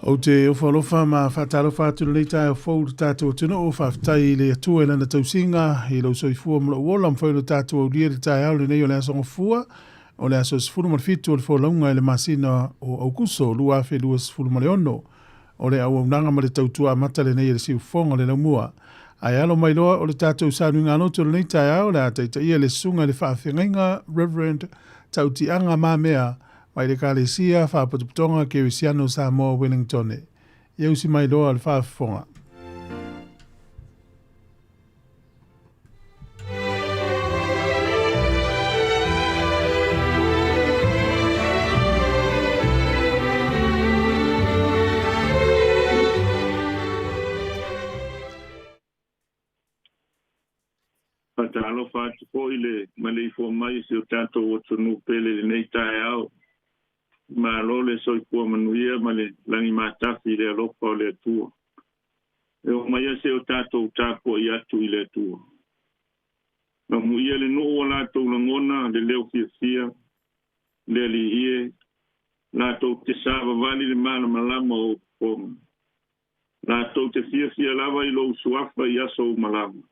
Ou te ofo alofa ma faatalofa atu i lenei taeao fou i le tatou atunuu. Faafetai i le Atua i Lana tausiga i lou soifua ma lou ola, mafai ona tatou aulia le taeao lenei o le Aso Gafua, o le aso 17 o le folauga i le masina o Aukuso 2026. O le auaunaga ma le tautua amata lenei a le Siufofoga o le Laumua. Ae alo mai loa o le tatou sauniga loto i lenei taeao, o le a taitaia le Susuga i le Faafeagaiga Reverend Tautiaga Mamea mai le Ekalesia Faapotopotoga Kerisiano Samoa Wellingtone. Ia usi mai loa le faafofoga. Faatalofa atu foi le maleifua mai i si o tatou atunuu pele i lenei taeao. Malo le soifua manuia ma le lagi matafi i le alofa o le Atua. E oo mai se o tatou tapuai atu i le Atua. Amuia le nuu o latou lagona le leo fiafia, le Alii e, latou te savavali le malamalama o fofoga. Latou te fiafia lava i lou suafa i aso uma lava.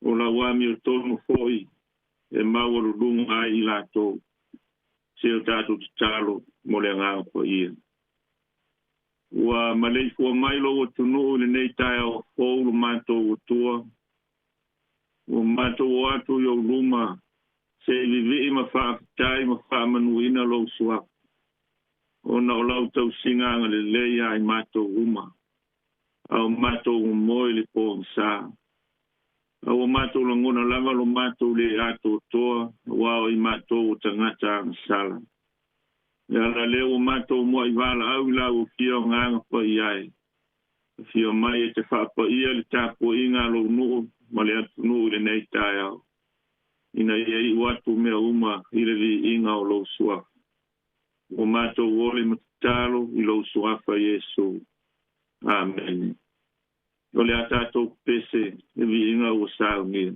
O lau amiotonu foi e maualuluga ai i latou. Se o tatou tatalo mo le Agaga Paia. Ua maleifua mai lou atunuu i lenei taeao fou lo matou Atua. Ua matou o atu i ou luma se i vivii ma faafetai ma faamanuina lou suafa, ona o lau tausiga agalelei ia i matou uma, a o matou momoe i le pogisa. A ua matou lagona lava lo matou le atoatoa, aua o i matou o tagata agasala. Le ala lea ua matou muai valaau i lau Afioga Agaga Paia e, afio mai e te faapaia le tapuaiga a lou nuu ma le atunuu i lenei taeao, ina ia iu atu mea uma i le viiga o lou suafa. Ua matou ole ma tatalo i lou suafa Iesu. Amene. O le a tatou pese le viiga ua saunia.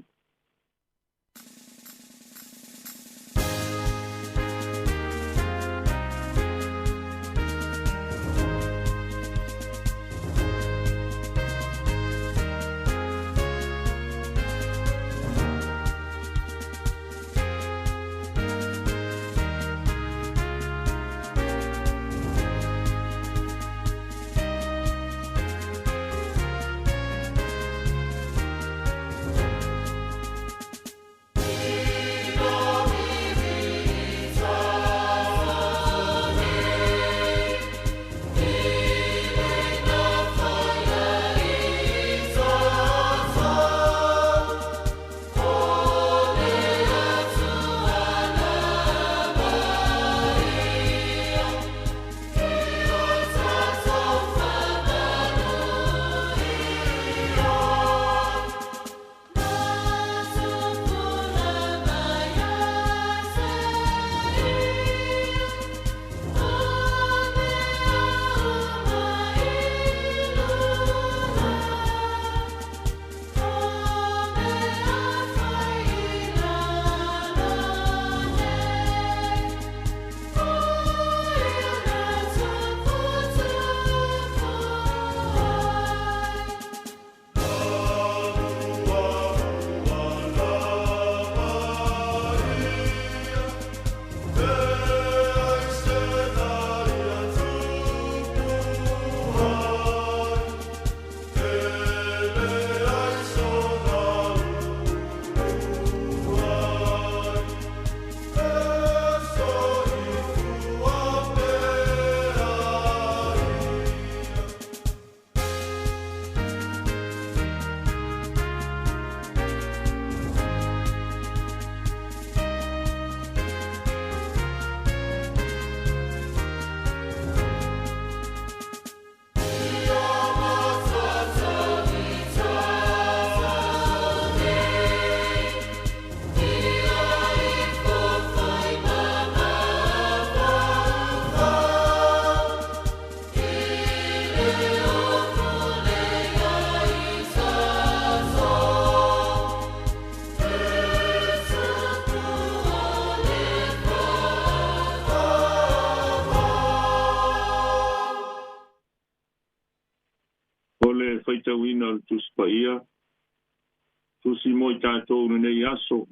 Tusi mo i tatou lenei aso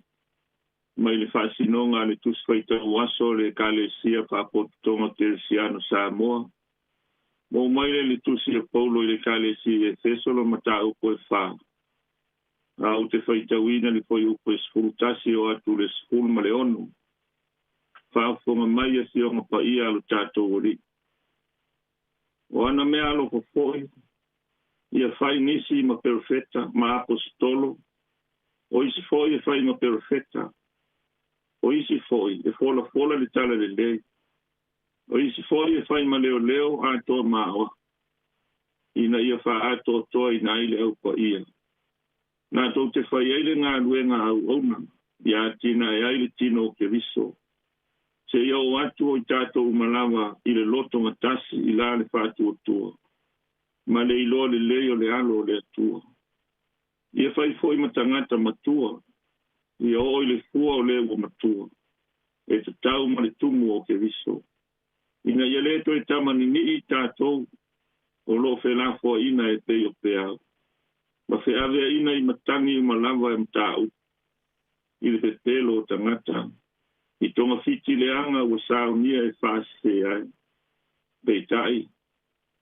mai le faasinoga a le Tusi Faitau Aso a le Ekalesia Faapotopotoga Kerisiano Samoa. Maua mai lea i le Tusi a Paulo i le Ekalesia i Efeso lo mataupu e fa. A ou te faitauina le fuaiupu e 11 o atu le 16. Faafofoga mai Afioga Paia a lo tatou Alii. O ana mea alofa foi, ia fai nisi ma perofeta ma aposetolo, o isi foi e fai ma perofeta, o isi foi e folafola le tala lelei, o isi foi e fai ma leoleo atoa ma aoao, ina ia faaatoatoaina ai le au paia. Na tou te fai ai le galuega auauna, ia atinae ai le tino o Keriso, seia oo atu o i tatou uma lava i le loto gatasi i la le faatuatua, ma le iloa lelei o le Alo o le Atua. Ia fai foi ma tagata matua, ia oo i le fua o le ua matua, e tatau ma le tumu o Keriso, ina ia lē toe tamaninii i tatou o lo o felafoaiina e pei o peau, ma feaveaiina i matagi uma lava e mataupu i le pepelo o tagata, i togafiti leaga ua saunia e faasese ai. Peitai,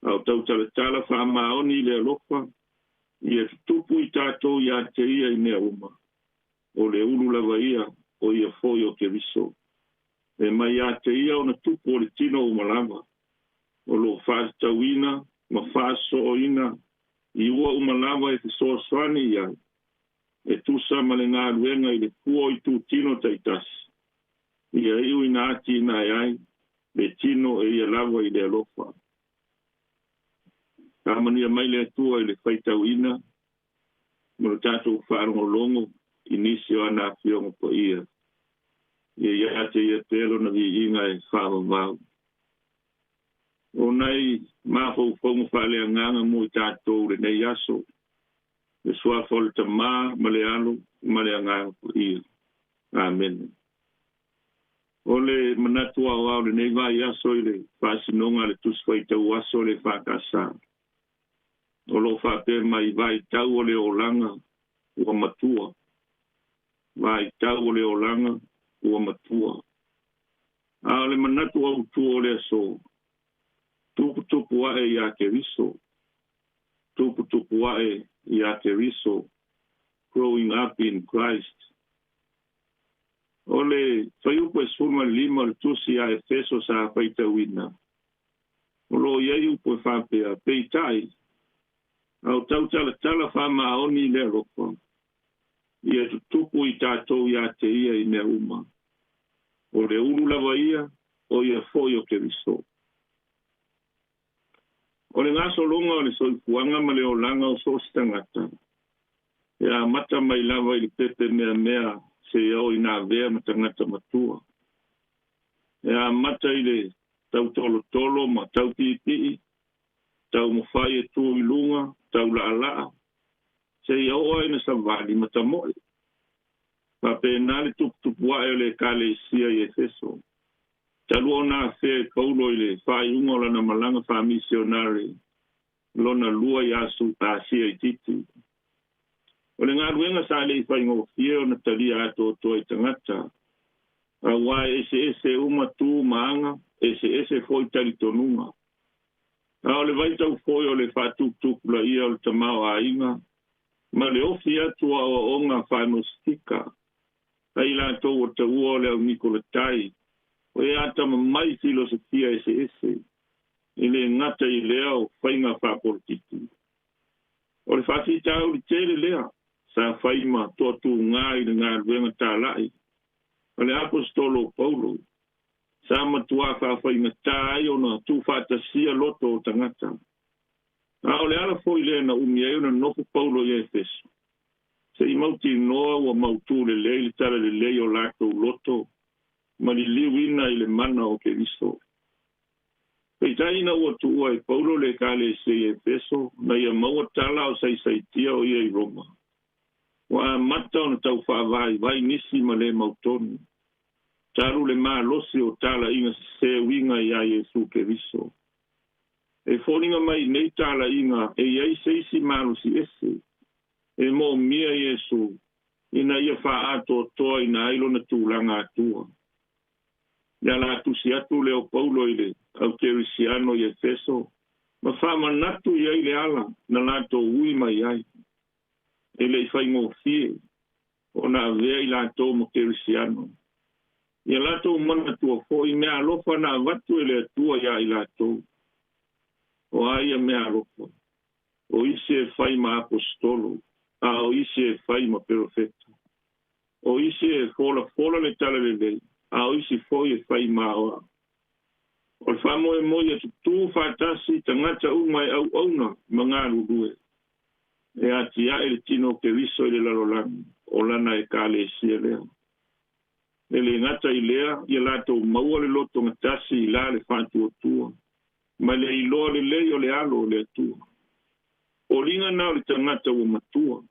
a o tautalatala faamaoni i le alofa, ia tutupu i tatou ia te ia i mea uma, o le ulu lava ia, o ia foi o Keriso. E mai ia te ia ona tupu o le tino uma lava, o lo o faatatauina ma faasooina i ua uma lava e fesoasoani i ai, e tusa ma le galuega i le fua o itutino taitasi, ia iu ina atinae ai le tino e ia lava i le alofa. Faamanuia mai le Atua i le faitauina ma lo tatou faalogologo i nisi o ana afioga paia. Ia ia te ia pea lona viiga e faavavau. O nai mafaufauga faaleagaga mo i tatou lenei aso, le suafa o le Tamā ma le Alo ma le Agaga Paia. Amene. O le manatu aoao lenei vaiaso i le faasinoga a le Tusi Faitau Aso o le EFKS. O lo o faapea mai vaitau o le olaga ua matua. Vaitau o le olaga ua matua. A o le manatu autū o le aso, tuputupu ae iā Keriso. Tuputupu ae iā Keriso, growing up in Christ. O le fuaiupu e 15 o le tusi a Efeso sa faitauina, o lo o i ai upu e faapea, Peitai, a o tautalatala faamaoni i le alofa, ia tutupu i tatou ia te ia i mea uma. O le ulu lava ia, o ia foi o Keriso. O le gasologa o le soifuaga ma le olaga o so o se tagata, e amata mai lava i le pepe meamea seia oo ina avea ma tagata matua. E amata i le tautolotolo ma taupiipii, taumafai e tu i luga, taulaalaa, seia oo ai ina savali ma tamoe. Faapena le tuputupu ae o le Ekalesia i Efeso. Talu ona afea e Paulo i le faaiuga o lana malaga faamisionare lona lua i Asia itiiti. O le galuega sa le i faigofie ona talia atoatoa i tagata, auā e eseese uma tu ma aga, eseese foi talitonuga. A o le vaitau foi o le faatuputupulaia o le tamaoaiga ma le ofi atu o aoaoga faanositika a i latou o taua o le au Nikolatai, o e atamamai filosofia eseese, e le gata i lea o faiga faapolokiki. O le faafitauli tele lea sa fai ma toatugā i le galuega talai a le aposetolo o Paulo, sa matuā faafaigatā ai ona tuufaatasia loto o tagata. A o le ala foi lea na umi ai ona nofo Paulo i Efeso, se i mautinoa ua mautū lelei le talalelei o latou loto ma liliuina i le mana o Keriso. Peitai ina ua tuua e Paulo le Ekalesia i Efeso na ia maua tala o saisaitia o ia i Roma, ua amata ona tau faavaivai nisi ma le mautonu, talu le malosi o talaiga sesē uiga iā Iesu Keriso. E foliga mai i nei talaiga e i ai se isi malosi ese e moomia Iesu faaatoatoaina ai lona tulaga Atua. Le ala tusi atu lea o Paulo i le au Kerisiano i Efeso, ma faamanatu i ai le ala na latou ui mai ai. E le i faigofie ona avea i latou ma Kerisiano. Ia latou manatua foi mea alofa na avatu e le Atua iā i latou. O a ia mea alofa? O isi e fai ma aposetolo, a o isi e fai ma perofeta. O isi e folafola le talalelei, a o isi foi e fai ma aoao. O le faamoemoe ia tutū faatasi tagata uma e auauna ma galulue, e atiae le tino o Keriso i le lalolagi, o lana Ekalesia lea. E le gata i lea, ia latou maua le lotogatasi i la le faatuatua, ma le iloa lelei o le Alo o le Atua. Foliga na o le tagata ua matua,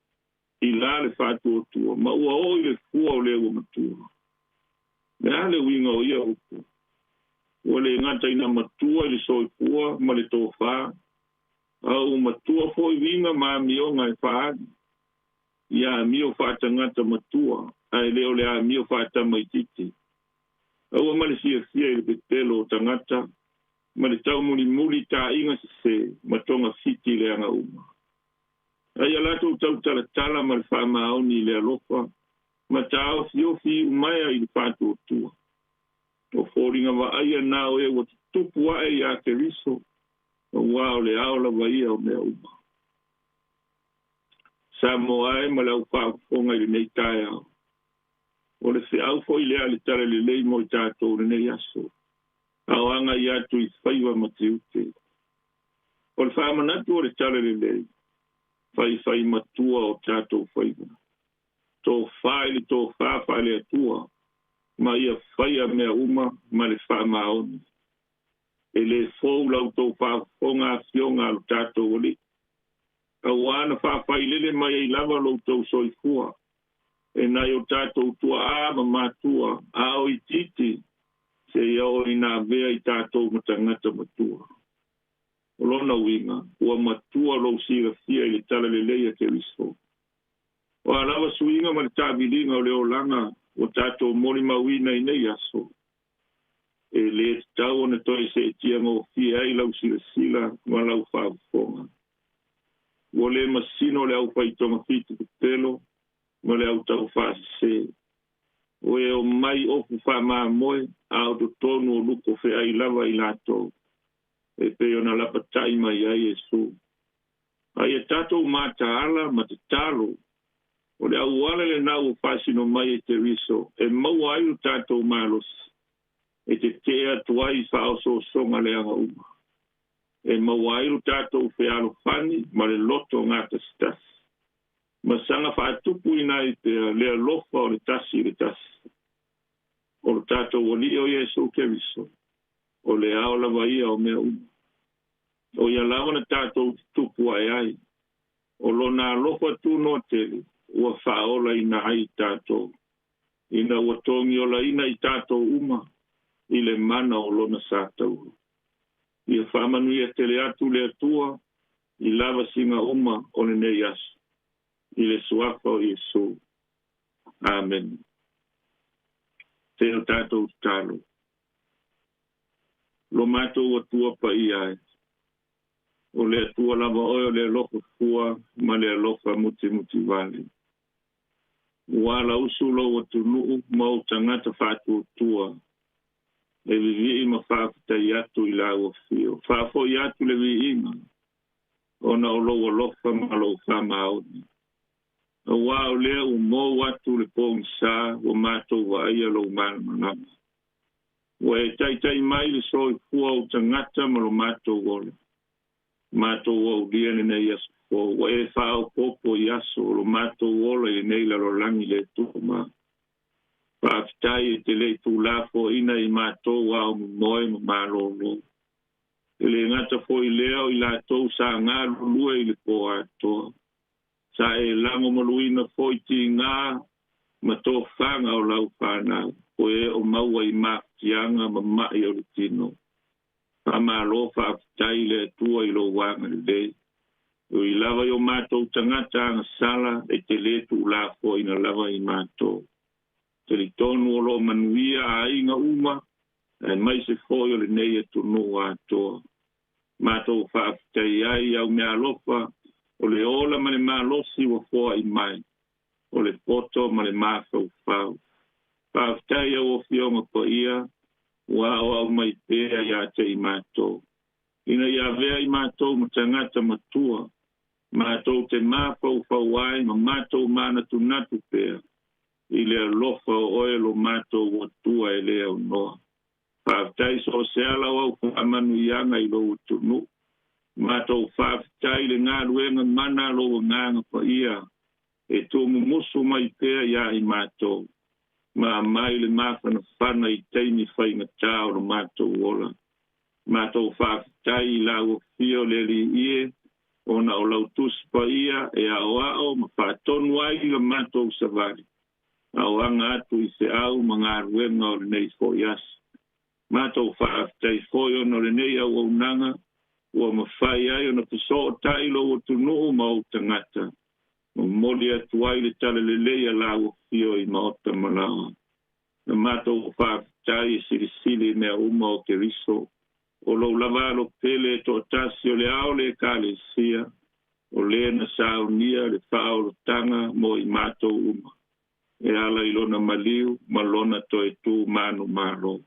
i la le faatuatua, ma ua oo i le fua o le ua matua. Le a le uiga o ia upu? Ua le gata ina matua i le soifua ma le tofā, a ua matua foi uiga ma amioga e faaali. Ia amio faatagata matua, ae le o le amio faatamaitiiti. Aua ma le fiafia i le pepelo o tagata, ma le taumulimuli taaiga sesē ma togafiti leaga uma. A ia latou tautalatala ma le faamaoni i le alofa, ma taofiofi iumaea i le faatuatua. O foliga vaaia na o e ua tutupu ae iā Keriso, auā o le ao lava ia o mea uma. Samoa e ma le au faafofoga i lenei taeao. O le feau foi lea a le Talalelei mo i tatou i lenei aso, a o agai atu i faiva ma tiute. O le faamanatu o le Talalelei, faifai matua o tatou faiva. Tofa i le tofa faale-Atua, ma ia faia mea uma ma le faamaoni. E lē fou la outou faafofoga afioga a lo tatou Alii, auā na faafailele mai ai lava lo outou soifua e nai o tatou tuaā ma matua a o itiiti seia oo ina avea i tatou ma tagata matua. O lona uiga, ua matua lou silafia i le talalelei a Keriso. O a lava suiga ma le taaviliga o le olaga ua tatou molimauina i nei aso, e lē tatau ona toe seetia gofie ai lau silasila ma lau faafofoga. Ua le masino le aufaitogafiti pepelo ma le au taufaasesē, o e omai ofu faamamoe a o totonu o luko feai lava i latou, e pei ona lapatai mai ai Iesu. A ia tatou mataala ma tatalo, o le auala lenā ua faasino mai e Keriso e maua ai lo tatou malosi e tetee atu ai i faaosoosoga leaga uma, e maua ai lo tatou fealofani ma le loto gatasitasi, ma saga faatupuina ai pea le alofa o le tasi i le tasi. O lo tatou Alii o Iesu Keriso, o le ao lava ia o mea uma. O ia lava na tatou tutupu ae ai, o lona alofa tunoa tele ua faaolaina ai i tatou, ina ua togiolaina i tatou uma i le mana o lona sataua. Ia faamanuia tele atu le Atua i lavasiga uma o lenei aso, i le suafa o Iesu. Amene. Se o tatou tatalo. Lo matou Atua paia e, o le Atua lava oe o le alofa fua ma le alofa mutimutivale. Ua alausu lou atunuu ma ou tagata faatuatua e vivii ma faafetai atu i lau afio. Faafoi atu le viiga ona o lou alofa ma lou faamaoni. Auā o lea ua mou atu le pogisa ua matou vaaia lou malamalama. Ua e taitai mai le soifua o ou tagata ma lo matou ola. Matou aulia lenei aso fou. Ua e faaopoopo i aso o lo matou ola i lenei lalolagi le tumau. Faafetai e te le i tulafoaina i matou ao momoe ma malōlō. E le gata foi i lea o i latou sa galulue i le pō atoa. Sa e lagomaluina foi tigā ma tofaga o lau fanau, o e o maua i mafatiaga ma ma'i o le tino. Faamalo faafetai i le Atua i lou agalelei. Ui lava i o mātou tagata agasala e te lē tuulafoaina lava i matou. Talitonu o loo manuia aiga uma aemaise foi o lenei atunuu atoa. Matou faafetai ai i au meaalofa o le ola ma le malosi ua foai mai, o le poto ma le mafaufau. Faafetai au Afioga Paia ua aoao mai pea ia te i matou. Ina ia avea i matou ma tagata matua, matou te mafaufau ai ma matou manatunatu pea i le alofa o oe lo matou Atua e le aunoa. Faafetai so o se ala o au faamanuiaga i lou atunuu. Matou faafetai i le galuega mana a lou Agaga Paia e tuumumusu mai pea iā i matou, ma aumai le mafanafana i taimi faigata o lo matou ola. Matou faafetai i lau Afio le Alii e, ona o lau Tusi Paia e aoao ma faatonu ai la matou savali, a o aga atu i feau ma galuega o lenei foi aso. Matou faafetai foi ona o lenei auaunaga ua mafai ai ona fesootai lou atunuu ma ou tagata, momoli atu ai le talalelei a lau Afio i maota ma laoa. Na matou faafetai e silisili i mea uma o Keriso, o lou lava alo pele e toatasi o le ao le Ekalesia, o le na saunia le faaolotaga mo i matou uma, e ala i lona maliu ma lona toe tu manumalo.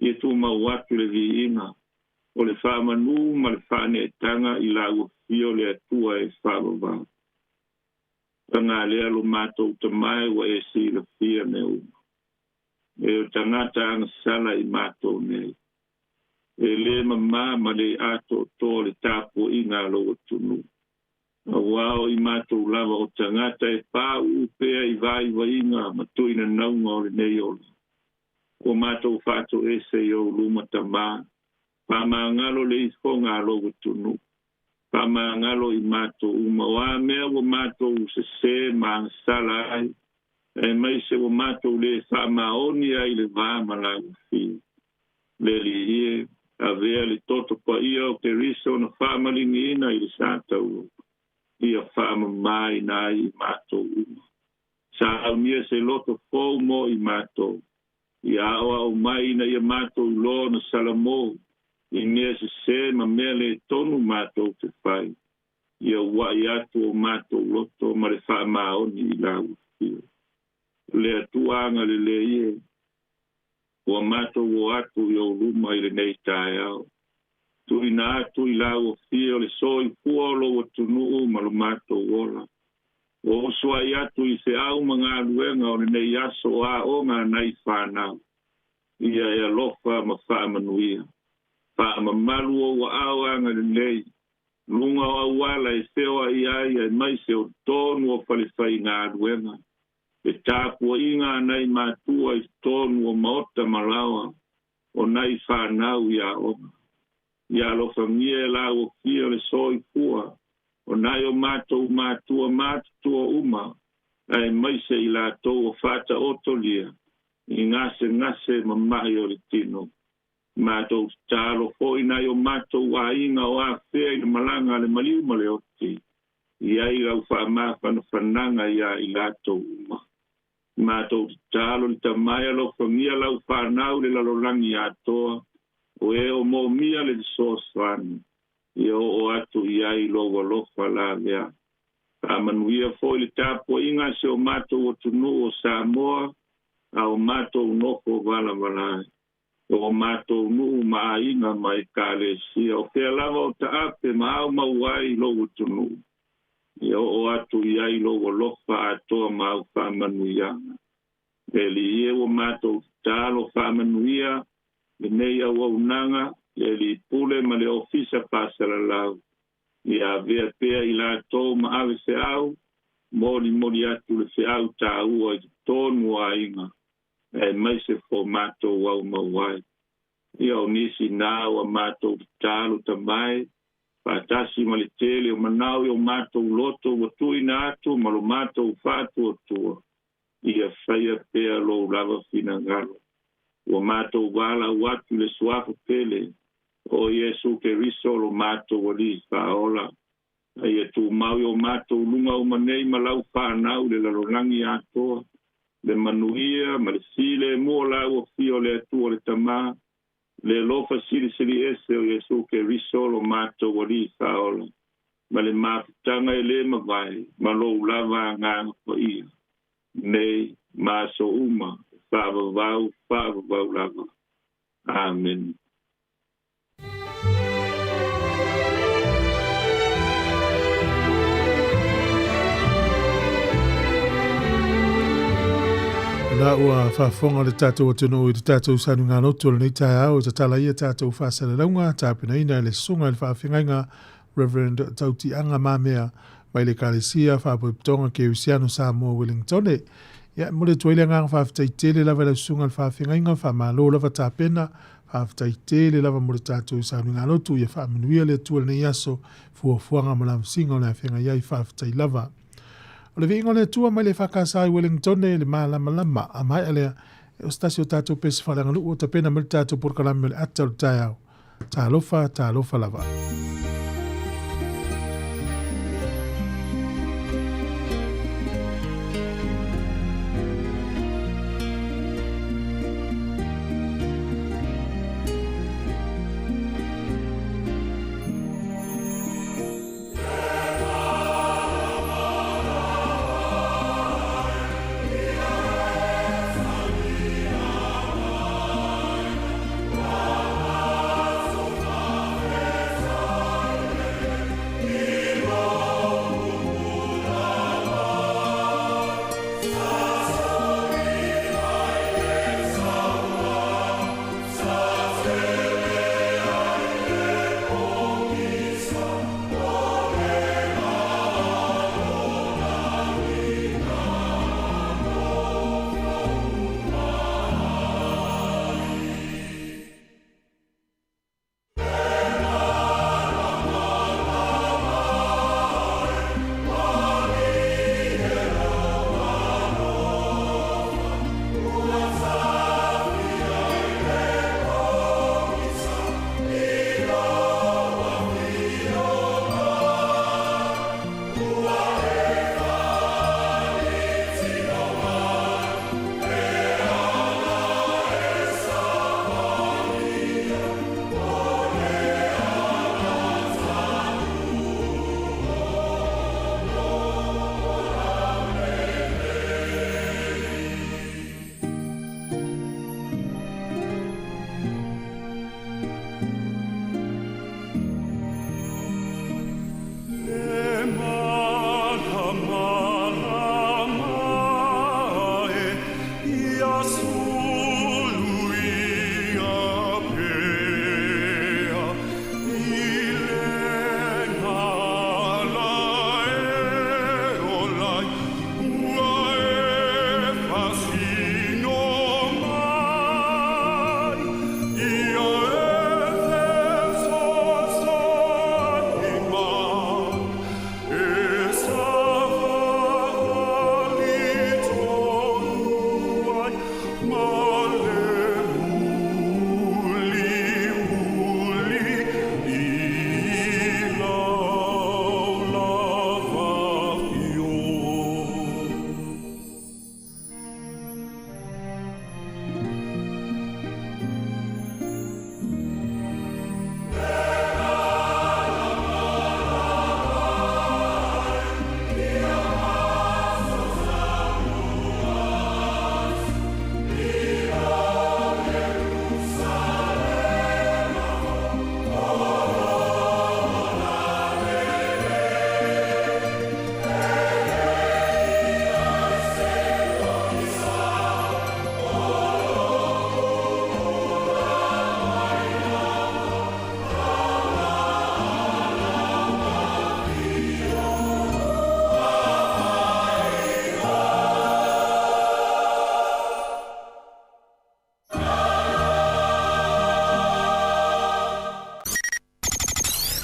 Ia tumau atu le viiga o le faamanu ma le faaneetaga i lau Afio le Atua e faavavau. Paga lea lo matou Tama e ua e silafia mea uma. E o tagata agasala i matou nei. E lē mamā ma lē atoatoa le tapuaiga a lou atunuu. Auā o i matou lava o tagata e pāuu pea i vaivaiga ma tuinanauga o lenei ola. Ua matou faatoese i ou luma Tamā, faamagalo le ifoga a lou atunuu. Faamagalo i matou uma, o a mea ua matou sesē ma agasala ai, aemaise ua matou lē faamaoni ai i le va ma lau Afio. Le Alii e, avea le toto paia o Keriso na faamaligiina i le sa taua, ia faamamāina ai i matou uma. Saunia se loto fou mo i matou, ia aoao mai ina ia matou iloa ona salamo i mea sesē ma mea lē tonu matou te fai, ia ua'i atu o matou loto ma le faamaoni i lau Afio. Le Atua agalelei e, ua matou o atu i ou luma i lenei taeao. Tuuina atu i lau Afio le soifua o lou atunuu ma lo matou ola. Ua oso ai atu i feau ma galuega o lenei aso o aoga a nai fanau. Ia e alofa ma faamanuia. Faamamalu ou aao agalelei, luga o auala e feoai ai aemaise o totonu o falefaigaluega. Le tapuaiga a nai matua i totonu o maota ma laoa o nai fanau i aoga. Ia alofagia e lau Afio le soifua o nai o matou matua matutua uma, aemaise i latou o faataotolia i gasegase ma ma'i o le tino. Matou tatalo foi nai o matou aiga o afea i le malaga a le maliu ma le oti, i ai lau faamafanafanaga iā i latou uma. Matou tatalo le Tama e alofagia lau fanau i le lalolagi atoa, o e o moomia le fesoasoani, ia oo atu i ai lou alofa laveai. Faamanuia foi le tapuaiga a si o matou atunuu o Samoa, a o matou nofo valavala ai. O matou nuu ma aiga ma ekalesia, o fea lava o taape ma aumau ai lou atunuu, ia oo atu i ai lou alofa atoa ma au faamanuiaga. Le Alii e, ua matou tatalo, faamanuia lenei auaunaga, le alii pule ma le ofisa faasalalau, ia avea pea i latou ma ave feau, molimoli atu le feau taua i totonu o aiga, aemaise fo matou aumau ai. Ia o nisi na ua matou tatalo Tama e, faatasi ma le tele o manao i o matou loto ua tuuina atu ma lo matou faatuatua, ia faia pea lou lava finagalo. Ua matou valaau atu i le Suafa pele o Iesu Keriso lo matou Alii Faaola. A ia tumau i o matou luga uma nei ma lau fanau i le lalolagi atoa, le manuia ma le filemu o la ua fia o le Atua le Tama, le alofa silisili ese o Iesu Keriso lo matou Alii Faaola, ma le mafutaga e le mavae ma lou lava Agaga Paia, nei ma aso uma, e faavavau faavavau lava. Amene. La ua faafofoga le tatou atunuu i le tatou saluga-loto o lenei taeao e tatala ai a tatou faasalalauga tapenaina e le Susuga i le Faafeagaiga Reverend Tautiaga Mamea mai le Ekalesia Faapotopotoga Kerisiano Samoa Wellingtone. Ia, e momoli atu ai le agaga faafetai tele lava i lau Susuga i le Faafeagaiga, faamalo lava tapena, faafetai tele lava mo le tatou sauniga-lotu, ia faamanuia le Atua i lenei aso, fuafuaga ma lavasiga o le afeagai ai, faafetai lava. O le viiga o le Atua mai le EFKS i Wellingtone, le malamalama a maea lea, o se tasi o tatou pese faaleaganuu o tapena mai le tatou polokalame o le ata o le taeao. Talofa, talofa lava.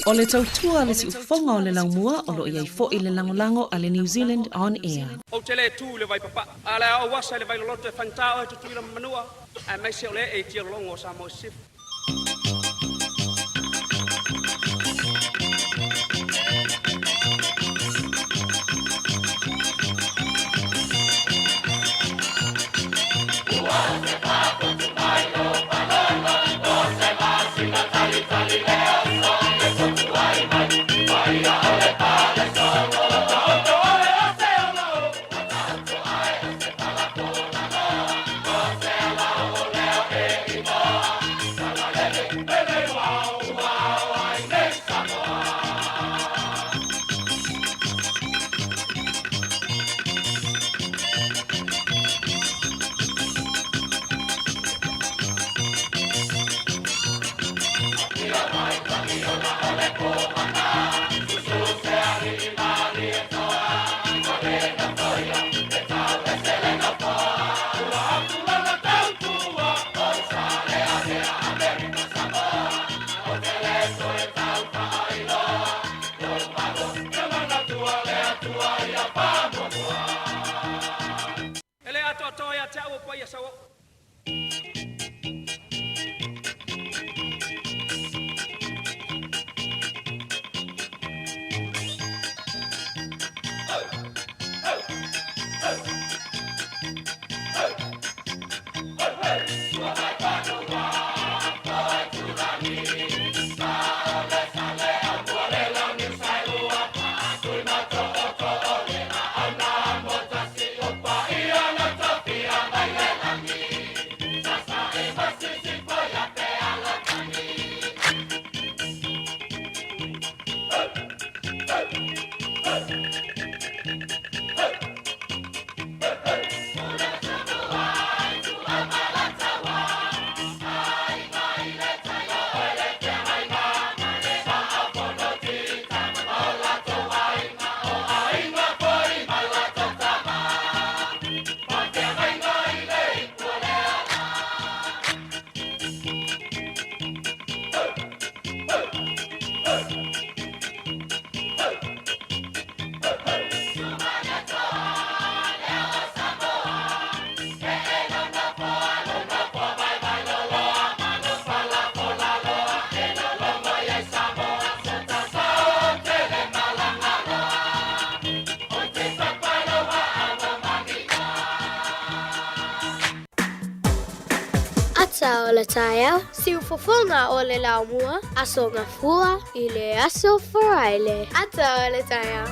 O le tautua a le siufofoga o le laumua o lo o i ai foi le lagolago a le New Zealand On Air. Ou te le tu i le vai papa'a, a o le a ou asa i le vai loloto e faigata oe Tutuila ma Manua, aemaise o le ee i tialologo o Samoa i Sisifo. E le atoatoa ia te au o paia sauoo. Ata o le taeao, siufofoga o le laumua, Aso Gafua i le Aso Faraile. Ata o le taeao.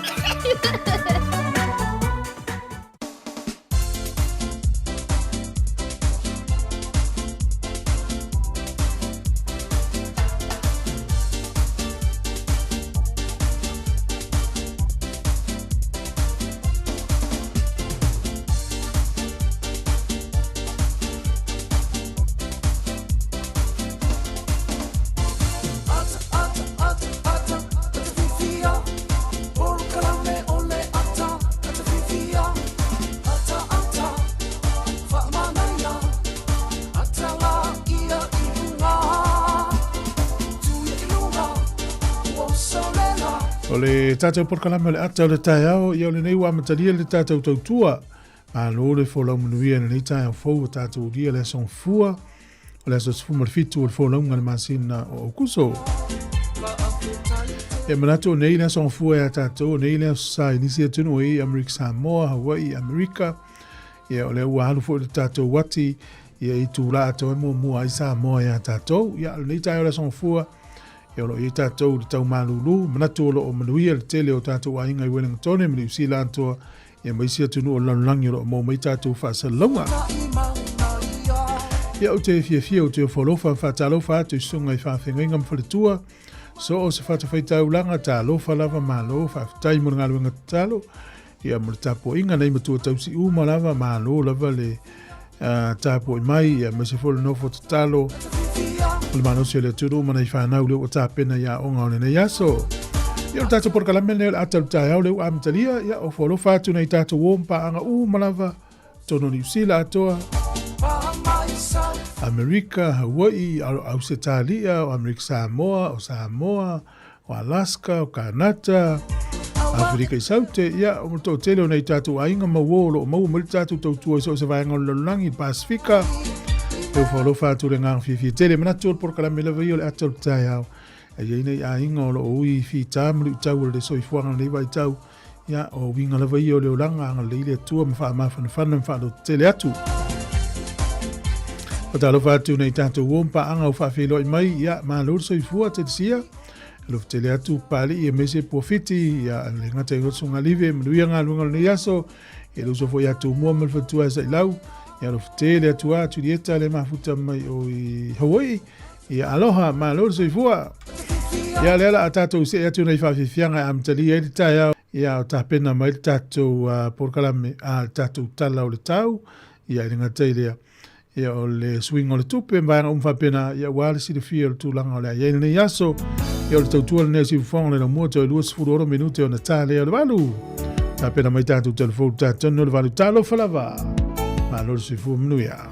O le tātou polokalame o le ata o le taeao, ia o lenei ua amatalia le tātou tautua. Malo le folau manuia i lenei taeao fou ua tātou ulia le aso Gafua, o le aso 17 o le folauga i le masina o Aukuso. E manatu o nei le aso Gafua ia tātou, o nei le aso sa i nisi atunuu e i Amerika Samoa, Hawaii, Amerika. Ia o lea ua alu foi le tātou ati ia i tūlā atoa e muamua ai Samoa ia tātou. Ia, o lenei taeao o le aso Gafua, Ia o lo o i ai tātou i le tau malūlū, manatu o lo o manuia le tele o tātou aiga i Wellingtone ma Niu Sila atoa, ia ma isi atunuu o le lalolagi o lo o maua mai tātou faasalalauga. Ia ou te fiafia ou te ofo alofa ma faatalofa atu i susuga i faafeagaiga ma faletua, so o se fatafaitaulaga, talofa lava, malo, faafetai mo le galuega tatalo, ia mo le tapuaiga nei matua tausi uma lava, malo lava le tapuai mai, ia aemaise foi le nofo tatalo o le malosi o le atunuu ma nai fanau lea ua tapena i aoga o lenei aso. Ia o le tatou polokalame lenei o le ata o le taeao lea ua amatalia, ia ofo alofa atu nei tatou uo ma paaga uma lava totonu o Niu Sila atoa, Amerika, Hawaii, Ausetalia, o Amerika Samoa, o Samoa, o Alaska, o Kanata, Aferika i Saute, ia, o le toatele o nei tātou aiga ma uo o lo o maua mai le tātou tautua i so o se vaega o le lalolagi, le Pasifika. E ofo alofa atu le agaga fiafia tele. Manatu o le polokalame lava ia o le ata o le taeao. E i ai nei aiga o lo o ui fita ma luitau o le soifuaga o lenei vaitau. Ia, o uiga lava ia o le olaga, agalelei le Atua ma faamafanafana ma faalototele atu. Faatalofa atu nei tatou uo ma paaga ua faafeiloai mai, ia, malo le soifua, Telesia. Alofa tele atu Papalii aemaise Puafiti, ia, le gata i Gotosogalive, manuia galuega o lenei aso, ia le uso foi ia Tumua ma le faletua ia Sailau, ia alofa tele atu a Julieta le mafuta mai o i Hawaii, Ia aloha, malo le soifua. Ia lea la a tatou see atu nei faafiafiaga e amatalia ai le taeao, ia o tapena mai le tatou polokalame a le tatou Tala o le Tau, ia e le gata i lea, ia o le suiga o le tupe ma vaega uma faapena, ia aua le silafia o le tulaga o le a i ai lenei aso. Ia o le tautua lenei a Siufofoga o le Laumua toe 26 minute ona ta lea o le 8. Tapena mai tatou telefou tatonu o le 8. Talofa lava. Malo le soifua manuia.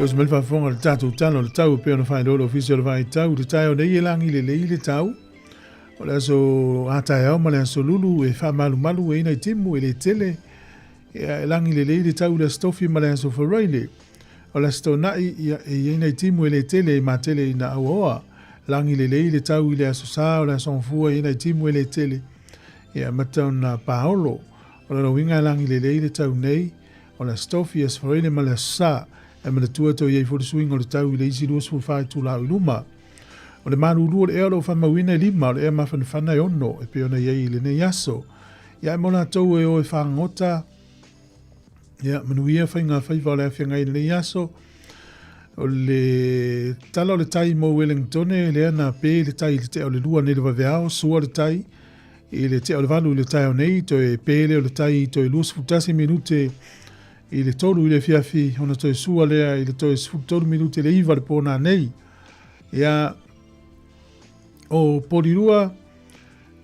E oso mai le faafofoga i le tatou tala o le tau e pei ona faailoa le Ofisa o le Vaitau i le taeao nei e lagi lelei le tau. O le aso a taeao ma le aso lulu e faamalumalu e ina i timu e le tele. E lagi lelei le tau i le aso tofi ma le aso faraile. O le aso tona'i, ia, e i ai nai timu e le tele e matele ina auaoa. Lagi lelei le tau i le Aso Sa o le Aso Gafua i nai timu e le tele e amata ona paolo. O lona uiga e lagi lelei le tau nei, o le Aso Tofi, Aso Faraile ma le Aso Sa. E manatua toe i ai foi le suiga o le tau i le isi 24 itula o i luma. O le malulu o le ea o lo o faamauina e lima, o le ea mafanafana e ono, e pei ona i ai i lenei aso. Ia, mo latou e o e fagota, ia, manuia faiga faiva o le afioga i lenei aso. O le tala o le tai mo Wellingtone, lea na pe le tai i le tea o le lua nei le vaveao, sua le tai i le tea o le valu i le taeao nei, toe pe lea o le tai toe 21 minute i le tolu i le afiafi, ona toe sua lea i le toe 13 minute i le iva le pō nei. Ia, o Porirua,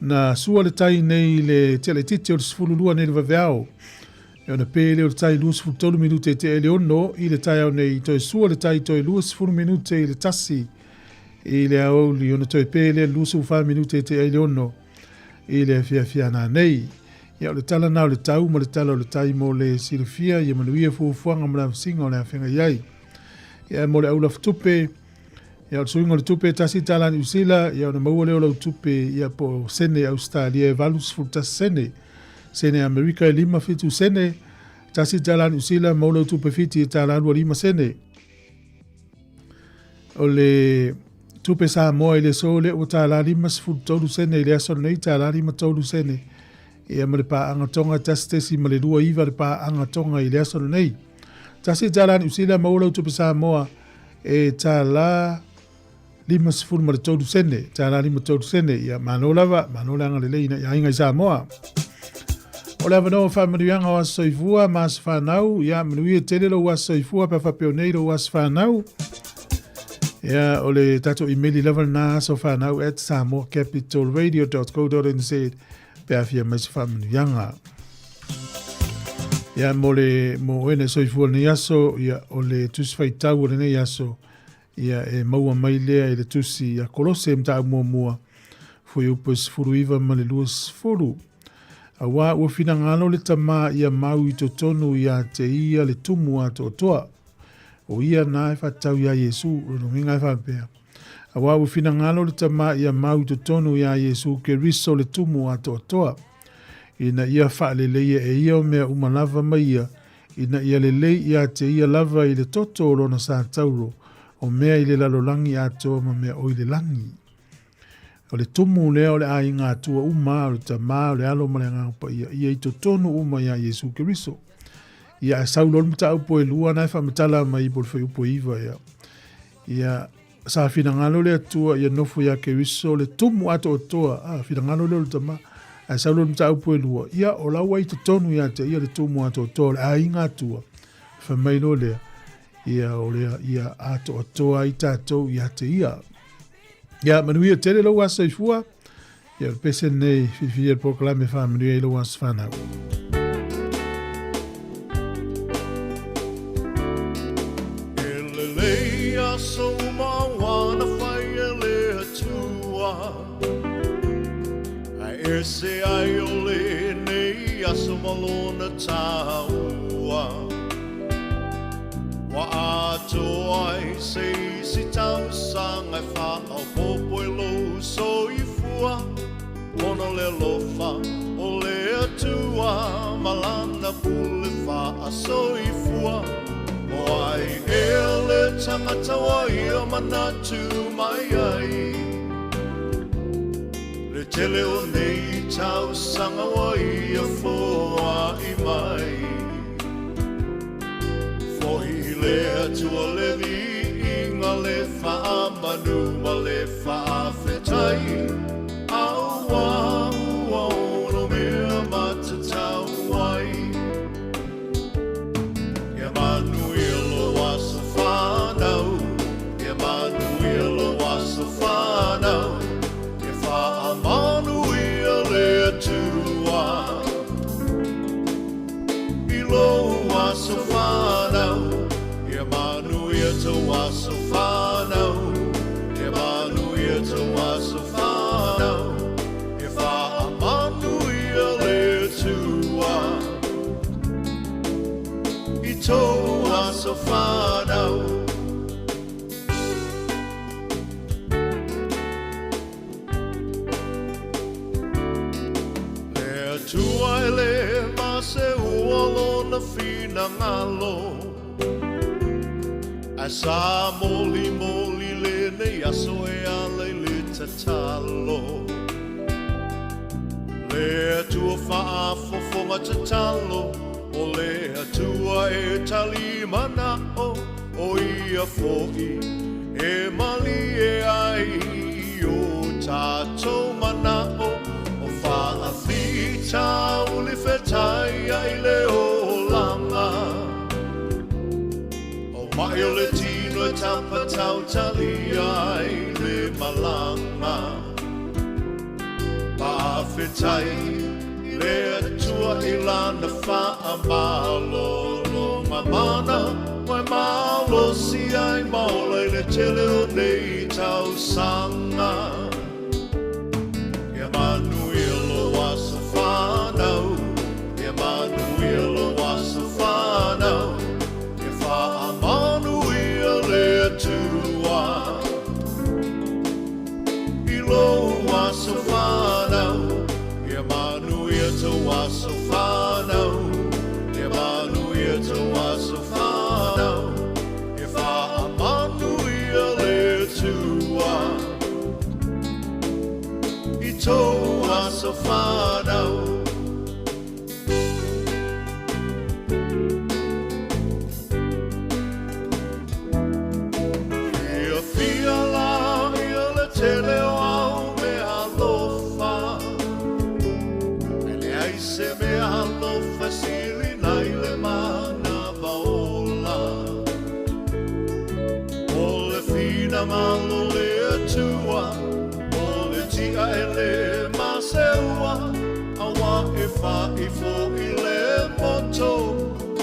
na sua le tai nei i le tea laitiiti o le 12 nei le vaveao. E ona pe lea o le tai 23 minute i te ele ono i le taeao nei, toe sua le tai toe 20 minute i le tasi i le aoauli, ona toe pe lea 24 minute i te ele ono i le afiafi nei. Ia, o le tala na o le tau ma le tala o le tai mo le silafia, ia manuia fuafuaga ma le avasiga o le afega i ai. Ia, mo le aulafutupe, ia, o le suiga o le tupe e tasi tala Niu Sila, ia, ona maua lea o lau tupe, ia, po o sene Ausetalia e 81 sene. Sene Amerika e 57 sene, tasi tala Niu Sila, maua lau tupe Fiti e tala 25 sene. O le tupe Samoa i le aso lea ua tala 53 sene i le aso lenei, tala 53 sene. Ia ma le paaga Tonga 1.29 le paaga Tonga i le aso lenei. Tasi tala Niu Sila, maua lau tupe Samoa e tala 53 sene, tala 53 sene. Ia malo lava, malo le agalelei ina ia aiga i Samoa. O le avanoa faamanuiaga o aso soifua ma aso fanau, ia manuia tele lou aso soifua pe faapeo nei lou aso fanau. Ia, o le tatou imeli lava lena asofanau@samoacapitalradio.co.nz pe afia mai se faamanuiaga. Ia, mo le mo oe na soifua lenei aso, ia, o le tusi faitau o lenei aso, ia, e maua mai lea i le tusi a Kolose mataupu muamua, fuaiupu e 19 ma le 20. Auā ua finagalo le Tama ia mau i totonu ia te ia le tumu atoatoa. O ia na e whatatau iā Iesu, lona uiga e faapea. Auā ua finagalo le Tama ia mau i totonu iā Iesu Keriso le tumu atoatoa, ina ia whaaleleia e ia o mea uma lava ma ia, ina ia lelei ia te ia lava i le toto o lona satauro, o mea i le lalolagi atoa ma mea o i le lagi. O le tumu lea o le aiga Atua uma, o le Tama, o le Alo ma le Agaga Paia, ia i totonu uma iā Iesu Keriso. Ia ae sau loa le mataupu e lua na e faamatala mai i po o le fuaiupu e iva ia. Ia sa finagalo le Atua ia nofo iā Keriso le tumu atoatoa, a finagalo lea o le Tama. Ae sau loa le mataupu e lua, ia o la ua i totonu ia te ia le tumu atoatoa o le aiga Atua. Fai mai loa lea, ia o lea ia atoatoa ai tatou ia te ia. Ia, manuia tele lou aso soifua. Ia, o le pese lenei, filifilia le polokalame faamanuia i lou aso fanau. E lelei aso uma ua na fai e le Atua, Ae ese ai o lenei aso ma lona taua. Ua atoa ai se isi tausaga e faaopoopo i lou soifua, Ona o le alofa o le Atua ma Lana pule faasoifua. O ai ea le tagata ua ia manatu mai ai, Le tele o nei tausaga ua ia foai mai. Fohi i le Atua le viiga, le faamanu ma le faafetai, Auā ua ono mea matatau ai. Ia manuia lou aso fanau, Ia manuia lou aso fanau, Ia faamanuia le Atua i lou aso fanau, Ia manuia tou aso fanau, Ia manuia tou aso fanau, Ia faamanuia le Atua i tou aso fanau. finagalo. Ae sa molimoli lenei aso e ala i le tatalo. Le Atua faafofoga tatalo, o le Atua e tali mana'o, o ia fo'i e malie ai i o tatou mana'o, o faafitauli fetaiai le olaga. O ma'i o le tino e tapatautalia ai le malaga. Faafetai i le Atua i Lana faamalologa mana ua e malosi ai ma ola i le tele o nei tausaga. Ia manuia lou aso fanau, ia manuia lou aso fanau, ia faamanuia le Atua i lou aso fanau, ia manuia tou aso fanau, ia manuia tou aso fanau, ia faamanuia le Atua i tou aso fanau. Fiafia la ia le tele o au mea alofa, e leai se mea alofa e sili nai le manava ola. O le finagalo o le Atua, o le ti'a e le maseua, auā e fa'i fo'i le moto,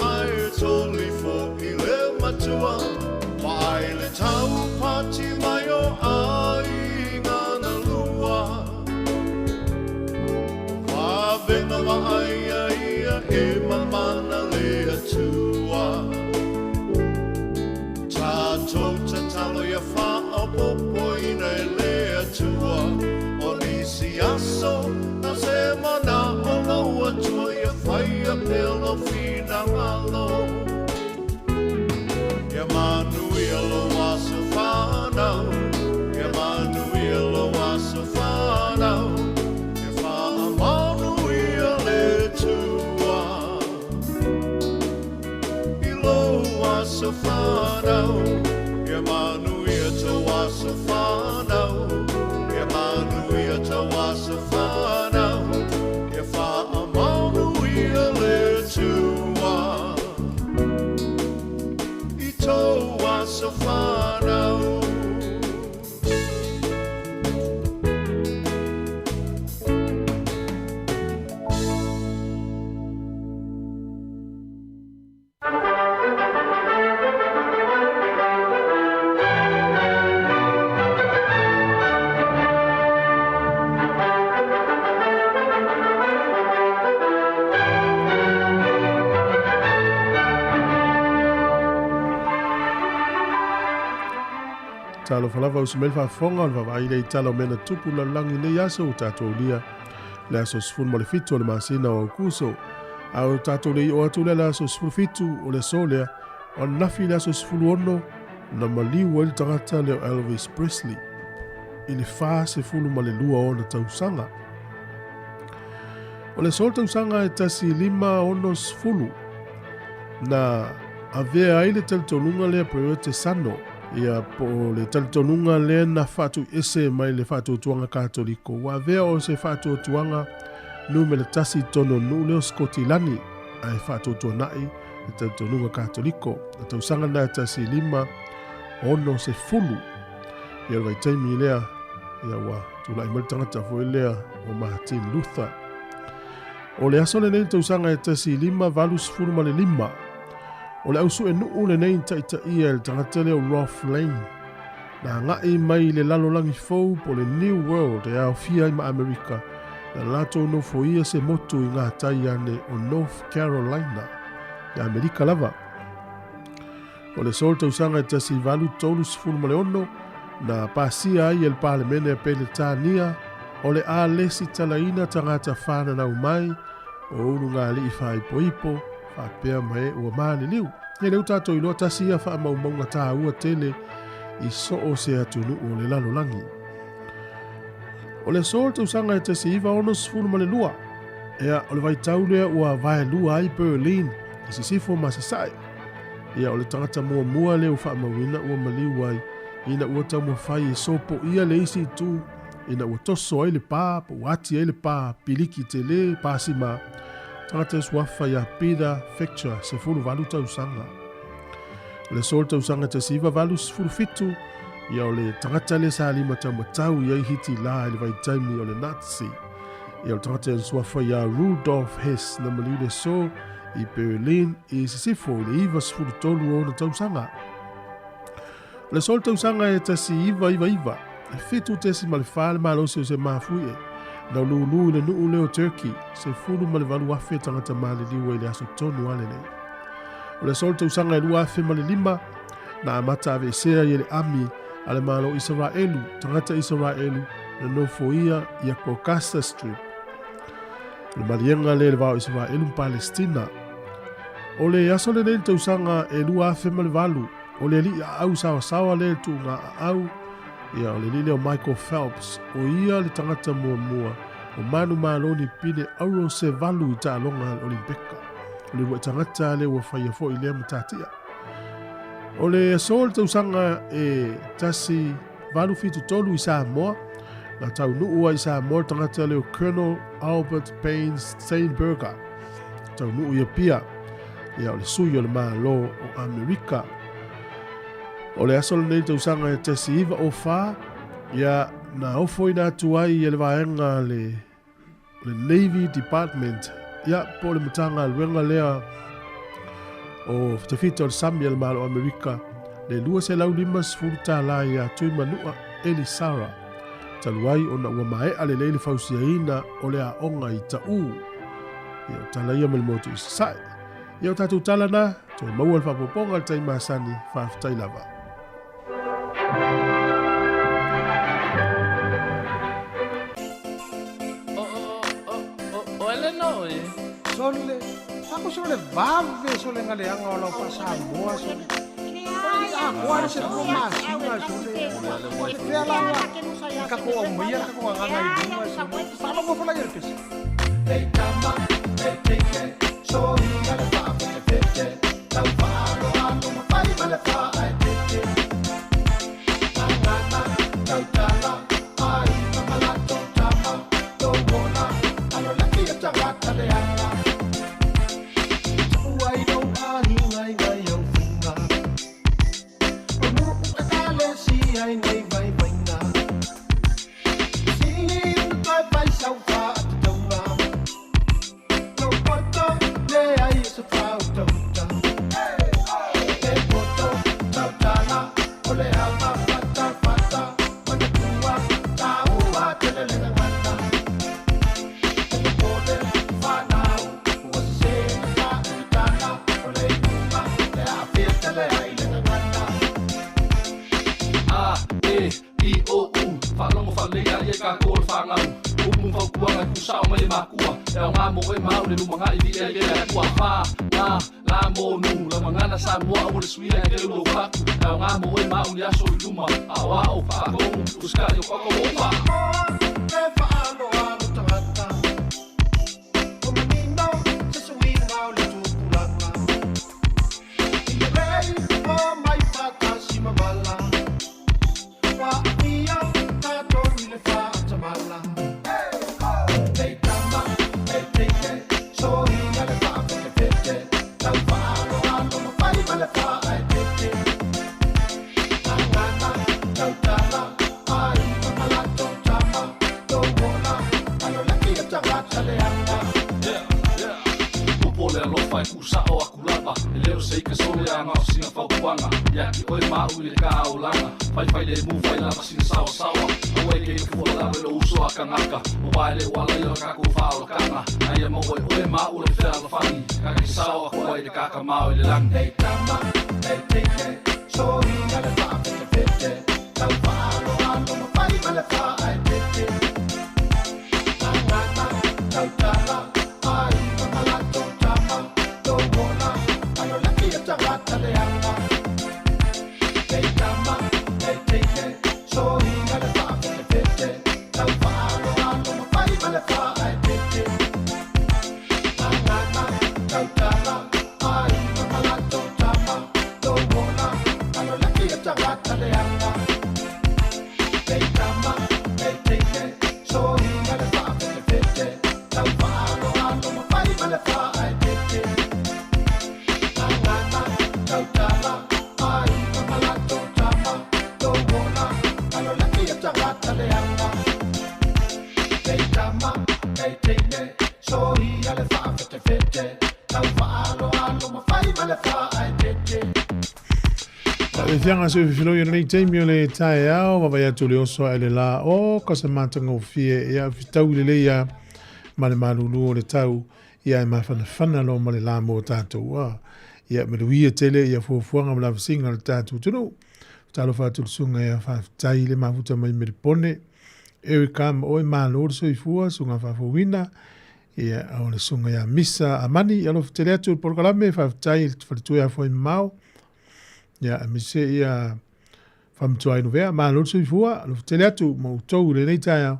ae toli fo'i le matua, vaai le taupati mai o aiga na lua. O vavega vaaia ia e mamana le Atua. Tatou tatalo ia faaopoopoina e le Atua o nisi aso na se mana'o lou Atua ia faia pea lou finagalo. Ia manuia lou aso fanau, ia manuia lou aso fanau, ia faamanuia le Atua i lou aso fanau, ia manuia tou aso fanau, ia manuia tou aso fanau, ia faamanuia le Atua i tou aso fanau. Talofa lava uso mai le faafofoga o le vaavaai lea i tala o mea na tupu lalolagi i nei aso ua tatou aulia le aso 17 o le masina o Aukuso. A o tatou le i oo atu lea le aso 17 o le aso lea, o ananafi le aso 16 na maliu ai le tagata lea o Elvis Presley i le 42 ona tausaga. O le aso o le tausaga e 1560 na avea ai le talitonuga lea Peretesano, ia po o le talitonuga lea na faatuiese mai le faatuatuaga Katoliko, ua avea o se faatuatuaga numera tasi i totonu o le nuu lea o Sikotilani, ae faatuatuanai le talitonuga Katoliko. O tausaga na e 1560. Ia o le vaitaimi lea, ia ua tulai mai le tagata foi lea o Martin Luther. O le aso lenei i le tausaga e 1585, o le ausuenuu lenei na taitaia e le tagata lea o Ralph Lane, na agai mai i le lalolagi fou po o le New World e aofia ai ma Amerika, na latou nofoia se motu i ngā tai ane o North Carolina, i Amerika lava. O le aso o le tausaga e 1836, na pasia ai e le Palemene a Peretania o le a lesitalaina tagata fananau mai o ulugalii faaipoipo, faapea ma e ua maliliu. Ia lea ua tatou iloa tasi ia faamaumauga taua tele i so o se atunuu o le lalolagi. O le aso o le tausaga e 1962, ia, o le vaitau lea ua vaelua ai Berlin i sisifo ma sasae. Ia, o le tagata muamua lea ua faamauina ua maliu ai ina ua taumafai e sopoia le isi itu ina ua toso ai le pa po ua ati ai le pa piliki tele pa sima tagata e suafa ia Peter Fecture, 18 tausaga. O le aso o le tausaga 1987, ia o le tagata lea sa limataumatau i ai Hitila i le vaitaimi o le Nazi. Ia o le tagata e suafa ia Rudolf Hess na maliu le aso i Berlin i sisifo i le 93 o ona tausaga. O le aso o le tausaga e 1999, e 7.4 le malosi o se mafuie na lulu i le nuu lea o Turkey, 18,000 tagata maliliu ai i le aso tonu a lenei. O le aso o le tausaga e 2005, na amata aveesea ai e le ami a le Malo o Isaraelu tagata Isaraelu na nofoia ia ko Gaza Strip. O le maliega lea i le va o Isaraelu ma Palestina. O le aso lenei i le tausaga e 2008, o le alii aau saoasaoa lea i le tuuga aau, ia o le alii lea o Michael Phelps, o ia le tagata muamua o manumalo ni pine auro se valu i taaloga a le Olimpeka. O le uluai tagata lea ua faia foi lea matatia. O le aso o le tausaga e 1873 i Samoa, na taunuu ai i Samoa le tagata lea o Colonel Albert Baines Steinberger. Taunuu i Apia, ia o le sui o le Malo o Amerika. O le aso lenei tausaga e 1904, ia na ofoina atu ai e le vaega le le Navy Department, ia, po o le Matagaluega lea o Tafita o le Sami a le Malo o Amerika, le $250 iā Tuimanua Elisara, talu ai ona ua maea lelei le fausiaina o le aoga i Taʻū. Ia, o tala ia mai le motu i Sasae. Ia, o tatou tala na, toe maua le faaopoopoga i le taimi masani, faafetai lava. Sole, sako sole vave sole ngaleanga o lau faasamoa sole. O le akoa le se lua masina sole. O le fea lava i kako au maia le kako gagana i luga sole. Faalogo fola i le pese. Ei tama, ei teine, soiga le faafetefete, tau faaaloalo ma fai ma le faaeteete. Gagana, tautala, aiga ma latou tama, lou ola, alo laki o tagata leaga. Taʻu ai lou aiga i nai au faiga, o nuu ekalesia i nei vaivaiga. Sili ona toe fai sau faatatauga, lou poto leai o se faautauta. E poto tautala o le ava fatafata, manatua taua tele le gagana. E popole fanau ua sese na faautala, o le iuga e aafia tele ai le gagana. A, E, I, O, U Faalogo faalelei ai e kākou o le fanau Upu ma fautuaga e tuusao mai e makua E aoga mo oe ma au le lumanai Viia ai le Atua Fa, ga, la, mo, nu Lau gagana Samoa Aua le suia e keu lou fatu E aoga mo oe ma au le aso i luma Aoao, faatonu, usikai o koko uma. E faaaloalo tagata O manino se suiga o le tupulaga I le lei o mai faatasi ma vala Ua aafia tatou i le faatamala Nei tama, nei teine, soia le faafetefete Tau faaaloalo ma fai ma le faaeteete Gagana, tautala, aiga ma latou tama Lou ola, alo laki o tagata leaga. Yeah, yeah. Popo le alofa e kuusa'o aku lava E le o se ika sole aga o sina fautuaga Ia te oe ma au i le kāolaga Faifai lemu fai lava sina saoasaoa Aua e keika fua lava i lou uso a kangaka Ua e le o ala ia o le kākou faaolakaga Aia maua e oe ma au le fealofani Kake sao aku ai le kakamao i le lagi. Nei tama, nei teine, soia le faafetefete, tau faaaloalo ma fai ma le faaeteete. Gagana, tautala, aiga ma latou tama, lou ola. tagata leaga. Ei tama, ei teine, soiga le faafetefete, tau faaloalo ma fai ma le faaeteete. Gagana, tautala, aiga ma latou tama, lou ola, alo le fia tagata leaga. Ei tama, ei teine, soiga le faafetefete, tau faaloalo ma fai ma le faaeteete. Gagana, tautala, aiga ma latou tama, lou ola, alo le fia tagata leaga. Ei tama, ei teine, soia le faafetefete, tau faaloalo ma fai ma le faaeteete. Le fianga se filo i lenei taimi o le taeao, ma vai atu le oso ae le la o ka se matagofie ia fitau lelei ia ma le malulu o le tau ia e mafanafana loa ma le la mo tatou a. Ia manuia tele ia fuafuaga ma lavasiga o le tatou atunuu. Talofa atu le susuga ia faafetai le mafuta mai Melipone. Erica ma oe malo le soifua, susuga faafouina, ia o le susuga ia Misa Amani, alofa tele atu le polokalame, faafetai i le faletua ia Fuaimamao, ia aemaise ia Faamatuai Novea, malo le soifua, alofa tele atu ma outou i lenei taeao.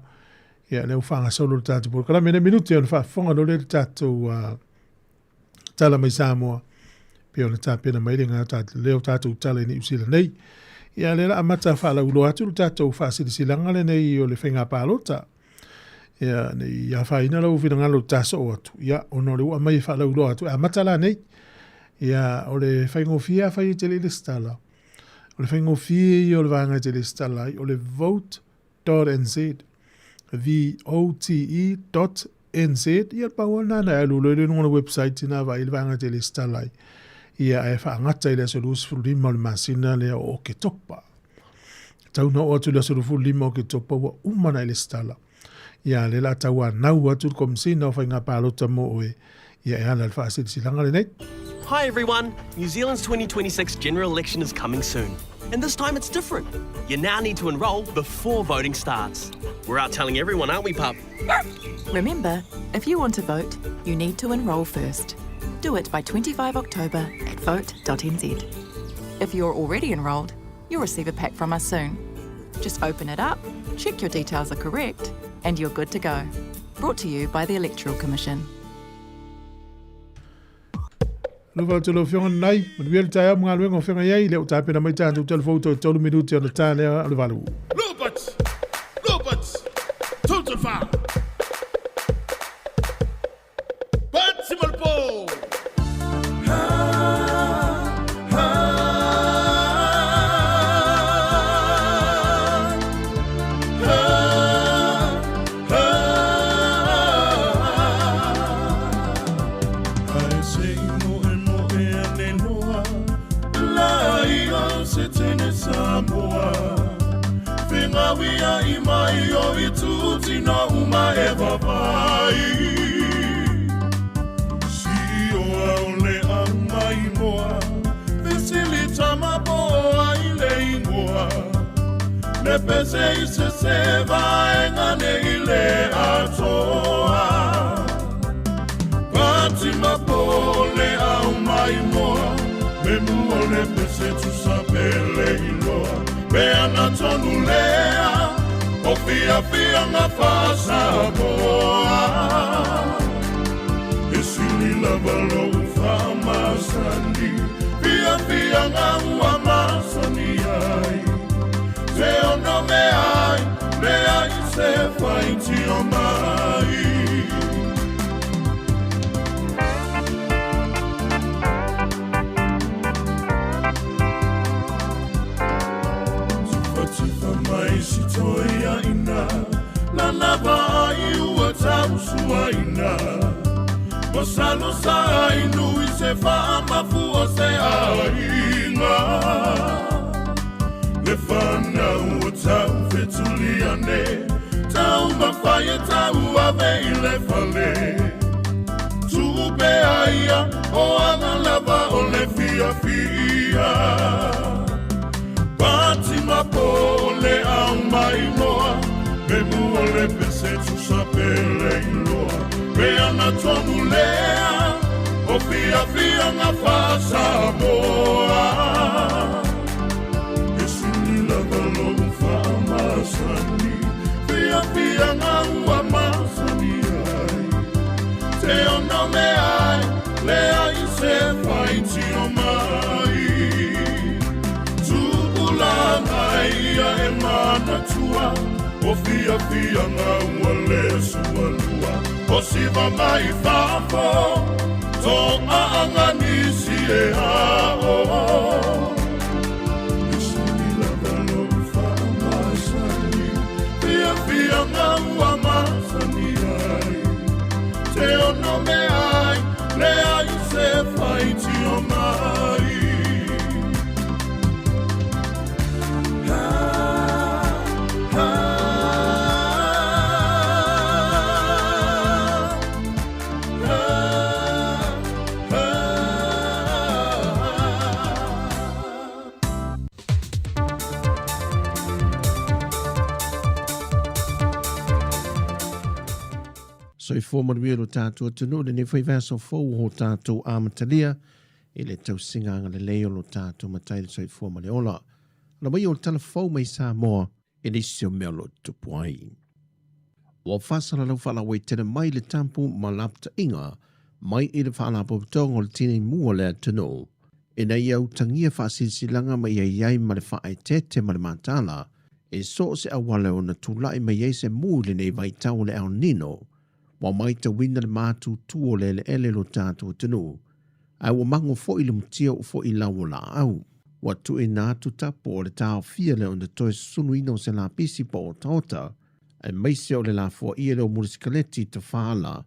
Ia lea ua faagasolo le tatou polokalame nei minute ona faafofoga loa lea i le tatou tala mai Samoa pei ona tapena mai le lea o tatou tala i Niu Sila nei. Ia lea la amata faalauiloa atu le tatou faasilasilaga lenei o le faiga palota. Ia nei afaina lau finagalo le tasoo atu, ia ona o le ua aumai e faalauiloa atu, e amata la nei. Ia o le faigofie a fai e te le i lesitala. O le faigofie ia o le vaega e te lesitala ai, o le vote.nz. V-O-T-E dot NZ, ia le pau lava lena na e alu loa i luga o le website ina vaai le vaega e te lesitala ai. Ia ae faagata i le aso 25 o le masina lea o Oketopa. Tau na oo atu i le aso 25 o Oketopa ua uma ona e lesitala. Ia lea la tauanau atu le Komesina o Faiga Palota mo oe, ia e ala i le faasilasilaga lenei. Hi everyone! New Zealand's 2026 general election is coming soon. And this time it's different. You now need to enrol before voting starts. We're out telling everyone, aren't we, pup? Remember, if you want to vote, you need to enrol first. Do it by 25 October at vote.nz. If you're already enrolled, you'll receive a pack from us soon. Just open it up, check your details are correct, and you're good to go. Brought to you by the Electoral Commission. Alofa atu lau Afioga Nanai, manuia le taeao ma galuega o feagai ai, lea ua tapena mai tatou telefou toe 3 minute ona ta lea o le 8. Robert! Robert! Total foul! Pese i se se vaenga ne i le atoa. Pati mapole au mai moa, me mua le pese tusa pele iloa. Pe ana tonu lea, o fia fia ngā whasamoa. E sili lava lou whamasani, fia fia ngā ua masani ai. Te ono me ai, me ai se whaiti o mai. Tufatufa mai si toia ina, lana vaai ua tausua ina. Masalo sa inu i se whaamafu o se aiga. Le whanau o tau fetuliane, tau mawhai e tau ave i le fale. Tupe aia o anga lava o le fia fia. Pati mapole au mai moa, me mua le pese tusa pele iloa. Pe ana tonu lea, o fia Fiafiaga faa-Samoa E sili lava lou faamasani Fiafiaga ua masani ai Te ono meai Leai se faitio mai Tupulaga ia e manatua O fiafiaga ua le sualua O siva mai fafo Toaaga nisi e ao E sili lava lou faamasani Fiafiaga ua masani ai Te ono meai Leai se faitio mai Soifua manuia lo tātou atunuu lenei foi vaiaso fou o tātou amatalia i le tausiga agalelei o lo tātou Matai le soifua ma le ola. Ona mai o le tala fou mai Samoa e nisi o mea o lo o tutupu ai. Ua faasalalau faalauaitele mai le tapu ma lapataiga mai i le Faalapotopotoga o le Tinei Mu o le atunuu ina ia utagia faasilasilaga ma ia i ai ma le faaeteete ma le mataala i so o se auala e ono tulai mai ai se mu i lenei vaitau o le El Nino. Ua matauina le matutu o le eleele o lo tatou atunuu, ae ua mago foi le mutia ua foi lau o laau. Ua tuuina atu tapu o le taofia lea ona toe susunuina o se lapisi po o otaota, aemaise o le lafoaia lea o mulisikaleti tafaala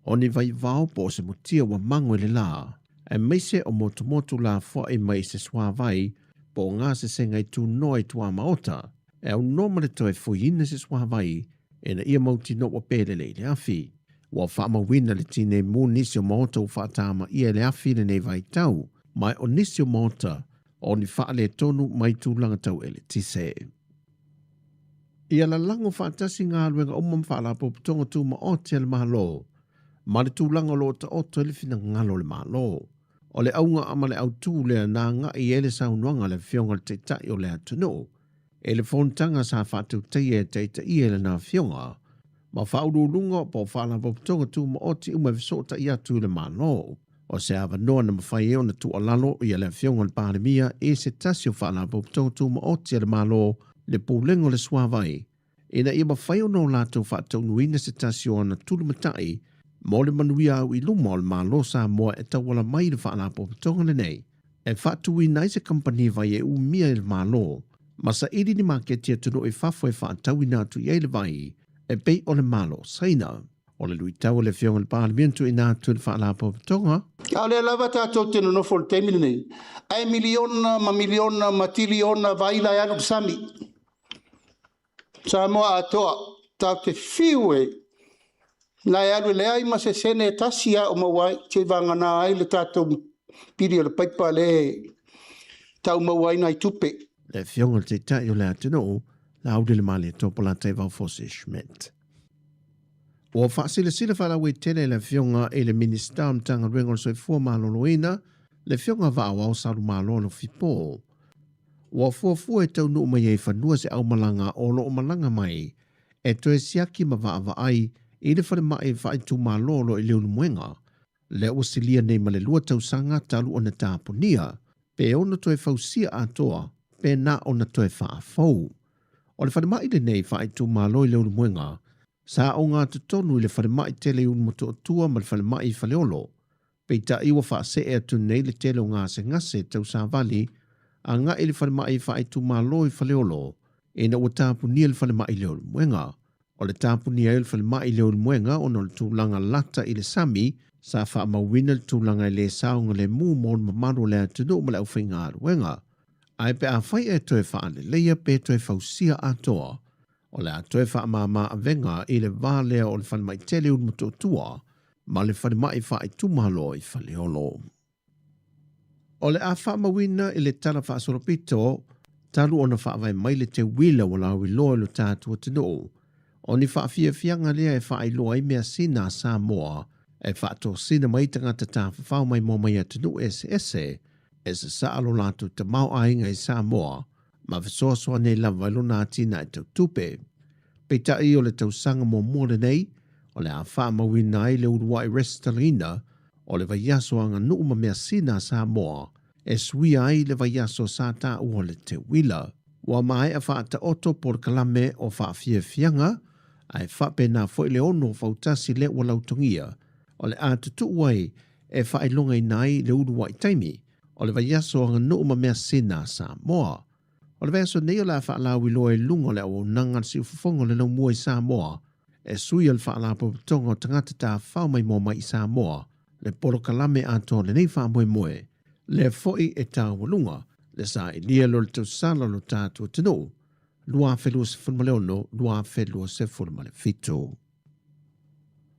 o ni vaivao po o se mutia ua mago i le la, aemaise o motumotu lafoai mai i se suavai po o gasesega i tunoa i tuamaota, e aunoa ma le toe fuiina se suavai ina ia mautinoa ua pelele i le afi. Ua faamauina le tinei mu nisi o maota ua faatamaia e le afi i lenei vaitau, ma o nisi o maota o ni faaletonu mai tulaga tau eletise. Ia lalago faatasi galuega uma ma faalapotopotoga tumaoti a le Malo ma le tulaga o lo o taoto ai le finagalo o le Malo. O le auga ma le autū lea na agai ai le saunoaga a le Afioga i le Taitai o le atunuu i le fonotaga sa faatautaia e taitaia i lana afioga ma faauluuluga po o faalapotopotoga tumaoti uma e fesootai atu i le Malo. O se avanoa na mafai ai ona tuualalo ia le Afioga i le Palemia i se tasi o Faalapotopotoga Tumaoti a le Malo, le Pulega o le Suavai, ina ia mafai ona o latou faataunuuina se tasi o ana tulumatai mo le manuia au i luma o le Malo o Samoa e tauala mai i le Faalapotopotoga lenei e faatuina ai se kamupani vai e umia e le Malo ma saili ni maketi atunuu i fafo e faatauina atu i ai le vai e pei o le Malo o Saina. O le luitau a le Afioga i le Palemia na tuuina atu i le Faalapotopotoga. A o lea lava tatou te nonofo i le taimi lenei, ae miliona ma miliona ma tiliona vaila e alu i le sami. Samoa atoa, tatou te fiu e na e alu e leai ma se sene e tasi a o maua ai, seivagana ai le tatou pili o le paipa lea e tau maua ai nai tupe. Le Afioga i le Taitai o le atunuu, Laaulialemalietoa Polataivao Fosi Schmidt. Ua faasilasila faalauaitele e le Afioga i le Minisita o Matagaluega o le Soifua Maloloina, le Afioga Vaaoao Salumalo Alofipo. Ua fuafua e taunuu mai ai i fanua se aumalaga o lo o malaga mai e toe siaki ma vaavaai i le falemai faaitumalo o lo o i Leulumoega, lea ua silia nei ma le 2 tausaga talu ona tapunia, pe ono toe fausia atoa pe na ona toe faafou. O le falemai lenei faaitumalo i Leulumoega, sa ogatotonu i le falemai tele i Ulumotootua ma le falemai i Faleolo, peitai ua faasee atu nei le tele o gasegase tau savali agai i le falemai faaitumalo i Faleolo ina ua tapunia le falemai i Leulumoega. O le tapunia ai o le falemai i Leulumoega ona o le tulaga lata i le sami, sa faamauina le tulaga e le saogalemu mo le mamalu o le atunuu ma le aufaigaluega. Ae pe afai e toe faaleleia pe toe fausia atoa, o le a toe faamama avega i le va lea o le falemai tele i Ulumotootua ma le falemai faaitumalo i Faleolo. O le a faamauina i le Tala Faasolopito talu ona faavae mai le teuila ua lauiloa i lo tatou atunuu, o ni faafiafiaga lea e faailoa ai measina a Samoa e faatosina mai tagata tafafao maimoa mai atunuu eseese e sasaa lo latou tamaoaiga i Samoa ma fesoasoani ai lava i lona atinae tau tupe. Peitai o le tausaga muamua lenei o le a faamauina ai le uluai resitalaina o le vaiaso aganuu ma measina a Samoa e suia ai le vaiaso sa taua o le Teuila. Ua maea faataoto polokalame o faafiafiaga ae faapena foi le ono fautasi lea ua lautogia o le a tutuu ai e faailogaina ai le uluai taimi o le vaiaso aganuu ma measina a Samoa. O le vaiaso nei o le a faalauiloa i luga o le auaunaga a le Siufofoga o le Laumua i Samoa e sui o le Faalapotopotoga o Tagata Tafafao Maimoa Mai i Samoa le polokalame atoa o lenei faamoemoe, lea foi e taualuga le sailia lea o le tausala o lo tatou atunuu 2026-2027.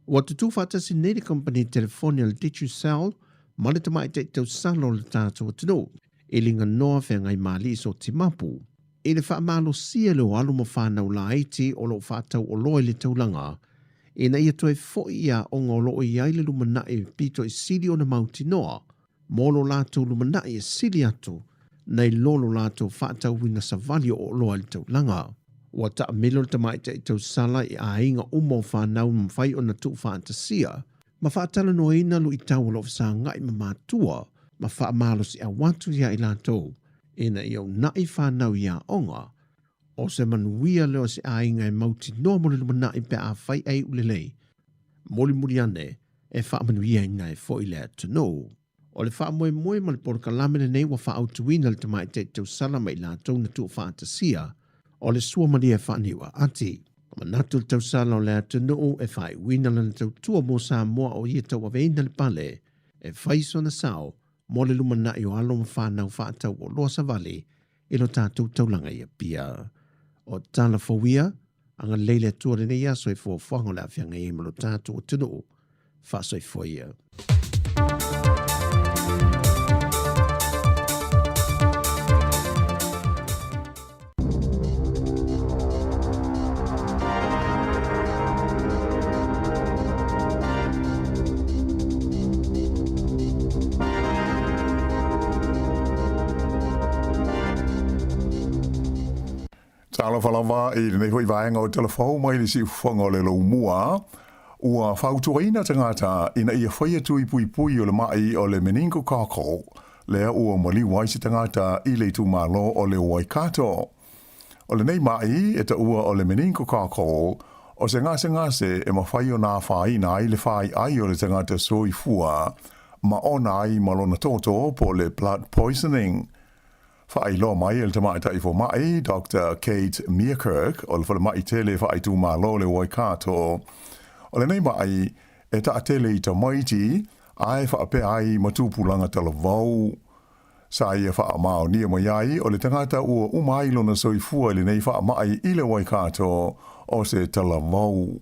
Ua tutū faatasi nei le kamupani telefoni a le Digicel ma le tamaitai tausala o le tatou atunuu i Liganoa Feagaimalii Sotimapu i le faamalosia lea o alo ma fanau laiti o lo o faatauoloa i le taulaga ina ia toe foi i aoga o lo o i ai le lumanai pito i sili ona mautinoa mo lo latou lumanai e sili atu nai lo lo latou faatauina savali o oloa i le taulaga. Ua taamilo le tamaitai tausala i aiga uma o fanau mafai ona tuufaatasia ma faatalanoaina luitau o lo o fesagai ma matua ma faamalosiau atu ia i latou ina ia uunai fanau i aoga. O se manuia lea o se aiga e mautinoa mo le lumanai pe afai e iu lelei. Mulimuli ane e faamanuiaina ai foi le atunuu. O le faamoemoe ma le polokalame lenei ua faaautuina le tamaitai tausala ma i latou na tuufaatasia o le suamalie faaniuaati. Ua manatu le tausala o le atunuu e faaiuina lana tautua mo Samoa o ia tauaveina le pale e fai sona sao mo le lumanai o alo ma fanau faatauoloa savali i lo tatou taulaga i Apia. O tala fou ia, agalelei le Atua i lenei aso i fuafuaga o le aafiaga i ai ma lo tatou atunuu. Faasoifua ia. Talofa lava i lenei foi vaega o tala fou mai le siufofoga o le Laumua, ua fautuaina tagata ina ia faia tui puipui o le ma'i o le meningococcal lea ua maliu ai se tagata i le itumalo o le Waikato. O lenei ma'i e taua o le meningococcal o se gasegase e mafai ona afaina ai le fai'ai o le tagata soifua ma ona ai ma lona toto po o le blood poisoning. Faailoa mai e le tamaitai fomai Doctor Kate Meerkerk o le falemai tele faaitumalo o le Waikato, o lenei ma'i e taatele i tamaiti ae faapea ai ma tupulaga talavou. Sa ia faamaonia mai ai o le tagata ua uma ai lona soifua i lenei faamai i le Waikato o se talavou.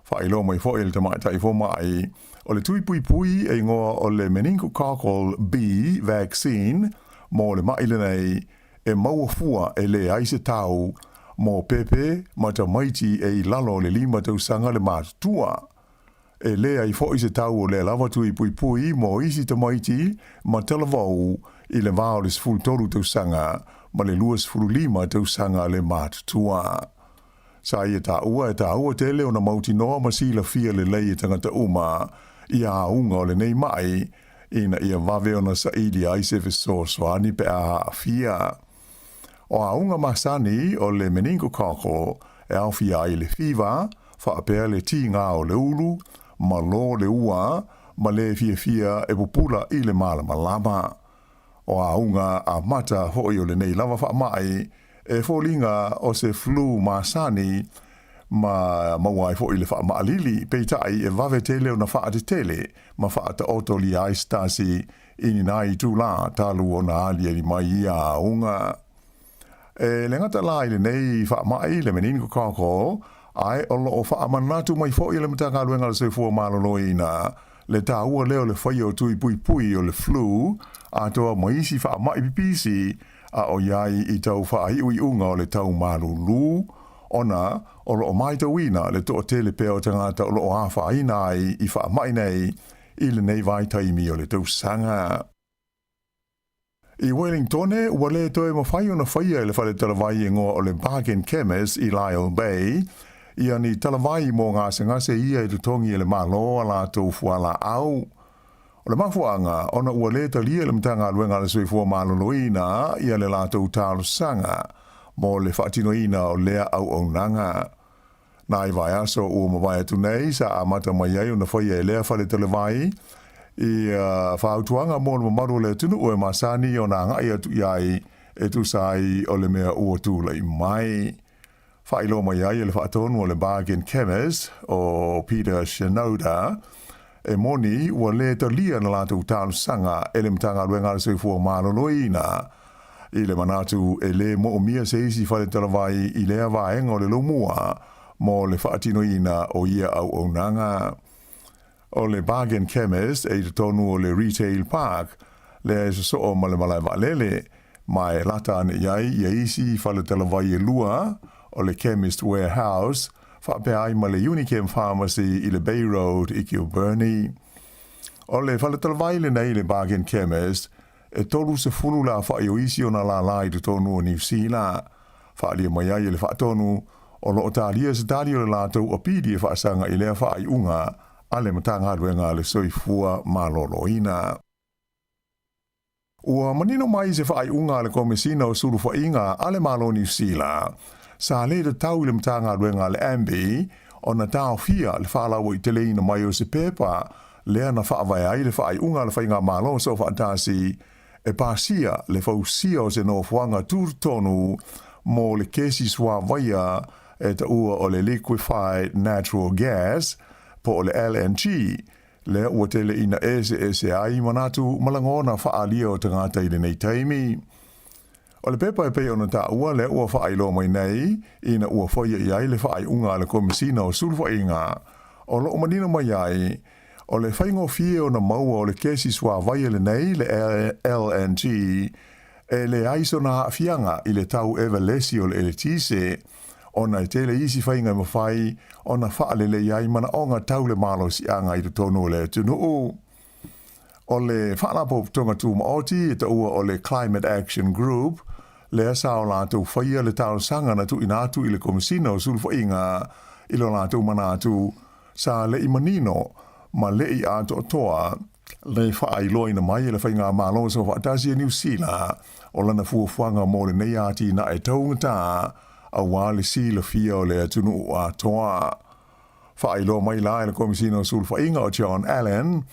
Faailoa mai foi e le tamaitai fomai o le tui puipui e igoa o le meningococcal B vaccine mo le ma'i lenei e maua fua e leai se tau mo pepe ma tamaiti e i lalo o le lima tausaga le matutua. E leai foi se tau o lea lava tui puipui mo isi tamaiti ma talavou i le va o le 13 tausaga ma le 25 tausaga le matutua. Sa ia taua e taua tele ona mautinoa ma silafia lelei e tagata uma ia auga o lenei ma'i ina ia vave ona saili ai se fesoasoani pe a aafia. O auga masani o le meningococcal e aofia ai le fiva, faapea le tigā o le ulu, malo le ua, ma le fiafia e pupula i le malamalama. O auga amata foi o lenei lava faamai e foliga o se flu masani ma maua ai foi le faamaalili, peitai e vave tele ona faatetele ma faataotolia ai se tasi i ni nai itulā talu ona aliali mai ia auga. E le gata la i lenei faamai le meningococcal, ae o lo o faamanatu mai foi e le Matagaluega o le Soifua Maloloina le taua lea o le faia o tui puipui o le flu atoa ma isi faamai pipisi a o i ai i tau faaiuiuga o le tau malūlū. ona o lo o matauina le toatele pea o tagata o lo o afaina ai i faamai nei i lenei vaitaimi o le tausaga. I Wellingtone, ua le toe mafai ona faia e le fale talavai e igoa o le Bargain Chemist i Lyall Bay ia ni talavai mo gasegase ia e totogi e le Malo a latou fualaau. O le mafuaaga ona ua le talia e le Matagaluega a le Soifua Maloloina ia le latou talosaga mo le faatinoina o lea auaunaga. Nai vaiaso ua mavae atu nei sa amata mai ai ona faia e lea fale talevai ia fautuaga mo le mamalu o le atunuu e masani ona agai atu i ai e tusa ai o le mea ua tulai mai. Faailoa mai ai e le faatonu o le Bargain Chemist o Peter Shinoda, e moni ua le talia na latou talosaga e le Matagaluega a le Soifua Maloloina i le manatu e le moomia se isi fale talavai i lea vaega o le lomua mo le faatinoina o ia auaunaga. O le Bargain Chemist e i totonu o le Retail Park lea e sosoo ma le malae vaalele, ma e lata ane i ai ia isi fale talavai e lua, o le Chemist Warehouse faapea ai ma le Unichem Pharmacy i le Bay Road i Kilbirnie. O le fale talavai lenei le Bargain Chemist, e 30 le aofai o isi ona lālā i totonu o Niu Sila. Faaalia mai ai e le faatonu, o lo o talia se tali o le latou apili e faasaga i lea faaiuga a le Matagaluega a le Soifua Maloloina. Ua manino mai se faaiuga a le Komesina o Sulufaiga a le Malo o Niu Sila, sa le tatau i le Matagaluega a le AMBI ona taofia le faalauaiteleina mai o se pepa lea na faavae ai le faaiuga a le Faigamalo Soofaatasi e pasia le fausia o se nofoaga tutotonu mo le kesi suāvaia e taua o le Liquefied Natural Gas po o le LNG, lea ua tele ina eseese ai manatu ma lagona faaalia o tagata i lenei taimi. O le pepa e pei ona taua lea ua faailoa mai nei ina ua faia i ai le faaiuga a le Komesina o Sulufaiga, o lo o manino mai ai, o le faigofie ona maua o le kesi suāvaia lenei, le LNG, e leai sona aafiaga i le tau evalesi o le eletise, ona e tele isi faiga e mafai ona faalelei ai manaoga tau le malosiaga i totonu o le atunuu. O le Faalapotopotoga Tumaoti e taua o le Climate Action Group, lea sa o latou faia le talosaga na tuuina atu i le Komesina o Sulufaiga i lo latou manatu sa le i manino ma le i atoatoa le faailoaina mai e le Faigamalo Soofaatasi a Niu Sila o lana fuafuaga mo lenei atinae taugata aua le silafia o le atunuu atoa. Faailoa mai la e le Komesina o Sulufaiga o John Allen,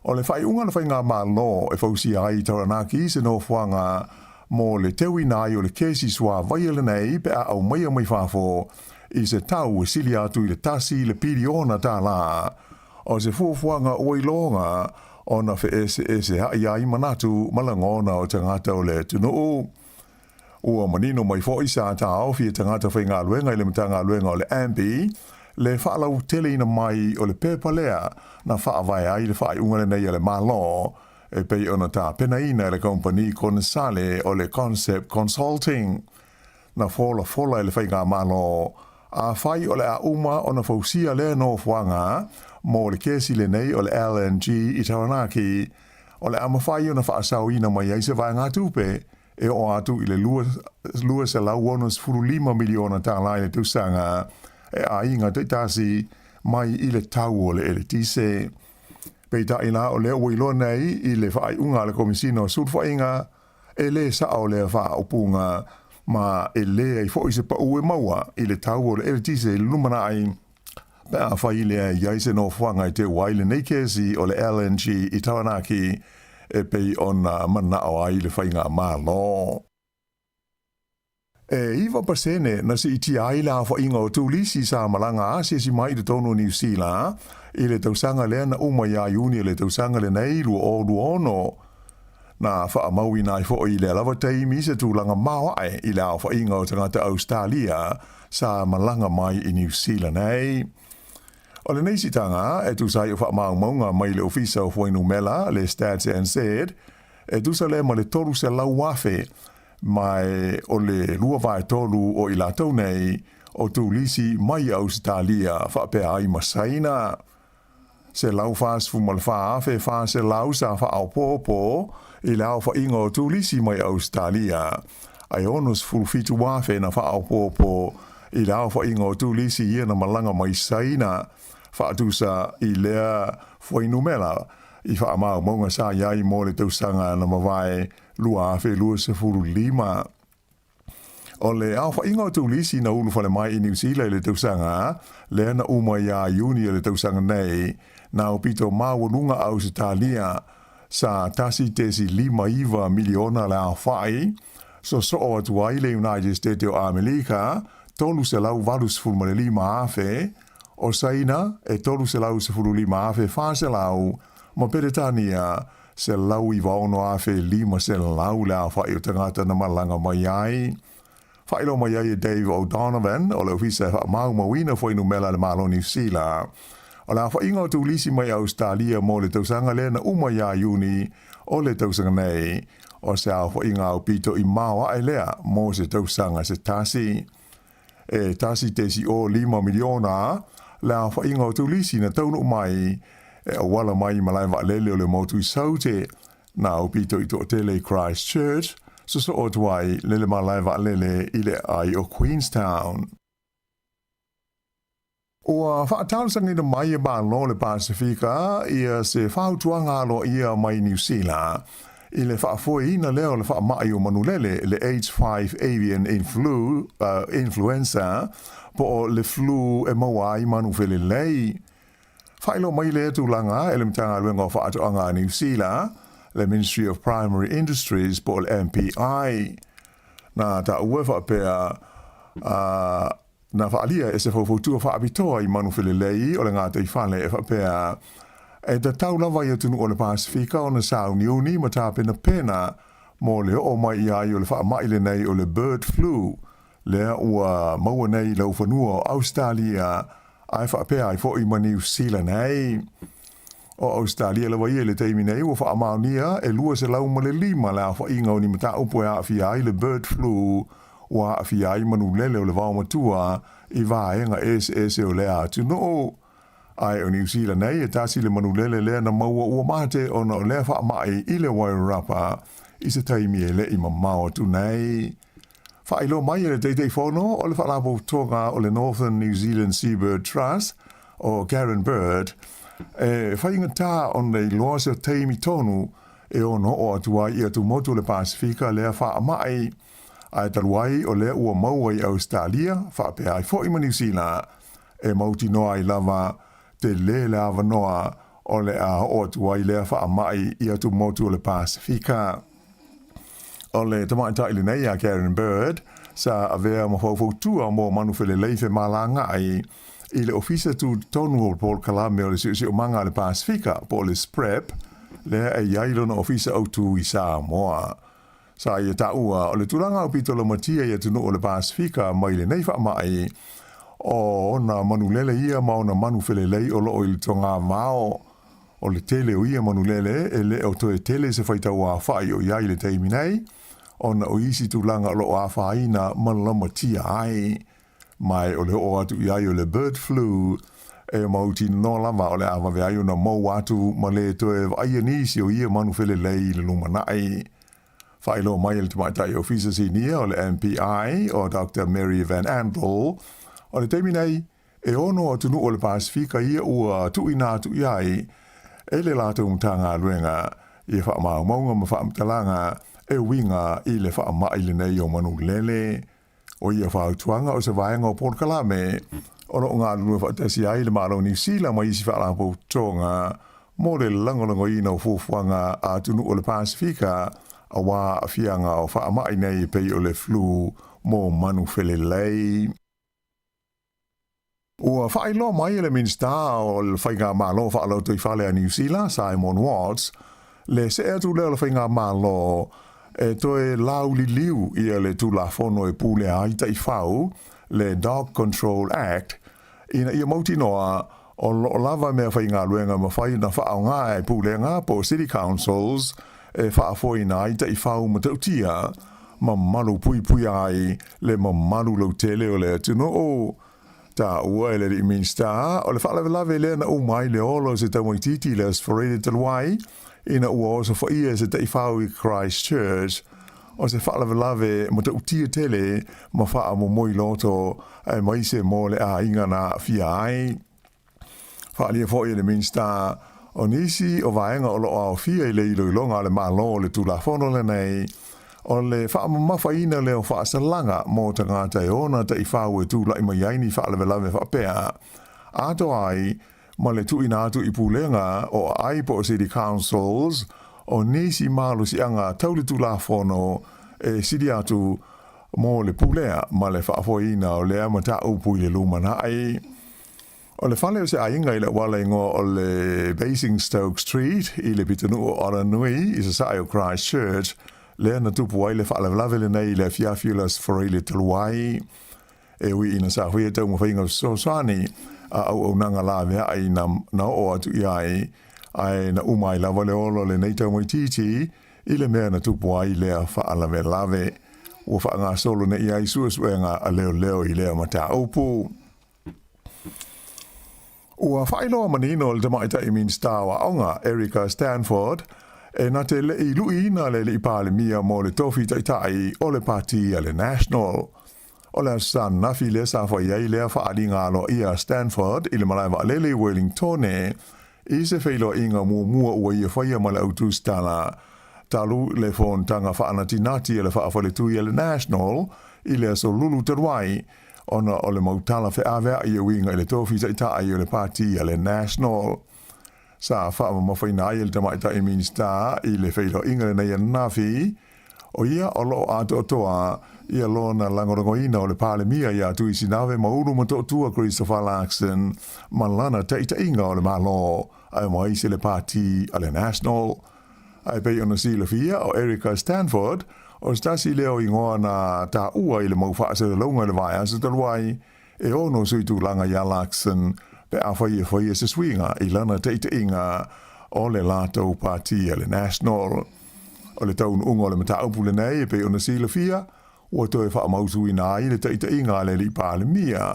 o le faaiuga a le Faigamalo e fausia ai i Taranaki se nofoaga mo le teuina ai o le kesi suāvaia lenei pe a aumaia mai fafo i se tau e sili atu i le tasi le piliona tālā. O se fuafuaga ua iloga ona feeseeseaʻi ai manatu ma lagona o tagata o le atunuu. Ua manino mai foi sa taofi e tagata faigaluega i le Matagaluega o le AMBI le faalauteleina mai o le pepa lea na faavae ai le faaiuga lenei a le Malo e pei ona tapenaina e le kamupani konesale o le Concept Consulting. Na folafola e le Faigamalo, afai o le a uma ona fausia lea nofoaga mo le kesi lenei o le LNG i Taranaki, o le a mafai ona faasaoina mai ai se vaegatupe e oo atu i le $265 miliona tālā i le tausaga e aiga taitasi mai i le tau o le eletise. Peitai la o lea ua iloa nei i le faaiuga a le Komesina o Sulufaiga, e le sao lea faaupuga ma e leai foi se pau e maua i le tau o le eletise i le lumanai pe afai lea e i ai se nofoaga e teu ai lenei kesi o le LNG i Taranaki e pei ona manao ai le Faigamalo. E 9% na siitia ai le aofaiga o turisi sa malaga asiasi mai i totonu o Niu Sila i le tausaga lea na uma ia Iuni o le tausaga lenei 2026. Na faamauina ai foi i lea lava taimi se tulaga maoae i le aofaiga o tagata Ausetalia sa malaga mai i Niu Sila nei. O lenei siitaga e tusa ai o faamaumauga mai le Ofisa o Fuainumela, le Stats NZ, e tusa lea ma le 300,000 ma o le lua vaetolu o i latou nei o turisi mai Ausetalia faapea ai ma Saina. 144,400 sa faaopoopo i le aofaiga o turisi mai Ausetalia, ae 67,000 na faaopoopo i le aofaiga o turisi ia na malaga mai Saina, faatusa i lea fuainumera i faamaumauga sa i ai mo le tausaga na mavae 2025. O le aofaiga o turisi na ulufale mai i Niu Sila i le tausaga lea na uma ia Iuni o le tausaga nei, na aupito maualuga Ausetalia sa 1.59 miliona le aofai, sosoo atu ai le United States o Amelika, 385,000, o Saina e 315,400, ma Peretania 196,500 le aofai o tagata na malaga mai ai. Faailoa mai ai e Dave O'Donovan o le Ofisa e Faamaumauina Fuainumera a le Malo o Niu Sila, o le aofaiga o turisi mai Ausetalia mo le tausaga lea na uma ia Iuni o le tausaga nei, o se aofaiga aupito i maoae lea mo se tausaga se tasi. E 1.05 miliona le aofaiga o turisi na taunuu mai e auala mai i malae vaalele o le motu i Saute, na aupito i toatele i Christchurch, sosoo atu ai le le malae vaalele i le aai o Queenstown. Ua faatalosagaina mai e Malo le Pasefika ia se fautuaga aloaia mai Niu Sila i le faafoeina lea o le faamai o manulele, le H5 avian influ, influenza, po o le flu e maua ai manu felelei. Faailoa mai lea tulaga e le Matagaluega o Faatoaga a Niu Sila, le Ministry of Primary Industries po o le MPI. Na taua e faapea, na faaalia e se faufautua faapitoa i manu felelei o le gataifale e faapea, e tatau lava i atunuu o le Pasefika ona sauniuni ma tapenapena mo le oo mai i ai o le faamai lenei o le bird flu, lea ua maua nei i laufanua o Ausetalia ae faapea ai foi ma Niu Sila nei. O Ausetalia lava ia i le taimi nei ua faamaonia e 205 le aofaiga o ni mataupu e aafia ai le bird flu ua aafia ai manulele o le vaomatua i vaega eseese o lea atunuu. Ae o Niu Sila nei e tasi le manulele lea na maua ua mate ona o lea faamai i le wairarapa i se taimi e le i mamao atu nei. Faailoa mai e le Taitaifono o le Faalapotopotoga o le Northern New Zealand Seabird Trust, o Karen Bird, e faigata ona iloa se taimi tonu e ono oo atu ai i atumotu o le Pasefika lea faamai, ae talu ai o lea ua maua i Ausetalia faapea ai foi ma Niu Sila, e mautinoa ai lava tele le avanoa o le a oo atu ai lea faamai i atumotu o le Pasefika. O le tamaitai lenei a Karen Bird sa avea ma faufautua mo manu felelei femalagaai i le Ofisa Tutotonu o Polokalame o le Siosiomaga a le Pasefika po o le SPREP, lea e i ai lona ofisa autu i Samoa. Sa ia taua o le tulaga aupito laumatia i atunuu o le Pasefika mai lenei faamai o ona manulele ia ma ona manu felelei o loo i le togavao. O le tele o ia manulele e le o toe tele se faitau aofai o i ai i le taimi nei, ona o isi tulaga o lo o afaina ma laumatia ai. Ma o le oo atu i ai o le bird flu e mautinoa lava o le a vave ai ona mou atu ma le toe vaaia nisi o ia manu felelei i le lumanai. Faailoa mai e le tamaitai Ofisa Sinia o le MPI o Doctor Mary Van Andel, o le taimi nei, E ono atunuu o le Pasefika ia ua tuuina atu i ai e le latou Matagaluega ia faamaumauga ma faamatalaga e uiga i le faamai lenei o manulele. O ia fautuaga o se vaega o polokalame o lo o galulue faatasi ai le Malo o Niu Sila ma isi faalapotopotoga mo le lagolagoina o fuafuaga a atunuu o le Pasefika aua aafiaga o faamai nei e pei o le flu mo manu felelei. Ua faailoa mai e le Minisita o le Faigamalo Faalotoifale a Niu Sila, Simon Watts, le see atu lea o le Faigamalo e toe lauliliu ia le Tulafono e pulea ai taifau, le Dog Control Act, ina ia mautinoa o lo o lava mea faigaluega mafai ona faaaoga e pulega po o City Councils e faafoeina ai taifau matautia. ma malu puipuia ai le mamalu lautele o le atunuu. Taua e le alii Minisita, o le faalavelave lea na uma ai le ola o se tamaitiiti i le Aso Faraile talu ai, ina ua osofaia e se taifau i Christchurch, o se faalavelave matautia tele ma faamomoi loto aemaise mo le aiga na aafia ai. Faaalia foi e le Minisita, o nisi o vaega o lo o aofia i le iloiloga a le Malo o le Tulafono lenei, o le faamamafaina lea o faasalaga mo tagata e ona taifau e tulai mai ai ni faalavelave faapea, atoa ai ma le tuuina atu i pulega o aai po o City Councils o nisi malosiaga tau le Tulafono e sili atu mo le pulea ma le faafoeina o lea mataupu i le lumanai. O le fale o se aiga i le auala igoa o le Basingstoke Street i le pitonuu o Aranui i sasae o Christchurch, lea na tupu ai le faalavelave lenei i le afiafi o le Aso Faraile talu ai. E ui ina sa faia taumafaiga fesoasoani a auaunaga laveai na, na oo atu i ai, ae na uma ai lava le ola o lenei taumaitiiti i le mea na tupu ai lea faalavelave. Ua faagasolo nei ai suesuega a leoleo i lea mataupu. Ua faailoa manino e le Tamaitai Minisita o Aoga, Erica Stanford, e na te le i luiina le Alii Palemia mo le tofi taitai o le Pati a le National. O le Aso Sa ananafi lea sa fai ai lea faaaliga aloaia a Stanford i le malae vaalele i Wellingtone i se feiloaiga muamua ua ia faia ma le au tusitala talu le fonotaga faanatinati a le faafaletui a le National i le aso Lulu talu ai ona o le mau tala feaveai e uiga i le tofi taitai o le Pati a le National. Sa faamamafaina ai e le Tamaitai Minisita i le feiloaiga lenei ananafi, o ia o lo o atoatoa ia lona lagolagoina o le Palemia ia Tuisinave Maulu Motootua Christopher Luxon ma lana taitaiga o le Malo aemaise le Pati a le National. Ae pei ona silafia, o Erica Stanford, o se tasi lea o igoa na taua i le mau faasalalauga i le vaiaso talu ai, e ono sui tulaga iā Luxon pe afai e faia se suiga i lana taitaiga o le latou pati a le National. O le taunuuga o le mataupu lenei e pei ona silafia, ua toe faamautuina ai le taitaiga a le alii Palemia,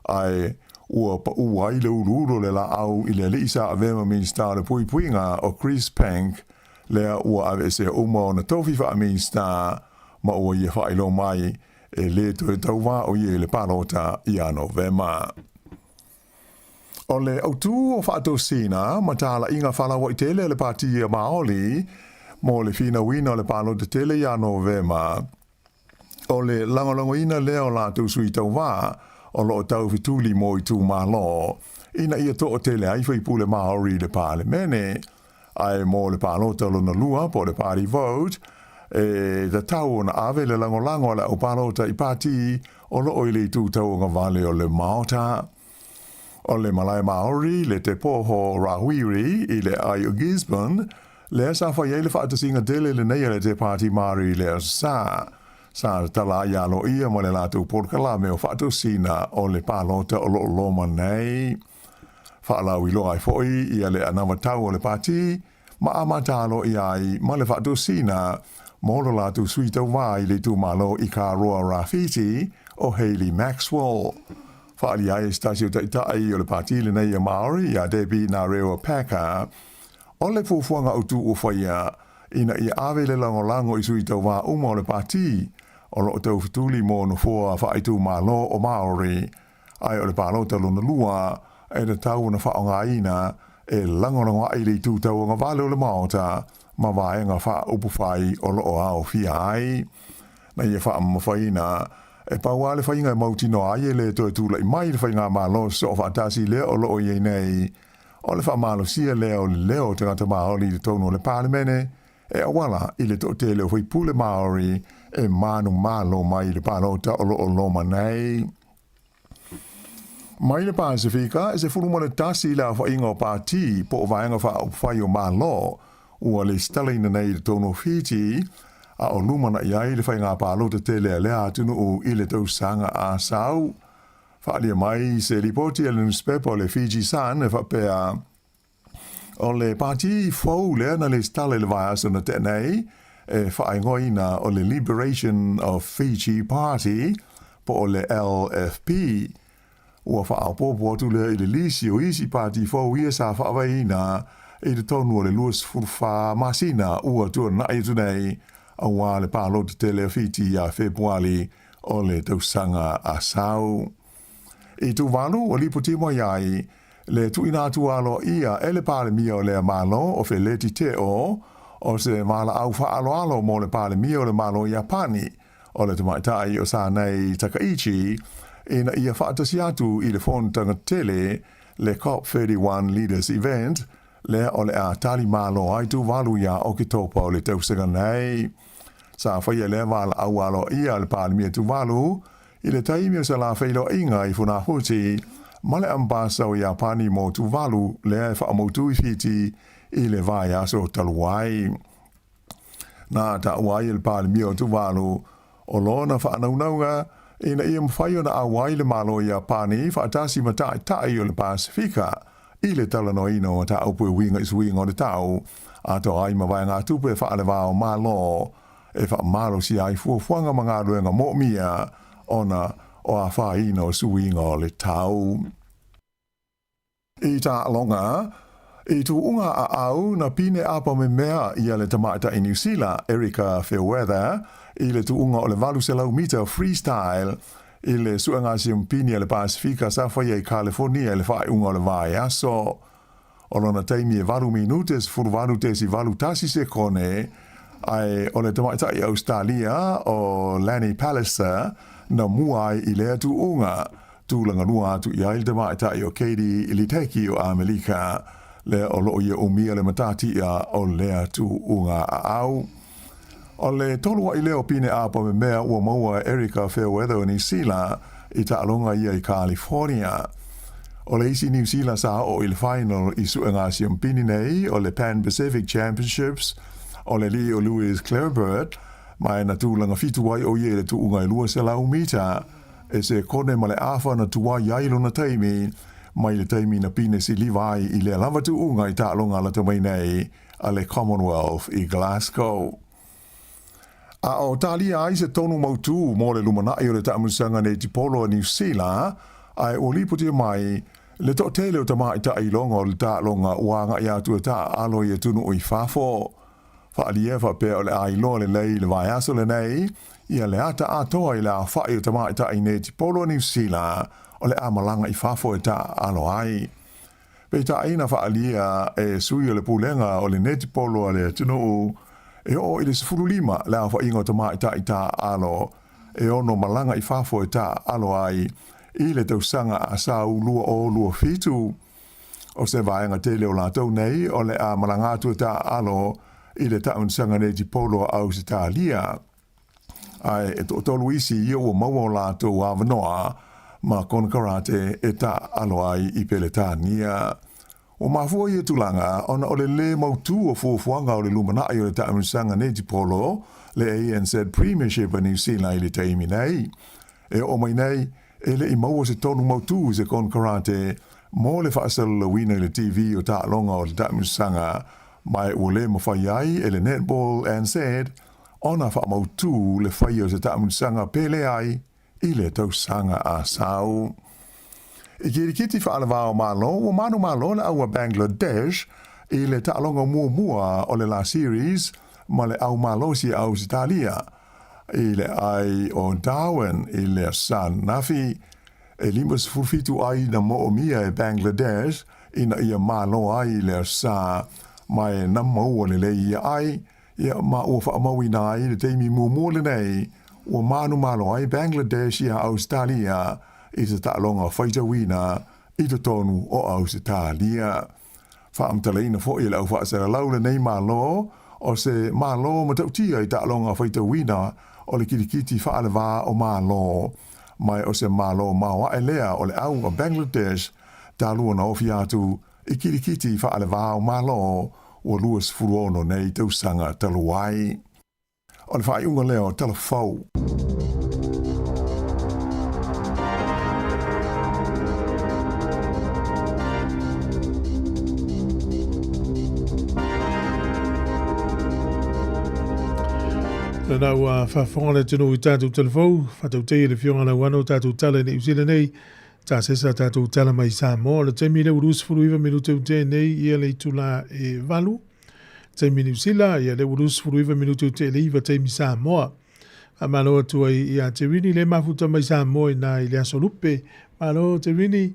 ae ua paʻū ai le uluulu o le laau i le alii sa avea ma Minisita o le Puipuiga o Chris Pank, lea ua aveesea uma ona tofi faa-Minisita ma ua ia faailoa mai e lē toe tauva ʻo ia i le palota ia Novema. O le autū o faatosina ma talaiga falauaitele a le Pati a Māori mo le finauina o le palota tele ia Novema, O le lagolagoina lea o latou sui tauva o lo o taufetuli mo itumalo ina ia toatele ai faipule Māori i le Palemene. Ae mo le palota lona lua po o le party vote, e tatau ona ave le lagolago a le au palota i pati o lo o i le itu tauagavale o le Maota. O le malae Māori, le Te Poho Rawiri i le aai o Gisborne, lea sa fai ai le faatasiga tele lenei a le Te Pāti Māori i le Aso Sa. Sa tatala ai aloaia ma le latou polokalame o faatosina o le palota o lo o loma nei. Faalauiloa ai foi ia le anavatau o le pati ma amata aloaia ai ma le faatosina mo lo latou sui tauva i le itumalo i Karoa Rāwhiti o Hayley Maxwell. Faaalia ai e se tasi o taitai o le pati lenei a Māori ia Debbie Ngarewa Packer, o le fuafuaga autu ua faia ina ia ave le lagolago i sui tauva uma o le pati o lo o taufetuli mo nofoa faaitumalo o Māori, ae o le palota lona lua e tatau ona faaaogaina e lagolago ai le itu tauagavale o le Maota ma vaega faaupufai o lo o aofia ai. Na ia faamamafaina, e pau lava le faiga e mautinoa ai e le toe tulai mai le faigamalo sosoo faatasi lea o lo o i ai nei, o le faamalosia lea o le leo o tagata Māori i totonu o le Palemene e auala i le toatele o faipule Māori e manumalo mai i le palota o lo o loma nei. Mai le Pasefika, e 11 le aofaiga o pati po o vaega faaupufai o Malo ua lesitalaina nei i totonu o Fiji, a o lumanai ai le faiga palota tele a lea atunuu i le tausaga a sau. Faaalia mai se lipoti a le nusipepa o le Fiji Sun e faapea, O le pati fou lea na lesitala i le vaiaso na tea nei, e faaigoaina o le Liberation of Fiji Party po o le LFP. Ua faaopoopo atu lea i le lisi o isi pati fou ia sa faavaeina i totonu o le 24 masina ua tuanai atu nei auā le palota tele a Fiti ia Fepuali o le tausaga a sau. I Tuvalu, ua lipoti mai ai le tuuina atu aloaia e le Palemia o lea Malo o Feleti Teo o se valaau faaaloalo mo le Palemia o le Malo o Iapani, o le tamaitai o Sanae Takaichi, ina ia faatasi atu i le fonotaga tele, le COP31 Leaders Event, lea o le a tali malo ai Tuvalu ia Oketopa o le tausaga nei. Sa faia lea valaau aloaia a le Palemia Tuvalu i le taimi o se la feiloaiga i Funafuti ma le Ambasa o Iapani mo Tuvalu lea e faamautu i Fiti i le vaiaso talu ai. Na taua ai e le Palemia o Tuvalu o lona faanaunauga ina ia mafai ona auai le Malo o Iapani faatasi ma Taitai o le Pasefika i le talanoaina o mataupu e uiga i suiga o le tau, atoa ai ma vaegatupe faale-va o Malo e faamalosia ai fuafuaga ma galuega moomia ona o afaina o suiga o le tau. I taaloga, i tuuga aau na pine apa memea ia le tamaitai Niu Sila, Erika Fairweather, i le tuuga o le 800 mita freestyle i le suega siampini a le Pasefika sa faia i Kalifornia i le faaiuga o le vaiaso. O lona taimi e 8 minute 18.81 sekone, ae o le tamaitai Ausetalia o Lani Pallister na mua ai i lea tuuga. Tulaga lua atu i ai le tamaitai o Katie Ledecky o Amelika, lea o loo ia umia le matatia o lea tuuga aau. O le tolu ai lea o pine apa memea ua maua e Erika Fairweather o Niu Sila i taaloga ia i California. O le isi Niu Sila sa oo i le final i suega siampini nei o le Pan Pacific Championships o le alii o Louis Clareburt, ma e na tulaga fitu ai o ia i le tuuga e 200 mita e sekone ma le afa na tuai ai lona taimi mai le taimi na pine siliva ai i lea lava tuuga i taaloga lata mai nei a le Commonwealth i Glasgow. A o talia ai se tonu mautū mo le lumanai o le taamilosaga netipolo a Niu Sila, ae ua lipotia mai le toatele o tamaitai iloga o le taaloga ua agai atu e taaalo i atunuu i fafo. Faaalia faapea o le a iloa lelei i le vaiaso lenei ia le ata atoa i le aofai o tamaitai netipolo a Niu Sila o le a malaga i fafo e taaalo ai. Peitai na faaalia e sui o le pulega o le netipolo a le atunuu e oo i le 15 le aofaiga o tamaitai taaalo e ono malaga i fafo e taaalo ai i le tausaga a sau 2027. O se vaega tele o latou nei o le a malaga atu e taaalo i le taamilosaga netipolo a Ausetalia. Ae e toatolu isi ia ua maua o latou avanoa ma konekarate e taaalo ai i Peletania. Ua mafua ia tulaga ona o le lē mautū o fuafuaga o le lumanai o le taamilosaga netipolo le ANZ Premiership a Niu Sila i le taimi nei. E oo mai nei, e le i maua se tonu mautū i se konekarate mo le faasalalauina i le TV o taaloga o le taamilosaga, ma e ua lē mafai ai e le Netball NZ ona faamautū le faia o se taamilosaga pe leai i le tausaga a sau. I kirikiti faalevao Malo, ua manumalo le au a Bangladesh i le taaloga muamua o le la series ma le au malosi a Ausetalia i le ai o Darwin i le aso ananafi. E 57 ai na moomia e Bangladesh ina ia malo ai i le aso ma e na maua lelei ia ai Ia, ma ua faamauina ai le taimi muamua lenei ua manumalo ai Bangladesh iā Ausetalia i se taaloga faitauina i totonu o Ausetalia. Faamatalaina foi e le aufaasalalau lenei Malo o se Malo matautia i taaloga faitauina o le kilikiti faalevā o Malo, ma o se Malo maoae lea o le au a Bangladesh talu ona ofi atu i kilikiti faalevā o Malo ua 26 nei tausaga talu ai. O le faaiuga lea o Tala Fou. Lena ua faafofoga le atunuu i tatou talafou, faatautei e le Afioga Lauano tatou tala i Niu Sila nei, tasesa tatou tala mai Samoa. O le taimi lea ua 29 minute ua tea nei ia le itula e 8, taimi Niu Sila, ia lea ua 29 minute ua tea i le 9 taimi Samoa. Faamalo atu ai ia Terini le mafuta mai Samoa ina i le aso Lupe. Malo Terini,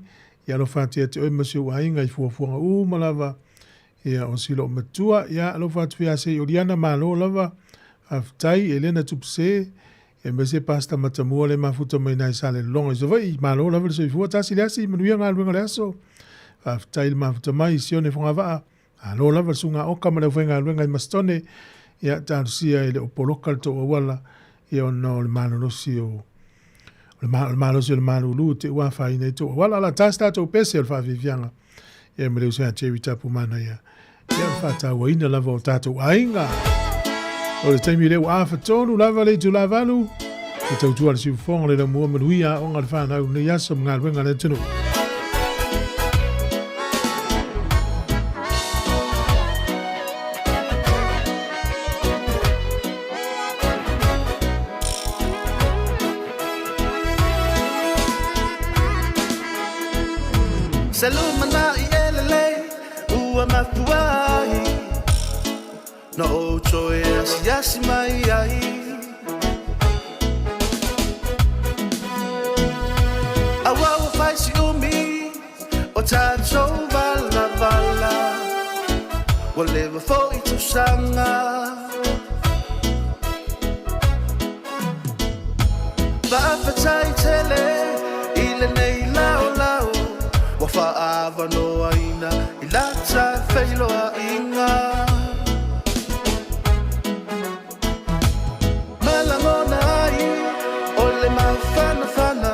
ia alofa atu ia te oe ma si ou aiga i fuafuaga uma lava Ia, o si loomatua, ia, alofa atu ia se i Oliana, malo lava, faafetai, Elena Tupse, ia aemaise Pastor Matamua le mafuta mai nai Salelologa i Savaii, malo lava le soifua, tasi le asi, manuia galuega o le aso, faafetai le mafuta mai, Sione Fogavaa, malo lava le susuga Oka ma le aufaigaluega i Masitone, ia, talosia e le o poloka le tou auala, ia ona o le malolosi o o le malosi o le malulu te ua afaina ai tou auala. O le a tasi tatou pese o le faafiafiaga. Ia ma le uso ia Jerry Tapumana ia. Ia o le faatauaina lava o tatou aiga. O le taimi lea ua afatolu lava le itula 8. E tautua le siufofoga le laumua manuia aoga le fanau nei aso ma galuega a le atunuu. Se lumanai e lelei ua mafua ai Na ou toe asiasi mai ai Aua ua fai si umi o tatou valavala Ua leva foi tausaga Faafetai tele i lenei laolao Ua faaavanoaina i la ta feiloaiga Ma lagona ai o le mafanafana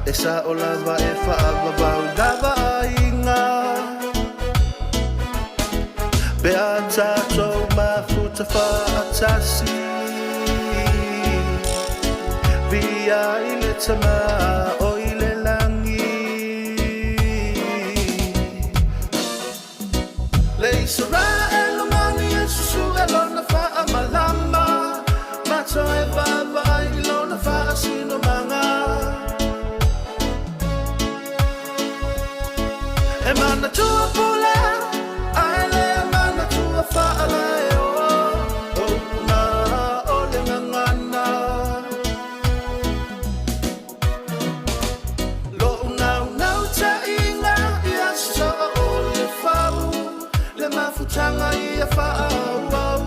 E sao lava e faavavau lava aiga Pe a tatou mafuta faatasi Viia ai le Tama o i le lagi Le Isaraelu mani e susue lona faamalama Ma toe vaavaai i lona faasinomaga E manatua pule ae le manatua faalaeo O upu o le gagana Lo'u naunautaiga ia soa o le fau Le mafutaga ia faaauau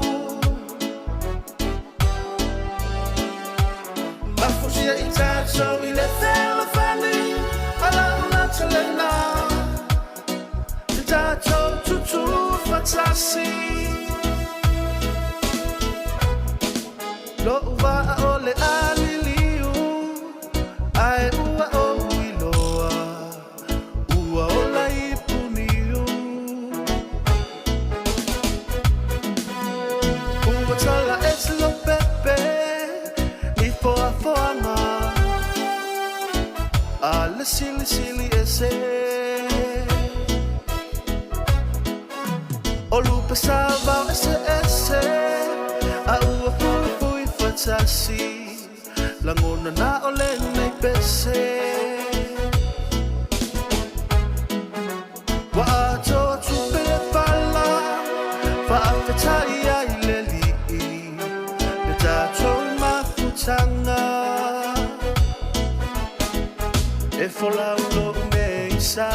Mafusia i tatou i le fealofani A lau natalena Te tatou tutu fatasi Lo'u vaa o le a liliu Ae ua ou iloa Ua ola i Puniu Ua tala ese Lopepe i foafoaga A le silisili ese O lupe saovao eseese A ua fuifui fatasi Lagona na o lenei pese Ua atoa tupe le pala Faafetai ai le Alii Le tatou mafutaga E folau lou nei sa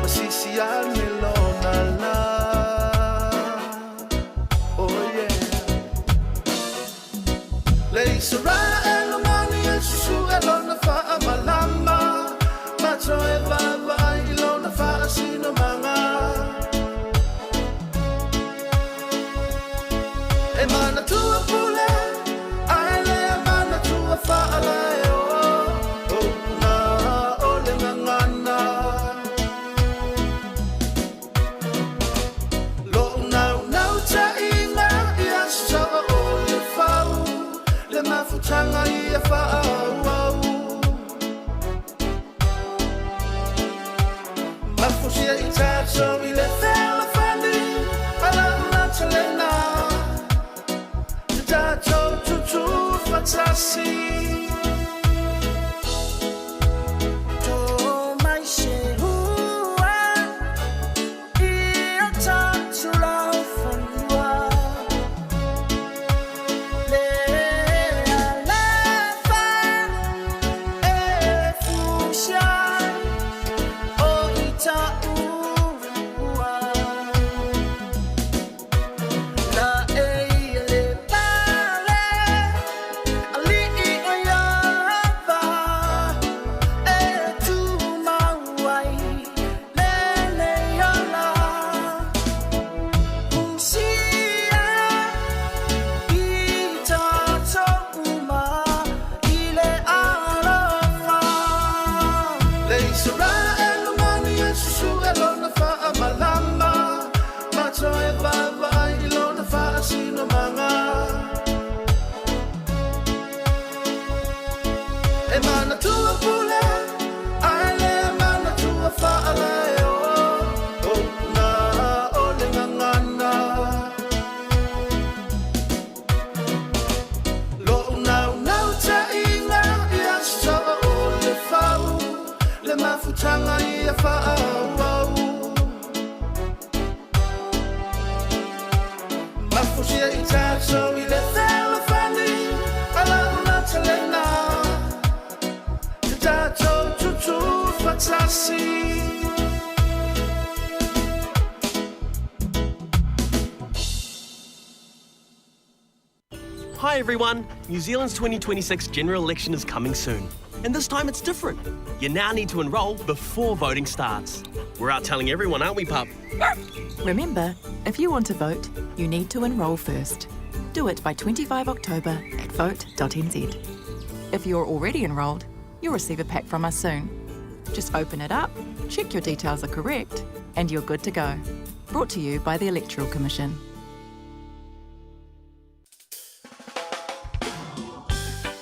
Masisi ane lona la Oh yeah Le Isaraelu mani e susue lona faamalama Ma toe vaavaai i lona faasinomaga E manatua pule ae le manatua faalaeo O upu na o le gagana Lo'u naunautaiga ia soa o le fau Le mafutaga ia faaauau Mafusia i tatou i le fealofani A lau natalena tatou tutufatasi. To mai se hua i o tatou laufanua. Le alofa e fusia o i taua. Na e le pale ali'i o Iava e tumau ai lenei ola. Fusia i tatou uma i le alofa. Le Isaraelu mani e susu'e lona fa'amalama, ma toe vaavaai i lona fa'asinomaga. E manatua pule ae lē manatua fa'alaeo ona o le gagana. Lo'u naunautaiga ia so'o o le fau le mafutaga ia fa'aauau. Mafusia i tatou i le fealofani a lau matalena te tatou tutufatasi. Hi everyone! New Zealand's 2026 general election is coming soon. And this time it's different. You now need to enrol before voting starts. We're out telling everyone, aren't we, pup? Remember, if you want to vote, you need to enrol first. Do it by 25 October at vote.nz. If you're already enrolled, you'll receive a pack from us soon. Just open it up, check your details are correct, and you're good to go. Brought to you by the Electoral Commission.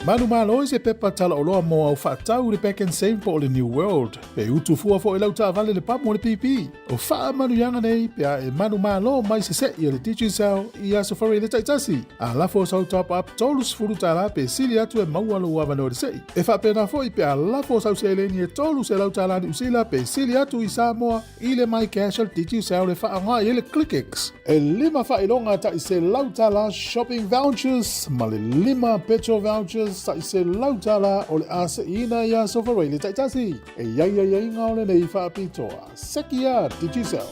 Manumalo i se pepa talaoloa mo au faatau le Pack and Save po o le New World. Pe utu fua foi lau taavale le pamu o le PP. O faamanuiaga nei pe a e manumalo mai sese'i o le Digicel i Aso Faraile taitasi. A lafo sau top up $30 pe sili atu e maua lou avanoa i le se'i. E faapena foi pe a lafo sau seleni e $300 Niu Sila pe sili atu i Samoa i le MyCash a le Digicel e faaaoga i ai le ClickX. E lima faailoga ta'i $100 shopping vouchers ma le lima petrol vouchers ta'i $100 o le a se'iina i Aso Faraile taitasi. E i ai aiaiga o lenei faapitoa. Sekia Digicel.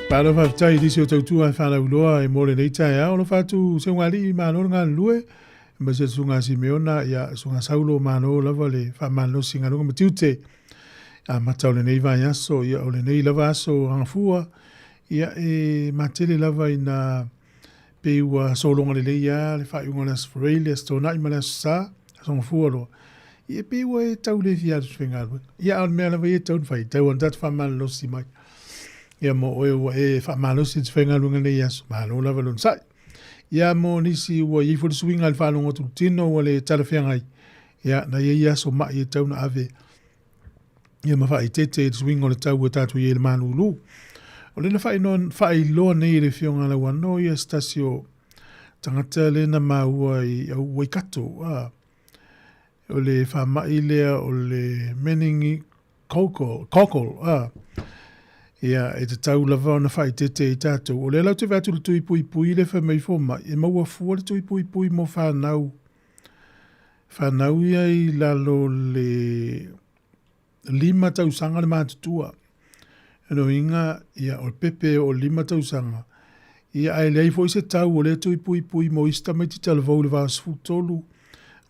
Malo faafetai i nisi o tautua e faalauiloa e mo lenei taeao. Alofa atu Seugalii, malo le galulue. Aemaise le Susuga Simeona, ia, Susuga Saulo, malo lava le faamalosi galuega ma tiute. Amata o lenei vaiaso, ia, o lenei lava aso agafua, ia, e matele lava ina pei ua sologa lelei lava le faaiuga o le Aso Faraile, Aso Toonai ma le Aso Sa, Aso Gafua loa. Ia, e pei ua e tau le fia alu i se faigaluega. Ia, a o le mea lava ia e tatau ona fai, e tatau ona tatou faamalolosi mai. Ia, mo oe ua e faamalosi i se faigaluega i lenei aso, malo lava le onosai. Ia, mo nisi ua i ai foi le suiga i le faalogo atu i le tino ua le talafeagai, ia, na i ai aso mai e tatau ona ave ia ma faaeteete i le suiga o le tau ua tatou i ai i le malulu. O lea na faailoa nei e le Afioga a Lauano ia se tasi o tagata lea na maua i Waikato, a, o le faamai lea o le meningococcal, cockle, a, ia, e tatau lava ona faaeteete i tatou. O lea la ou te vaai atu i le tui puipui lea fai mai fomai, e maua fua le tui puipui mo fanau Fanau ia i lalo le lima tausaga le matutua. O lona uiga, ia, o le pepe o le lima tausaga, ia, ae leai foi se tau o lea tui puipui mo isi tamaiti talavou i le 83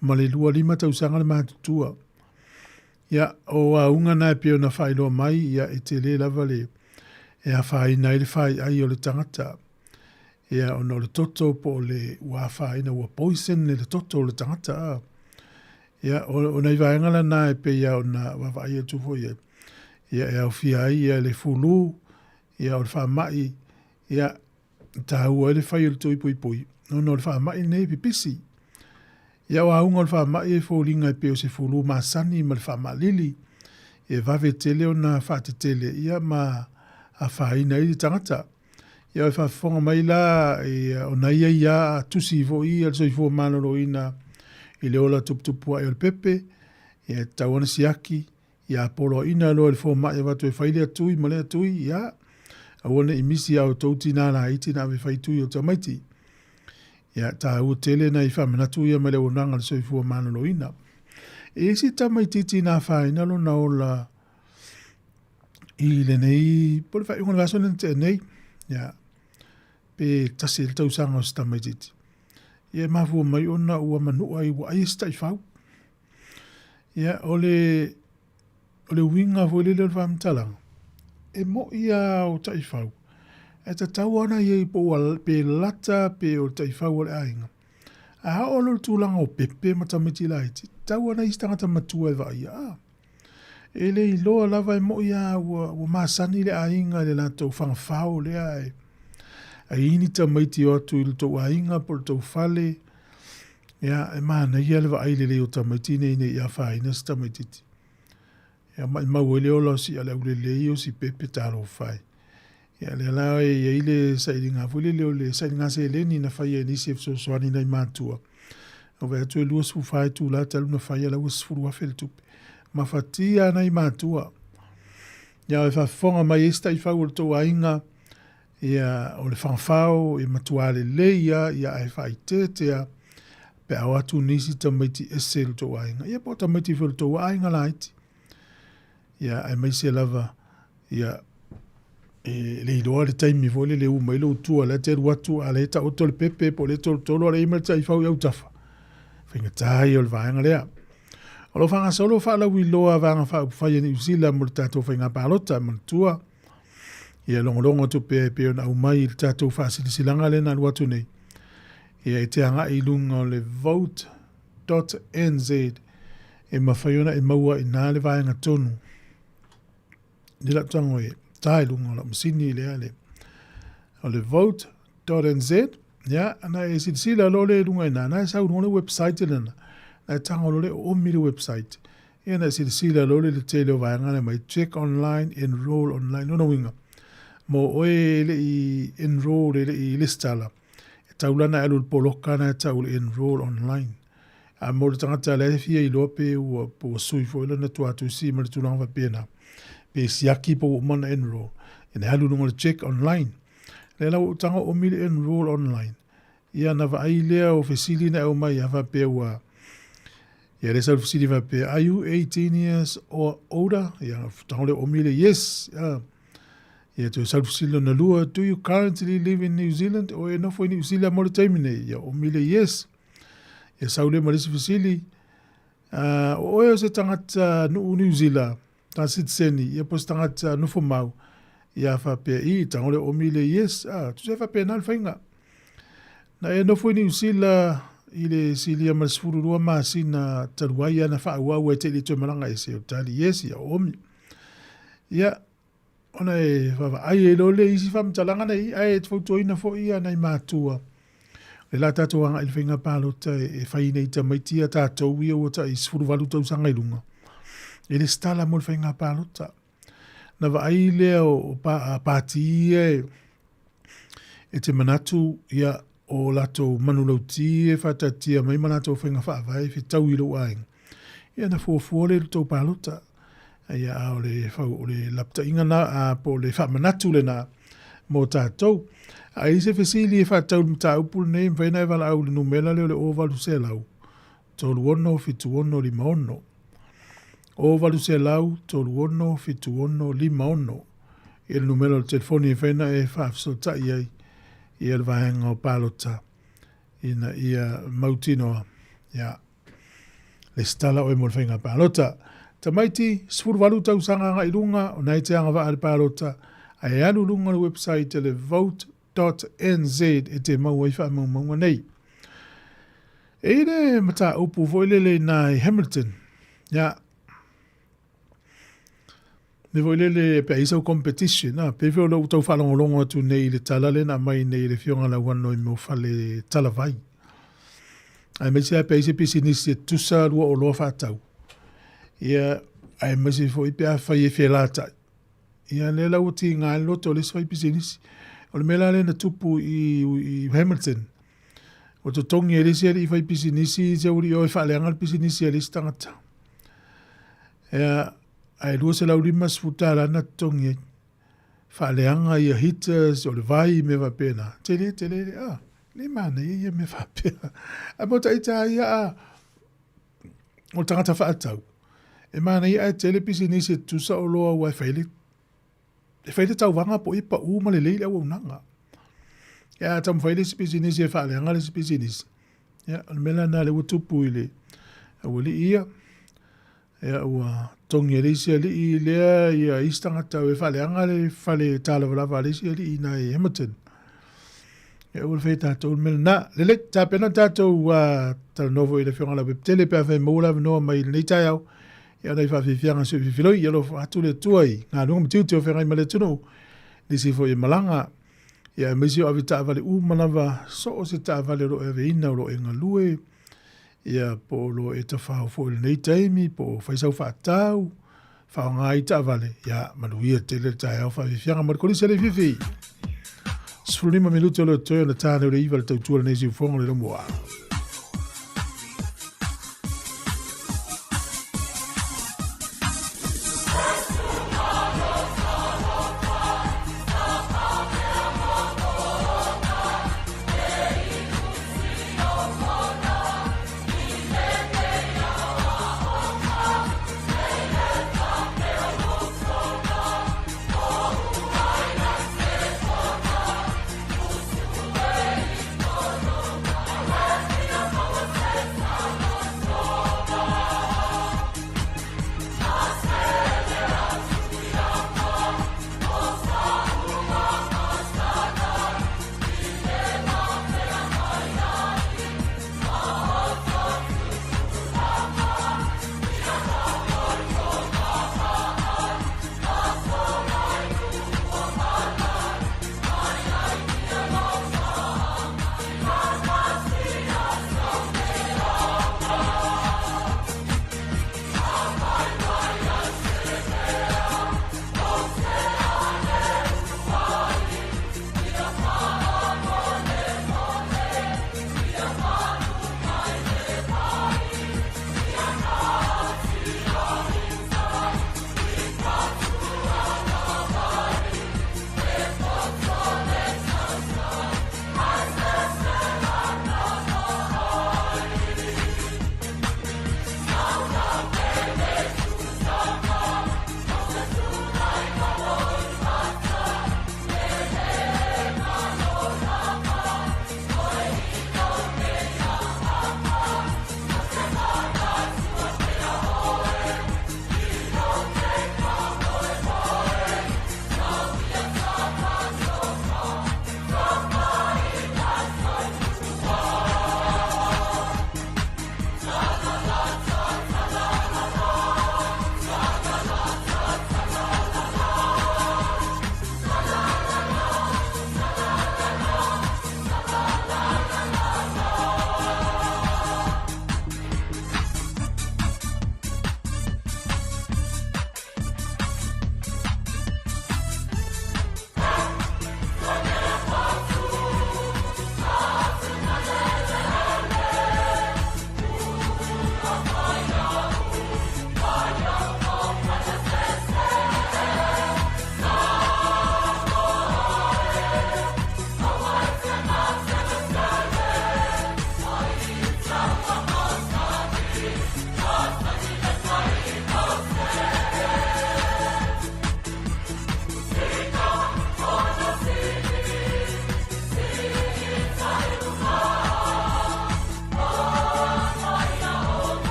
ma le 25 tausaga le matutua. Ia, o auga na e pei ona faailoa mai, ia, e tele lava le e afaina ai le faiai o le tagata. Ia, ona o le toto po o le ua afaina, ua poison le toto o le tagata. A. Ia, o nai vaega la na e pei lava ona vaavaai atu foi i ai. Ia, e aofia ai ia le fulu, ia o le faamai, ia, e taua ai le fai o le tui puipui, ona o le faamai lenei e pipisi. Ia, o auga o le faamai e foliga e pei o se fulu masani ma le faamaalili, e vave tele ona faatetele, ia ma afaina ai le tagata. Ia, e faafofoga mai la, ia, o nai ai a tusi foi ia le soifua maloloina i le ola tuputupu ae o le pepe, ia, e tatau ona siaki, ia poloaiina loa e le fomai avatu e fai lea tui ma lea tui, ia, aua ne i misi a outou tinā laiti na ave fai tui o tamaiti. Ia, tāua tele nai faamanatu ia mai le auaunaga a le soifua maloloina. E i ai se tamaitiiti na afaina lona ola i lenei, po o le faaiuga o le vaiaso lea na tea nei, ia, pe tasi ai le tausaga o se tamaitiiti. Ia, e mafua mai ona ua manua ai, ua ai e se taifau. Ia, o le, o le uiga foi lele o le faamatalaga, e mo'i lava o taifau, ae tatau lava ona i ai po ua, pe lata pe o le taifau a le aiga. A oo loa i le tulaga o pepe ma tamaiti laiti, tatau lava ona i ai se tagata matua e vaaia. A, e le iloa lava e mo'i lava ua, ua masani le aiga i le latou fagafao lea e, a i ai ni tamaiti e o atu i le tou aiga po o le tou fale, Ia, e manaia le vaai lelei o tamaiti nei ne i afaina se tamaitiiti. Ia, maimau ai le ola o si Aleaulelei o si Pepe talofa e. Ia, lea la e i ai le sailiga foi lele o le sailiga seleni na faia e nisi e fesoasoani nai matua. Na vaai atu e 24 itula talu na faia la ua 10,000 le tupe. Mafatia nai matua. Ia, e faafofoga mai ai se taifau o le tou aiga, Ia, o le fagafao e matuā lelei lava, ia ae faaeteete lava pe a o atu nisi tamaiti ese i lo tou aiga, ia po o tamaiti foi o le tou aiga laiti. Ia, aemaise lava, ia, e le iloa le taimi foi lele e u mai lou tua, la e te alu atu a o la e taoto le pepe po o lea e tolotolo a o la e i ai ma le taifau i autafa. Faigata ia o le vaega lea. O lo o faagasolo faalauiloa a Vaega Faaupufai a Niu Sila mo le tatou faiga palota, manatua, Ia logologo atu pea e pei ona aumai i le tatou faasilasilaga lea na alu atu nei. Ia e te agai i luga o le vote.nz e mafai ona e maua i ina le vaega tonu. Le lau tago e ta i luga o lau masini lea le o le vote.nz ia na e silasila loa lea i luga i ina na e sau i luga o le website lena na e tago loa lea o omi le website. Ia na silasila loa le tele o vaega lea mai check online, enroll online. Lona uiga, mo oe e le i enroll, e le i lesitala, e tatau la ona e alu i le poloka lena e tau o le enroll online. A mo le tagata la e fia iloa pe ua, pe ua sui foi lona tuatusi ma le tulaga faapena, pe siaki po ua uma ona enroll, ia na e alu i luga o le check online. Lea la ua ou tago omi le enroll online, Ia ona vaai lea o fesili na e aumai a faapea ua Ia lea sau le fesili faapea are you 18 years or older? Ia tago lea omi le yes. Ia, ia toe sau le fesili lona lua do you currently live in New Zealand? O e nofo i New Zealand mo le taimi nei? Ia omi le yes. Ia sau lea ma le isi fesili o oe o se tagata nuu New Zealand? Ta sitiseni, ia po o se tagata nofo mau, ia faapea, i, tago lea omi le yes, a, tusa e faapena le faiga. Na e nofo i Niu Sila i le silia ma le 12 masina talu ai ana faaauau ai te i toe malaga ese, o tali yes, ia omi. Ia, ona e vaavaai ai loa lea i isi faamatalaga nei, ae fautuaina foi ia nai matua, le la tatou agai i le faiga palota e fai nei tamaiti ia tatou ia ua tai 18 tausaga i luga, e lesitala mo le faiga palota. Na vaai lea o pāti ia e te manatu ia o latou manulauti e faataatia mai ma latou faiga faavae e fetau i lou aiga. Ia na fuafua lea i le tou palota. Ia, a o le, o le lapataiga na, a, po o le faamanatu lena mo tatou. A i ai se fesili e faatatau i le mataupu lenei, e mafai ona e valaau i le numera lea o le 0800 36 76 56. 0800 36 76 56. Ia le numera o le telefoni e mafai ona e faafesootai ai ia le vaega o palota ina ia mautinoa. Ia, Lesitala oe mo le faiga palota. Tamaiti, 18 tausaga agai i luga, o na e te agavaa i le palota, ae alu i luga o le website le vote.nz e te maua ai faamaumauga nei. E i le mataupu foi lele i na i Hamilton, ia, Le foi lele pe a i ai sau competition, a, pei foi o lou tau faalogologo atu nei i le tala lea na aumai nei e le Afioga Lauano i mea o fale talavai. Aemaise lava pe a i ai se pisinisi e tutusa lua oloa faatau. Ia, aemaise foi pe afai e felatai. Ia, lea la ua tiga ai le loto o le isi faipisinisi. O le mea la lea na tupu i, i Hamilton, ua totogi e le isi alii fai pisinisi se uli o e faaleaga le pisinisi a le isi tagata. Ea, ae $250 na totogi ai. Faaleaga ia heaters, o le vai, mea faapena. Tele, tele, ah, le manaia ia mea faapea. Ae mo taita ia, ah, o le tagata faatau, e manaia ae tele pisinisi e tutusa oloa aua e fai le e fai le tauvaga po o ia pau ma lelei le auaunaga. Ia a taumafai le isi pisinisi e faaleaga le isi pisinisi, ia o le mea la lena lea ua tupu i le aualii ia. Ia ua togi e le isi alii lea ia isi tagata e faaleaga le fale talavalava a le isi alii i ina i Hamilton. Ia ua fai tatou le mea lena. Lelei, tapena tatou talanoa foi i le Afioga ia Laupepa-tele pe afai e maua le avanoa mai i lenei taeao. Ia ona i faafiafiaga si o fifiloi, ia alofa atu le Atua i galuega ma tiute o feagai ma le atunuu, nisi foi e malaga, ia aemaise o ave taavale uma lava, so o se taavale o lo o e aveina, o lo o e galue, ia po o lo o e tafao foi i lenei taimi, po o fai sau faatau, faaaoga ai taavale, ia manuia tele le taeao faafiafiaga ma le kolisi a Leififi. 15 minute o lo o toe ona tāne o le iva le tautua lenei siufofoga o le Laumua.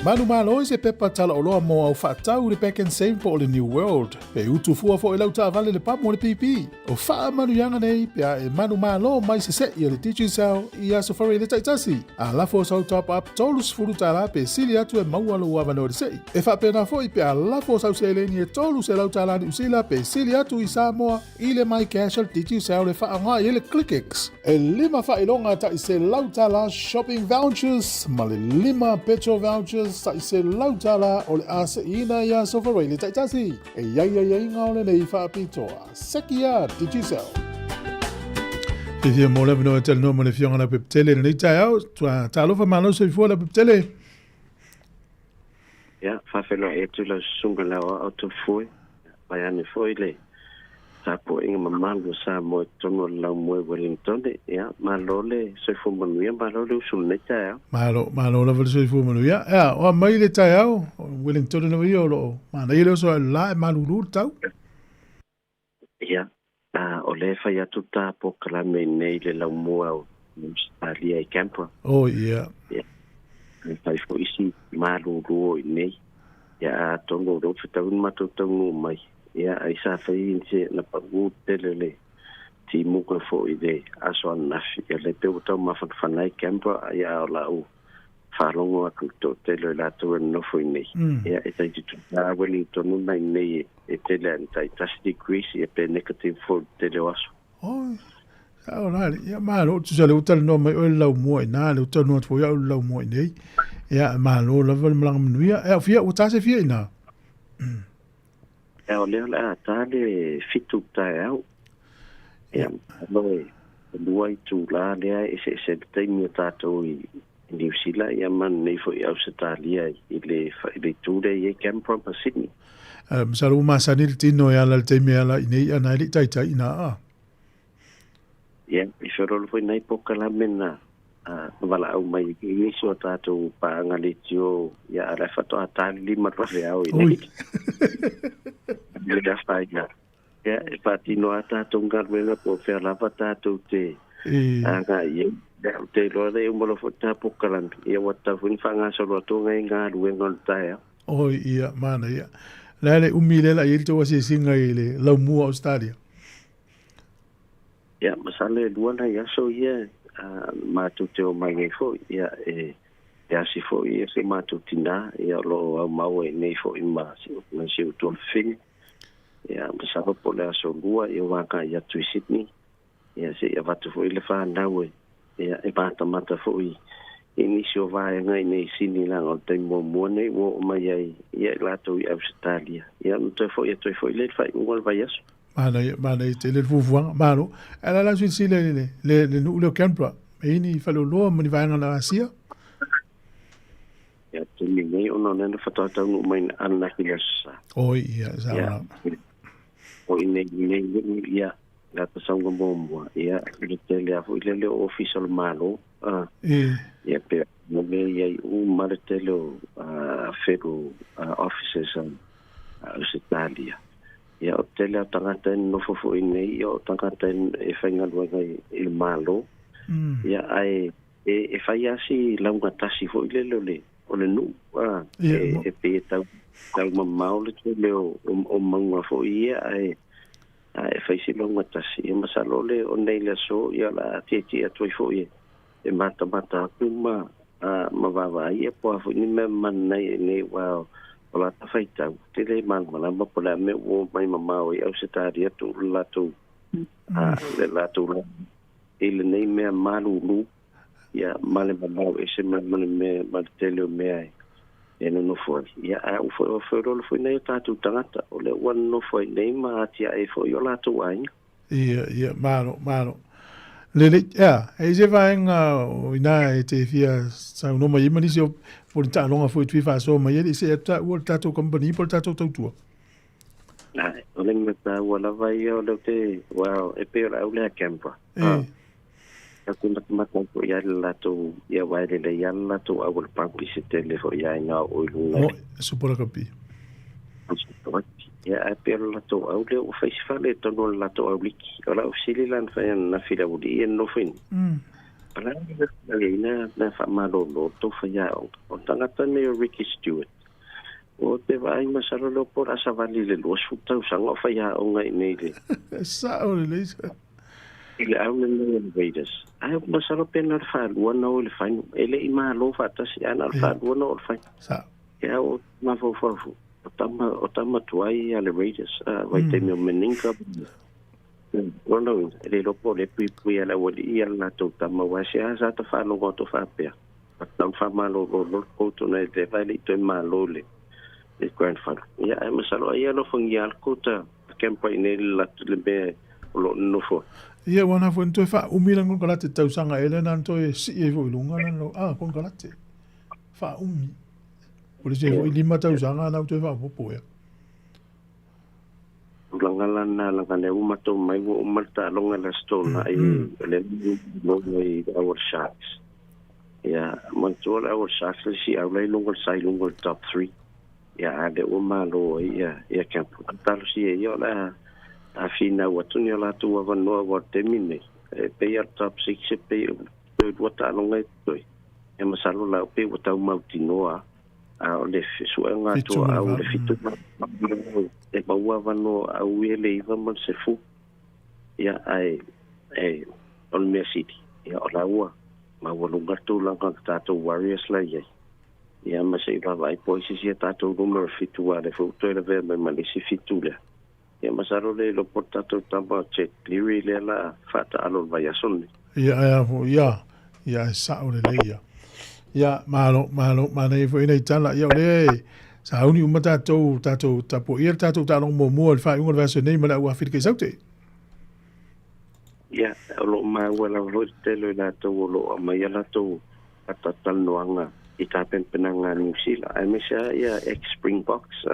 Manumalo i se pepa talaoloa mo au faatau i le Pak'nSave po o le New World. Pe utu fua foi lau taavale le pamu o le pipi. O faamanuiaga nei pe a e manumalo mai sese'i a le Digicel i Aso Faraile taitasi. A lafo sau top up $30 pe sili atu e maua lou avanoa i le se'i. E faapena foi pe a lafo sau seleni e $300 Niu Sila pe sili atu i Samoa i le MyCash a le Digicel e faaaoga i ai le ClickX. E lima faailoga tai $100 shopping vouchers ma le lima petrol vouchers tai $100 o le a se'iina i Aso Faraile taitasi. E i ai aiaiga o lenei faapitoa. Sekia Digicel. Fiafia mo le avanoa e talanoa ma le Afioga Leaupepe i lenei taeao. Talofa malo soifua Leaupepe. Ia, faafeiloai atu i lau susuga le aoao Tofue, mai ane foi le tapuaiga mamalu o Samoa i totonu o le laumua i Wellingtone. Ia, malo le soifua manuia, malo le usu i lenei taeao. Malo, malo lava le soifua manuia. Ea, o a mai le taeao, Wellingtone lava ia o lo o manaia le oso ae o le la e malulu le tau. Ia, o lea e fai atu ta polokalame i inei i le laumua o Ausetalia i Canberra. Oh, ia. Ia, e fai foi si malulu o inei. Ia, atonu o lea ua fetaui le matou taunuu mai. Ia, ai sa fai se na pau tele le timuga foi i le aso ananafi. Ia, lea pei ua tau mafanafana ai Canberra, ia, a o lau faalogo atu i le toatele o i latou e nonofo i inei. Ia, e tai tutusa lava Wellington na i inei e tele ane tai 1 degrees ia pe negative foi i le tele o aso. Oi, sao la le, ia malo, tusa le ua talanoa mai oe le laumua i ina, le ua talanoa atu foi au i le laumua i nei. Ia, malo lava le malaga manuia. Ea, fia, ua ta se fia i ina? Ea, o lea o le a ta le 7 taeao. Ia, malo e lua itula lea e eseese le taimi o tatou i Niu Sila ia ma lenei foi i Ausetalia i le i le itu lea i ai Canberra ma Sydney. Masalo ua masani le tino e ala i le taimi e ala i nei ana e le i taitai ina a. Ia, i feoloolo foi nai polokalame na valaau mai i nisi o tatou paaga leitio, ia a o la e faatoa ta le 5 i le vaveao i nei. Le afaina. Ia, e faatino lava tatou galuega po o fea lava tatou te agai i ai. Ia, ou te iloa lea e uma loa foi le ta polokalame, ia ua tatau foi ona faagasolo atu ngai galuega o le taeao. Oi, ia, manaia. O le a le umi lea o le a i ai le tou asiasiga i le laumua o Ausetalia? Ia, masalo e lua nai aso ia matou te omai ai foi, ia, e asi foi si o matou tinā, ia, o lo o aumau ai nei foi ma si ou tuafafine. Ia, masalo po o le aso Lua ia ua agai atu i Sydney, ia se i avatu foi le fanau e, ia, e matamata foi i nisi o vaega i nei Sydney leaga o le taimi muamua nei ua oo mai ai ia i latou i Ausetalia. Ia ona toe foi atu ai foi lea i le faaiuga o le vaiaso. Manaia, manaia tele le fuafuaga, malo. Ae o le a la silasila i le, le, le nuu lea o Canberra, e i ai ni faleoloa ma ni vaega na asia? Ia, taimi nei ona o lea na faatoa taunuu mai ananafi i le Aso Sa. Oi, ia, sa Ia, o i nei, nei nuu, ia, la ta sauga muamua, ia, i le tele lava foi lele o ofisa o le Malo, a, ia, pe mo mea i ai uma le tele o federal offices a Ausetalia. Ia, o le tele lava o tagata e nonofo foi nei, ia, o tagata e faigaluega i le Malo, ia, ae e fai lava si laugatasi foi lele o le, o le nuu, a, e pei e tau, tau mamao le tele o, o, o mauga foi ia, ae, ae fai si laugatasi. Ia masalo le, o nei le aso, ia o le a tietie atu ai foi e, e matamata atu ma, a, ma vaavaai ia po o a foi ni mea mananai i inei, aua o la ta faitau, ou te le malamalama po o le a mea ua omai mamao ai Ausetalia tuu le latou, a, le latou i lenei mea malulu, ia, ma le mamao ese ma, ma le mea, ma le tele o mea e, e nonofo ai. Ia, ae ua foi, ua feoloolo foi nai o tatou tagata, o lea ua nonofo ai nei ma atiae foi o latou aiga. Ia, ia, malo, malo. Lelei, ea, e i ai se vaega o ina e te fia saunoa mai ai ma nisi o po o ni taaloga foi e te fia faasoa mai ai, le i see atu taua i le tatou kamupani po o le tatou tautua. Ae, o le mea taua lava ia o lea ou te, well, e pei o le au lea Canberra. E. Tatou te matamata ai foi ia le latou, ia aua e lelei lava le latou auala pau i se tele foi ia ina oo i luga. Mo, Super Rugby. Super Rugby. Ia, ae pei o le latou au lea ua fai se fale i totonu o le latou au liki. O lau fesili la na fai ananafi i le aualii ia e nonofo i ina. O le a le ina mea faamalōlō tou faiaoga. O le tagata lenei o Ricky Stewart, o te vaai masalo lea po o le a savali i le 20 tausaga o faiaoga i inei i le Sao lelei sa. I le au lenei o le Raiders. Ae masalo pe na o le faalua na o i le final. E le i malo faatasi ae na o le faalua na o i le final. Sao. Ia o mafaufau foi, o tama, o tama tuai ia le Raiders, a vaitaimi o Meninga. Lona uiga, e le iloa po o le puipui a le aualii ia le latou tama, aua e se a sa ta faalogo atu faapea, a tau faamalolo loa le coach ona e leva e le i toe malo i le grand final. Ia, ae masalo ai e alofagia lava le coach a Canberra i inei i le latou le mea o lo o nonofo ai. Ia, ua na foi na toe faaumi lana konekarate tausaga ea lea na toe sii ai foi i luga lana konekarate. Faaumi. O le isi ai foi 5 tausaga na ua toe faaopoopo ea. Tulaga la na laga lea ua matou mai ua uma le taaloga i le Aso Toonai o lea na i le au o le Sharks. Ia, manatua le au o le Sharks le isi au la i luga o le sa i luga o le top 3. Ia, a lea ua malo ai ia, ia Campbell. A talosia ia o le a finau atu ni o latou avanoa aua o le taimi lenei, e pei lava le top 6 e pei toe lua taaloga e totoe. Ia masalo la pei ua tau mautinoa a o le suega atu au le 7 e maua avanoa au ia le 9 ma le 10. Ia, ae e o le mea sili, ia o la ua maualuga le tulaga o le tatou Warriors la i ai. Ia ma se i vaavaai po o ai se isi a tatou numera 7 aua o lea foi ua toe lavea mai ma le isi 7 lea. Ia masalo le iloa po o le tatou tama o Jack Cleary lea o le a faataalo i le vaiaso lenei. Ia, ae a foi, ia, ia, e sao lelei ia. Ia, malo, malo, manaia foi nei tala. Ia, o lea e sauni uma tatou, tatou tapuaia le tatou taaloga muamua i le faaiuga o le vaiaso nei ma le au Aferika i Saute. Ia, o lo o maua lava foi le tele o i latou o lo o aumai a latou faatalatalanoaga i tapenapenaga a Niu Sila, aemaise lava ia ex-Springboks,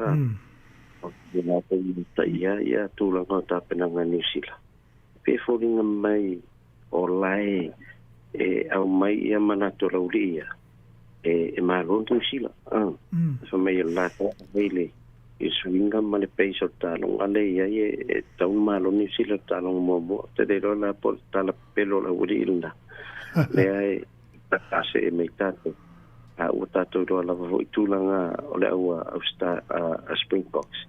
o latou i utaia ia tulaga o tapenaga a Niu Sila. Pe foliga mai o lae e aumai ia manatu o laulii ia, e malo Niu Sila. Fai mai o le latou ave i le suiga ma le pace o le taaloga lea e i ai e tatau ona malo Niu Sila i le taaloga muamua. Ou te le iloa la po o le tala pepelo o le aualii lena lea e tatasee mai tatou. A ua tatou iloa lava foi tulaga o le au a Springboks.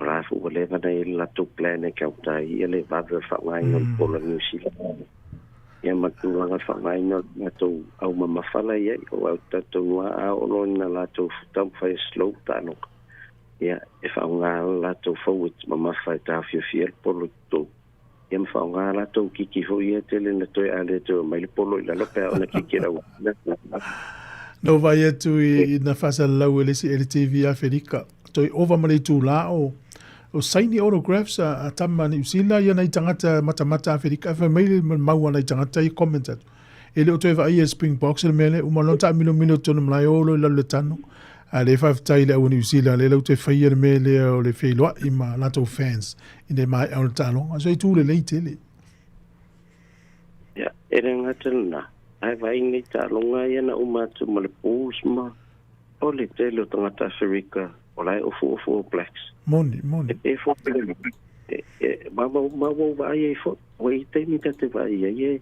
O la foi ua leva ona i ai le latou plan e gauta ai ia le vave o le faaaogaina o le pola Niu Sila. Ia ma le tulaga o le faaaogaina o le latou au mamafa la e i ai. O au talitonu lava a oo loa ina latou taumafai e slow taaloga, ia e faaaoga le latou forwards mamafa e taofiofia le polo i totonu. Ia ma faaaoga latou kiki foi ia tele na toe a le toe omai le polo i lalo pe a ona kiki e le au. Na ou vaai atu i na faasalalau e le isi LTV Aferika, toe ova ma le itulā o o saini autographs a tama Niu Sila ia nai tagata matamata Aferika e fai mai le mau a nai tagata ia comment atu. E le o toe vaaia e Springboks le mea lea, uma loa ona taamilomilo i totonu o malae o loa i lalo i le tanu. A lea faafetai i le au Niu Sila lea latou te faia le mea lea o le feiloai ma latou fans ina ia maea o le taaloga. So e tu lelei tele. Ia, e le gata i lena, ae vaai nei taaloga ia na uma atu ma le Bulls ma o le tele o tagata Aferika o la e ofuofu All Blacks. Moni, moni. E foi e ma ma ua vaai ai foi. Ua i taimi ta te vaai ai e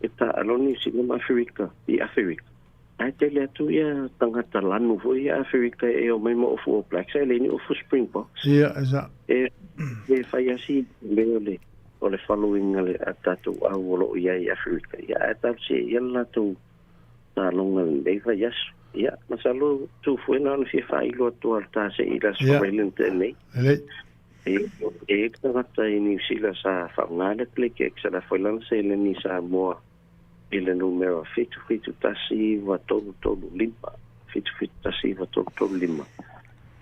e taalo Niu Sila ma Aferika i Aferika. Ae tele atu ia tagata lanu foi ia Aferika e omai ma ofu All Blacks ae le ni ofu Springboks. Ia, e sa. E e fai asi le o le o le following a le a tatou au o lo o i ai i Aferika. Ia ae talosia ia le latou taaloga lenei vaiaso. Ia, masalo tu foi na ona fia faailo atu a le tasei i le Aso Faraile na tea nei. Lelei. E i ai le tagata i Niu Sila sa faaaoga le Click X a le foi lana seleni i Samoa i le numera 771935, 771935.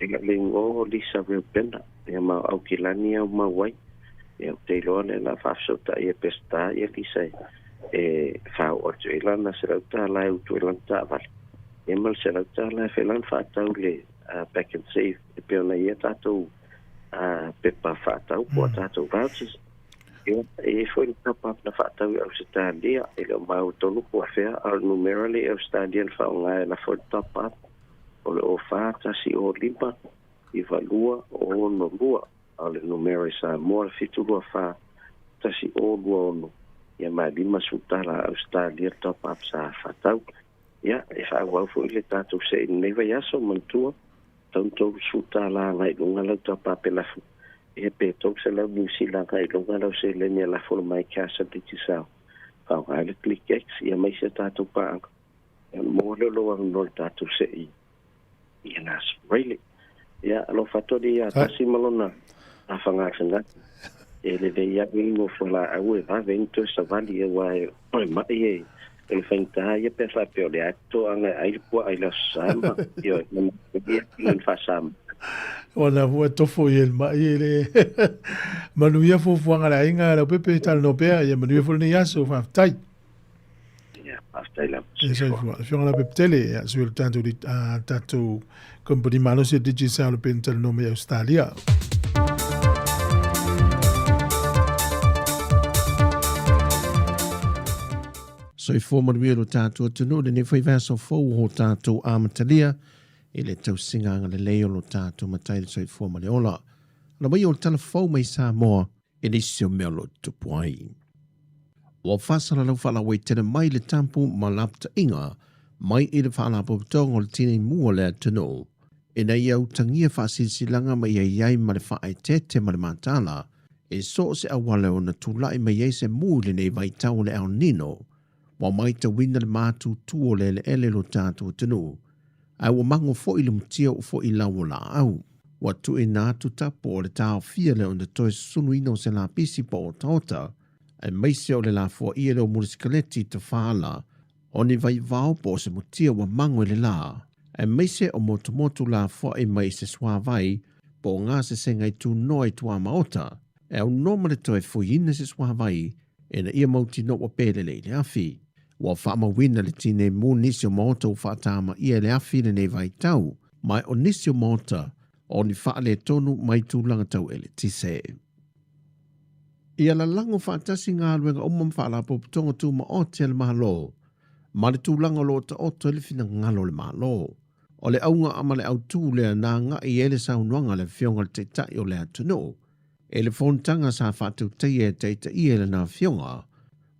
Ia le igoa o Lisa Reubena, ia ma o Aukilani au mau ai. Ia ou te iloa lea o le a faafesootai e Peseta ia Lisa e faaoo atu ai lana $100 e utu ai lana taavale. Ia ma le $100 e fai lana faatau i le Pack and Save e pei ona i ai a tatou pepa faatau po o a tatou vouchers. Ia, e i ai foi le top up na faatau i Ausetalia, e le o maua tonu po o fea, a o le numera lea i Ausetalia na faaaoga e lafo ai le top up, o le 04 1 05 92 62, a o le numera i Samoa, le 724 1026. Ia ma e $50 Ausetalia le top up sa faatau. Ia, e faaauau foi le tatou see i lenei vaiaso, manatua, tatau ona $30 agai i luga lau top up e lafo, ia pe $300 Niu Sila agai i luga lau seleni e lafo i le MyCash a Digicel. Faaaoga ai le ClickX ia ma isi a tatou paaga, ia ona maua lea o lou avanoa i le tatou see i le Aso Faraile. Ia, alofa atu alii ia tasi ma lona afagasegase. E lelei lava i nofo laau e vave ai ona toe savali aua o le mai e o le faigata ia pe a faapea o lea e toaga e ai le puaa i le Aso Sa ma ioe ma ia i le faasamoa. Ua na fua tofo i le mai e le manuia fuafuaga a le aiga Leaupepe talanoa pea ia manuia foi lenei aso faafetai. Ia faafetai lava. Ia soifua. Le Afioga Leaupepe Tele, ia sui o le tatou tatou kompani malosi o Digicel e pei ona talanoa mai Ausetalia. Soifua manuia lo tātou atunuu lenei foi vaiaso fou o tātou amatalia i le tausiga agalelei o lo tātou matai le soifua ma le ola. Ala mai o le tala fou mai Samoa e nisi o mea o lo o tutupu ai. Ua faasalalau faalauaitele mai le tapu ma lapataiga mai i le Faalapotopotoga o le Tinei Mu o le atunuu ina ia utagia faasilasilaga ma ia i ai ma le faaeteete ma le mataala i so o se auala e ono tulai mai ai se mu i lenei vaitau o le El Nino. Ua matauina le matutu o le eleele i lo tatou atunuu, ae ua mago foi le mutia ua foi i lau o laau. Ua tuuina atu tapu o le taofia lea ona toe susunuina o se lapisi po o otaota, aemaise o le lafoaia lea o mulisikaleti i tafaala o ni vaivao po o se mutia ua mago i le la, aemaise o motumotu lafoai mai i se suavai po o gasesega i tunoa i tuamaota, e aunoa ma le toe fuiina se suavai ina ia mautinoa ua pelele i le afi. Ua faamauina le tinei mu nisi o maota ua faatamaia i le afi i lenei vaitau, ma o nisi o maota o ni faaletonu mai tulaga tau eletise. Ia lalago faatasi galuega uma ma faalapotopotoga tumaoti a le Malo ma le tulaga o lo o taoto ai le finagalo o le Malo. O le auga ma le autū lea na agai i ai le saunoaga a le Afioga i le Taitai o le atunuu i le fonotaga sa faatautaia e taitaia i lana Afioga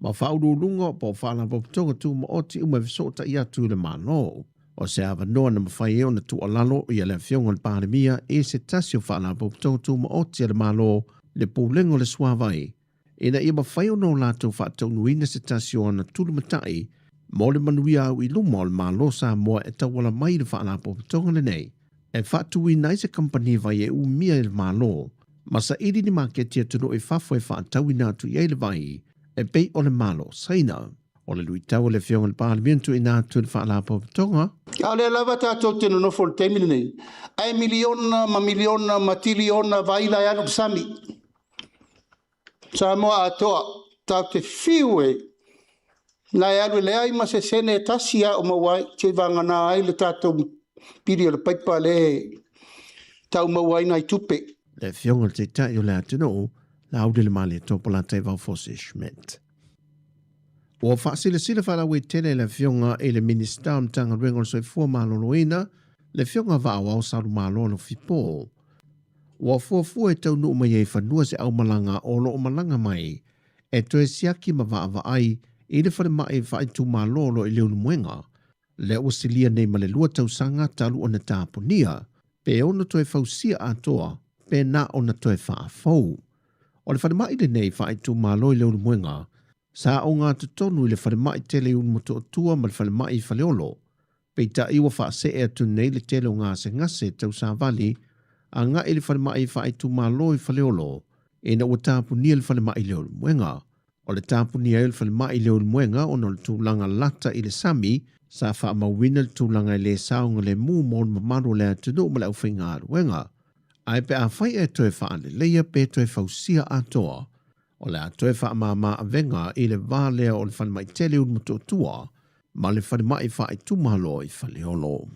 ma faauluuluga po o faalapotopotoga tumaoti uma e fesootai atu i le Malo. O se avanoa na mafai ai ona tuualalo ia le Afioga i le Palemia i se tasi o Faalapotopotoga Tumaoti a le Malo, le Pulega o le Suavai, ina ia mafai ona o latou faataunuuina se tasi o ana tulumatai mo le manuia au i luma o le Malo o Samoa e tauala mai i le Faalapotopotoga lenei e faatuina ai se kamupani vai e umia e le Malo ma saili ni maketi atunuu i fafo e faatauina atu i ai le vai e pei o le Malo o Saina. O le luitau a le Afioga i le Palemia na tuuina atu i le Faalapotopotoga. A o lea lava tatou te nonofo i le taimi lenei, ae miliona ma miliona ma tiliona vaila e alu i le sami. Samoa atoa, tatou te fiu e na e alu e leai ma se sene e tasi a o maua ai, seivagana ai le tatou pili o le paipa lea e tau maua ai nai tupe. Le Afioga i le Taitai o le atunuu, Laaulialemalietoa Polataivao Fosi Schmidt. Ua faasilasila faalauaitele e le Afioga i le Minisita o le Matagaluega o le Soifua Maloloina, le Afioga Vaaoao Salumalo Alofipo. Ua fuafua e taunuu mai ai i fanua se aumalaga o lo o malaga mai e toe siaki ma vaavaai i le falemai faaitumalo o lo o i Leulumoega, lea ua silia nei ma le 2 tausaga talu ona tapunia, pe ono toe fausia atoa pe na ona toe faafou. O le falemai lenei faaitumalo i Leulumoega, sa ogatotonu i le falemai tele i Ulumotootua ma le falemai i Faleolo, peitai ua faasee atu nei le tele o gasegase tau savali agai i le falemai faaitumalo i Faleolo ina ua tapunia le falemai i Leulumoega. O le tapunia ai o le falemai i Leulumoega ona o le tulaga lata i le sami, sa faamauina le tulaga e le saogalemu mo le mamalu o le atunuu ma le aufaigaluega. Ae pe afai e toe faaleleia pe toe fausia atoa, o le a toe faamama avega i le va lea o le falemai tele i Ulumotootua ma le falemai faaitumalo i Faleolo.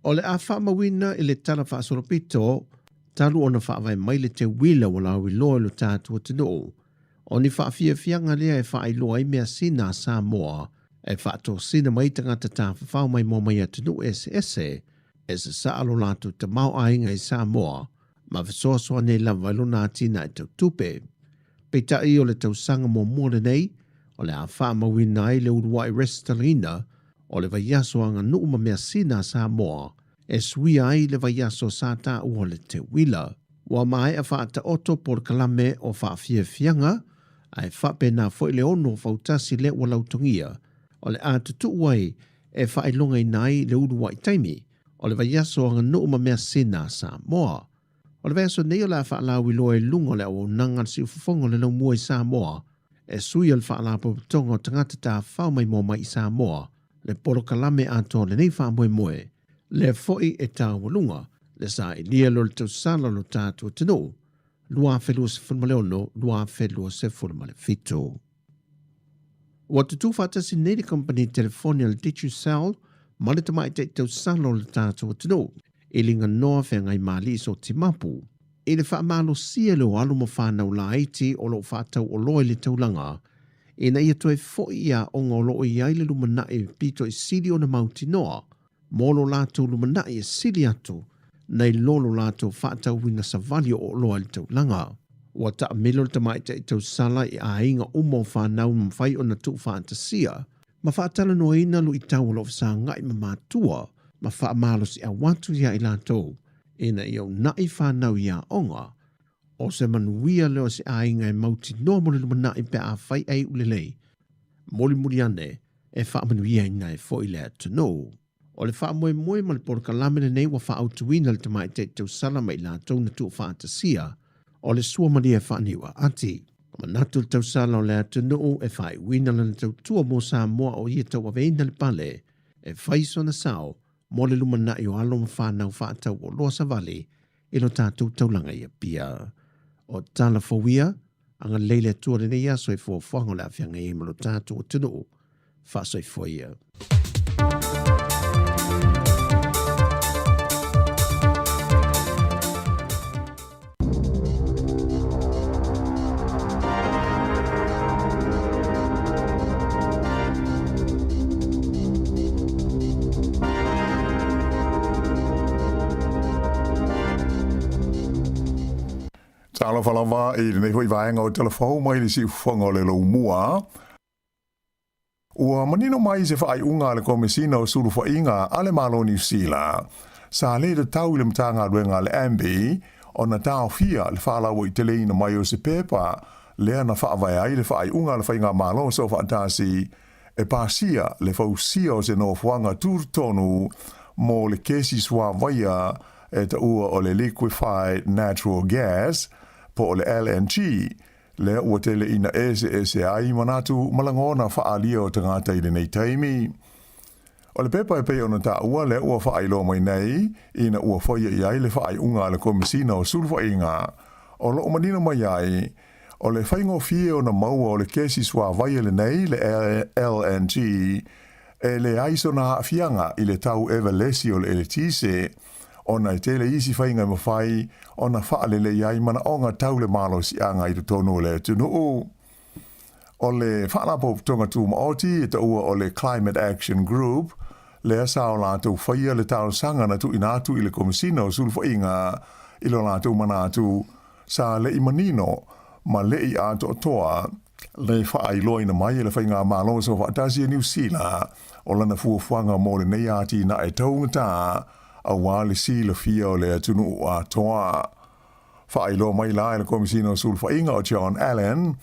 O le a faamauina i le Tala Faasolopito talu ona faavae mai le teuila ua lauiloa i lo tatou atunuu, o ni faafiafiaga lea e faailoa ai measina a Samoa e faatosina mai tagata tafafao maimoa mai atunuu eseese e sasaa lo latou tamaoaiga i Samoa ma fesoasoani ai lava i lona atinae tau tupe. Peitai o le tausaga muamua lenei o le a faamauina ai le uluai resitalaina o le vaiaso aganuu ma measina a Samoa e suia ai le vaiaso sa taua o le Teuila. Ua maea faataoto polokalame o faafiafiaga ae faapena foi le ono fautasi lea ua lautogia o le a tutuu ai e faailogaina ai le uluai taimi o le vaiaso aganuu ma measina a Samoa. O le vaiaso nei o le a faalauiloa i luga o le auaunaga a le Siufofoga o le Laumua i Samoa e suia le Faalapotopotoga o Tagata Tafafao Maimoa Mai i Samoa le polokalame atoa o lenei faamoemoe, lea foi e taualuga le sailia lea o le tausala o lo tatou atunuu 2026-2027. Ua tutū faatasi nei le kamupani telefoni a le Digicel ma le tamaitai tausala o le tatou atunuu i Liganoa Feagaimalii Sotimapu i le faamalosia lea o alo ma fanau laiti o lo o faatauoloa i le taulaga ina ia toe foi i aoga o lo o i ai le lumanai pito i sili ona mautinoa mo lo latou lumanai e sili atu nai lo lo latou faatauina savali o oloa i le taulaga. Ua taamilo le tamaitai tausala i aiga uma o fanau na mafai ona tuufaatasia ma faatalanoaina luitau o lo o fesagai ma matua ma faamalosiau atu ia i latou ina ia uunai fanau i aoga. O se manuia lea o se aiga e mautinoa mo le lumanai pe afai e iu lelei. Mulimuli ane e faamanuiaina ai foi le atunuu. O le faamoemoe ma le polokalame lenei ua faaautuina le tamaitai tausala ma i latou na tuufaatasia o le suamalie faaniua ati. Ua manatu le tausala o le atunuu e faaiuina lana tautua mo Samoa o ia tauaveina le pale e fai sona sao mo le lumanai o alo ma fanau faatauoloa savali i lo tatou taulaga i Apia. O tala fou ia, agalelei le Atua i lenei aso i fuafuaga o le a feagai ai ma lo tatou atunuu. Faasoifua ia. Talofa lava i lenei foi vaega o Tala Fou mai le siufofoga o le Laumua. Ua manino mai se faaiuga a le Komesina o Sulufaiga a le Malo Niu Sila, sa le tatau i le Matagaluega a le MB ona taofia le faalauaiteleina mai o se pepa lea na faavae ai le faaiuga a le Faigamalo Soofaatasi e pasia le fausia o se nofoaga tutotonu mo le kesi suāvaia e taua o le Liquefied Natural Gas po o le LNG, lea ua tele ina eseese ai manatu ma lagona faaalia o tagata i lenei taimi. O le pepa e pei ona taua lea ua faailoa mai nei ina ua faia i ai le faaiuga a le Komesina o Sulufaiga, o lo o manino mai ai, o le faigofie ona maua o le kesi suāvaia lenei, le LNG, e leai sona aafiaga i le tau evalesi o le eletise, ona e tele isi faiga e mafai ona faalelei ai manaoga tau le malosiaga i totonu o le atunuu. O le Faalapotopotoga Tumaoti e taua o le Climate Action Group, lea sa o latou faia le talosaga na tuuina atu i le Komesina o Sulufaiga i lo latou manatu sa le i manino ma le i atoatoa le faailoaina mai e le Faigamalo Soofaatasi a Niu Sila o lana fuafuaga mo lenei atinae taugata aua le silafia o le atunuu atoa. Faailoa mai la e le Komesina o Sulufaiga o John Allen,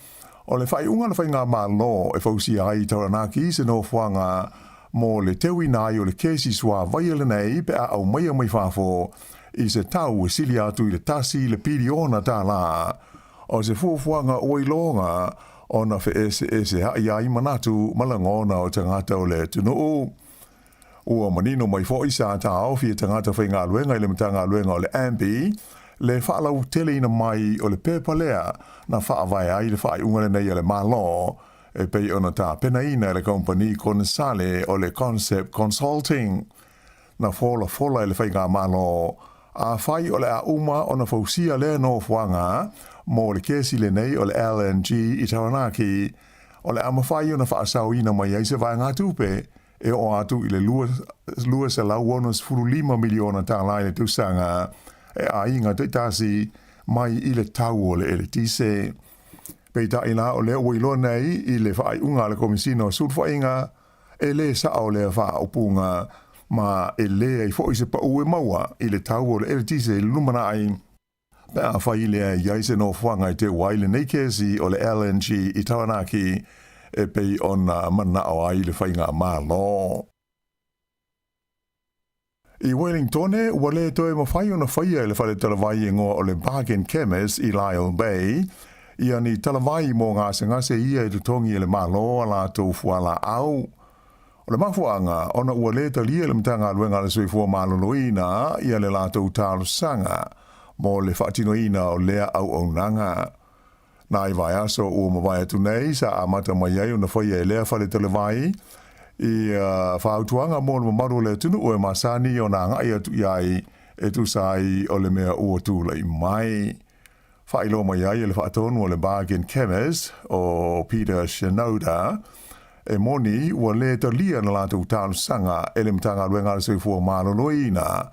o le faaiuga a le Faigamalo e fausia ai i Taranaki se nofoaga mo le teuina ai o le kesi suāvaia lenei pe a aumaia mai fafo i se tau e sili atu i le tasi le piliona tālā. O se fuafuaga ua iloga ona feeseeseaʻi ai manatu ma lagona o tagata o le atunuu. Ua manino mai foi sa taofi e tagata faigaluega i le Matagaluega o le AMBI le faalauteleina mai o le pepa lea na faavae ai le faaiuga lenei a le Malo e pei ona tapenaina e le kamupani konesale o le Concept Consulting. Na folafola e le Faigamalo, afai o le a uma ona fausia lea nofoaga mo le kesi lenei o le LNG i Taranaki, o le a mafai ona faasaoina mai ai se vaegatupe e oo atu i le $265 miliona tālā i le tausaga e aiga taitasi mai i le tau o le eletise. Peitai la o lea ua iloa nei i le faaiuga a le Komesina o Sulufaiga, e lē saʻo lea faaupuga ma e leai foi se paʻu e maua i le tau o le eletise i le lumanai pe afai lea e i ai se nofoaga e teu ai lenei kesi o le LNG i Taranaki e pei ona manaʻo ai le Faigamalo. I Wellingtone, ua lē toe mafai ona faia e le fale talavai igoa o le Bargain Chemist i Lyall Bay ia ni talavai mo gasegase ia e totogi e le Malo a latou fualaau. O le mafuaaga ona ua lē talia e le Matagaluega a le Soifua Maloloina ia le latou talosaga mo le faatinoina o lea auaunaga. Nai vaiaso ua mavae atu nei sa amata mai ai ona faia e lea fale talavai ia fautuaga mo le mamalu o le atunuu e masani ona agai atu i ai e tusa ai o le mea ua tulai mai. Faailoa mai ai e le faatonu o le Bargain Chemist o Peter Shinoda, e moni ua lē talia na latou talosaga e le Matagaluega a le Soifua Maloloina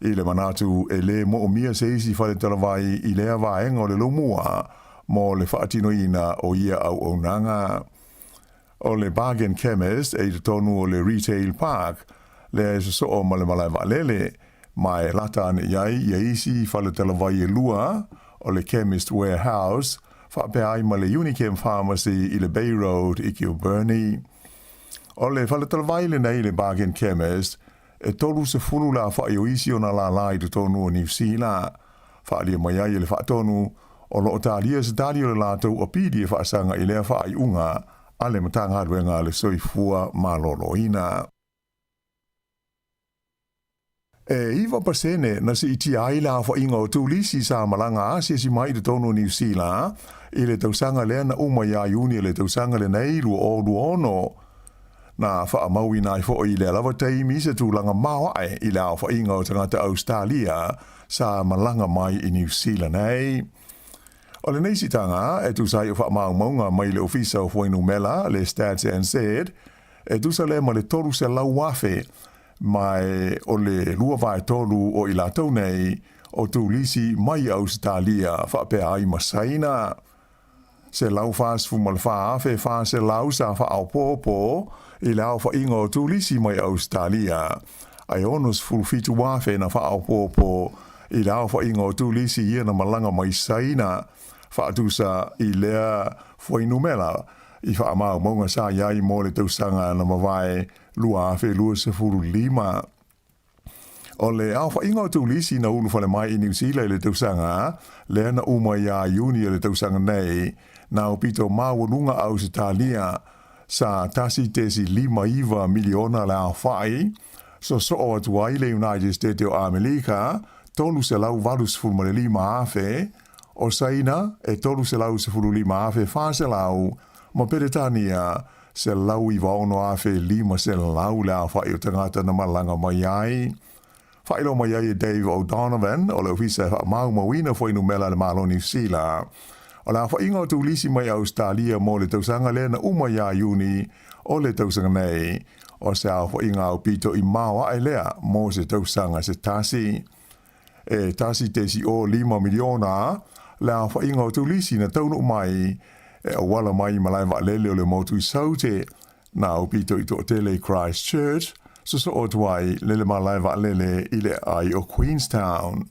i le manatu e lē moomia se isi fale talavai i lea vaega o le Lomua mo le faatinoina o ia auaunaga. O le Bargain Chemist e i totonu o le Retail Park lea e sosoo ma le malae vaalele, ma e lata ane i ai ia isi fale talavai e lua, o le Chemist Warehouse faapea ai ma le Unichem Pharmacy i le Bay Road i Kilbirnie. O le fale talavai lenei le Bargain Chemist e 30 le aofai o isi ona lālā i totonu o Niu Sila. Faaalia mai ai e le faatonu, o lo o talia se tali o le latou apili e faasaga i lea faaiuga a le Matagaluega a le Soifua Maloloina. E 9% na siitia ai le aofaiga o turisi sa malaga asiasi mai i totonu o Niu Sila i le tausaga lea na uma ia Iuni o le tausaga lenei 2026. Na faamauina ai foi i lea lava taimi se tulaga maoae i le aofaiga o tagata Ausetalia sa malaga mai i Niu Sila nei. O lenei siitaga e tusa ai o faamaumauga mai le Ofisa o Fuainumela, le Stats NZ, e tusa lea ma le 300,000 ma e o le 2/3 o i latou nei o turisi mai Ausetalia faapea ai ma Saina. 144,400 sa faaopoopo i le aofaiga o turisi mai Ausetalia, ae 67,000 na faaopoopo i le aofaiga o turisi ia na malaga mai Saina, faatusa i lea fuainumera i faamaumauga sa i ai mo le tausaga na mavae 2025. O le aofaiga o turisi na ulufale mai i Niu Sila i le tausaga lea na uma iā Iuni o le tausaga nei, na aupito maualuga Ausetalia sa 1.59 miliona le aofai, sosoo atu ai le United States o Amelika 385,000, o Saina e 315,400, ma Peretania 196,500 le aofai o tagata na malaga mai ai. Faailoa mai ai e Dave O'Donovan o le Ofisa e Faamaumauina Fuainumera a le Malo o Niu Sila, o le aofaiga o turisi mai Ausetalia mo le tausaga lea na uma iā Iuni o le tausaga nei, o se aofaiga aupito i maoae lea mo se tausaga se tasi. E 1.05 miliona le aofaiga o turisi na taunuu mai e auala mai i malae vaalele o le motu i Saute, na aupito i toatele i Christchurch, sosoo atu ai le le malae vaalele i le aai o Queenstown.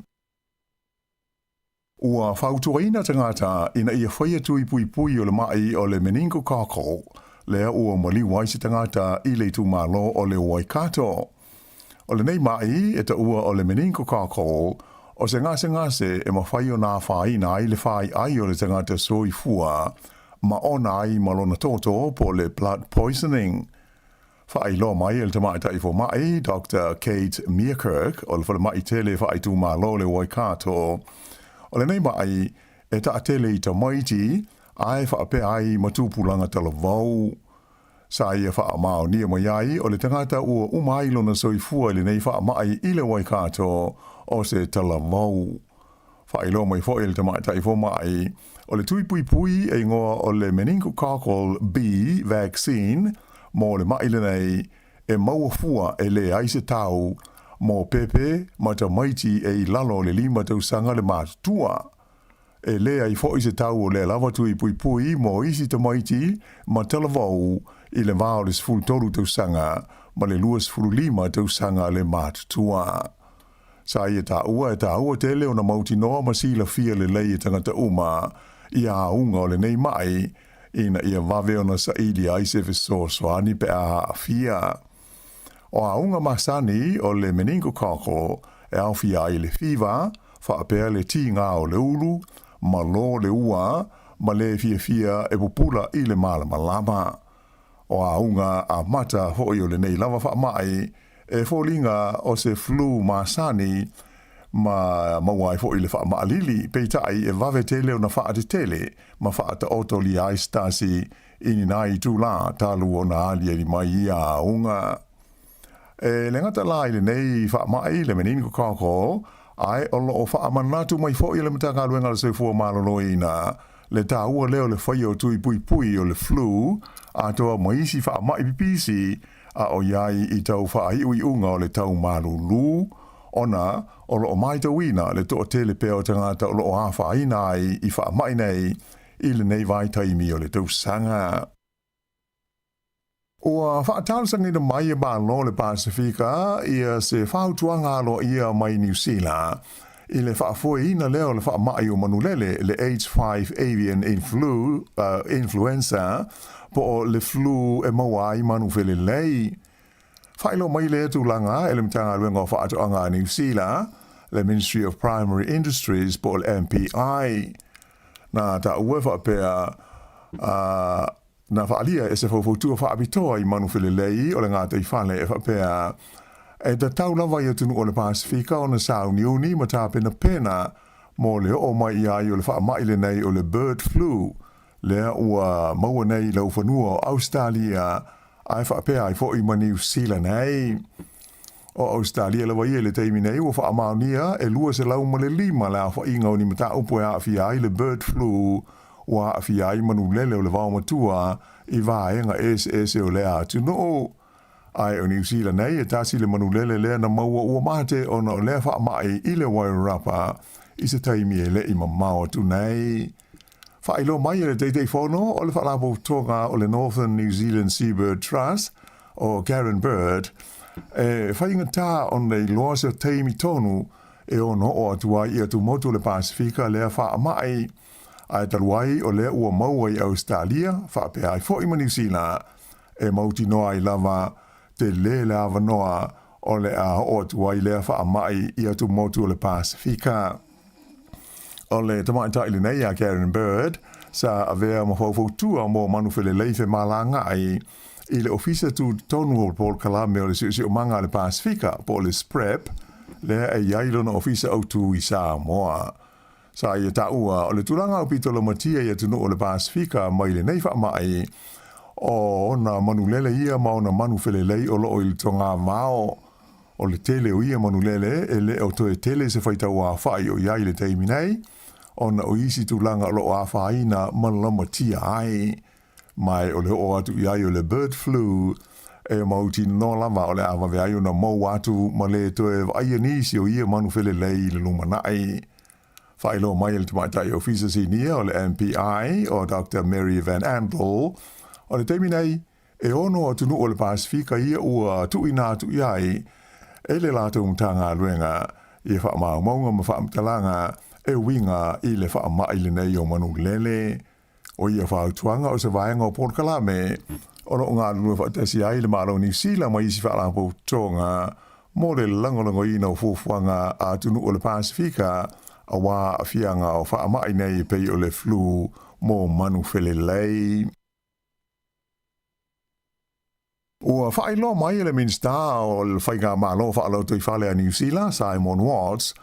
Ua fautuaina tagata ina ia faia tui puipui o le maʻi o le meningococcal lea ua maliu ai se tagata i le itumalo o le Waikato. O lenei maʻi e taua o le meningococcal o se gasegase e mafai ona afaina ai le faiai o le tagata soifua ma ona ai ma lona toto po o le blood poisoning. Faailoa mai e le tamaitai fomai Doctor Kate Meerkerk o le falemai tele faaitumalo o le Waikato, o lenei maʻi e taatele i tamaiti ae faapea ai ma tupulaga talavou. Sa ia faamaonia mai ai o le tagata ua uma ai lona soifua i lenei faamai i le Waikato o se talavou. Faailoa mai foi e le tamaitai fomai o le tui puipui e igoa o le meningococcal B vaccine mo le maʻi lenei e maua fua e leai se tau mo pepe ma tamaiti e i lalo o le 5 tausaga le matutua. E leai foʻi se tau o lea lava tui puipui mo isi tamaiti ma talavou i le va o le 13 tausaga ma le 25 tausaga le matutua. Sa ia taua e taua tele ona mautinoa ma silafia lelei e tagata uma ia auga o lenei maʻi ina ia vave ona saili ai se fesoasoani pe a aafia. O auga masani o le meningococcal e aofia ai le fiva, faapea le tigā o le ulu, malō le ua, ma le fiafia e pupula i le malamalama. O auga amata foʻi o lenei lava faamaʻi e foliga o se flu masani ma maua ai foʻi le faamaʻalili, peitai e vave tele ona faatetele ma faataotolia ai se tasi i ni nai itulā talu ona aliali mai ia auga. E le gata la i lenei faamaʻi le meningococcal, ae o loo faamanatu mai foʻi e le Matagaluega o le Soifua Maloloina le taua lea o le faia o tui puipui o le flu atoa ma isi faamaʻi pipisi a o i ai i tau faaiuiuga o le tau malūlū, ona o loo matauina le toatele pea o tagata o loo afaina ai i faamaʻi nei i lenei vaitaimi o le tausaga. Ua faatalosagaina mai e Malo o le Pasefika ia se fautuaga aloaia mai Niu Sila i le faafoeina lea o le faamaʻi o manulele le H5 avian influ, influenza po o le flu e maua ai manu felelei. Faailoa mai lea tulaga e le Matagaluega o Faatoaga a Niu Sila, le Ministry of Primary Industries po o le MPI. Na taua e faapea, na faaalia e se faufautua faapitoa i manu felelei o le gataifale e faapea, e tatau lava i atunuu o le Pasefika ona sauniuni ma tapenapena mo le oo mai i ai o le faamaʻi lenei o le bird flu, lea ua maua nei i laufanua o Ausetalia ae faapea ai foʻi ma Niu Sila nei. O Ausetalia lava ia i le taimi nei ua faamaonia e 205 le aofaiga o ni mataupu e aafia ai le bird flu ua aafia ai manulele o le vaomatua i vaega eseese o lea atunuu. Ae o Niu Sila nei e tasi le manulele lea na maua ua mate ona o lea faamaʻi i le Wairarapa i se taimi e leʻi mamao atu nei. Faailoa mai e le Taitaifono o le Faalapotopotoga o le Northern New Zealand Seabird Trust, o Karen Bird, e faigata ona iloa se taimi tonu e ono oo atu ai i atumotu o le Pasefika lea faamaʻi, ae talu ai o lea ua maua i Ausetalia, faapea ai foʻi ma Niu Sila, e mautinoa ai lava tele le avanoa o le a oo atu ai lea faamaʻi i atumotu o le Pasefika. O le tamaitai lenei a Karen Bird sa avea ma faufautua mo manu felelei femalagaʻi i le Ofisa Tutotonu o Polokalame o le Siosiomaga a le Pasefika po o le SPREP, lea e i ai lona ofisa autū i Samoa. Sa ia taua o le tulaga aupito laumatia i atunuu o le Pasefika mai lenei faamaʻi o ona manulele ia ma ona manu felelei o loo i le togavao. O le tele o ia manulele e le o toe tele se faitau aofai o i ai i le taimi nei, ona o isi tulaga o lo o afaina ma lamatia ai. Ma o le oo atu i ai o le bird flu e mautinoa lava o le a vave ai ona mou atu ma le toe vaaia nisi o ia manu felelei i le lumanai. Faailoa mai e le tamaitai Ofisa Sinia o le MPI o Doctor Mary Van Andel, o le taimi nei, E ono atunuu o le Pasefika ia ua tuuina atu i ai e le latou Matagaluega ia faamaumauga ma faamatalaga e uiga i le faamaʻi lenei o manulele. O ia fautuaga o se vaega o polokalame o lo o galulue faatasi ai le Malo o Niu Sila ma isi faalapotopotoga mo le lagolagoina o fuafuaga a atunuu o le Pasefika aua aafiaga o faamaʻi nei e pei o le flu mo manu felelei. Ua faailoa mai e le Minisita o le Faigamalo Faalotoifale a Niu Sila, Simon Watts,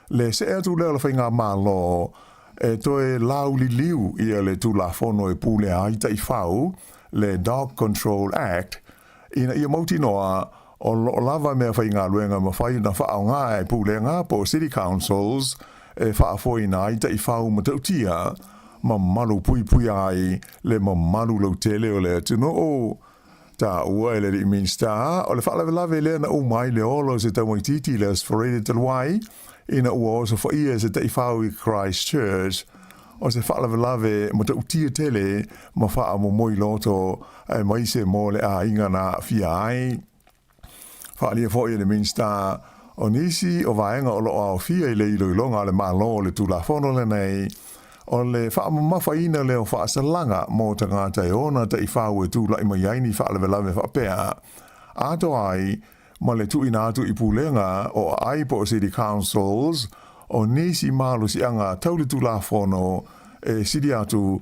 le see atu lea o le Faigamalo e toe lauliliu ia le Tulafono e pulea ai taifau, le Dog Control Act, ina ia mautinoa o loo lava mea faigaluega mafai ona faaaoga e pulega po o City Councils e faafoeina ai taifau matautia ma malu puipuia ai le mamalu lautele o le atunuu. Taua e le alii Minisita o le faalavelave lea na uma ai le ola o se tamaitiiti i le Aso Faraile talu ai ina ua osofaia e se taifau i Christchurch. o se faalavelave matautia tele ma faamomoi loto aemaise mo le aiga na aafia ai. Faaalia foi e le Minisita o nisi o vaega o lo o aofia i le iloiloga a le Malo o le Tulafono lenei, o le faamamafaina lea o faasalaga mo tagata e ona taifau e tulai mai ai ni faalavelave faapea, atoa ai ma le tuuina atu i pulega o aai po o City Councils o nisi malosiaga tau le Tulafono e sili atu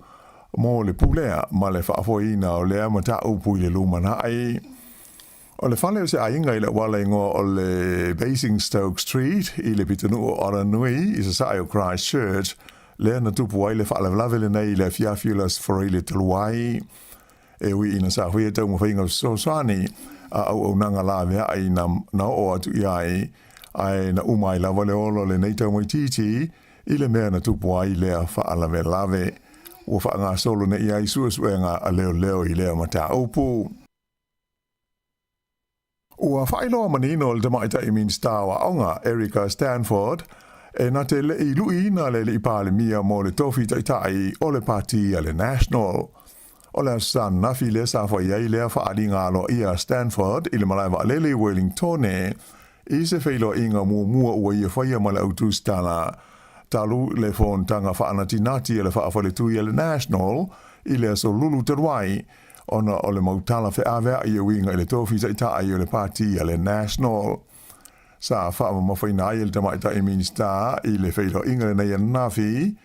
mo le pulea ma le faafoeina o lea mataupu i le lumanai. O le fale o se aiga i le auala igoa o le Basingstoke Street i le pitonuu o Aranui i sasae o Christchurch, lea na tupu ai le faalavelave lenei i le afiafi o le Aso Faraile talu ai. E ui ina sa faia taumafaiga fesoasoani a auaunaga laveai na, na oo atu i ai, ae na uma ai lava le ola o lenei taumaitiiti i le mea na tupu ai lea faalavelave. Ua faagasolo nei ai suesuega a leoleo i lea mataupu. Ua faailoa manino e le Tamaitai Minisita o Aoga, Erica Stanford, e na te le i luiina le Alii Palemia mo le tofi taitai o le Pati a le National. O le Aso Sa ananafi lea sa fai ai lea faaaliga aloaia a Stanford i le malae vaalele i Wellingtone i se feiloaiga muamua ua ia faia ma le au tusitala talu le fonotaga faanatinati a le faafaletui a le National i le aso Lulu talu ai ona o le mau tala feaveai e uiga i le tofi taitai o le Pati a le National. Sa faamamafaina ai e le Tamaitai Minisita i le feiloaiga lenei ananafi,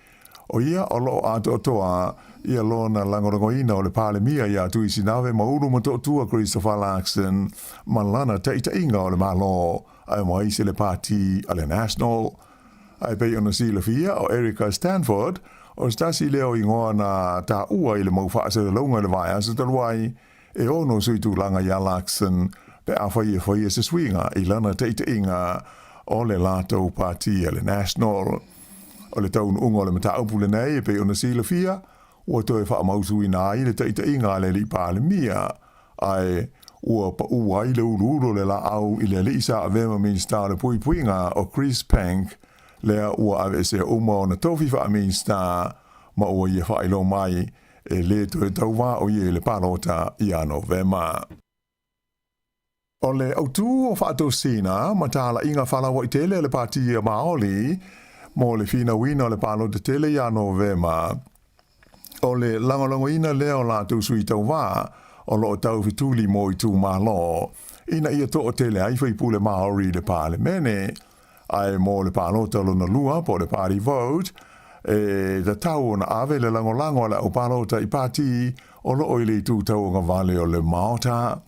o ia o lo o atoatoa ia lona lagolagoina o le Palemia ia Tuisinave Maulu Motootua Christopher Luxon ma lana taitaiga o le Malo aemaise le Pati a le National. Ae pei ona silafia, o Erica Stanford, o se tasi lea o igoa na taua i le mau faasalalauga i le vaiaso talu ai, e ono sui tulaga iā Luxon pe afai e faia se suiga i lana taitaiga o le latou pati a le National. O le taunuuga o le mataupu lenei e pei ona silafia, ua toe faamautuina ai le taitaiga a le Alii Palemia, ae ua paʻū ai le uluulu o le laau i le alii sa avea ma Minisita o le Puipuiga o Chris Penk, lea ua aveesea uma ona tofi faa-Minisita ma ua ia faailoa mai e lē toe tauva o ia i le palota ia Novema. O le autū o faatosina ma talaiga falauaitele a le Pati Māori mo le finauina o le palota tele ia Novema, o le lagolagoina lea o latou sui tauva o lo o taufetuli mo itumalo ina ia toatele ai faipule Māori i le Palemene. Ae mo le palota lona lua po o le party vote, e tatau ona ave le lagolago a le au palota i pati o lo o i le itu tauagavale o le Maota.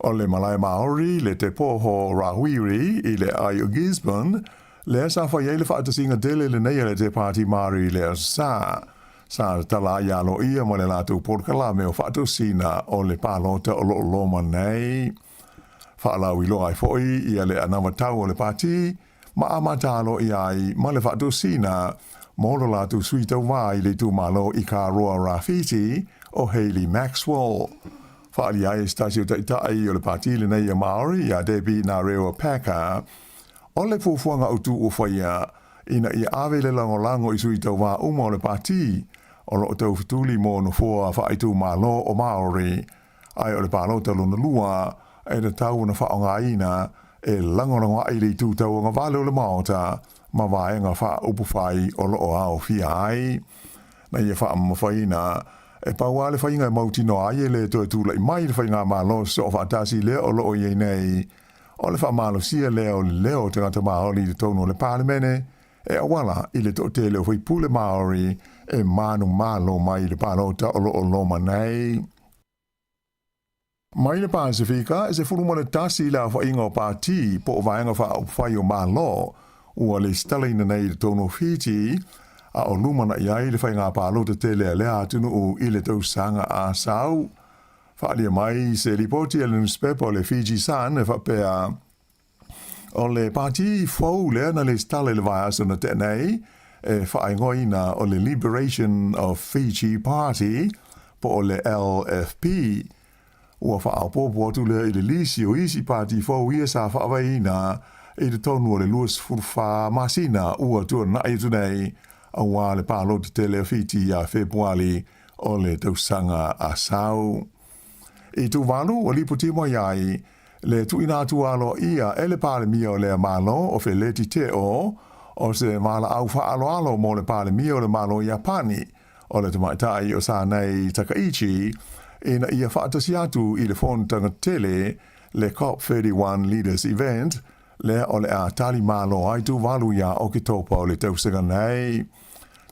O le malae Māori, le Te Poho Rawiri i le ai o Gisborne, lea sa fai ai le faatasiga tele lenei a le Te Pāti Māori i le Aso Sa. Sa tatala ai aloaia ma le latou polokalame o faatosina o le palota o lo o loma nei. Faalauiloa ai foi ia le anavatau o le pati ma amata aloaia ai ma le faatosina mo lo latou sui tauva i le itumalo i Karoa Rāwhiti o Hayley Maxwell. Faaalia ai e se tasi o taitai o le pati lenei a Māori ia Debbie Ngarewa Packer o le fuafuaga autu ua faia ina ia ave le lagolago i sui tauva uma o le pati o lo o taufetuli mo nofoa faaitumalo o Māori ae o le palota lona lua e tatau ona faaaogaina e lagolago ai le itu tauagavale o le Maota ma vaega faaupufai o lo o aofia ai. Na ia faamamafaina, e pau lava le faiga e mautinoa ai e le toe tulai mai le faigamalo sosoo faatasi lea o lo o i ai nei, o le faamalosia lea o le leo o tagata Māori i totonu o le Palemene e auala i le toatele o faipule Māori e manumalo mai i le palota o lo o loma nei. Mai le Pasefika, e 11 le aofaiga o pati po o vaega faaupufai o Malo ua lesitalaina nei i totonu o Fiti, a o lumanai ai le faiga palota tele a lea atunuu i le tausaga a sau. Faaalia mai se lipoti a le nusipepa o le Fiji Sun e faapea, O le pati fou lea na lesitala i le vaiaso na tea nei, e faaigoaina o le Liberation of Fiji Party, po o le LFP. Ua faaopoopo atu lea i le lisi o isi pati fou ia sa faavaeina i totonu o le 24 masina ua tuanai atu nei, auā le palota tele o Fiti ia Fepuali o le tausaga a sau. I Tuvalu, ua lipoti mai ai le tuuina atu aloaia e le Palemia o lea Malo o Feleti Te'o o se valaau faaaloalo mo le Palemia o le Malo o Iapani, o le tamaitai o Sanae Takaichi, ina ia faatasi atu i le fonotaga tele, le COP31 Leaders Event, lea o le a tali malo ai Tuvalu ia Oketopa o le tausaga nei.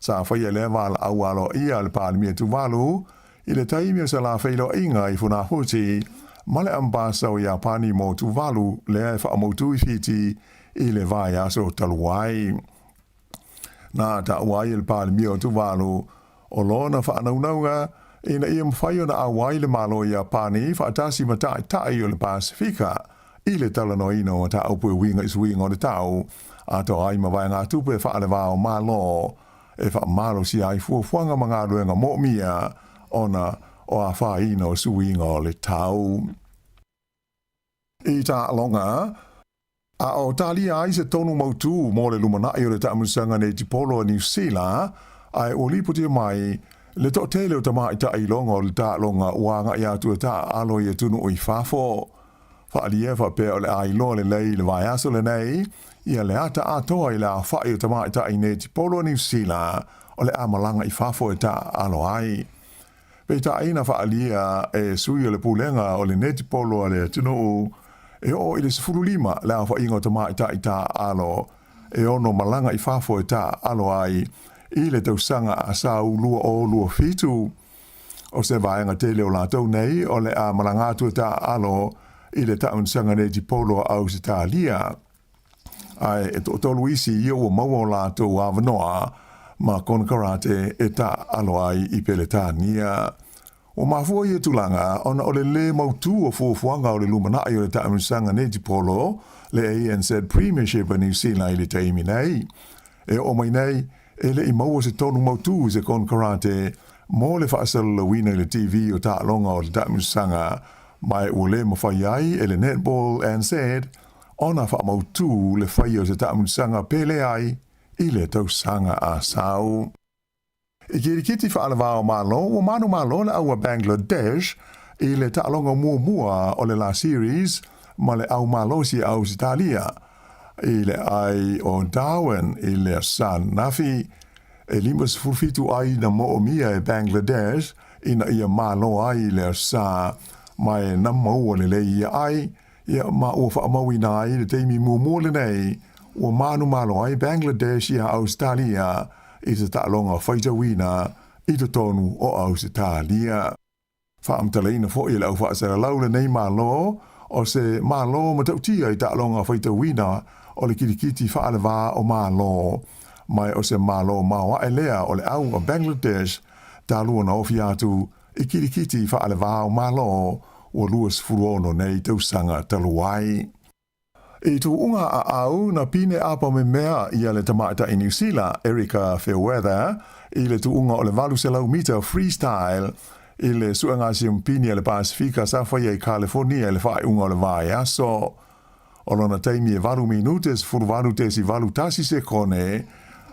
Sa faia lea valaau aloaia a le Palemia Tuvalu i le taimi o se la feiloaiga i Funafuti ma le Ambasa o Iapani mo Tuvalu lea e faamautu i Fiti i le vaiaso talu ai. Na taua ai e le Palemia o Tuvalu o lona faanaunauga ina ia mafai ona auai le Malo o Iapani faatasi ma Taitai o le Pasefika i le talanoaina o mataupu e uiga i suiga o le tau, atoa ai ma vaegatupe faale-va o Malo e faamalosia ai fuafuaga ma galuega moomia ona o afaina o suiga o le tau. I taaloga, a o talia ai se tonu mautū mo le lumanai o le taamilosaga netipolo a Niu Sila, ae ua lipotia mai le toatele o tamaitai iloga o le taaloga ua agai atu e taaalo i atunuu i fafo. Faaalia faapea o le a iloa lelei i le vaiaso lenei ia le ata atoa i le aofai o tamaitai netipolo a Niu Sila o le a malaga i fafo e taaalo ai. Peitai na faaalia e sui o le Pulega o le Netipolo a le atunuu e oo i le 15 le aofaiga o tamaitai taaalo e ono malaga i fafo e taaalo ai i le tausaga a Sau 2027. O se vaega tele o latou nei o le a malaga atu e taaalo i le taamilosaga netipolo a Ausetalia. Ae e toatolu isi ia ua maua o latou avanoa ma konekarate e taaalo ai i Peretania. Ua mafua ia tulaga ona o le lē mautū o fuafuaga o le lumanai o le taamilosaga netipolo, le ANZ Premiership a Niu Sila i le taimi nei. E oo mai nei, e le i maua se tonu mautū i se konekarate mo le faasalalauina i le TV o taaloga o le taamilosaga, ma e ua lē mafai ai e le Netball NZ ona faamautū le faia o se taamilosaga pe leai i le tausaga a sau. I kirikiti faalevā o Malo, ua manumalo le au a Bangladesh i le taaloga muamua o le la series ma le au malosi a Ausetalia i le ai o Darwin i le aso ananafi. E 57 ai na moomia e Bangladesh ina ia malo ai i le aso ma e na maua lelei ia ai Ia, ma ua faamauina ai le taimi muamua lenei ua manumalo ai Bangladesh iā Ausetalia i se taaloga faitauina i totonu o Ausetalia. Faamatalaina foi e le au faasalalau lenei Malo o se Malo matautia i taaloga faitauina o le kilikiti faalevā o Malo, ma o se Malo maoae lea o le au a Bangladesh talu ona ofi atu i kilikiti faalevā o Malo ua 26 nei tausaga talu ai. I tuuga a au na pine apa memea ia le tamaitai Niu Sila, Erika Fairweather, i le tuuga o le 800 mita freestyle i le suega siampini a le Pasefika sa faia i Kalifornia i le faaiuga o le vaiaso. O lona taimi e 8 minute 18.81 sekone,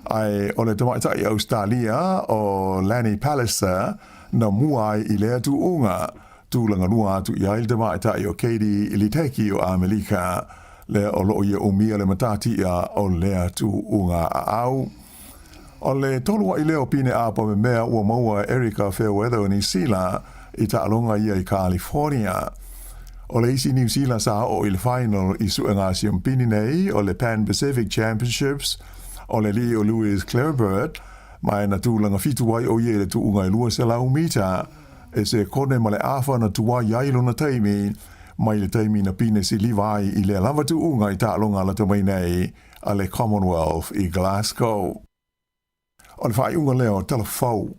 ae o le tamaitai Ausetalia o Lani Pallister na mua ai i lea tuuga. Tulaga lua atu i ai le tamaitai o Katie Ledecky o Amelika, lea o loo ia umia le matatia o lea tuuga aau. O le tolu ai lea o pine apa memea ua maua e Erika Fairweather o Niu Sila i taaloga ia i California. O le isi Niu Sila sa oo i le final i suega siampini nei o le Pan Pacific Championships o le alii o Louis Clareburt, ma e na tulaga fitu ai o ia i le tuuga e 200 mita e sekone ma le afa na tuai ai lona taimi mai le taimi na pine siliva ai i lea lava tuuga i taaloga lata mai nei a le Commonwealth i Glasgow. O le faaiuga lea o Tala Fou.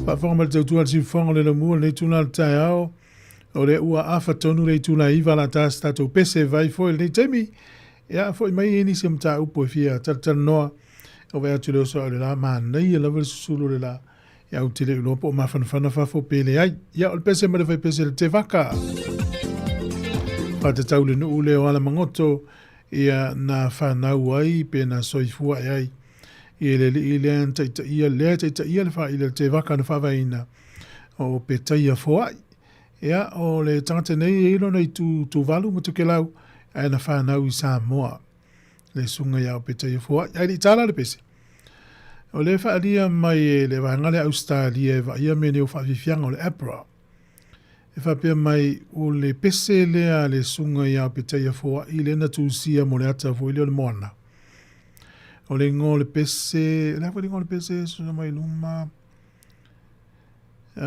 Faafofoga mai le tautua a le siufofoga o le laumua lenei tula o le taeao. O lea ua afa tonu le itula e 9 la ta se tatou pese vai foi lenei taimi. Ia, foi mai e nisi o mataupu e fia talatalanoa. O vaai atu i le oso ae o le la, manaia lava le susulu o le la. Ia ou te le iloa po o mafanafana fafo pe leai. Ia, o le pese ma le faipese le Tevaka. Faatatau le nuu lea o Alamagoto, ia na fanau ai pe na soifua ae ai. I le alii lea na taitaia, lea e taitaia le faaili a le Tevaka na faavaeina o Petaia Foai. Ia, o le tagata nei e i ai lona itu Tuvalu ma Tokelau, ae na fanau i Samoa. Le susuga ia Opetaia Foai. Ae le i tala le pese. O lea e faaalia mai e le vaega lea Ausetalia e vaaia mea nei o faafiafiaga o le APRA. E faapea mai o le pese lea a le susuga ia Opetaia Foai lea na tusia mo le ata foi lea o le moana. O le igoa o le pese, o le a foi le igoa o le pese, susuga mai luma. I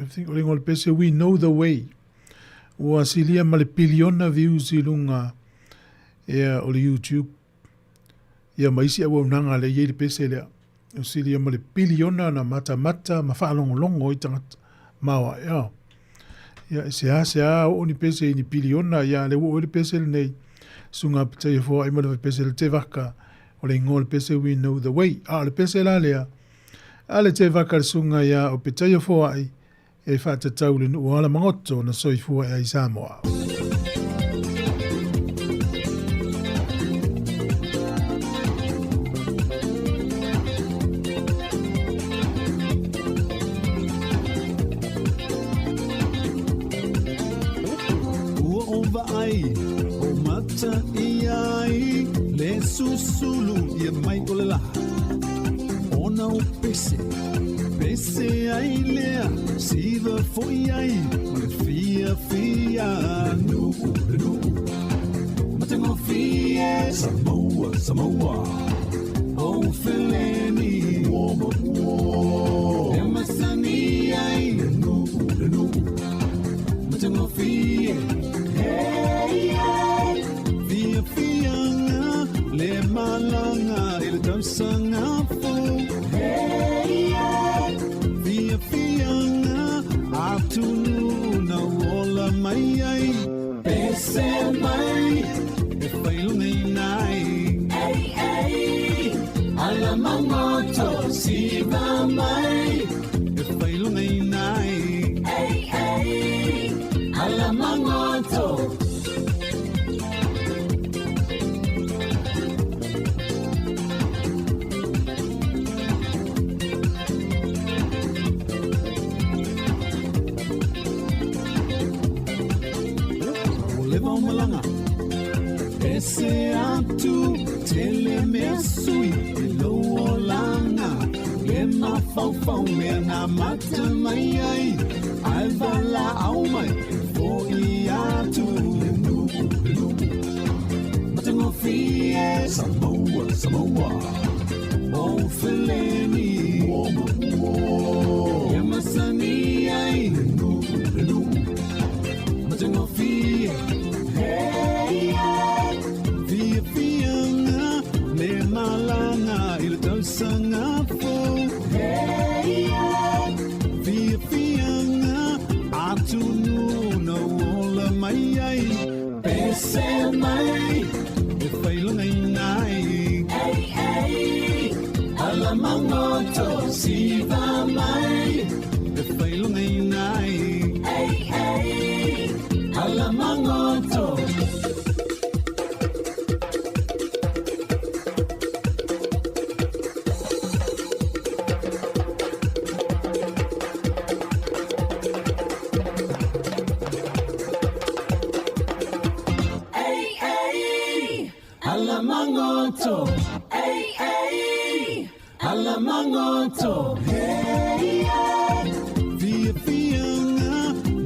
think o le igoa o le pese, We Know The Way. Ua silia ma le piliona views i luga ia, o le YouTube. Ia ma isi auaunaga lea e i ai le pese lea. Ua silia ma le piliona na matamata ma faalogologo ai tagata maoae. Oh. Ia, e seasea oo ni pese i ni piliona, ia lea ua oo ai le pese lenei. Susuga Petaia Foai ma le pese le Tevaka, o le igoa o le pese We Know The Way. A o le pese la lea, a le Tevaka le susuga ia o Petaia Foai, e faatatau le nuu o Alamagoto na soifua ai i Samoa. Ua ou vaai, o mata i ai, le susulu ia mai o le lā. Ona o pese, pese ai lea, siva foi ai, ma le fiafia. Le nuu, le nuu, matagofie, Samoa, Samoa, o feleni, ua ma ua. E masani ai, le nuu, le nuu, matagofie, hey, hey. Fiafiaga, le malaga i le tausaga fou, hey, hey. Fiafiaga, atonu na ola mai ai, pese mai, e failugaina ai. Ei, ei, ala magoto, siva mai, e failugaina ai. Ei, ei, ala magoto. Ua leva o malaga, ese atu, tele mea sui i lou olaga, le mafaufau mea na mata mai ai, ae valaau mai e fo'i atu. Le nuu, le nuu, matagofie, Samoa, Samoa, o feleni, ua ma ua, e masani ai, le nuu, le nuu, matagofie, hey, hey. Fiafiaga, le malaga i le tausaga fou, hey, hey. Fiafiaga, atonu na ola mai ai, pese mai, e failugaina ai. Ei, ei, ala magoto, siva mai, e failugaina ai. Ei, ei, ala magoto. Ei, ei, ala magoto. Ei, ei, ala magoto. Hey, hey. Fiafiaga,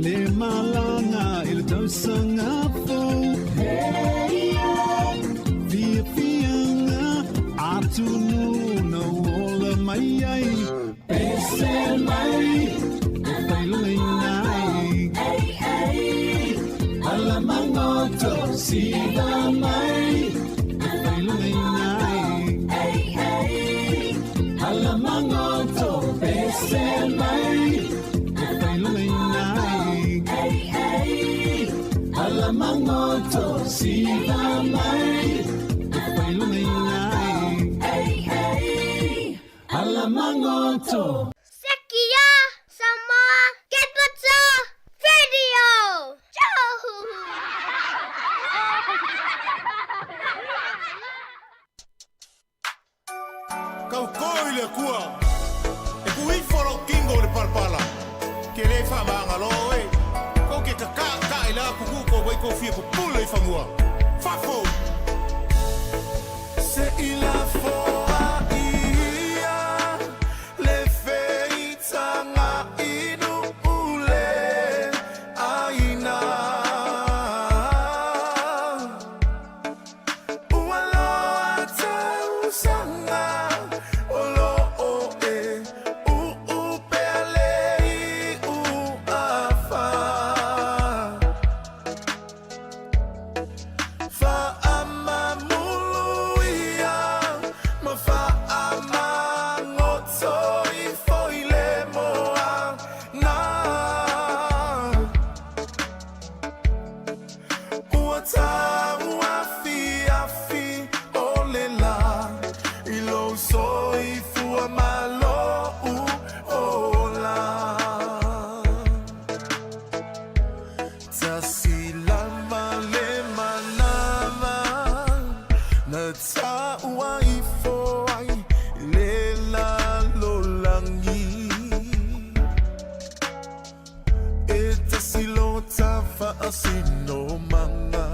le malaga i le tausaga fou. Hey, hey. Fiafiaga, atonu na ola mai ai, pese mai, e failugaina ai. Ei, ei, ala magoto, siva mai, e failugaina ai. Ei, ei, ala magoto, pese mai, e failugaina ai. Ei, ei, ala magoto, siva mai, e failugaina ai. Magoto. Sekia Samoa Capital Radio. Kaukō i le Akua, e kuifo lou kingo i le palapala, ke lē faamagalo e. Kou ke kakaakaa i le akukū kou mai kou fia pupula i fagua. Fafo! Se i lafoa ia le feitaga inu ule aina. Ua loa tausaga o loo e uupea le iu afa. Faamamulu ia ma faamagoto ifo i le moana. Ua tauafiafi o le la i lou soifua ma lou ola. Tasi lava le manava na taua ifo ai i le lalolagi. E tasi lo ta faasinomaga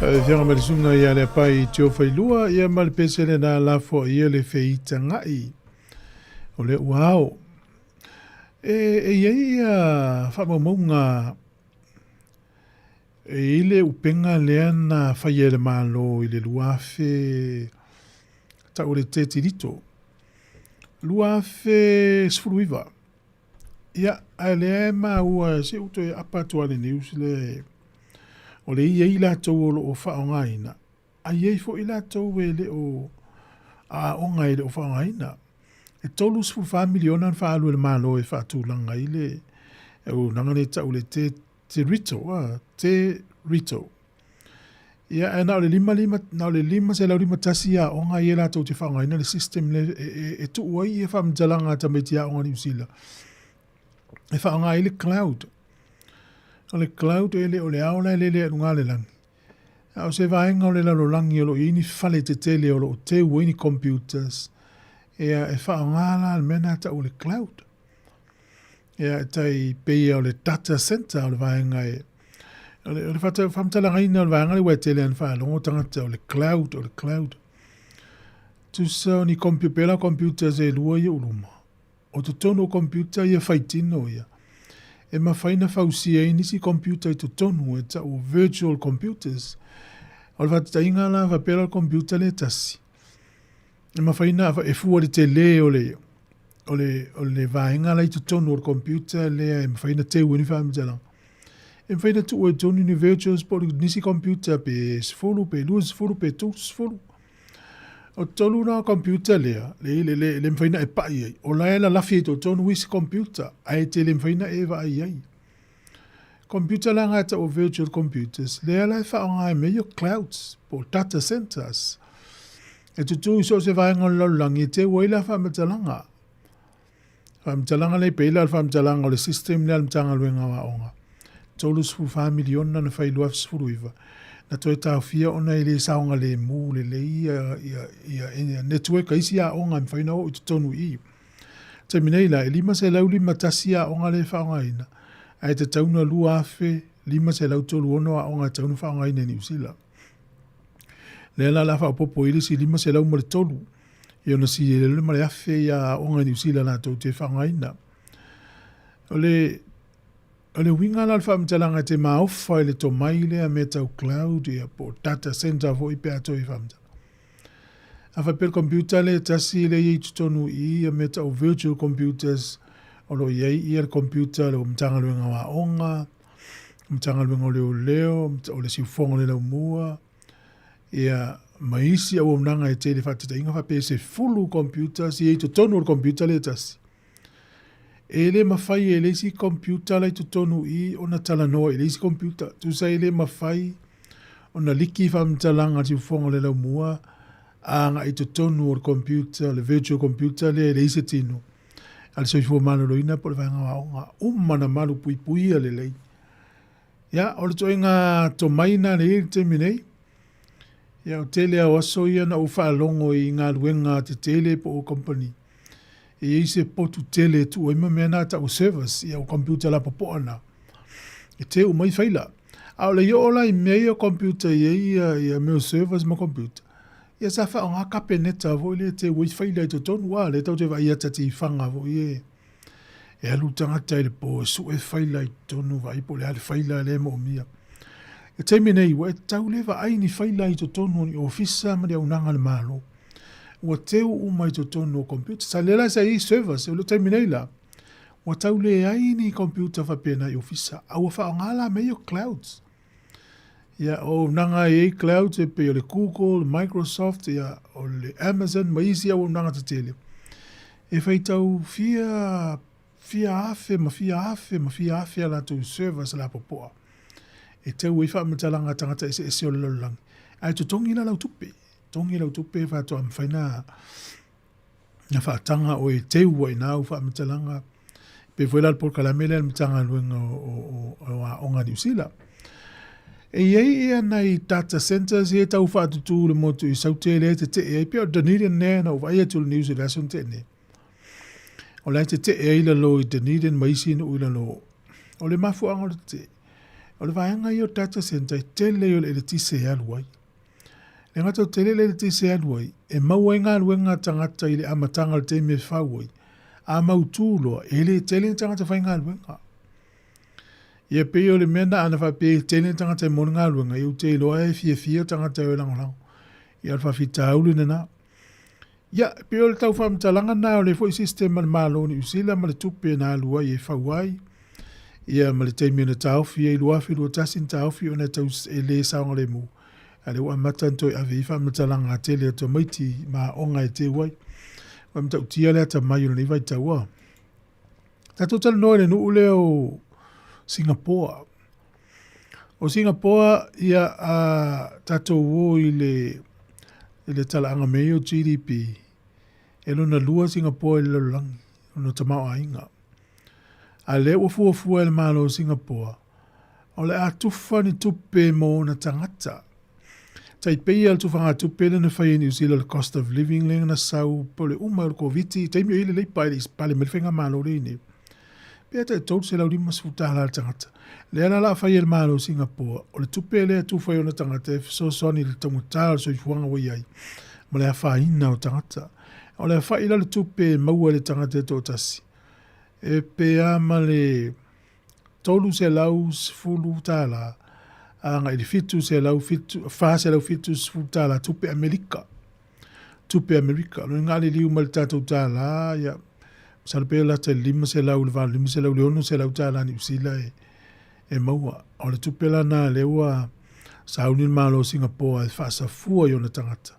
Afioga ma le susuga ia Leapai Tiofailua, ia ma le pese lena lafo ia le feitaga'i o le ua ao. E, e i ai ia faamaumauga e i le upega lea na faia e le Malo i le 2000 tau o le Tetilito. 2019. Ia, ae lea e maua se u toe apa atu lava i le news lea o le i ai latou o lo o faaaogaina, a i ai foi latou e le o aoga e le o faaaogaina. E $34 miliona na faaalu e le Malo e faatulaga ai le auaunaga lea e tau le te Te Rito, a, Te Rito. Ia, ae na o le lima, lima, na o le 551 aoga ia latou te faaaogaina le system lea e, e, e tuu ai ia faamatalaga a tamaiti aoga Niu Sila e faaaoga ai le cloud. O le cloud e le o le ao la e lele ai i luga o le lagi. A o se vaega o le lalolagi o lo o i ai ni fale tetele o lo o teu ai ni computers, ia e faaaoga la le mea lena e tau o le cloud. Ia, e tai pei o le data center o le vaega e, o le, o le faamatalaina o le vaega lea ua e tele ana faalogo tagata o le cloud, o le cloud. Tusa o ni computer, pela computers e lua i ou luma. O totonu o computer ia faitino ia. E mafai na fausia ai nisi computer i totonu e tau o virtual computers. O le faataitaiga la, faapea la o le computer lea e tasi. E mafai na e fua le tele o le o le o le vaega la i totonu o le computer lea e mafai na teu ai ni faamatalaga. E mafai na tuu ai i totonu ni virtuals po o nisi computer pe 10 pe 20 pe 30. O totonu la o computer lea, le, le, le, le mafai na e pai ai, o la e lalafi ai totonu isi computer, ae te le mafai na e vaai ai. Computer la nga e tau o virtual computers, lea la e faaaoga e mea ia o clouds, po o data centers. E tutū i so o se vaega o le lalolagi e teu ai la faamatalaga. Faamatalaga lea e pei la o le faamatalaga o le system lea a le Matagaluega o Aoga. 34 miliona na fai i 2019, na toe taofia ona e le saogalemu lelei ia, ia, ia, ia network a isi aoga e mafai ona oo i totonu i i. Taimi nei la, e 551 aoga lea e faaaogaina, ae tatau na 2,536 aoga e tatau ona faaaogaina i Niu Sila. Lea la o le a faaopoopo i ai le isi 503 ia ona sili ai lea ma le 1,000 ia aoga i Niu Sila latou te faaaogaina. O le O le uiga la o le faamatalaga e te maofa i le tomai lea mea tau cloud ia po o data center foi pe a toe faamatala. A faapea le computer lea e tasi lea e i ai i totonu i i ia mea tau virtual computers o lo o i ai ia le computer o le Matagaluega o Aoga, Matagaluega o Leoleo, o le Siufofoga o le Laumua, ia ma isi auaunaga e tele faataitaiga faapea e 10 computers e i ai i totonu o le computer lea e tasi. E le mafai e le isi computer la i totonu i i ona talanoa i le isi computer. Tusa e le mafai ona liki faamatalaga a le siufofoga o le laumua agai i totonu o le computer, le virtual computer lea e leai se tino a le soifua maloloina po o le vaega o aoga. Uma ona malu puipuia lelei. Ia, o le ituaiga tomai lena lea e i ai i le taimi nei. Ia, o le tele lava o aso ia na ou faalogo i galuega tetele po o kamupani, e i ai se potu tele e tuu ai ma mea na e tau o servers, ia o computer lapopoa na, e teu mai faila. A o le i oo la i mea ia o computer e i ai ia, ia mea o servers ma computer, ia sa faaaoga kapeneta foi lea e teu ai faila i totonu, a, lea tatou te vaai atu i faga foi e, E alu le tagata i le po e sue faila i totonu vaai po o le a le faila lea e moomia. I le taimi nei, ua e tatau le vaai ni faila i totonu o ni ofisa ma ni auaunaga a le Malo. Ua teu uma i totonu o computer. Sa lea la sa i ai servers, o le taimi nei la, ua tau leai ni computer faapena i ofisa, a ua faaaoga la mea ia o clouds. Ia, o auaunaga e i ai clouds e pei o le Google, Microsoft, ia, o le Amazon ma isi auaunaga tetele. E faitau fia, fia afe ma fia afe ma fia afe a latou servers lapopoa e teu ai faamatalaga a tagata eseese o le lalolagi. Ae totogi la lau tupe, totogi lau tupe faatoa mafai na na faataga oe e teu ai ina au faamatalaga. Pei foi la le polokalame lea a le Matagaluega o, o, o Aoga a Niu Sila. E i ai ia nai data centers ia e tau faatutū le motu i Saute lea e tetee ai, pei o Dunedin nea na ou vaai atu i le news i le aso na tea nei. O la e tetee ai lalo i Dunedin ma isi nuu i lalo. O le mafuaaga o le tetee. O le vaega ia o data centre e tele ia o le eletise e alu ai. E le gata o tele le eletise e alu ai, e maua ai galuega a tagata i le amataga o le taimi e fau ai, a mautu loa, e le tele ni tagata faigaluega. Ia pei o le mea na ana faapea e tele ni tagata e maua le galuega, ia ou te iloa e fiafia tagata e o e lagolago. Ia o le faafitauli lena. Ia, e pei o le tau faamatalaga lena o le foi system a le Malo o Niu Sila ma le tupe na alu ai e fau ai, ia ma le taimi na taofi ai 2021 na taofi ona e tau e le saogalemu, a lea ua amata ona toe ave i ai faamatalaga a tele o tamaiti ma aoga e teu ai. Ua matautia le atamai o lenei vaitau a. Tatou talanoa i le nuu lea o Singapoa. O Singapoa, ia, a tatou o i le, i le talaaga mea o GDP, e lona lua Singapoa i le lalolagi, ona tamaoaiga. A lea ua fuafua e le Malo o Singapoa, o le a tufa ni tupe mo ona tagata. Tai pei le tufagatupe lea na fai e Niu Sila le cost of living lea na sau po le uma o le Koviti, taimi o i le Leipa e le i pale mai le faigamalo lea i nei. Pe tai $350 le tagata. Lea la la fai e le Malo o Singapore, o le tupe lea e tufa i ona tagata e fesoasoani i le taugata o le soifuaga ua i ai, ma le afaina o tagata. O le afa'i la le tupe e maua e le tagata e toatasi, e pe a ma le $310 agai i le $470 tupe Amerika. Tupe Amerika. Lona uiga a liliu mai i le tatou tala, ia, masalo pe lata i le 500 i le 800 i le 600 tala Niu Sila e, e maua. O le tupe la na lea ua sauni le Malo o Singapoa e faasafua i ona tagata.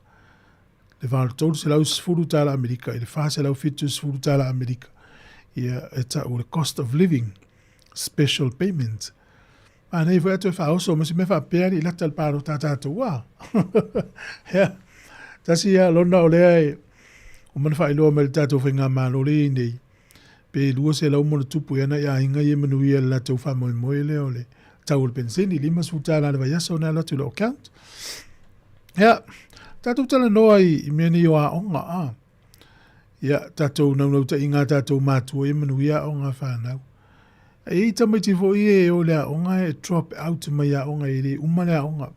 Le 310 tala Amerika i le 470 tala Amerika. Ia, e tau le cost of living special payment. Anei foi atu e faaoso ma se mea faapea i lata le palota a tatou a. Ia, tasi ia lona o lea e o mana faailoa mai le tatou faigamalo le i nei, pe 200 mo le tupu e ana i aiga ia e manuia le latou faamoemoe lea o le tau o le penisini, $50 le vaiaso na alu atu i lou account. Ia, tatou talanoa i mea nei o aoga a. Ia, tatou naunautaiga a tatou matua ia manuia aoga a fanau. E i ai tamaiti foi e o i le aoga e drop out mai aoga e le uma le aoga.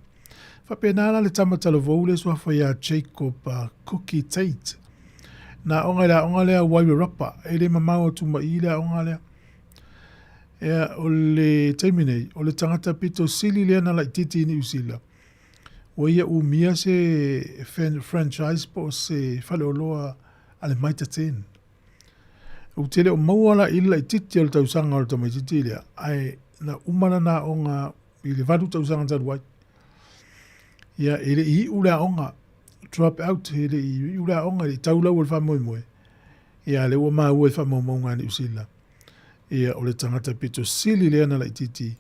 Faapena la le tama talavou le suafa ia Jacob Cookie Tate. Na aoga i le aoga lea Wairarapa, e le mamao atu ma i le aoga lea. Ea, o le taimi nei, o le tagata pito sili lea na laititi i Niu Sila, ua ia umia se franchise po o se faleoloa a le Mitre Ten. Ou te le o maua la i le laitiiti o le tausaga o le tamaitiiti lea, ae na uma lana aoga i le 8 tausaga talu ai. Ia, e le i iu le aoga, drop out, e le i iu le aoga, e le i tau lau o le faamoemoe. Ia, lea ua maua i faamaumauga a Niu Sila. Ia, o le tagata pito sili lea na laitiiti,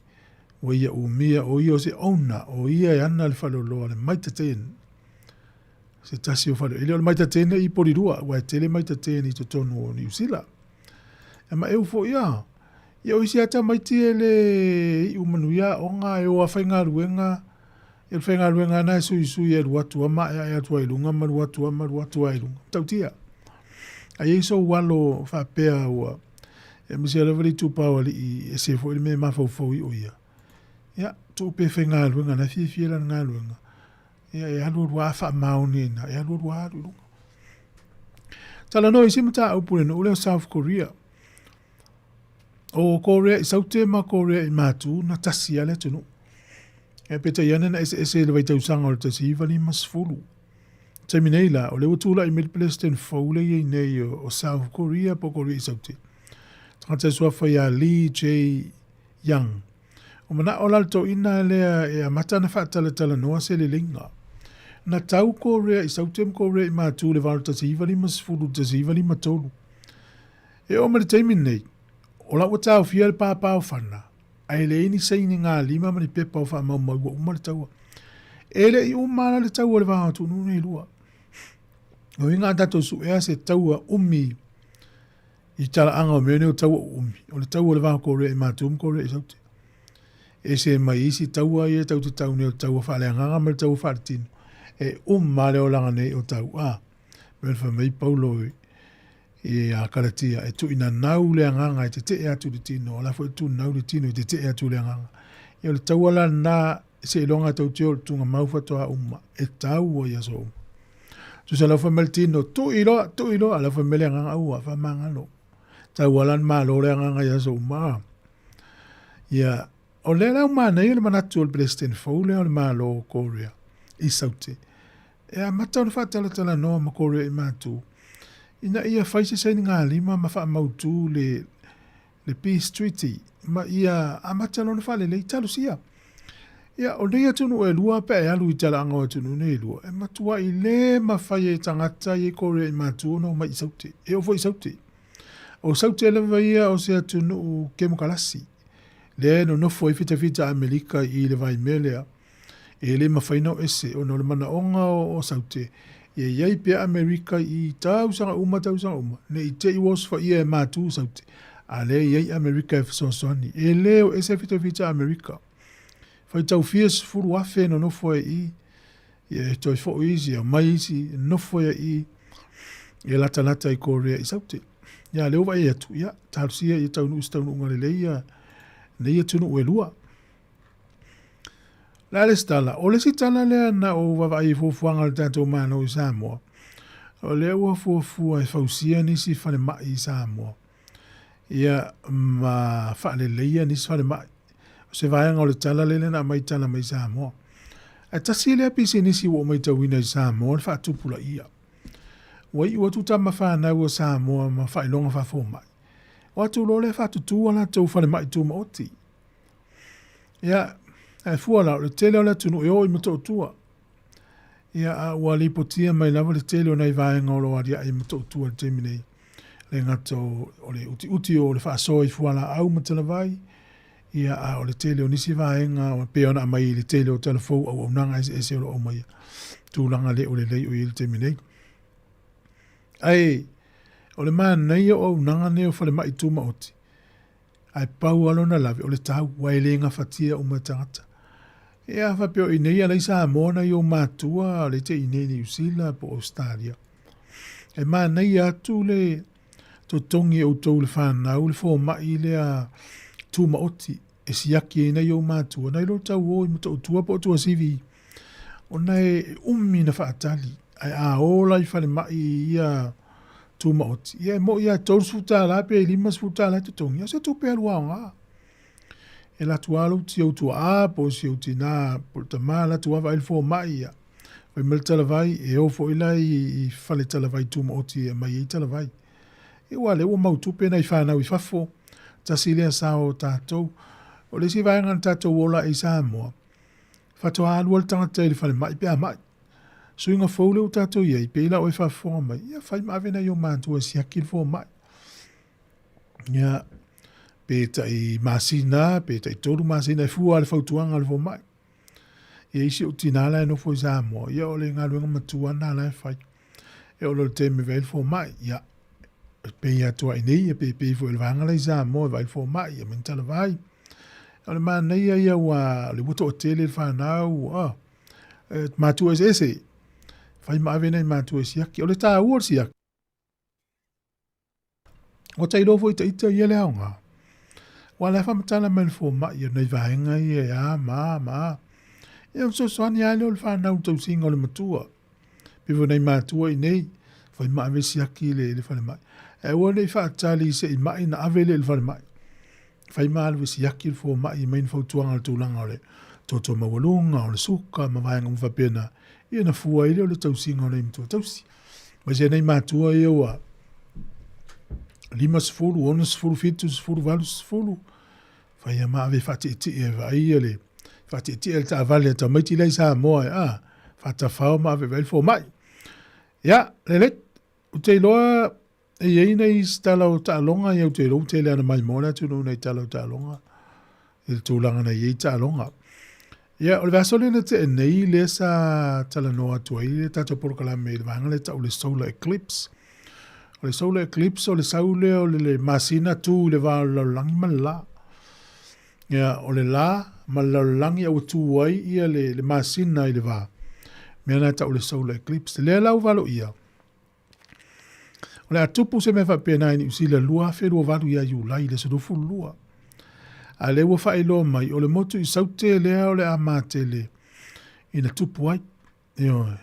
ua ia umia, o ia o se owner, o ia e ana le faleoloa, le Mitre Ten. Se tasi o fale, e le o le Mitre Ten i Porirua, aua e tele Mitre Ten i totonu o Niu Sila. E ma eu foi a, ia o isi a tamaiti e le iu manuia aoga, e o a faigaluega, e le faigaluega ana e suisui e alu atu a ma aeae atu ai i luga ma alu atu a ma alu atu ai i luga. Matautia. A i ai sou alo faapea ua, e aemaise lava le itupa o alii e ese foi le mea e mafaufau i o ia. Ia, tuu pea e faigaluega, na e fiafia lana galuega. Ia, e alu alu a faamaoni ai ina, e alu alu a alu i luga. Talanoa i se mataupu le nuu lea o South Korea. O Korea i Saute ma Korea i Matu na tasi a le atunuu. E peitai ane na eseese i le vaitausaga o le 1950. Taimi nei la, o lea ua tulai mai le President fou lea i ai nei o South Korea po o Korea i Saute. Tagata e suafa ia Lee Jae Young. O manao la le toeaina lea e amata ona faatalatalanoa se leleiga. Na tau Korea i Saute ma Korea i Matu i le 1950 i le 1953. E oo mai le taimi lenei, o la ua taofia le pāpā o Fana, ae leai ni saini galima ma ni pepa o faamaumau ua uma le taua. E le i uma la le taua o le va o atunuu nei e lua. O uiga a tatou suea se taua umi i talaaga o mea nei o taua uumi, o le taua o le va o Korea i Matu ma Korea i Saute. E ese mai isi taua ia tau te tau nei o le taua faaleagaga ma le taua faaletino. E uma le olaga nei o tau a. Mea fai mai Paulo i a Kalatia, e tuuina nau le agaga e tetee atu i le tino, o la foi e tu nau le tino e tetee atu i le agaga. Ia o le taua la lena seiloga tou te o i le tugamau faatoa uma e tau ai aso uma. Tusa lau fai mai le tino, tui loa, tui loa, lau fai mai le agaga aua, faamagalo. Tau ala le malo le agaga i aso uma. Ia, o lea la ua manaia le manatu o le Peresetene fou lea o le Malo o Korea i Saute, e amata ona faatalatalanoa ma Korea i Matu, ina ia fai se sainigalima ma faamautu le le Peace Treaty ma ia amata loa ona faalelei. Talosia. Ia, o nei atunuu e lua pe a e alu i talaaga o atunuu nei e lua, e matuai le mafai e tagata ia i Korea i Matu ona omai i Saute. E oo foi i Saute. O Saute lava ia o se atunuu kemokarasi, lea e nonofo ai fitafita Amerika i le vaimea lea, e le mafai ona o ese ona o le manaoga o Saute, ia i ai pea Amerika i tausaga uma tausaga uma, ne i te i ua osofaia e Matu Saute, a lea e i ai Amerika e fesoasoani. E le o ese fitafita Amerika. Faitau fia 10,000 e nonofo ai i i, ia e toe foi isi, aumai isi, nofo ai i i, e latalata i Korea i Saute. Ia, lea ua vaai atu, ia, talosia ia taunuu se taunuuga lelei ia nei atunuu e lua. O le a le isi tala? O le isi tala lea na ou vaavaai i fuafuaga a le tatou Malo i Samoa, o lea ua fuafua e fausia nisi falemai i Samoa, ia ma faaleleia nisi falemai. O se vaega o le tala lea na aumai tala mai Samoa. Ae tasi lea pisinisi ua ou matauina i Samoa le faatupulaia. Ua iu atu tama fanau a Samoa ma faailoga faafomai. O atu loa lea faatutu a latou falemai tumaoti. Ia, ae fua la, o le tele o le atunuu e o i Motootua. Ia, a ua lipotia mai lava le tele o nai vaega o lo o aliae i Motootua i le taimi nei. Le gata o le utiuti o le faasoa i fualaau ma talavai, ia, a o le tele o nisi vaega e pei ona aumai i le tele o talafou auaunaga eseese o lo o aumaia, tulaga le o lelei o i ai i le taimi nei. Ae, o le manaia o auaunaga nei o falemai tumaoti, Ae pau lava lona lave, o le tau, ua e le gafatia uma e tagata. Ia, a faapea o i inei ala i Samoa nai ou matua, o lea e te i inei i Niu Sila po o Ausetalia. E manaia atu le totogi e outou le fanau le fomai lea tumaoti e siaki ai nai ou matua, nai lo tau o i Motootua po o Tuasivi, ona e umi na faatali. Ae a o la i falemai i ia tumaoti, ia e moi lava e $30 pe $50 e totogi, o se tupe alu aoga. E alu atu lava lou si ou tuaa po o si ou tinā po o le tama, alu atu lava vaai le fomai, ia. Fai mai le talavai, e o foi la i fale talavai tumaoti e aumai ai talavai. Ia aua o lea ua mau tupe nai fanau i fafo, tasi lea sao o tatou. O le isi vaega na tatou ola ai i Samoa, faatoa alu lava le tagata i le falemai pe a mai. Suiga fou lea ua tatou i ai, pei la oe faafofoga mai, ia fai ma ave nai ou matua e siaki le fomai. Ia, pe tai masina, pe tai tolu masina, e fua le fautuaga a le fomai. Ia isi ou tinā la e nofo i Samoa, ia o le galuega matua na la e fai. E oo loa i le taimi e vaai le fomai, ia, e pei atu ai nei, pe pei foi o le vaega la i Samoa e vaai le fomai, ia ma ni talavai. O le manaia ia ua, o lea ua toatele le fanau, ah, e, matua eseese. Fai ma ave nai matua e siaki. O le tāua o le siaki. Ua tailoa foi ita ia le aoga. Ua la e faamatala mai le fomai o nai vaega ia e a ma a ma a. Ia o fesoasoani lava lea o le fanau i le tausiga o le matua. Pei foi nai matua i nei, fai ma ave siaki i le falemai. Ae aua ne i faatali se i mai na ave lea i le falemai. Fai ma alu e siaki le fomai e aumai ni fautuaga i le tulaga o le toto maualuga, o le suka ma vaega uma faapena, ia ona fua ai lea o le tausiga o nai matua tausi. Aemaise ai nai matua ia ua 50, 60, 70, 80, fai lava ma ave e faatietie e vaai ia le faatietie le taavale a tamaiti la i Samoa e a, faatafao ma ave e vaai le fomai. Ia, lelei, ou te iloa E i ai nai isi tala o taaloga, ia ou te iloa ua tele lava ina maimoa le atunuu i nai tala o taaloga i le tulaga na i ai taaloga. Ia, o le vaiaso lea na tea nei lea sa talanoa atu ai le tatou polokalame i le vaega lea e tau o le solar eclipse. O le solar eclipse o le sau lea o le masina tu i le va o le lalolagi ma le la. Ia, o le la ma le lalolagi a ua tu ai ia le masina i le va. Mea lena e tau o le solar eclipse. Lea la ua valoia, O le a tupu se mea faapena i Niu Sila 2028 ia Iulai i le aso 22. A lea ua faailoa mai, o le motu i Saute lea o le a matele ina tupu ai. Ioe.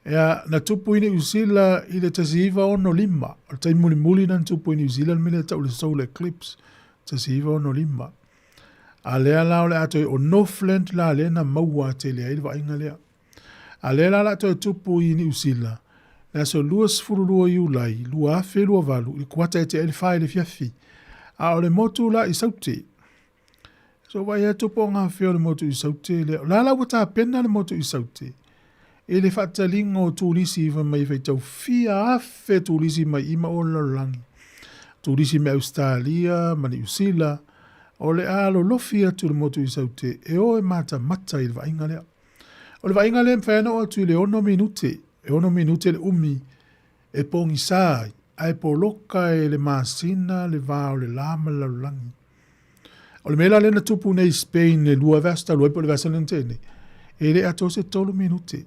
Ea, na tupu i Niu Sila i le 1965. O le taimi mulimuli na tupu i Niu Sila le mea lea tau le solar eclipse, 1965. A lea la o le a toe o Northland la lea na maua tele ai le vaaiga lea. A lea la o le a toe tupu i Niu Sila, le aso 22 Iulai 2028 i le kuata e tea ai le 4 i le afiafi. A o le motu la i Saute, So vaai atu po o ngā whea o le motu i Saute lea. O la la ua tapena le motu i Saute. I le whaataliga o turisi i mai whaitau fia afe turisi mai i ma o lalolagi. Turisi me Australia ma Niu Sila. O le a lolofi atu le motu i Saute e o e matamata i le vaaiga lea. O le vaaiga lea e mafai ona oo atu i le 6 minute, e 6 minute le umi e pogisa ai, ae poloka e le masina le va o le la ma le lalolagi. O le mea la lea na tupu nei i Spain le lua vaiaso talu ai po o le vaiaso lea na tea nei, e le atoa se tolu minute.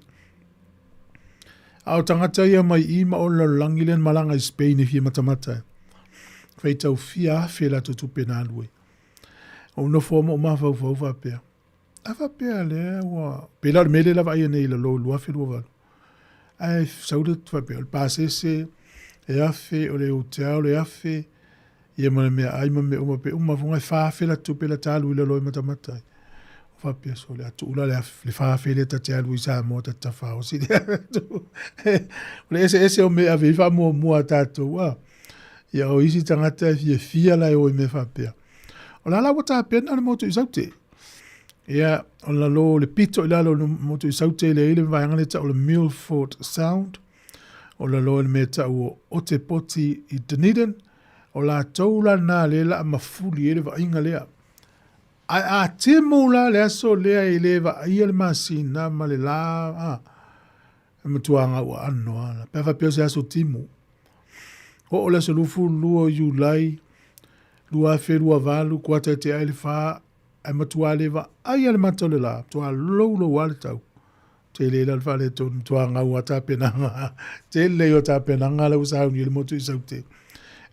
A o tagata ia mai i ma o le lalolagi lea na malaga i Spain e fia matamata e. Faitau fia afe latou tupe na alu ai. Ou nofo ma ou mafaufau faapea, A faapea lea ua pei la o le mea lea la vaaia nei i lalo i 2028. Ae sau le faapea o le pasese e afe, o le hotel e afe, ia ma le meaai ma mea uma pe uma foga e 4,000 la tupe la ta alu i lalo e matamata ai. O faapea so le a tuu la le 4,000 lea ta te alu i Samoa ta te tafaosi lea. O le eseese o mea e ave i ai faamuamua a tatou a. Ia o isi tagata e fiafia la e o i mea faapea. O la la ua tapena le motu i Saute. Ia, o lalo le pito i lalo le motu i Saute le ile vaega le tau le Milford Sound. O lalo le mea tau o Otepoti i Dunedin. O latou la na le la mafuli e le vaaiga lea. Ae a timu la le aso lea i le vaaia le masina ma le la, a, e matua gau aano lava. Pe a faapea o se aso timu. Oo le aso 22 o Iulai 2028, kuata e tea ai le 4, ae matua le vaaia le mata o le la, matua loulou lava le tau. Tele la le faaletonu, matua gau lava tapenaga, tele ia o tapenaga la ua sauni ai le motu i Saute.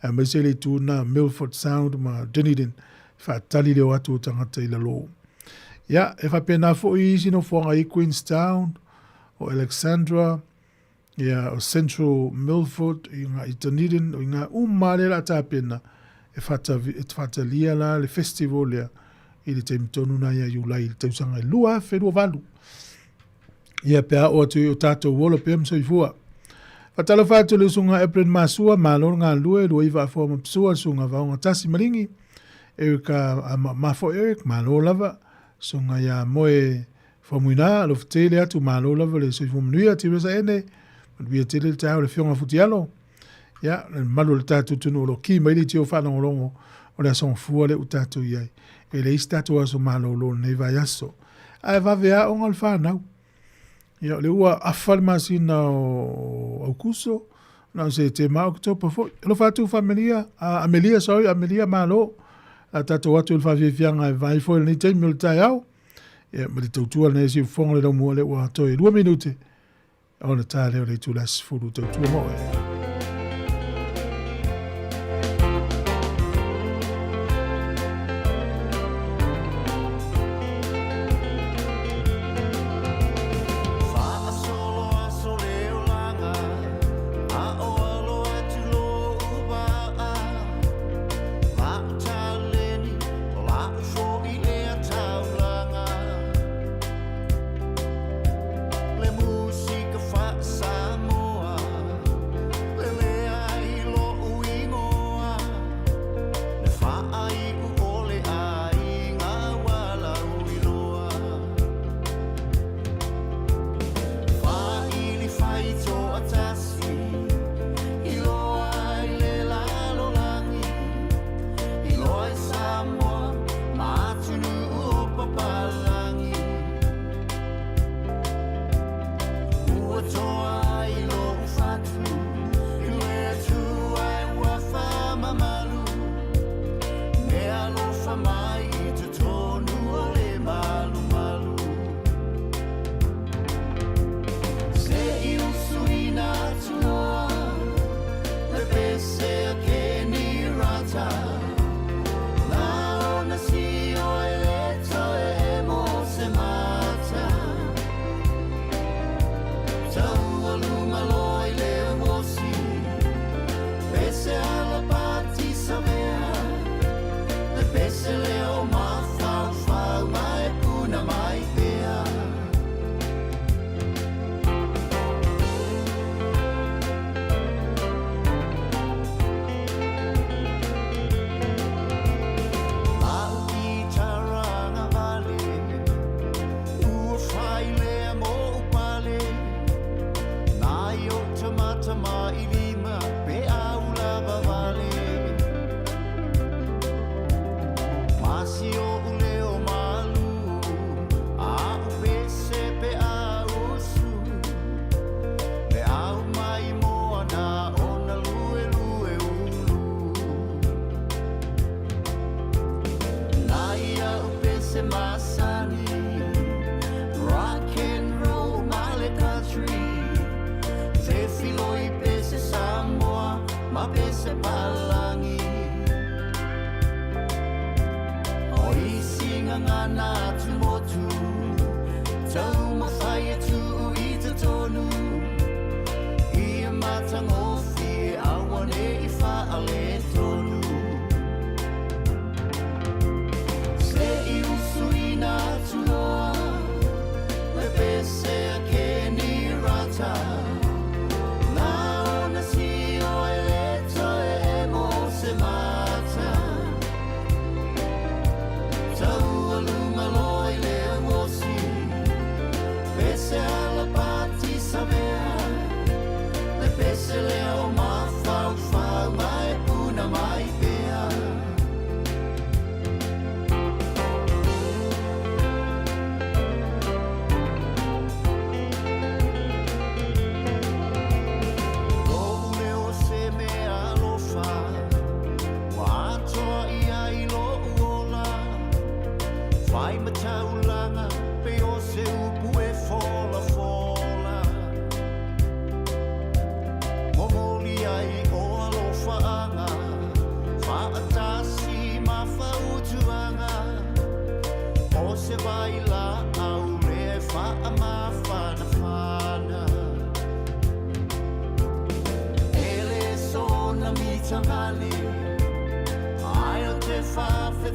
Aemaise le itu na Milford Sound ma Dunedin, faatali le o atu o tagata i lalo. Ia, e faapena foi isi nofoaga i Queenstown, o Alexandra, ia, o Central Milford, i ngā i Dunedin, o i ngā uma lea la tapena, e, whata, e whatalia la le festival lea i le taimi tonu nā ia Iulai i le tausaga e 2028. Ia pe a o atu i o tātou ola pea ma soifua. Whatalofa atu le usunga Evelyn Masua, malo le galulue, lua iva afoa ma psua, le susuga Vaoga Tasi Malingi, Erica Mafo Eric, malo lava, susuga ia Moe Faumuina, alofa tele atu, malo lava le soifua manuia, Teresa Ene, manuia tele le taeao le Afioga Futialo, ia, le mamalu o le tatou atunuu o lo o ki mai le itio faalogologo o le aso Gafua lea ua tatou i ai. E leai se tatou aso malolo i lenei vaiaso. Ae vave aoga le fanau. Ia, o lea ua afa le masina o Aukuso, na o Setema, Oketopa foi. Alofa atu Famelia, Amelia, sorry, Amelia, malo. A tatou atu i le faafiafiaga e vaai foi i lenei taimi o le taeao. Ia, ma le tautua lenei siufofoga le laumua lea ua toe 2 minute ona ta lea o le itula 10 tautua ma oe.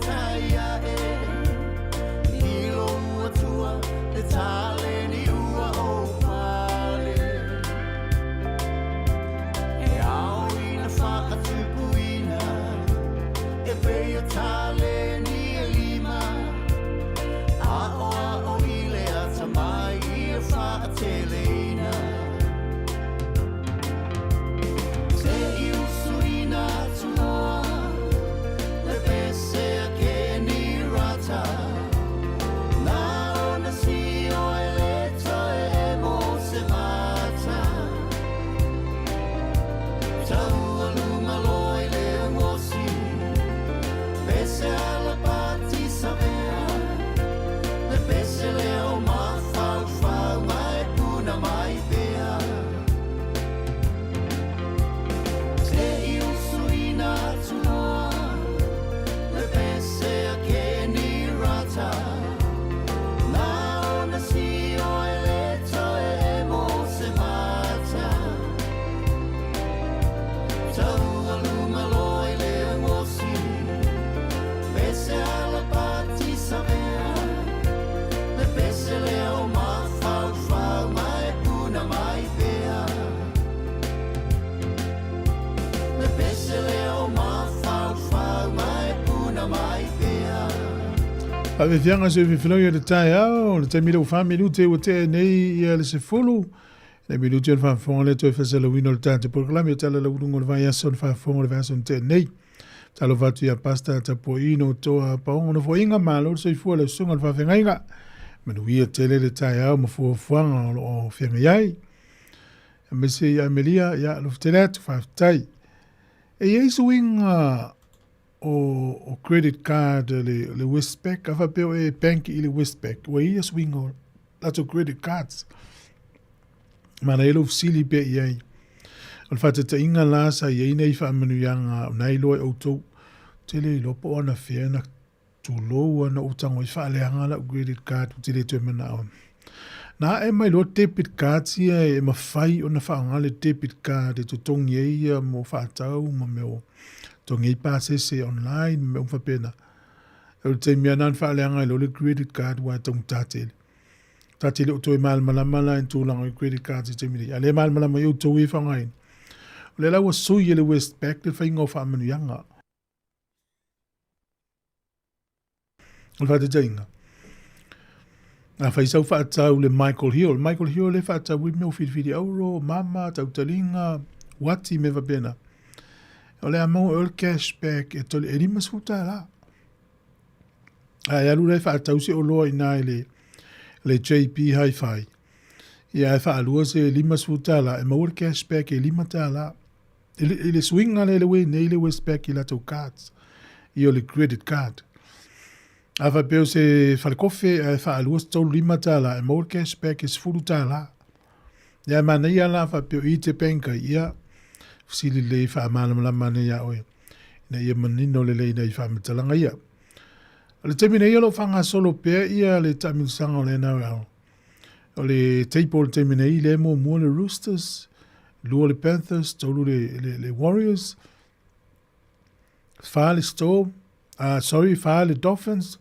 tai ae I lou atua le taleni ua ou pale E ao ina whaatupuina E pei o taleni e lima Ao ao i le ata mai ia whaateleina Te i usuina atu loa Le pese a ke ni rata Na ona si o e le toe e mo se mata Taua lunga loa i le ngosi Pese ala pati savea Le pese leo mafaufau mai puna mai pea Te i usuina atu loa Le pese a ke ni rata Na ona si o e le toe e mo se mata Taua lunga loa i le ngosi Pese ala pati savea Le pese leo mafaufau mai puna mai pea Le pese leo mafaufau mai puna mai pea Faafiafiaga se fifilau ia le taeao, le taimi lea ua 4 minute ua tea nei ia le 10. Le minute o le faafofoga lea toe faasalauina o le tatou polokalame o Tala Lauuluga o le Vaiaso le faafofoga o le vaiaso na tea nei. Talofa atu ia Pastor Tapuaino Toa Paogo Nofoaiga, malo le soifua lau susuga i le faafeagaiga. Manuia tele le taeao ma fuafuaga o lo o feagai ai. Aemaise ia Amelia, ia alofa tele atu, faafetai. E i ai suiga o credit card le Westpac, a faapea o e bank i le Westpac, ua i ai suiga o latou credit cards. Manaia lou fesili pea i ai. O le faataitaiga la sa i ai nei faamanuiaga o na iloa e outou, ou te le iloa po o anafea na tulou ana ou tago ai faaleaga lau credit card ou te le toe manao. Na ae mai loa debit cards ia e mafai ona faaaoga le debit card e totogi ai ia mo faatau ma mea o totogi ai pasese online ma mea uma faapena. O le taimi lava na na faaleaga ai loa le credit card aua e taugata tele. Ta te le o toe malamalama la i tulaga i credit cards i taimi nei. A le malamalama i outou e faaaogaina. O lea la ua sui e le Westpac le faiga o faamanuiaga. O le faataitaiga, a fai sau faatau le Michael Hill, Michael Hill le faatau i mea o filifili auro, mama, tautaliga, uati, mea faapena. O le a maua e oe le cashback e toli, e $50. A e alu la e faatau se oloa i ina i le JB Hi-Fi, ia e faalua se $50, e maua le cashback e $5. I le suiga lea le ua i nei le Westpac i latou cards, ia o le credit card. A faapea o se falekofe ae faalua se $35, e maua le cashback e $10. Ia e manaia la faapea o i te bank ai, ia fesili lelei faamalamalama ane ia oe, ina ia manino lelei nai faamatalaga ia. O le taimi nei o lo o faagasolo pea ia le taamilosaga o le NRL. O le table o le taimi nei, lea e muamua le Roosters, lua le Panthers, tolu le Warriors, fa le Storm, sorry, fa le Dolphins,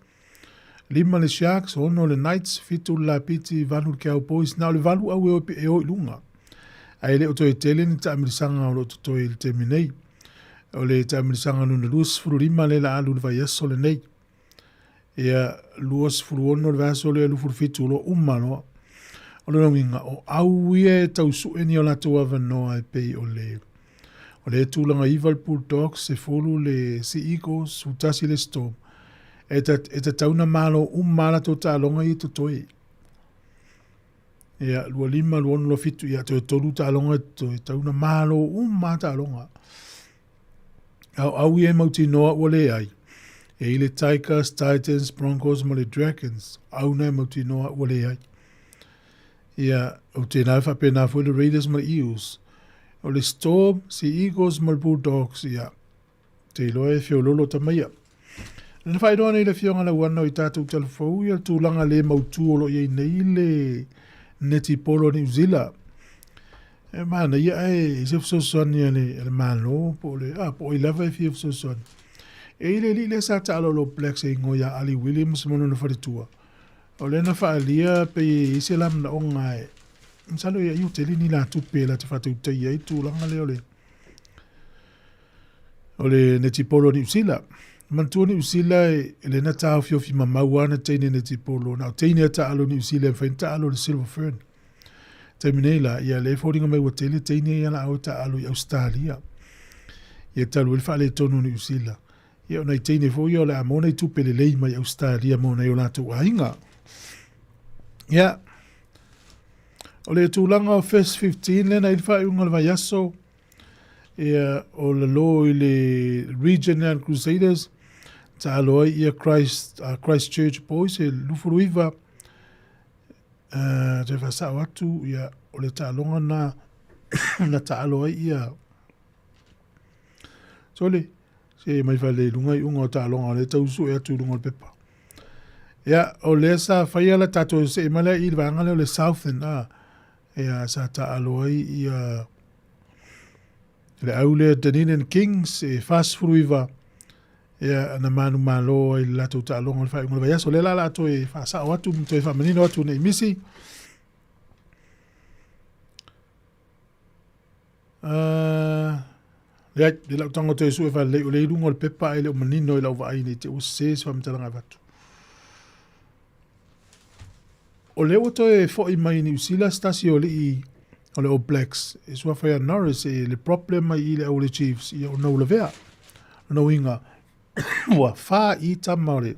lima le Sharks, 6 le Knights, 7 le Lapiti, 8 le Cowboys. Na o le 8 au e o i luga. Ae le o toe tele ni taamilosaga o lo o totoe i le taimi nei. O le taamilosaga lona 25 lea la alu i le vaiaso lenei. Ia, 26 le vaiaso lea, 27 o loa uma loa. O lona uiga, o au ia e tau sue ni o latou avanoa e pei o le o le tulaga 9 le Bulldogs, 10 le Sea Eagles, 11 le Storm. E tatau na malo uma latou taaloga ia totoe. Ia, 25, 26, 27, ia toe tolu taaloga e totoe, tau na malo uma taaloga. A o au ia e mautinoa ua leai, e i le Tigers, Titans, Broncos ma le Dragons, au na e mautinoa ua leai. Ia, o tēnā e faapena foi le Raiders ma le Eels. O le Storm, Sea Eagles ma le Bulldogs, ia, te iloa e feololo tamaia. Na whairoa nei le fionga lauana o i tātou telefou, ia le tulaga le mautū o lo o i ai nei le netipolo a New Zealand. E manaia ae i se fesoasoani a le Malo po o le, a, po o ai lava e fia fesoasoani. E i le alii lea sa taalo i le All Blacks e igoa ia Ali Williams ma lona faletua, o lea na faaalia pei e i ai se la manaoga e masalo ia i tele ni la tupe la te faatautaia ai tulaga lea o le o le netipolo a Niu Sila. Manatua Niu Sila e le na taofiofi mamau lava na teine netipolo, na o teine a taalo Niu Sila e mafai ona taalo i le Silver Fern. Taimi nei la, ia lea e foliga mai ua tele teine ia la au e taalo i Ausetalia. Ia talu ai le faaletonu o Niu Sila. Ia o nai teine foi ia o le a maua nai tupe lelei mai Ausetalia mo nai o latou aiga. Ia, o le tulaga o First 15 lea na i le faaiuga o le vaiaso, ia o lalo i le Region and Crusaders, taalo ai ia Christ, Christchurch Boys e 29, toe faasao atu, ia, o le taaloga na, na taalo ai ia, sole, se mai fale i luga i uga o taaloga o lea tau sue atu i luga o le pepa. Ia, o lea sa faia la tatou see mai lea i le vaega lea o le Southern, a, ia, sa taalo ai ia, le au lea Dunedin Kings e 49, ia, na manumalo ai le latou taaloga o le faaiuga o le vaiaso. O lea la o le a toe faasao atu ma toe faamanino atu nei misi. Leai, le lau tago toe sue faalelei, o lea i luga o le pepa ae le o manino i lau vaai nei te ua sese se faamatalaga e avatu. O lea ua toe fo'i mai i Niu Sila se tasi o alii o le All Blacks e suafa ia Norris e le prop lea mai i le au o le Chiefs ia o Noulavea. Lona uiga ua 4 i tama o le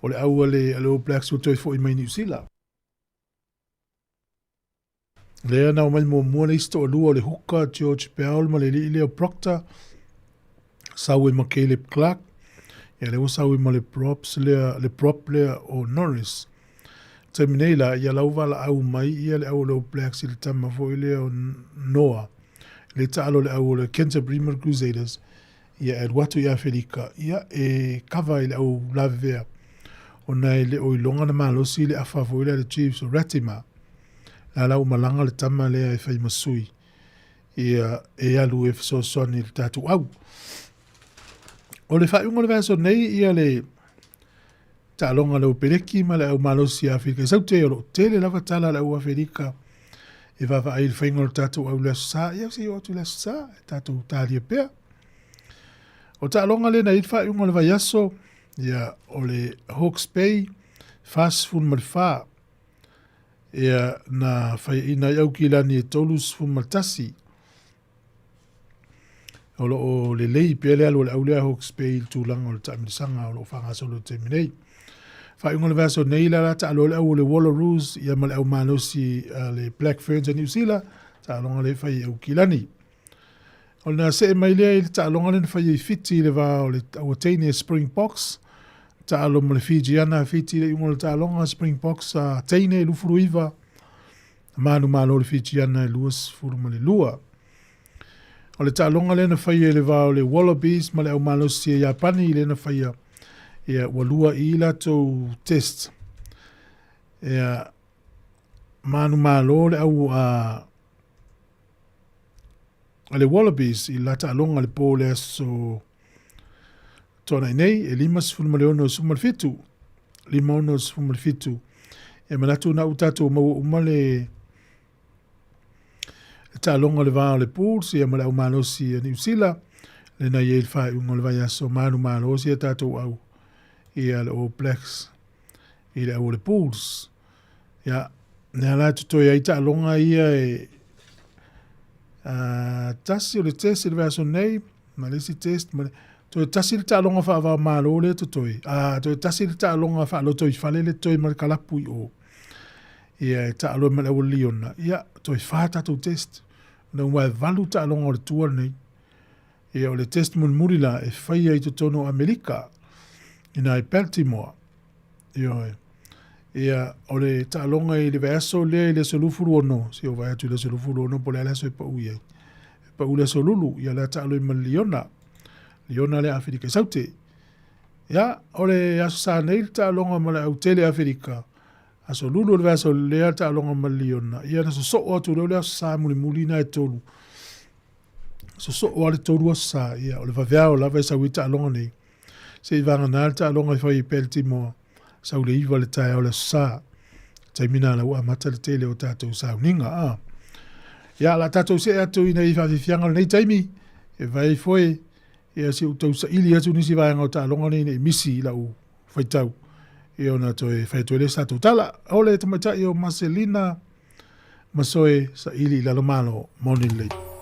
o le au a le, a le All Blacks ua toe fo'i mai i Niu Sila. Lea na omai muamua le isi toalua o le hooker George Bell ma le alii lea o Proctor, sau ai ma Caleb Clark, ia lea ua sau ai ma le props lea, le prop lea o Norris. Taimi nei la, ia lau valaau mai ia le au o le All Blacks i le tama foi lea o Noa, le taalo le au o le Canterbury ma le Crusaders, ia e alu atu i Afelika, ia e kava i le au lavevea, ona e le o iloga na malosi le afa foi lea le Chiefs o Ratima. La la ua malaga le tama lea e fai ma sui, ia e alu e fesoasoani i le tatou au. O le faaiuga o le vaiaso nei, ia le taaloga a le Peleki ma le au malosi a Aferika i Saute, o lo o tele lava tala a le au Aferika e vaavaai i le faiga o le tatou au i le Aso Sa. Ia, se i oo atu i le Aso Sa, e tatou talia pea. O taaloga lea na i le faaiuga o le vaiaso, ia, o le Hawke's Bay, 44, ia, na faiaina ai Aukilani e 31. O lo o lelei pea le alu o le au lea Hawke's Bay i le tulaga o le taamilosaga o lo o faagasolo i le taimi nei. Faaiuga o le vaiaso nei la la taaloa le au o le Wallaroos ia ma le au malosi a le Black Ferns a New Zealand, taaloga lea e fai i Aukilani. O le see mai lea i le taaloga lea na fai i Fiti i le va o le Auateine Springboks, taalo ma le Fijiana Fiti le iuga o le taaloga Springboks a Teine 29 manumalo le Fijiana e 22. O le taaloga lea na faia i le va o le Wallabies ma le au malosi a Iapani lea na faia ia ua lua i latou test. Ia manumalo le au a le Wallabies i la taaloga le po le aso tuanai nei e 56 56 17. E manatu na u tatou maua uma le le taaloga o le va o le Bulls ia ma le au malosi a Niu Sila le na i ai le faaiuga o le vaiaso manumalo sia tatou au ia le All Blacks i le au o le Bulls. Ia, nea la totoe ai taaloga ia e tasi o le test i le vaiaso nei, ma le isi test, ma le, toe tasi le taaloga faavao malo lea totoe, toe tasi le taaloga faaloto i fale le totoe ma le kalapu i o. Ia, e taalo ai ma le au o Liona, ia, toe whā tatou test. Na ua e valu taaloga o le tua lenei. Ia, o le test mulimuli la, e whai ai totonu o Amerika, ina i Baltimore. Ioe. Ia, o le taaloga i le vaiaso lea i le aso 26, se o vai atu i le aso 26 po o le a le aso e pau i ai. E pau le aso Lulu, ia le a taalo i ma le Liona. Liona lea Aferika i Saute. Ia, o le aso Sa nei le taaloga ma le au tele Aferika. Aso Lulu o le vaiaso lea le taaloga ma le Liona. Ia, na sosoo atu lea o le aso Sa mulimuli na e tolu. Sosoo lava le 3 Aso Sa, ia, o le vaveao lava e sau ai taaloga nei. Se i vagana le taaloga e fai ai pea le timo sau le 9 le taeao le Aso Sa. Taimi na la ua amata le tele o tatou sauniga. A. Ia, la tatou see atu ina i faafiafiaga o lenei taimi, e vai foe, ia se i ou tau saili atu nisi vaega o taaloga nei nei misi i lau faitau. Ia ona toe fai atu ai lea se tatou tala. O le tamaitai o Maselina Masoe saili i lalo malo moni lelei.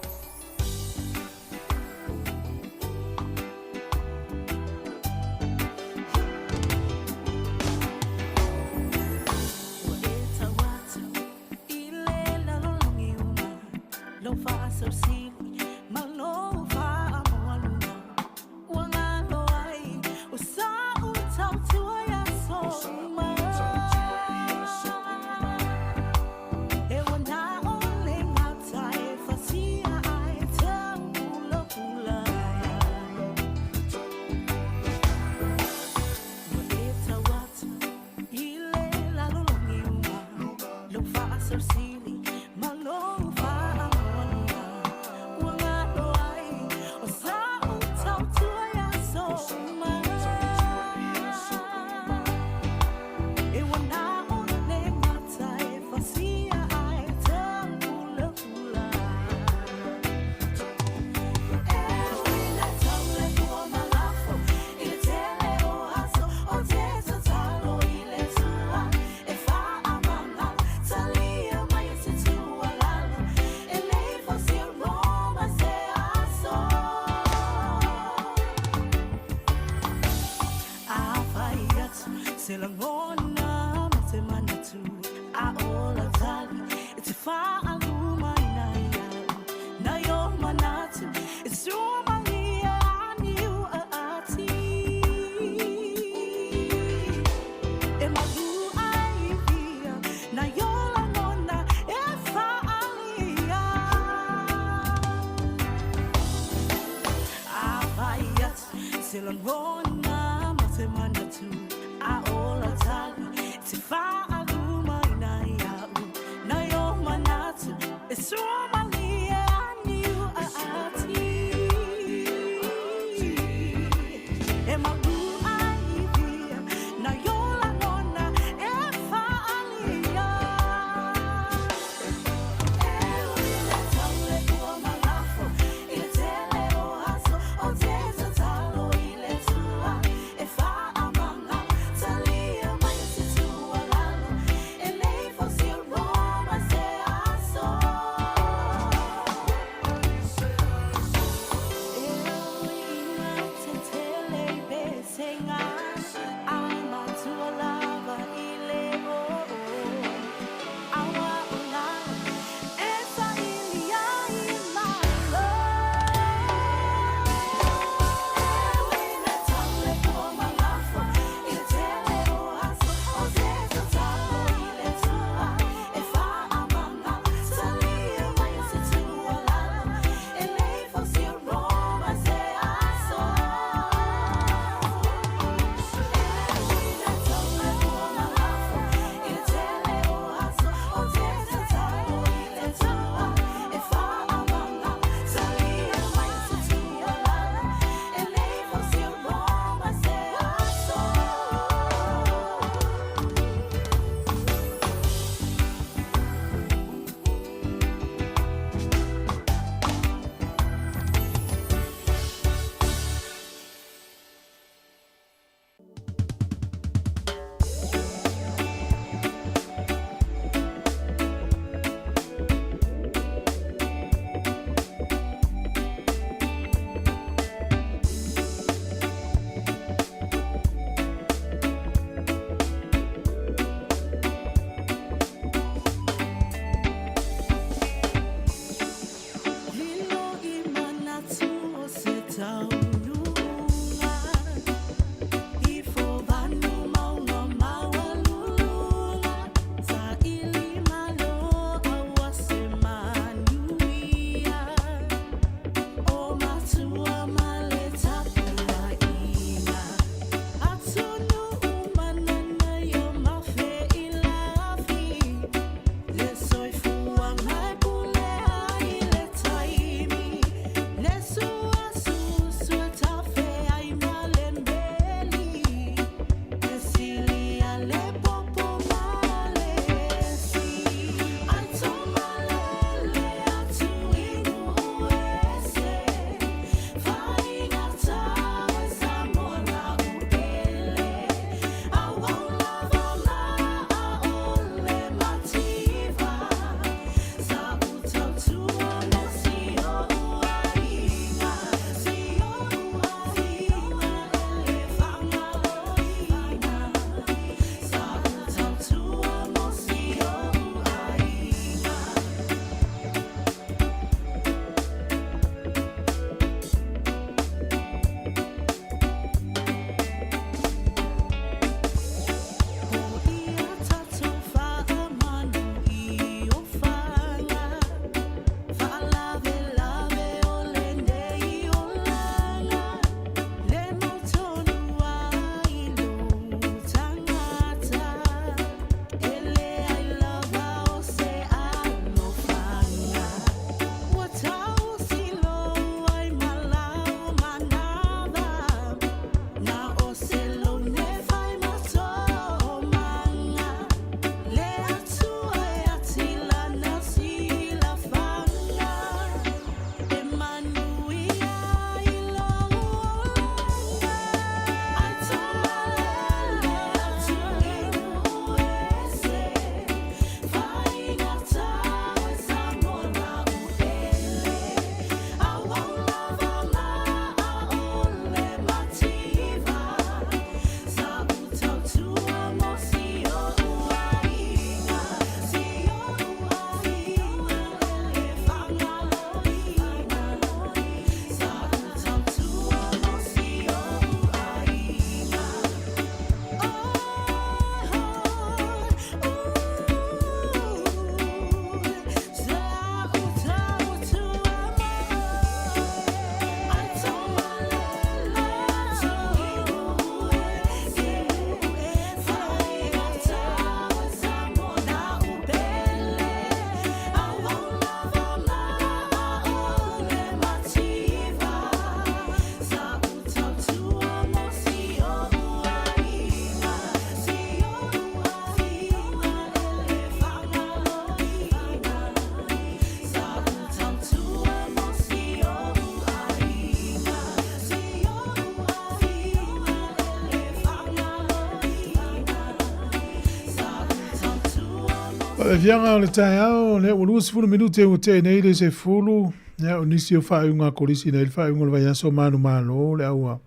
Afiaga o le taeao, lea ua 20 minute ua tea nei le 10, ia o nisi o faaiuga a kolisi nei le faaiuga o le vaiaso manumalo le aua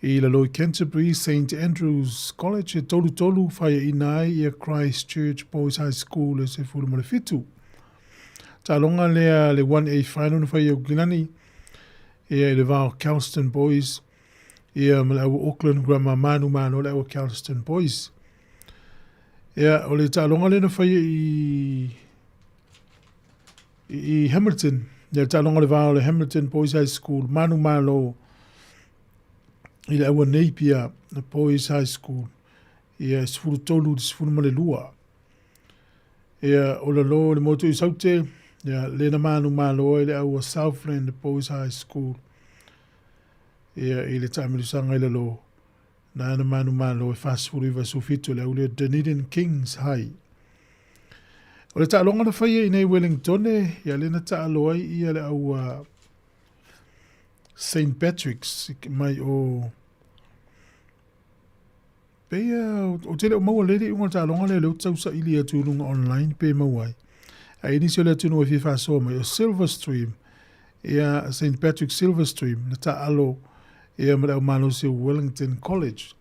i lalo i Canterbury St Andrews College e 3-3 faiaina ai ia Christchurch Boys High School e 17. Taaloga lea le 1A final na fai i Aukilani ia i le va o Kelston Boys ia ma le aua Auckland Grammar manumalo le aua Kelston Boys. Ia, o le taaloga lea na faia i, i Hamilton, ia le taaloga o le va o le Hamilton Boys High School, manumalo i le aua Napier Boys High School, ia e 13 i le 12. Ia, o lalo i le motu i Saute, ia, le na manumalo ai le aua Southland Boys High School, ia, i le taamilosaga i lalo, Na ana manumalo e 49 17 le au lea Dunedin Kings High. O le taaloga na faia i nei Wellingtone, ia lea na taalo ai ia le au St. Patrick's mai o Peia, o te le o maua lele iuga o le taaloga lea lea ou te tausaili atu i luga online pe maua ai. Ai nisi o le atunuu e fia faasoa mai o Silver Stream ia St Patrick Silver Stream na taalo ia ma le au malosi o Wellington College.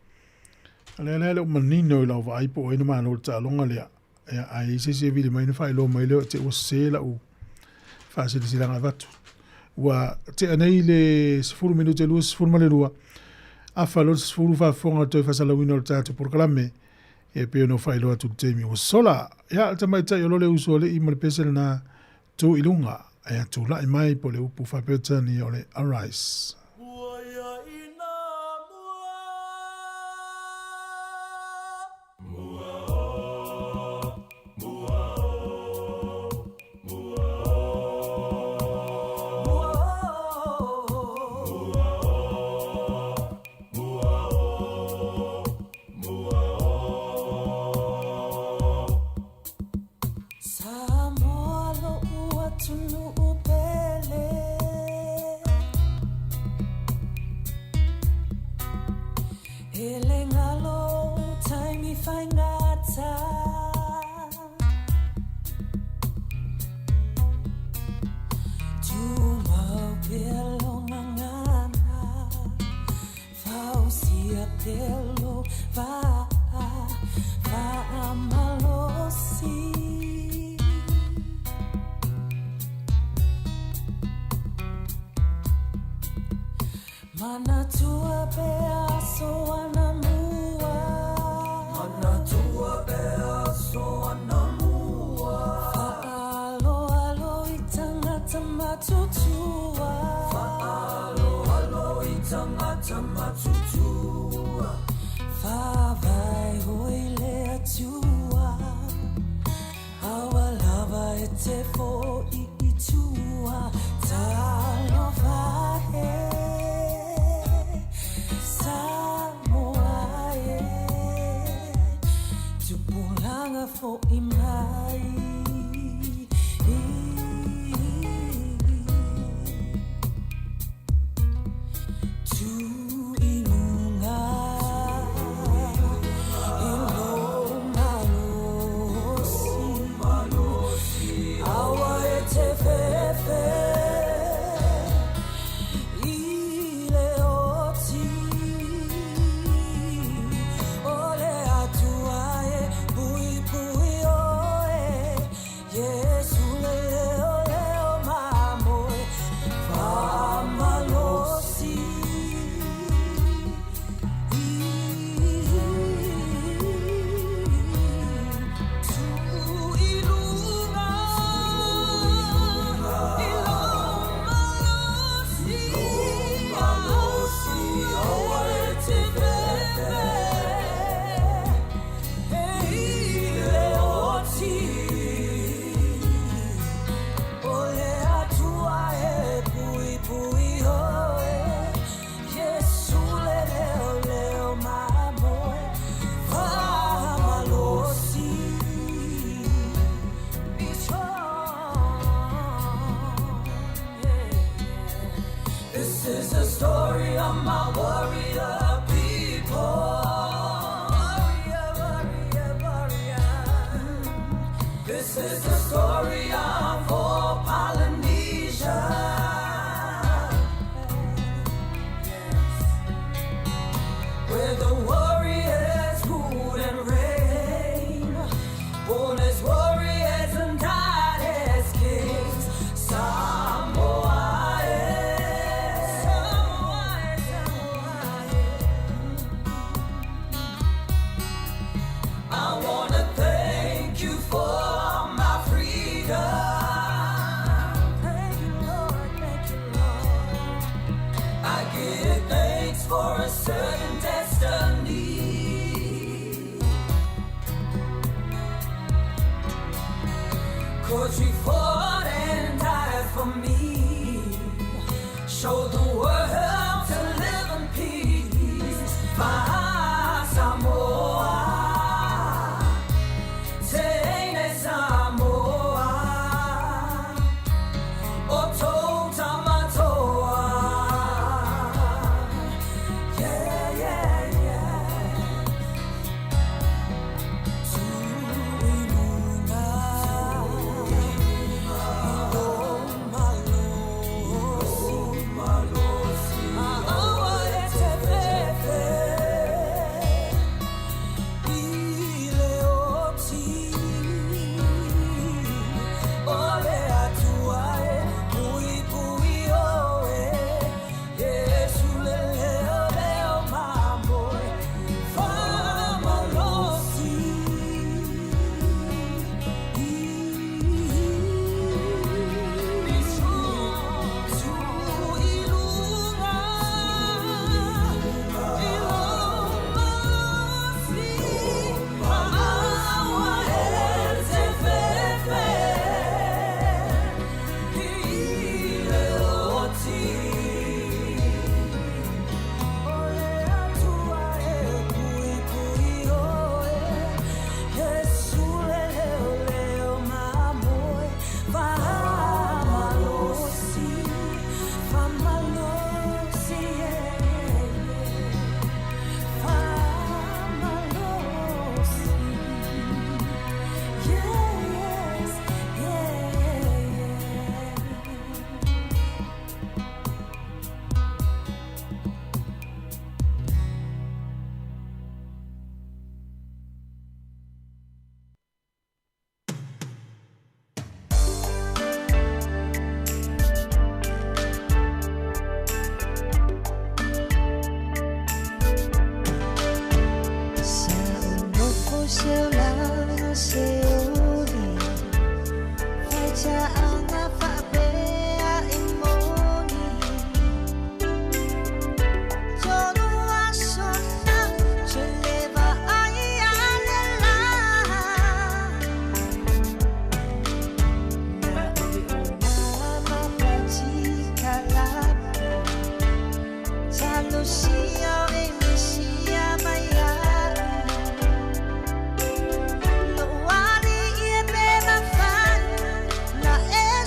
A lea lea le o manino i lau vaai po o ai na malo le taaloga lea. Ia, a i se isi e vili mai na faailoa mai lea o te ua sese lau faasilasilaga avatu. Ua tea nei le 10 minute 22, afa loa le 10 faafofoga toe faasalauina o le tatou polokalame. E pei ona ou faailoa atu i le taimi ua sola. Ia, le tamaitai o lo le uso alii ma le pese lena tu i luga. Ia, tulai mai po o le upu faa-Peretania o le Arise. Certain destiny. Cause you fought and died for me. Showed the world to live in peace. Samoa, Teine Samoa, O Tautamatoa. Yeah. Tuilunga, ilo malosi, Maawa e te fefe, i le oti, o le atua e pui pui oe, Yesu le leo leo mamoe, whamalosi. Be strong to ilunga, ilo malosi, maawa e te fefe, i le oti. O le atua e pui pui oe, Yesu le leo leo mamoe, whamalosi, whamalosi, yeah. Whamalosi. Yes, yeah. Sa ulofo se olanga se oli Faitaanga faapea e moni Tolu aso na televa ai ale la Na oi o nama patika lapu Talosia o e misia mai au Loali ie pe mawhai Na e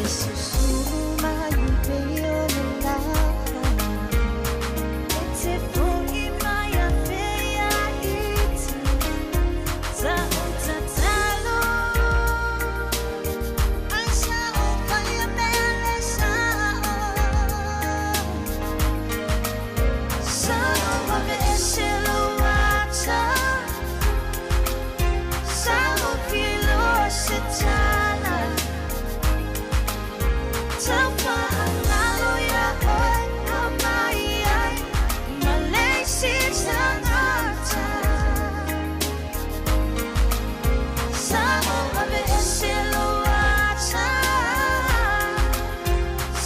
Susulu mai pei o le la E te fo'i mai a fea ita Sa o tatalo Ai sa o whai a mea le sa o Sa o ave e se lo ata Sa o filo se tala Taufa angalo ia oe a mai ai Ma leisi tangata Sa o ave e se lo ata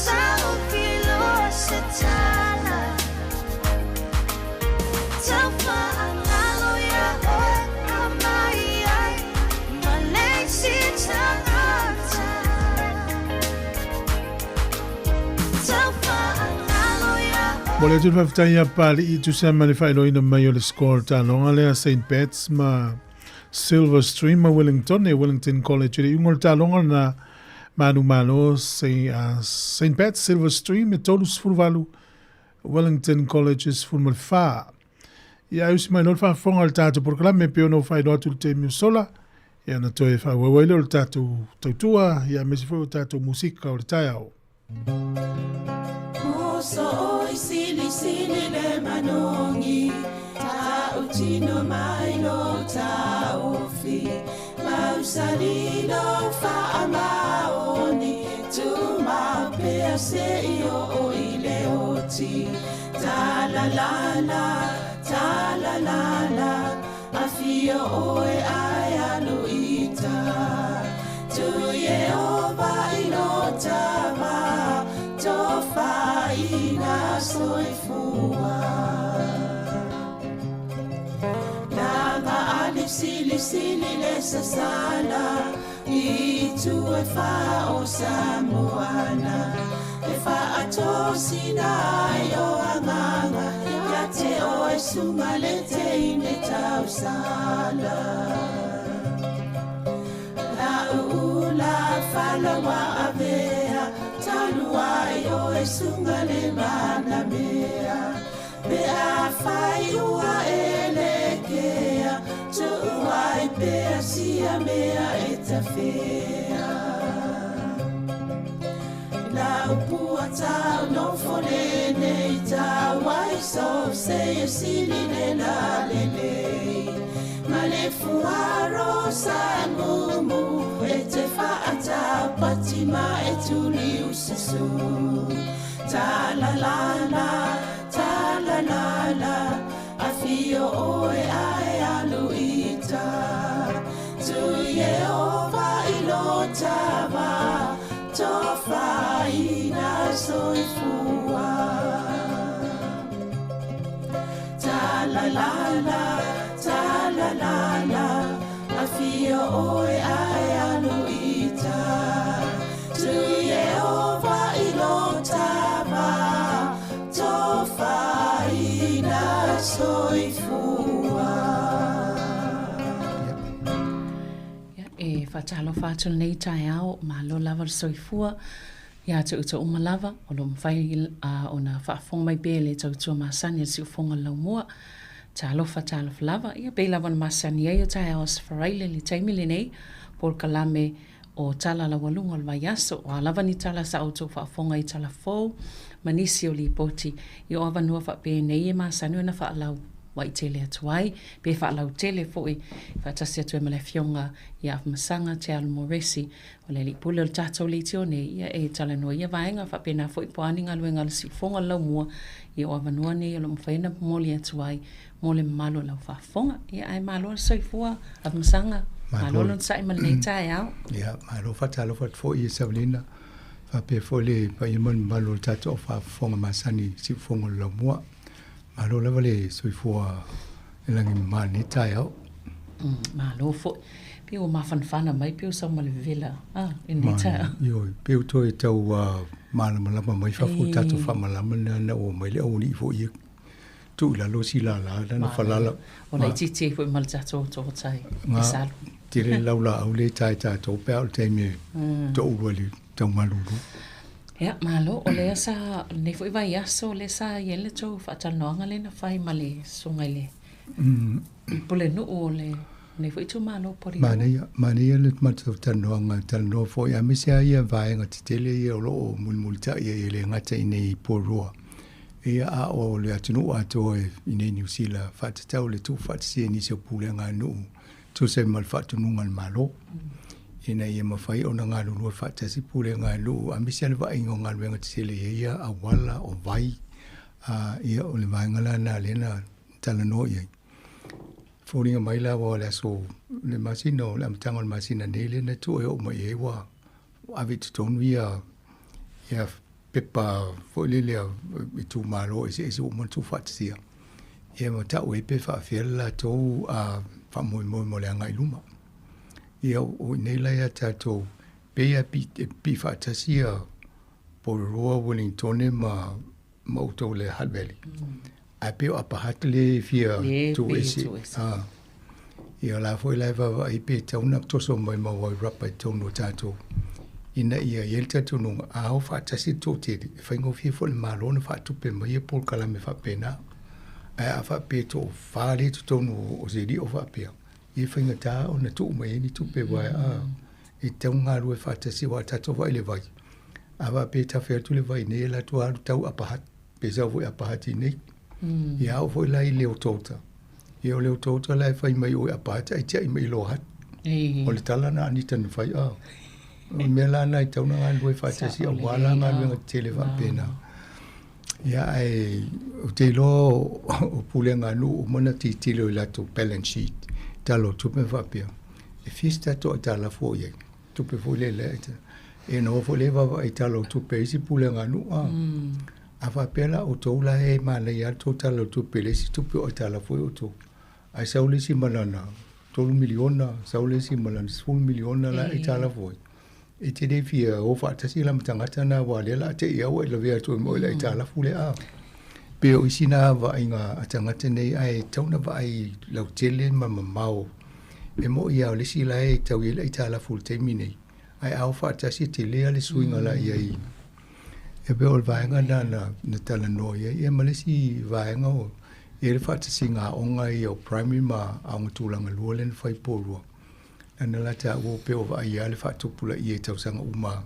Sa o filo se tala Taufa angalo ia oe a mai ai Ma leisi tangata Taufa angalo ia Mo le atu le faafetai ia Papalii e tusa ma le faailoaina mai o le score o le taaloga lea St Pats ma Silver Stream ma Wellington e Wellington College i le iuga o le taaloga lena manumalo St Pats Silver Stream e 38 Wellington College e 14. Ia ai usi mai loa le faafofoga o le tatou polokalame e pei ona ou faailoa atu i le taimi ua sola, ia ona toe faaauau ai lea o le tatou tautua, ia aemaise foi o tatou musika o le taeao. Moso oi sili sili le manogi Ta utino mai lo taofi Mausali lo faamaoni Tuma pea se i o i le oti Ta la la la, ta la la la Afio oe ai alu ita Tu Yehova i lo tava Tofaina soifua Langa ali sili sili le sasala I tu e wha o Samoana E wha atosina ai o anganga Ia te o e sunga le te ine tausala La uula falawa avea Talua i o e sunga le mana mea Pe a whai ua e le kea Tuuai pea sia mea e tawhea La upua tau no fone nei tau ai so se e sili le la le le Ma le fuaro sa mumu e te whaata pati ma e tuli ususu Ta la la la, ta la la la Afio oe ae alu ita Tu Yehova i lo tava Tofaina soifua Ta la la la, ta la la la Afio oe ae alu ita Tu Yehova i lo tava Tofaina soifua Ia, e faatalofa atu lenei taeao, malo lava le soifua ia te outou uma lava o lo o mafai ona faafofoga mai pea i le tautua masani a le siufofoga o le laumua. Talofa, talofa lava. Ia, pei lava ona masani ai o taeao Aso Faraile i le taimi lenei, polokalame o tala laualuga o le vaiaso. O a lava ni tala sa outou faafofoga i tala fou ma nisi o lipoti i o avanoa faapenei e masani ona faalau waitele atu ai, pe faalautele foi faatasi atu ai ma le Afioga ia Afamasaga Te Alo Moresi, o le alii pule o le tatou leitio nei, ia e talanoa ia vaega faapena foi po o a ni galuega a le siufofoga o le laumua ia o avanoa nei o lo o mafai ona momoli atu ai mo le mamalu o lau faafofoga. Ia ae malo le soifua Afamasaga, malo le onosai ma lenei taeao. Ia, malo faatalofa atu foi i Savalina, faapea foi le paia ma le mamalu o le tatou faafofoga masani siufofoga o le laumua. Malo lava le soifua i lagi mama i lenei taeao. Malo foi. Pei ua mafanafana mai pei ua sau ma le vevela i lenei taeao. Ioe, pei ua toe tau malamalama mai fafo i tatou faamalama lena ina ua omai le aualii foi ia. tuu i lalo isi lala lana falala. Ona itiiti ai foi ma le tatou toatai e salu. Tele le laulaau lea e ta i tatou pe a o le taimi e toulu ai i le taumalulu. Ia, malo, o lea sa, lenei foi vaiaso lea sa i ai le tou faatalanoaga lea na fai ma le susuga i le Pulenuu o lenei foi itumalo o Porirua. Manaia, manaia le matou talanoaga, talanoa foi aemaise lava ia vaega tetele ia o lo o mulimulitai ai e le gata i inei i Porirua, ia a o le atunuu atoa i inei i Niu Sila, faatatau i le tuufaatasia i nisi o pulega a nuu tusa ai ma le faatonuga a le Malo, ina ia mafai ona galulue faatasi pulega a nuu aemaise lava le vaaiga o galuega tetele i ai ia auala, o vai, a, ia o le vaega la lena lea na talanoa i ai. Foliga mai la ua o le aso le masina o le amataga o le masina nei lea na tuu e oo mai i ai ua ave i totonu ia ia pepa foi lele a itumalo eseese ua uma ona tuufaatasia. Ia ma tau ai pe faafefea le latou faamoemoe mo le agai i luma. Ia o i inei la ia tatou pei lava e pipii faatasi ia Porirua, Wellingtone ma ma outou le Hutt Valley. Ae pei o Upper Hutt lea e fia tuu ese. Ia o la foi la e vaavaai pe tatau ona toso mai ma Wairarapa i totonu o tatou ina ia i ai le talitonuga a o faatasi le toatele e faigofie foi i le Malo ona faatupe mai ia polokalame faapena. Ae a faapea e toafa lea i totonu o se lio faapea, ia e faigata ona tuu mai ai ni tupe aua e tatau ona galulue faatasi aua a tatou vaai i le vai, a faapea e tafe atu le vai nei e alu atu alu tau Upper Hutt, pe sau foi Upper Hutt i nei. Ia a oo foi la i Leotota, ia o Leotota la e fai mai o i Upper Hutt ae tiai mai i Lower Hutt. O le tala na a Anita na fai, o le mea la na e tatau ona galulue faatasi aua la galuega tetele faapena. Ia ae ou te iloa o pulega a nuu uma na tilotilo i latou balance sheet, tala o tupe ma faapea, e fia se tatou aitalafu o i ai, tupe foi lea e ona o foi lea e vaavaai i tala o tupe a isi pulega a nuu. A faapea la outou la e manaia lava le tou tala o tupe e leai se tupe o aitalafu ai outou, ae sau le isi ma lana $3 miliona, sau le isi ma lana $10 miliona la e aitalafu ai, e te le fia o faatasi la ma tagata na aua o lea o le a te i lava ua e lavea atu ai ma oe i le aitalafu lea. Pei o isi na vaaiga a tagata nei ae tatau ona vaai lautele ma mamao. E moni lava o le isi la e tau i ai le aitalafu i le taimi nei, ae a o faatasi e tele lava le suiga la i ai. E pei o le vaega lena na talanoa i ai. Ia ma le isi vaega o i ai le faatasiga aoga ia o primary ma aoga tulaga lua lea na fai i Porirua. Lana la taua pei o vaai lava le faatupulaia i tausaga uma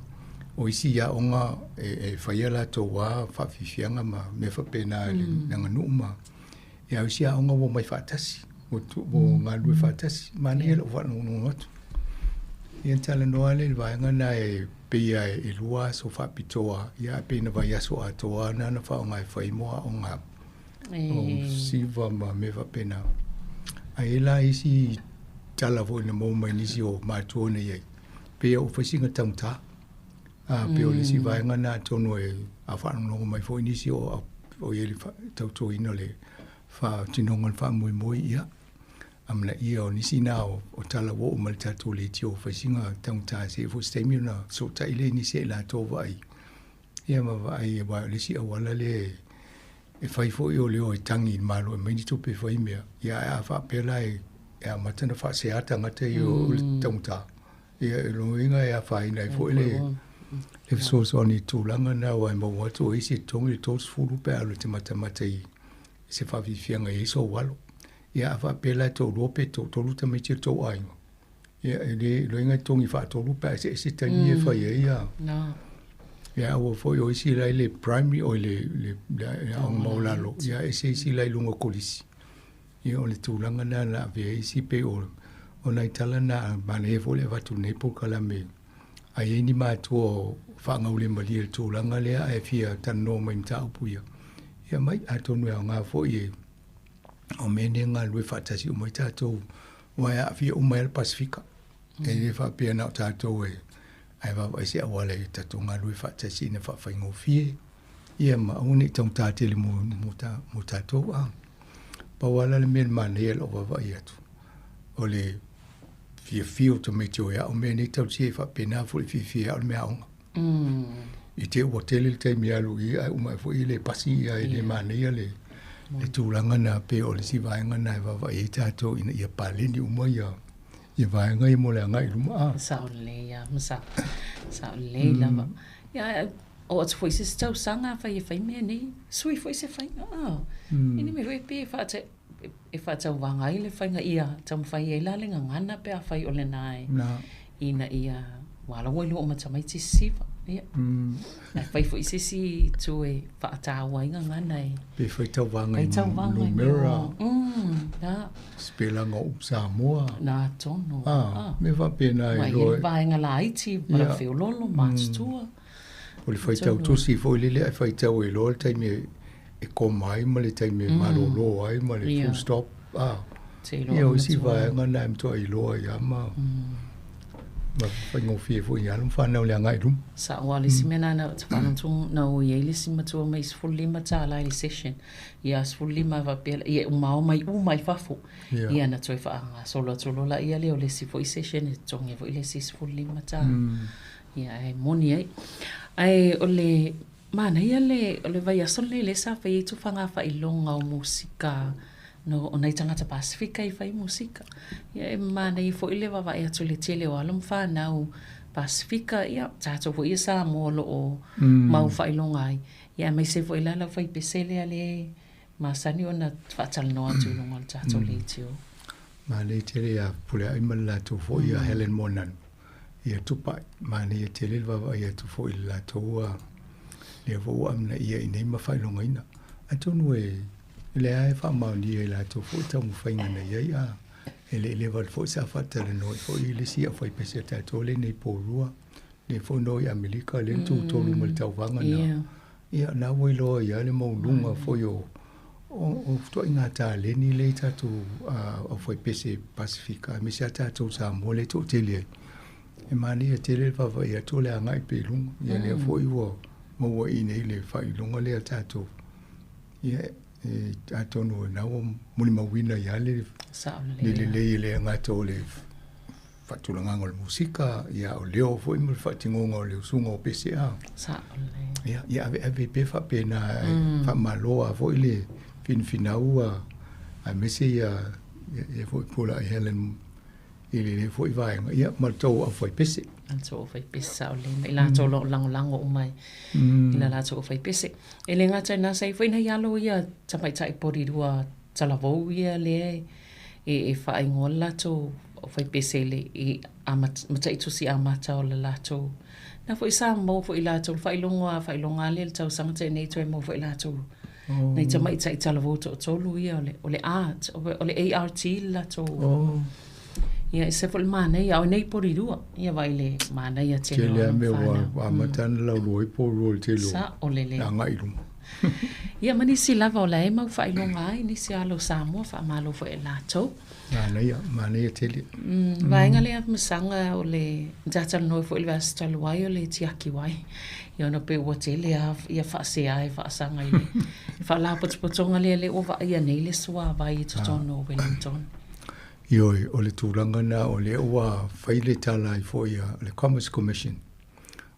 o isi aoga e fai a latou lava faafiafiaga ma mea faapena i le aganuu ma ia o isi aoga ua omai faatasi, ua galulue faatasi. Manaia lou faalogologo atu. Ia na talanoa lea i le vaega lena e pei lava e 2 aso faapitoa, ia ae pei na vaiaso atoa lava na faaaoga e fai mo aoga o siva ma mea faapena. Ae i ai la isi tala foi na maua mai nisi o matua na i ai, pei ua fai sina taugata. A pei o le isi vaega lena atonu e a faalogologo mai foi nisi o i ai le tautuaina o le faatinoga o le faamoemoe, ia amanaia o nisi na o tala ua oo mai i le tatou leitio ua fai sina taugata se i foi se taimi ona fesootai lea i nisi a i latou vaai ia ma vaai aua o le isi auala lea e fai foi o le o e tagi i le Malo e aumai ni tupe e fai mea, ia ae a faapea la e amata ona faasea tagata ia o le taugata, ia o lona uiga e afaina ai foi le fesoasoani i tulaga na aua e maua atu o isi e totogi le 30 pe a alu e te matamata i se faafiafiaga e i ai sou alo. Ia a faapea la e toalua pe toatolu tamaiti o le tou aiga, ia e le iloa e totogi faatolu pe a eseese taimi e fai ai ia. Ia aua foi o isi la i le primary o le aoga maualalo, ia ese isi la i luga o kolisi. Ia o le tulaga lena na avea ai isi pei o nai tala na manaia foi le avatu i lenei polokalame. A i ai ni matua o faagaulemalie i le tulaga lea ae fia talanoa mai i mataupu ia, ia mai atonu e aoga foi e o mea nei e galulue faatasi uma ai tatou, aua e aafia uma ai le Pasefika. E le faapea na o tatou e ae vaavaai se auala e tatou galulue faatasi ina faafaigofie ia ma aua ne i taugata tele mo tatou. A pau lava la le mea e manaia i lau vaavaai atu, o le fiafia o tamaiti o e ao mea nei tausia e faapena foi le fiafia e ao le meaaoga. I te ua tele le taimi e alu i ai, ae uma ae foi e le pasi ia e le manaia le Le tulaga na pe o le isi vaega na e vaavaai ai tatou ina ia paleni uma ia ia vaega ia mo le agai i luma a. Sao lelei lava ma sao. Sao lelei lava. Ia oo atu foi i se isi tausaga afai e fai mea nei, sui foi se faiga a. E le mea foi pe e faatauvaga ai le faiga ia taumafai ai la le gagana pe afai o lena e ina ia aua la ua iloa uma tamaiti sisiva. Ia. Ae fai foi se isi itu e faataua ai gagana e. Pe fai tauvaga i numera. Na. Sipelaga o upu Samoa. Na tonu. A, mea faapena e iloa. Mai vaega laiti, vala feololo, matutua. O le faitau tusi foi lele ae faitau ai loa le taimi e koma ai ma le taimi e malolo ai ma le full stop. A, ia o isi vaega na e matuai iloa ai lava ma ma faigofie foi i alo ma fanau i le agai i luma. Sao lava le isi mea na ta faalogologo na o i ai le isi matua mai $15 i le session. Ia 15 faapea ia e uma ao mai uma i fafo. Ia na toe faagasolo atu loa laia lea o le isi foi session e totogi ai foi le isi $15. Ia ae moni ai. Ae o le manaia le o le vaiaso lenei lea sa fai ai tufaga faailoga o musika no o nai tagata Pasefika i fai musika. Ia e manaia foi le vaavaai atu i le tele o alo ma fanau Pasefika, ia tatou foi ia Samoa o lo o mau faailoga ai. Ia aemaise foi la lau faipese lea le masani ona faatalanoa atu i luga o le tatou leitio. Manaia tele ia Pulea'i ma le latou foi ia Helen Moananu. Ia Tupai, manaia tele le vaavaai atu foi i le latou lea foi ua amanaia i inei ma faailogaina. Atonu e lea e faamaonia e latou foi taumafaiga na i ai, a e le i leva atu foi sa faatalanoa ai foi i le isi aufaipese a tatou lea nei Paul lea foi na o i Amerika lea na tutolu ma le tauvaga na. Ia, na ua iloa ai lava le maualuga foi o o ituaiga taleni lea i tatou aufaipese Pasefika aemaise lava tatou Samoa lea e toatele ai. E manaia tele le vaavaai atu o le agai pea i luga. Ia lea foi ua maua i inei le faailoga lea a tatou. Ia e atonu o lena ua molimauina ai lava le lelei e le gata o le faatulagaga o le musika, ia o leo foi ma le faatinoga o le usuga o pese a. Ia, ia aveave pea faapena, faamalo lava foi le finafinau aemaise ia ia foi Pula'i Helen i lenei foi vaega, ia ma le tou aufaipese. Ma le tou aufaipese, sao lelei, ma i latou o lo o lagolago uma i la latou aufaipese. E le gata i lena, sa i ai foi nai alo ia tamaitai porirua talavou ia lea e faaigoa le latou aufaipese i le i mataitusi amata o le latou na foi sa maua foi i latou le faailoga faailoga lea i le tausaga tae nei toe maua foi i latou nai tamaitai talavou toatolu ia o le art o le ART le latou ia ese foi le manaia a o nei porirua ia vaai le manaia tele o alo ma fanau. Ua amata ona laulua ai porirua i le tele o le agai i luma. Ia ma nisi lava o la e mau faailoga ai nisi alo o Samoa, faamalo foi i latou. Manaia, manaia tele. Vaega lea masaga o le talatalanoa foi i le vaiaso talu ai o le tiaki wai. Ia ona pei ua tele lava ia faasea e faasaga i le faalapotopotoga lea lea ua vaaia nei le suavai i totonu o Wellington. Ioe, o le tulaga lena o lea ua fai le tala ai foi a le Commerce Commission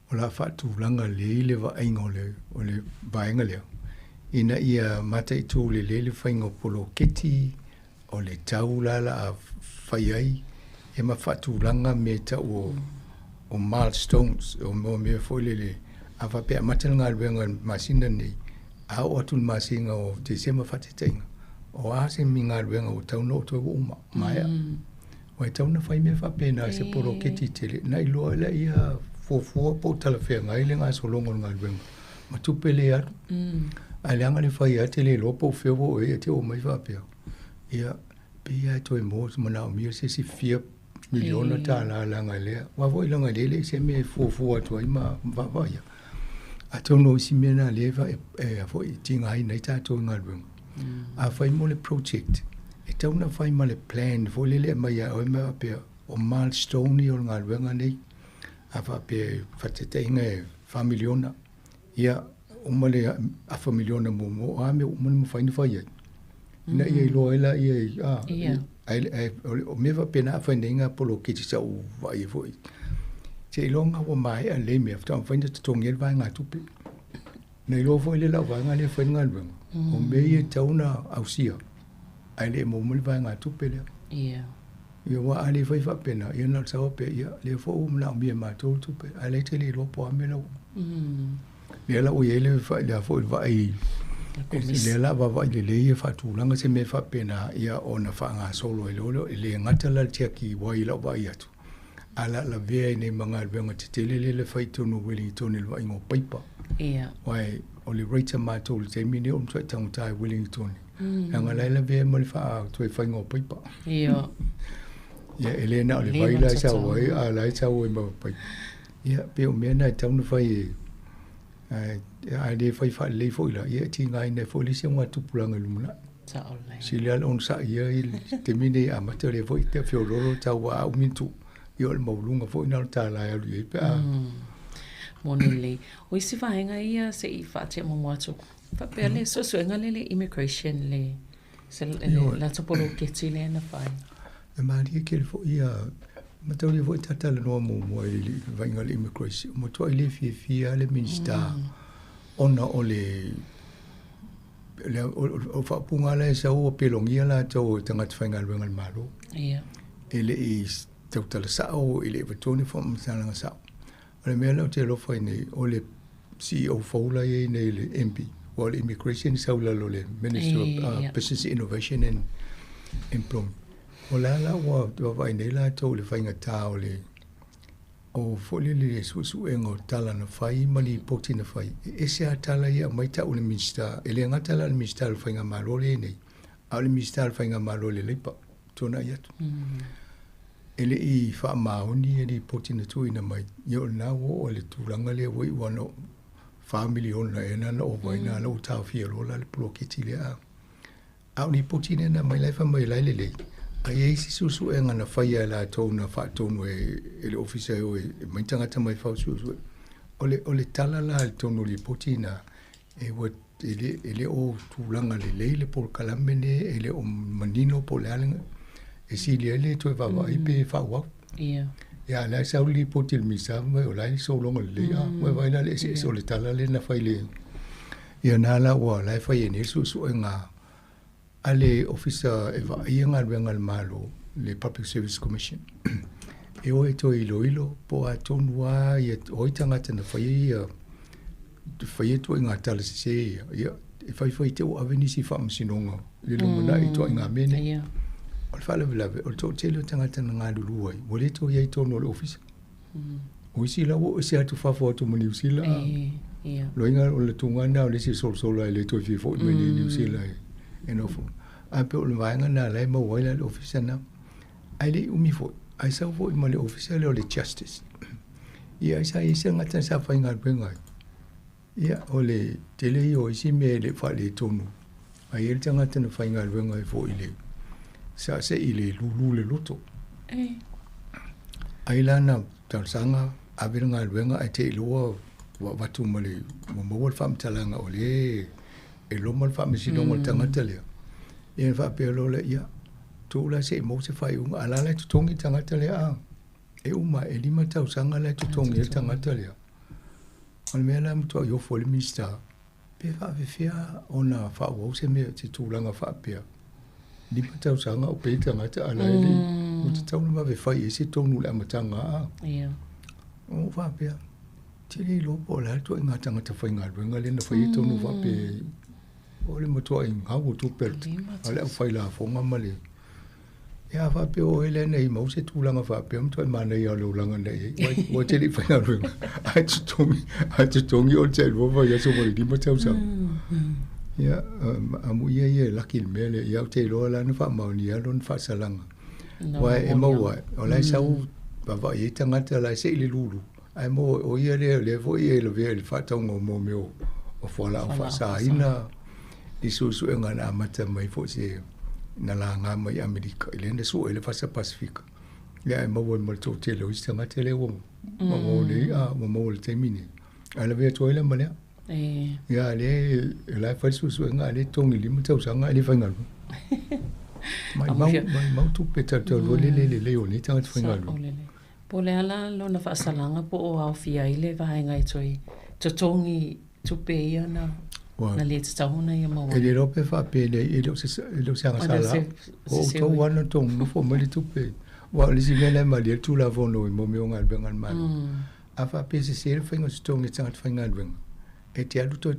o le a faatulaga lelei le vaaiga o le, o le vaega lea, ina ia mataitu lelei le faiga o poloketi, o le tau la la a fai ai, ia ma faatulaga mea e tau o, o milestones, o mea foi lele, a faapea e amata le galuega i le masina lenei, a oo atu i le masina o Tesema faataitaiga, o a se galuega ua tatau ona oo atu ai ua uma, maea. Ua e tatau ona fai mea faapena i se poloketi tele, na iloa ai laia fuafua po o talafeagai le gasologa o le galuega ma tupe lea e alu. Ae leaga le fai lava e te le iloa po o fea ua oo i ai, e te oo mai faapea, ia, pei lava e toe maua manaomia se isi fia miliona tala leaga lea. Aua foi leaga lea e leai se mea e fuafua atu ai ma vaavaaia. Atonu o isi mea na lea e foi e tigaina ai tatou i galuega. Afai mo le project, e tatau ona fai ma le plan foi lele e aumai ia oe ma faapea o milestone ia o le galuega nei. A faapea e faataitaiga e $4 miliona, ia uma le afa miliona muamua, o a mea ua uma ona mafai ona fai ai. Ina ia iloa ai laia i, a, ai, o mea faapena a fai nei ngā poloketi sa ou vaai ai foi. Seiloga ua maea lelei mea, faatoa mafai ona totogi ai le vaegatupe. Na iloa foi lea lau vaega lea e fai le galuega, o mea ia e tatau ona ausia, ae le i maua mai le vaegatupe lea. Ia. Ia aua a le fai faapena, ia na o le sau lava pea, ia lea foi ua manaomia e matou le tupe, ae la e te le iloa po o a mea la ua. Lea la ua i ai le le a foi le vaai, lea o le a vaavaai lelei e faatulaga se mea faapena, ia ona faagasolo ai loa lea, e le gata la le tiaki uai i lau vaai atu, ae o le a lavea ai nei ma galuega tetele lea e fai i totonu o Wellington i le vaaiga o paipa. Ia. Aua o le rate a matou i le taimi lenei ua matuai taugata i Wellington. Leaga o la e lavea ai ma le toe faiga o paipa. Ia. Ia, e le na o le vai la e sau ai, a o la e sau ai ma paipa. Ia, pei o mea na e tatau ona fai e, a le fai faalelei foi la, ia e tigaina ai foi le isi augatupulaga i le lumanai. Sao lelei. Sili lava le onosai ia i le taimi lenei e amata lea foi te feoloolo le tau a umi ona tuu, ia o le maualuga foi lena o le $1 e alu i ai pe a. Moni lelei. O isi vaega ia se i faatea muamua atu, faapea le suesuega lea i le immigration le, se le latou poloketi lea na fai. E malie tele foi ia, mataulia foi ta talanoa muamua i le vaaiga o le immigration, ua matuai le fiafia lava le Minisita ona o le o faaupuga la e sau ua pelogia latou e tagata faigaluega a le Malo. Ia. E le i tautala sao, e le i avatua ni faamatalaga sao. O le mea lea ou te alofa ai nei, o le CEO fou la e i ai nei i le MB, aua o le Immigration e sau i lalo o le Ministry of Business Innovation and Employment. O la la ua vaavaai nei latou i le faigata o le o foi lele le suesuega o tala na fai ma lipoti na fai. E ese lava tala ia e aumai tau e le Minisita, e le gata la o le Minisita o le Faigamalo lea e i ai nei, a o le Minisita o le Faigamalo i le Leipa, tuanai atu. E le i faamaoni lipoti na tuuina mai, ia o lena ua oo i le tulaga lea ua iu lava ina $4 miliona ea na ova ai, na la ua taofia loa la le poloketi lea. A o lipoti lea na aumai la e fai mai o la e lelei, ae i ai isi suesuega na faia e latou na faatonu e le Ofisa e o e aumai tagata mai fafo e suesue. O le tala la i totonu o lipoti na, e ua e le o tulaga lelei le polokalame lenei, e le o manino po o le a le e sili ai le toe vaavaai pe faaauau. Ia. Ia, a o la e sau le lipoti a le Minisita fai mai o la e sologa lelei. A, ua vaai la i le eseese o le tala lea na fai i le... Ia na la ua la e fai ai nei le suesuega a le Ofisa e vaaia galuega a le Malo, le Public Service Commission, e o e toe iloilo po o a tonu lava ia, o ai tagata na faia ia, faia ituaiga tala sese ia, ia e faifai te ua ave nisi i faamasinoga i le lumanai i ituaiga mea nei. O le faalavelave, o le toatele o tagata na galulue ai, ua le toe i ai i totonu o le ofisa. O isi la ua ese atu fafo atu ma Niu Sila. Loiga o le tuga lena o le isi e solosolo ai e le toe fia foi mai nei i Niu Sila e nofo. Ae pei o le vaega lena la e maua ai la le ofisa lena. Ae le i umi foi, ae sau foi ma le ofisa lea o le Justice. Ia ai sa i ai se tagata sa faigaluega ai. Ia, o le tele ia o isi mea e le i faaletonu. Ae i ai le tagata na faigaluega ai foi i le, sa se i le lulu le loto. Ai la na talosaga, ave le galuega ae te i loa ua avatu ma le, ua maua le faamatalaga o lea e loma le faamasinoga o le tagata lea. Ia ona faapea loa lea, ia, tuu la se i maua se faaiuga, a o la la e totogi le tagata lea a? E uma, e 5 tausaga la e totogi ai le tagata lea. O le mea la e matuai ofo ai le Minisita, pe faafefea ona faaauau se mea, se tulaga faapea, 5 tausaga o pay tagata a la e le i, ua tatau ona vave fai i ai se tonu i le amataga a. Ua ou faapea, ou te le iloa po o le a le ituaiga tagata faigaluega lea na faia tonu faapea, o le matuai gau o tupe a le aufailafoga ma le Ia a faapea o oe lea nei mau se tulaga faapea, matuai manaia o le olaga na i ai. Ua te le i faigaluega, ae totogi, ae totogi oe i le tailua vaiaso ma le 5 tausaga. Ia, amuia ia e laki i le mea lea. Ia ou te iloa la na faamaonia lona faasalaga. Aua e maua ai, o la e sau vaavaai ai tagata la e sei le lulu, ae maua o ia lea, lea foi e lavea i le faatauga o mea o fualaau faasaina, i suesuega na amata mai foi se na laga mai i Amerika i lea na sue ai le Fasa Pasefika. Ia ae maua ai ma le toatele o isi tagata lea ua maua nei, a ua maua i le taimi nei. Ae lavea atu ai la ma lea. Ia lea e la e fai le suesuega a lea e totogi 5 tausaga ae le faigaluega. Maimau, maimau tupe talu le le lelei o nei tagata faigaluega. Po o le a la lona faasalaga po o aofia ai le vaega e toe totogi. tupe ia na na lē tatau ona ia maua E le iloa pe faapea e le o se e le o se agasala. O outou lava na outou nonofo mai le tupe. Aua o le isi mea la e malie ai le Tulafono i mea o galuega a le Malo. A faapea e sese le faiga o se totogi e tagata faigaluega, e te alu toe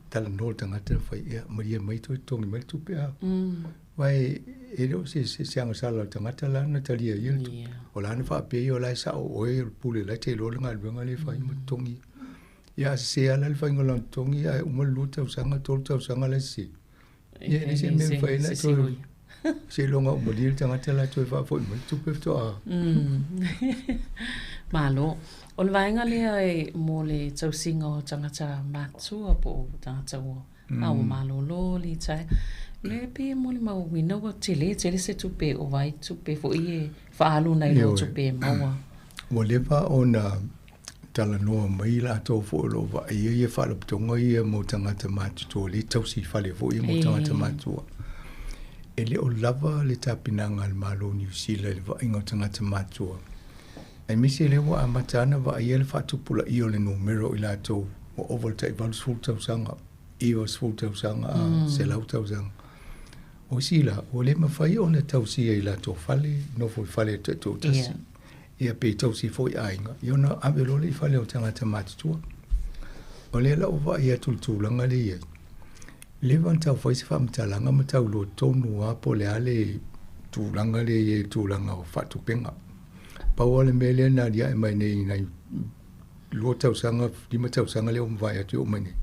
talanoa i le tagata na fai, ia malie mai toe totogi mai le tupe a. Aua e le o se se agasala o le tagata la na talia ai ia le tupe. O la na faapea ia o la e sao oe o le pule la e te iloa le galuega lea e fai ma totogi. Ia a sese lava la le faiga o lana totogi ae uma le 2 tausaga, 3 tausaga la e sese. Ia e leai se mea e mafai ai ona e toe seiloga ua malie le tagata la e toe faafoi mai le tupe faatoa. Malo. O le vaega lea e mo le tausiga o tagata matua po o tagata ua a ua malolo litaea. O lea pei e molimauina ua tele tele se tupe e ova ai tupe foi e faaalu nai lo tupe e maua. Ua leva ona talanoa mai latou foi o lo o vaaia ia faalapotopotoga ia mo tagata matutua, lea e tausi i fale foi ia mo tagata matutua. E le o lava le tapenaga a le Malo o Niu Sila i le vaaiga o tagata matutua, aemaise lea ua amata ana vaaia le faatupulaia o le numera o i latou ua ova i le tai 80 tausaga, 90 tausaga, 100 tausaga. O isi la, ua le mafai ona tausia i latou fale, nofo i fale taitoatasi. Ia pe tausi foi i aiga, ia ona ave loa lea i fale o tagata matutua. O lea la ua vaai atu i le tulaga lea e i ai, leva ona tau fai se faamatalaga ma tau iloa tonu lava po o le a le tulaga lea e i ai i le tulaga o faatupega. Pau lava le mea lea na aliae mai nei i nai 2 tausaga, 5 tausaga lea ua mavae atu e oo mai nei,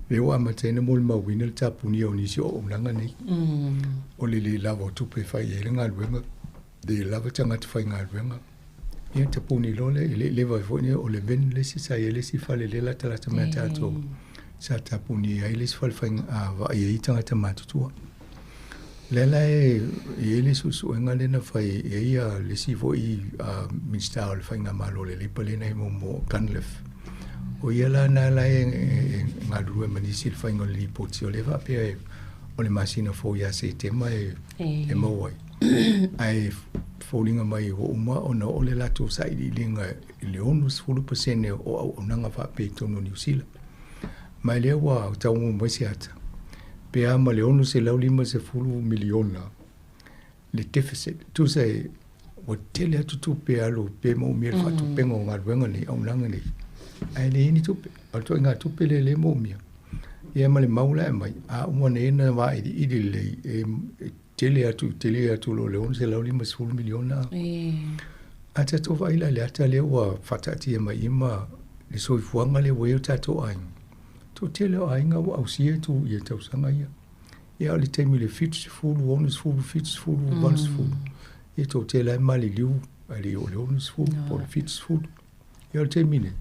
lea ua amata ai ona molimauina le tapunia o nisi o auaunaga nei. O le le lava o tupe e fai ai le galuega, le lava tagata faigaluega. Ia tapuni loa lea, e le i leva ai foi o le Vin le isi sa i ai le isi fale lea e latalata mai ia tatou, sa tapunia ai le isi fale vaai ai tagata matutua. Lea la e i ai le suesuega lea na fai e ia le isi foi Minisita o le Faigamalo o le Leipa lea na i ai muamua o Cunliffe. O ia la na la e galulue ma nisi i le faiga o le lipoti, o lea faapea o le masina fou ia Setema e maua ai. Ae foliga mai ua uma ona oo le latou sailiiliga i le 60% o auaunaga faapea i totonu o Niu Sila. Ma lea ua taugou mai se ata, pe a ma le $650 miliona le deficit. Tusa e ua tele atu tupe alu pe moomia le faatupega o galuega nei, auaunaga nei, ae leai ni tupe. O le ituaiga tupe lea lea e moomia. Ia ma le mau la e aumai, a uma nei ona vailiili lelei, e tele atu, tele atu lo le $650 miliona. A tatou vaai la i le ata lea ua faataatia mai i ma le soifuaga lea ua i ai o tatou aiga, toatele o aiga ua ausia tu ia tausaga ia. Ia o le taimi i le 70, 60, 70, 80, ia toatele lava e maliliu ae le i oo i le 60 po o le 70. Ia o le taimi nei,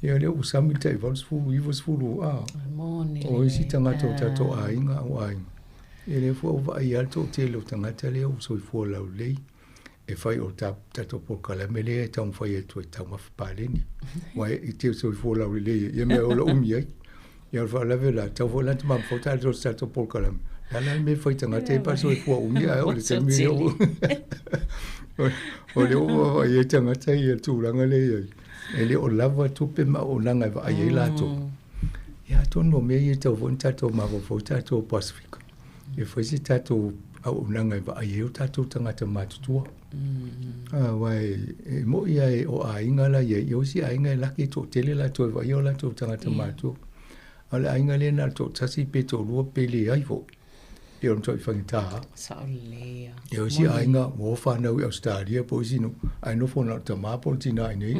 ia lea ua sami le tai 80, 90, a. O isi tagata o tatou aiga au aiga, ia lea foi ua vaai lava le toatele o tagata lea ua soifua laulelei, e fai o le tatou polokalame lea e taumafai atu e taumafa paleni. Aua e te soifua laulelei ia mea ola umi ai. Ia o le faalavelave la, tatau foi la ona mafaufau tatou i se tatou polokalame. O le a la le mea e fai tagata ia pe a soifua umi ae o le taimi lea ua o lea ua vaavaai ai tagata ia i le tulaga lea e i ai, e le o lava tupe ma auaunaga e vaai ai latou. Ia atonu o mea ia e tatau foi ona tatou mafaufau i tatou o Pasefika, e fai se tatou auaunaga e vaai ai o tatou tagata matutua. Aua e moni lava o aiga la e i ai, o isi aiga e laki e toatele latou e vaaia o latou tagata matutua. A o le aiga lea na o le toatasi pe toalua pe leai foi, e o le matuai faigata lava. Sao lelei lava. Ia o isi aiga ua o fanau i Ausetalia po o isi nuu, ae nofo na o le tama po o le tina i inei.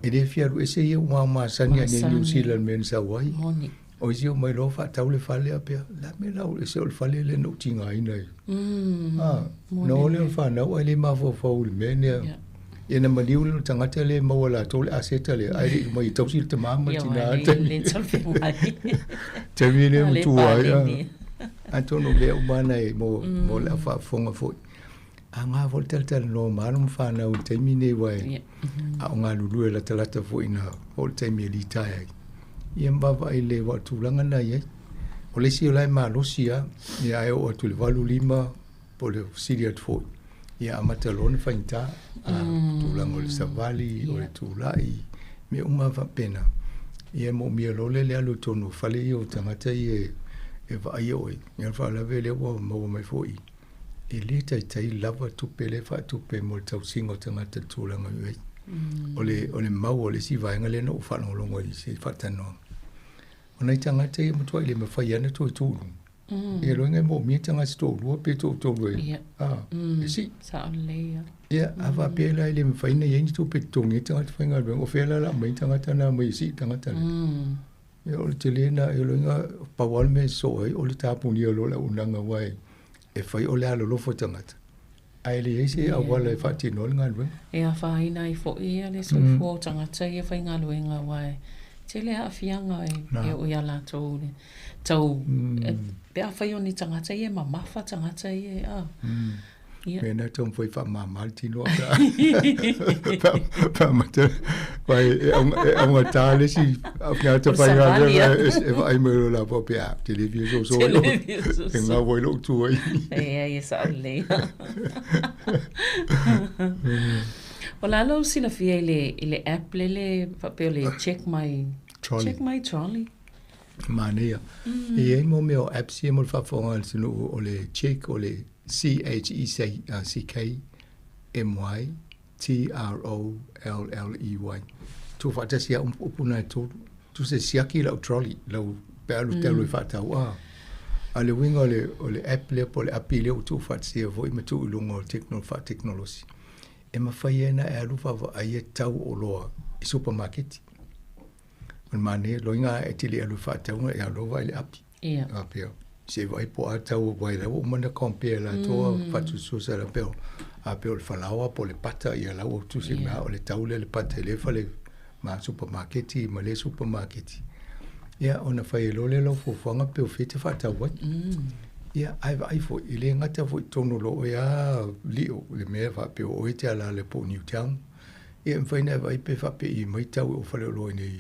E le fia alu ese ia ua masani lava i inei i Niu Sila i le mea na sau ai. Moni. O isi omai loa faatau le fale a pea, o le a le mea o le a ou ese o le fale lea na ou tigaina ai. Ona o lea o le fanau ae le mafaufau i le mea lea. Ia na maliu le tagata lea e maua e latou le aseta lea, ae le i omai e tausi le tama ma le tina i le taimi. Taimi lea matua ai. Atonu o mea uma na e mo le au faafofoga foi. Aoga foi le talatalanoa ma alo ma fanau i le taimi lenei aua e a o galulue latalata foi ina oo le taimi e litaea ai. Ia ma vaavaai lelei aua o le tulaga lena e i ai. O le isi o la e malosi lava, ia ae oo atu i le 8, 5 po o le sili atu foi, ia amata loa ona faigata, tulaga o le savali, o le tulai, mea uma lava faapena. Ia e moomia loa lea le alu i totonu o fale ia o tagata ia e vaaia oe. Ia o le faalavelave lea ua maua mai foi, e le taitai lava tupe lea e faatupe mo le tausiga o tagata i le tulaga o i ai. O le, o le mau o le isi vaega lea na ou faalogologo ai i se faatalanoaga, o nai tagata ia e matuai le mafai lava ona toe tu i luga. Ia loiga e moomia tagata toalua pe toatolu e, a, e sii. Sao lelei ia. Ia, a faapea la e le mafai ona i ai ni tupe e totogi ai tagata faigaluega, o fea la o le a aumai ai tagata na mai e sii tagata lea? Ia, o le tele lena, o lona uiga, pau lava le mea e sosoo ai o le tapunia loa o le auaunaga aua e fai o le alolofa o tagata, ae leai se auala e faatino ai le galuega. E afaina ai foi le soifua o tagata ia faigaluega aua e tele aafiaga e oo ia latou le tau pe afai o ni tagata ia e mamafa tagata ia a. Ia. Mea na taumafai e faamama le tino pe a pe a amata vai e augata le isi tagata faigaluega e vaai mai loa latou faapea, a, te le fia soso ai oe, e gau ai lou tu ai. Leai, e sao lelei. O le a lou silafia i le, i le app lele faapea o le check my, Trolley. check my trolley. Manaia. E i ai mo mea o apps ia mo le faafofoga a le atunuu o le check o le C-H-E-C-K M-Y T-R-O-L-L-E-Y. Tuufaatasi lava upu na e tolu. Tusa e siaki lau trolley, lau pe alu te alu e faatau a. A o le uiga o le, o le app lea po o le api lea ua tuufaatasia foi ma tuu i luga o le faatekonolosi, e mafai ai ona e alu vaavaaia tau o oloa i supamaketi. O le manaia, loiga e te le alu e faatau, e alu loa vaai i le api. Ia. Faapea, se i vaai po o a tau aua o la ua uma ona compare e latou mm. faatusatusa la pea a pea o le falaoa po o le pata ia la ua tusi yeah. mai o le tau lea le pata i le fale ma supamaketi ma le supamaketi. Ia ona fai ai loa lea o lau fuafuaga pe o fea e te faatau ai. Ia ae vaai foi e le gata foi i totonu o lou oe lava lio le mea faapea o oe e te ala ala po o Newtown. Ia e mafai ona e vaai pe faapei mai tau i o faleoloa i nei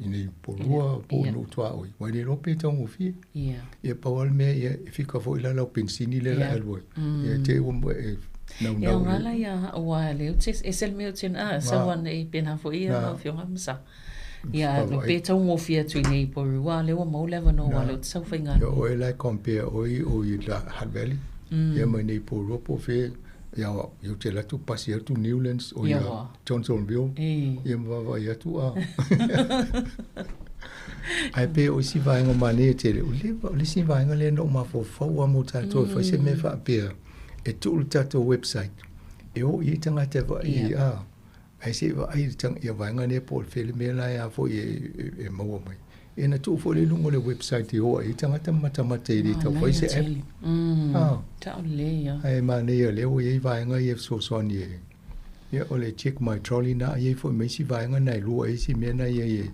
i nei polua po o nuu tuaoi, ua le iloa pe taugofie. Ia pau lava le mea, ia e fika foi la lau penisini lea la e alu ai. Ia te i ua e naunau. E aoga la ia aua lea ou te ese le mea ou te a sau anei pena foi ia lau afioga ma sa. Ia no pe taugofie atu i nei Porirua lea ua maua le avanoa aua lea ou te sau faigaluega. Ia oe la e compare oe o i la Hutt Valley ia ma nei Porirua po o fea Ia, ia ou te alu atu pasi atu Newlands o ia Johnsonville. Ia ma vaavaai atu a. Ae pei o isi vaega manaia tele, o le, o le isi vaega lea na ou mafaufau lava mo tatou e fai se mea faapea, e tuu i le tatou website, e o i ai tagata e vaai ai, a, ae se i vaai ia vaega lea po o fea le mea la e a foi e maua mai. Ia na tuu foi lea i luga o le website e o ai tagata ma matamata e le tau fai se app. Ah. Tau lelei ia. Ae manaia lea ua i ai vaega ia e fesoasoani e ia o le check my trolley na i ai foi ma isi vaega na e lua ai isi mea na i ai e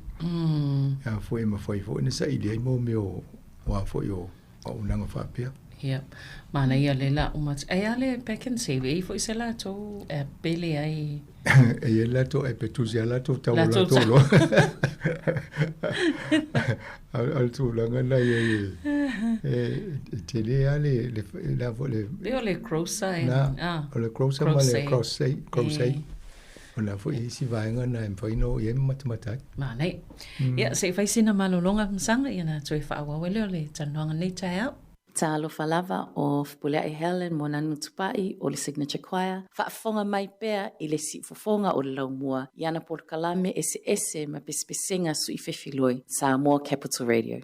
a foi e mafai foi ona saili ai mo mea o a foi o auaunaga faapea. Ia, manaia lea la uma atu. Ae a le Pak'nSave, e i ai foi se latou app pe leai? E i ai le latou app e tusi ai latou tau o latou loa. A o le tulaga lena e i ai e tele lava le la foi le... Pei o le Grocer and... Na, o le Grocer ma le Cross-A, Cross-A. O la foi e i ai isi vaega na e mafai ona oo i ai ma matamata ai. Manaia. Ia, se i fai sina malologa Masaga, ia ona toe faaauau ai lea o le talanoaga i lenei taeao. Talofa lava o Fepuleai Helen Moananu Tupai o le Signature Choir, faafofoga mai pea i le siufofoga o le laumua i ana polokalame eseese ma pesepesega suifefiloi Samoa Capital Radio.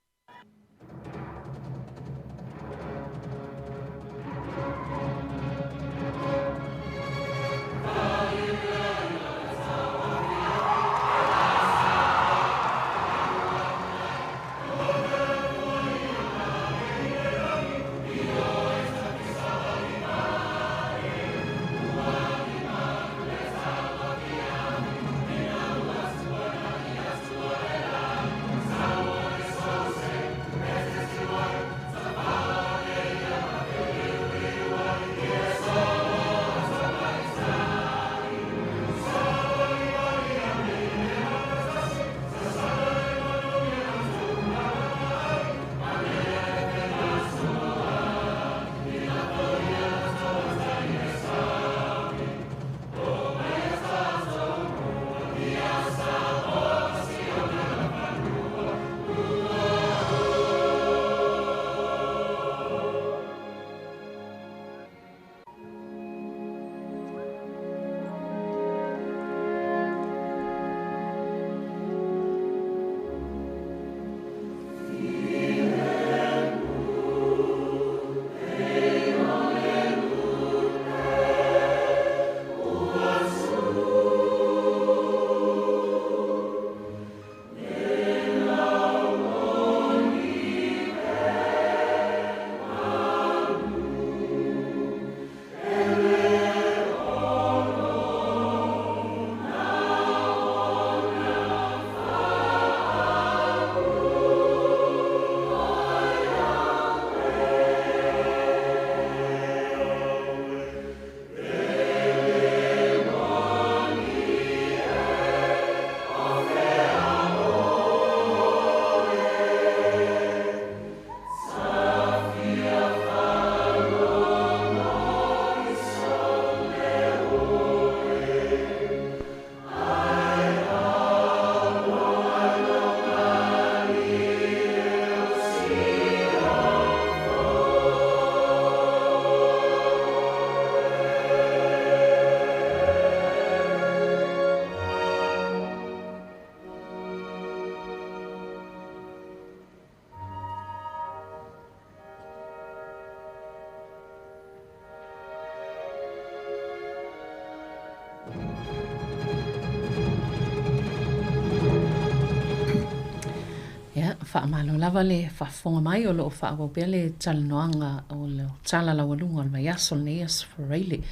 Faamalo lava le faafofoga mai o lo o faaauau pea le talanoaga o le tala laualuga o le vaiaso lenei Aso Faraile.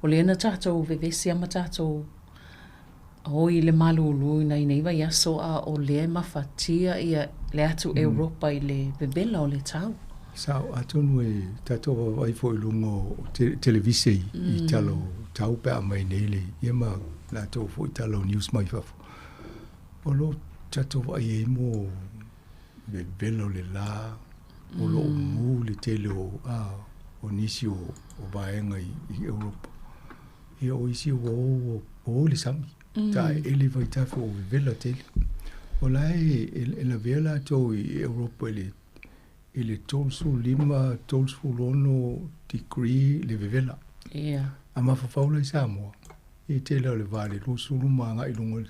O lea na tatou vevesi lava ma tatou oi i le malulu i nai nei vaiaso a o lea e mafatia ia le atu Europa i le vevela o le tau. Sao, atonu e tatou vaavaai foi i luga o televise i tala o tau pe a aumai nei le ia ma latou foi tala o news mai fafo. O lo o tatou vaai ai mo vevela o le la, o lo o mu le tele o a o nisi o vaega i Europa. Ia o isi ua o o le sami. Ta ele vaitafe o vevela tele. O la e lavea latou i Europa i le 35, 36 degree le vevela. A mafaufau la i Samoa, e tele o le va le 20 ma agai i luga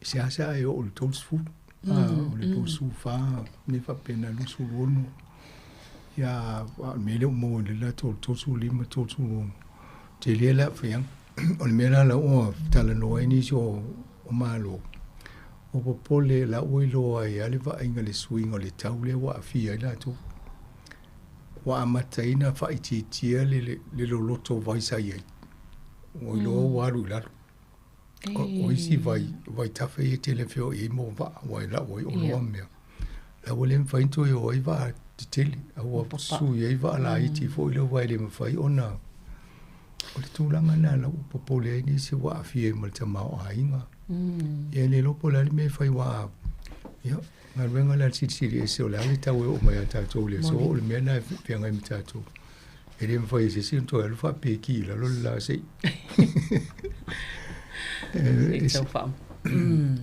e seasea e oo i le 30, o le 24, mea faapena, 26. Ia, a o le mea lea ua maua nei latou o le 35, 36, tele le aafiaga. O le mea la la ua talanoa ai nisi o Malo, ua popole la ua iloa ai lava le vaaiga i le suiga o le tau lea ua aafia ai latou. Ua amataina faaitiitia le loloto o vai sa i ai. Ua iloa ua alu i lalo. O isi vai, vaitafe ia e tele feoai ai mo vaa, aua e lau ai oloa ma mea. La ua le mafai ona toe o ai vaa tetele, a ua sui ai vaa laiti foi lea aua e le mafai ona... O le tulaga lena la ua popole ai nisi ua aafia ai ma le tamaoaiga. Ia e le iloa po o le a le mea e fai aua, ia, galuega lea a le Silisili Ese o le a le tau e oo mai ia tatou i le aso, o le mea lena e feagai ma tatou. E le mafai e se isi ona toe alu faapeki i lalo le la se i.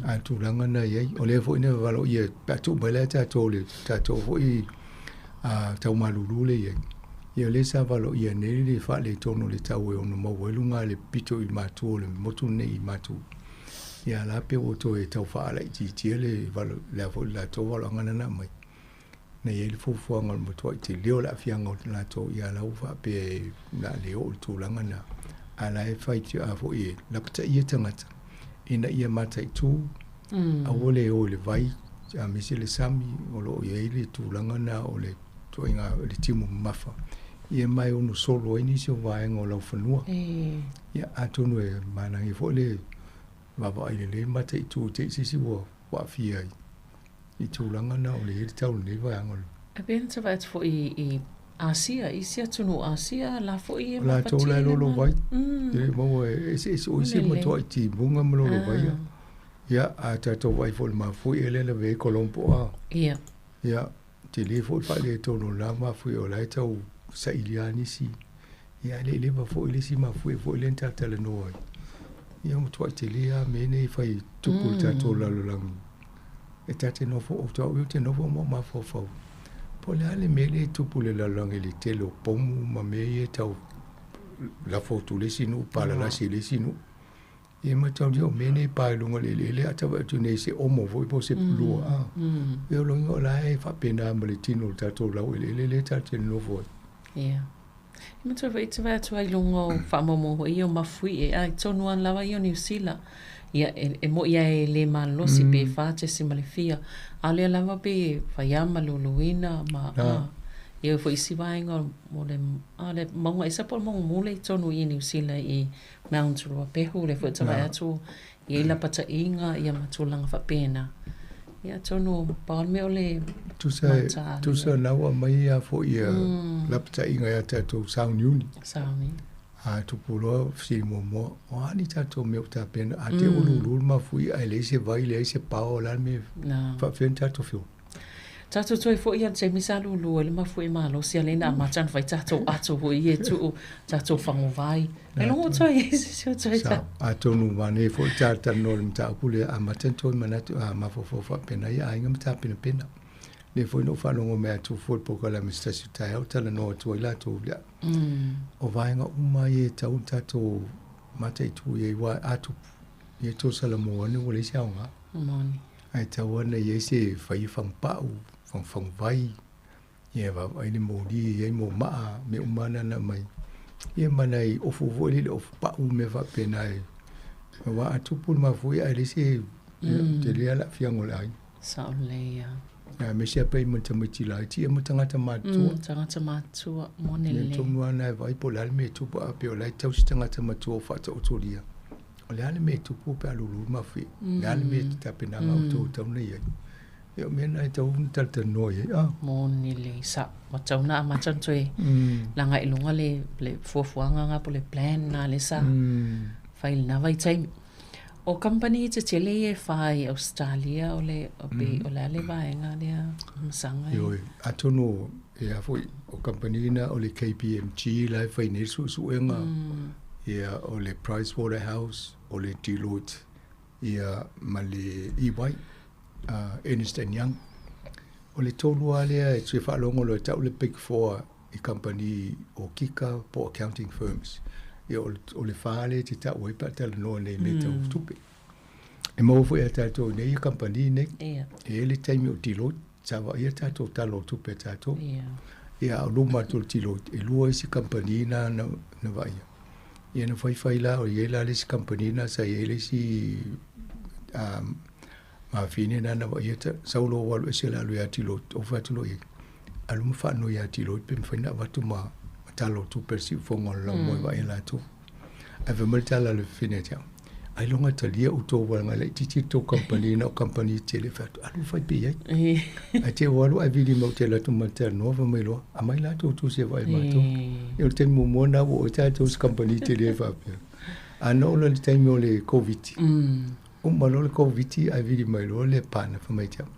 A tulaga na i ai. O lea foi na valoia pe a tuu mai la e tatou le tatou foi tau malulu lea i ai. Ia o lea sa valoia nei le faaletonu o le tau e ono maua ai luga o le pito i matua o le motu lenei i Matu. Ia la pe ua toe tau faalaitiitia le valo le foi le latou valoaga na na aumai. Na i ai le fuafuaga o le matuai tele o le aafiaga o latou ia la ua faapea e na le oo i le tulaga na. A la e fai a foi e lapataia tagata ina ia mataitu aua le o i le vai aemaise le sami o lo o i ai le tulaga na o le ituaiga le timu mamafa ia ma e ono solo ai nisi o vaega o laufanua. Ia atonu e manaia foi le vaavaai lelei ma mataitu te i se isi ua aafia ai i tulaga na o le i ai le tau o lenei vaega o le. E pei ona tau atu foi i Asia, isi atunuu Asia la foi e O latou la e lolovai, e le maua e eseese o isi e matuai timuga ma lolovai. Ia, a tatou vaai foi i le mafuie lea na lavea ai Colombo a. Ia. Ia, tele foi le faaletonu o lena mafuie o la e tau saili lava nisi. Ia, ae le i leva foi le isi mafuie foi lea na talatalanoa ai. Ia, ua matuai tele lava mea nei e fai e tupu i le tatou lalolagi. E ta te nofo, ou te au ia ou te nofo ma ou mafaufau, po o le a le mea lea e tupu i le lalolagi i le tele o pomu ma mea ia e tau lafo atu i le isi nuu, palalasi i le isi nuu. Ia mataulia o mea nei e pa i luga o le eleele a tau atu nei se omo foi po o se pulua a. Ia o lona uiga o la e faapena ma le tino o le tatou laueleele lea tatou te nonofo ai. Ia. E matua foi te vaai atu ai i luga o faamaumauga foi ia o mafuie a i tonu ana lava ia o Niu Sila. Ia e mo'i lava e le malolosi pe 4 le fia. A o lea lava pei e fai lava ma luluina ma a. Ia foi isi vaega o le a le mauga esa po o le mauga mule i tonu i Niu Sila i Mount Ruapehu, lea foi e vaai atu i ai lapataiga ia ma tulaga faapena. Ia atonu pau le mea o le Tusa tusa na ua aumai lava foi ia lapataiga ia tatou sauniuni. Sauni. A tupu loa fesili muamua, o a ni tatou mea ua tapena? A te i ua lulu le mafuie ae leai se vai, leai se pao, o le a le mea e faapefea ona tatou feola? Tatou toe foi ia i le taimi sa lulu ai le mafuie malosi a lea na amata ona fai tatou ato foi ia e tuu tatou faguvai. Ai logo toe i se si o toe ta. Atonu manaia foi le talatalanoa i le mataupu lea, amata ona toe manatu a mafaufau faapena ia aiga ma tapenapena. Lea foi na ou faalogo mai atu foi i le polokalame se tasi o taeao talanoa atu ai latou lea. O vaega uma ia e tatau ona tatou mataitu i ai aua a tupu, ia tosa lamua ane ua leai se aoga. Moni. Ae tatau lava ona i ai se fai e fagupau, fagufaguvai, ia vaavaai le moli e i ai momaa, mea uma lava na na aumai. Ia ma nai ofu foi lele, ofu pau ma mea faapena e aua a tupu le mafuie ae leai se tele lava le aafiaga o le aiga. Sao lelei lava. Ia aemaise lava pe ai ma tamaiti laiti ia ma tagata matutua. Tagata matutua, moni Mea lelei. tonu lava lena e vaai po o le a le mea e tupu a pei o la e tausi tagata matua o faataotolia. O le a le mea e tupu pe a lulu le mafuie? O le a le mea e tapenaga a outou e tatau ona i ai? Ia o mea na e tatau ona talatalanoa i ai. A. Moni lelei, sa ua tatau ona amata ona toe laga i luga le le fuafuaga na po o le plan na lea sa fai i lena vaitaimi. O kamupani tetele ia e fa i Ausetalia o le pe o le a le vaega lea masaga e. Ioe, atonu e a foi o kamupani na o le KPMG la e fai nei le suesuega, ia o le Price Waterhouse, o le Deloitte, ia ma le EY, Ernest and Young. O le tolu lava lea e fia faalogo loa e tau le Big Four i kamupani okika po o accounting firms. Ia o le fa lea e te tau ai pe a talanoa nei i mea tau tupe. E maua foi ia tatou i nei ia kamupani nei. E i ai le taimi o Deloitte, sa vaaia tatou tala o tupe a tatou. Ia a o luma atu o le Deloitte, e lua isi kamupani na na vaaia. Ia na faifai la, o i ai la le isi kamupani na sa i ai le isi mafine na na vaaia sau loa ua alu ese le alu ia Deloitte, ou fai atu loa i ai, alu ma faanoi ia Deloitte pe mafai ona avatu ma tala o tupe a le siufofoga o le laumua e vaai e latou. Ae fai mai le tala a le fafine ia te au, ailoga e talia outou leaga e laitiiti le tou kamupani na o kamupani tetele. Fai atu, alu fai pea i ai. Ae te i ua alu ae vili mai ou te alu atu ma te talanoa fai mai loa, aumai la tou tusi e vaai e matou. Ia o le taimi muamua lena ua oo ai tatou i se kamupani tele faapea. A na oo loa i le taimi o le Koviti, uma loa le Koviti ae vili mai loa le partner fai mai ia te au,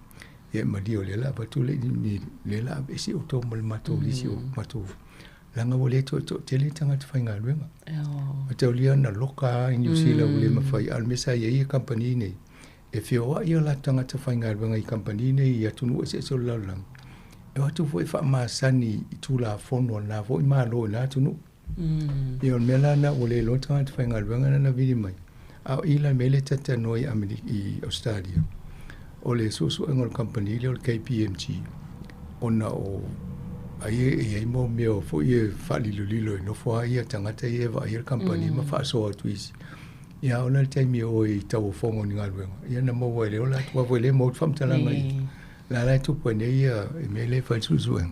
ia malie o lea o le a avatu le lea o le a aveese outou ma le matou lisi o matou leaga ua le toe toatele tagata faigaluega. Mataulia na loka lava i Niu Sila ua le mafai, a o le mea sa i ai kamupani nei, e feoai o latou tagata faigaluega i kamupani nei i atunuu eseese o le lalolagi, e o atu foi e faamasani i Tulafono a lena foi Malo i lena atunuu. Ia o le mea la lena ua le iloa tagata faigaluega na na vili mai, a o i la le mea lea e talatalanoa i Amerika i Ausetalia, o le suesuega o le kamupani lea o le KPMG, ona o ai e i ai mau mea foi e faalilolilo e nofo lava ia tagata ia e vaaia le kamupani ma faasoa atu i isi. Ia a oo la le taimi e o ai i tauofoga o ni galuega, ia na maua ai lea o latou aua foi lea e maua atu faamatalaga i la la e tupu ai nei ia mea lea e fai le suesuega.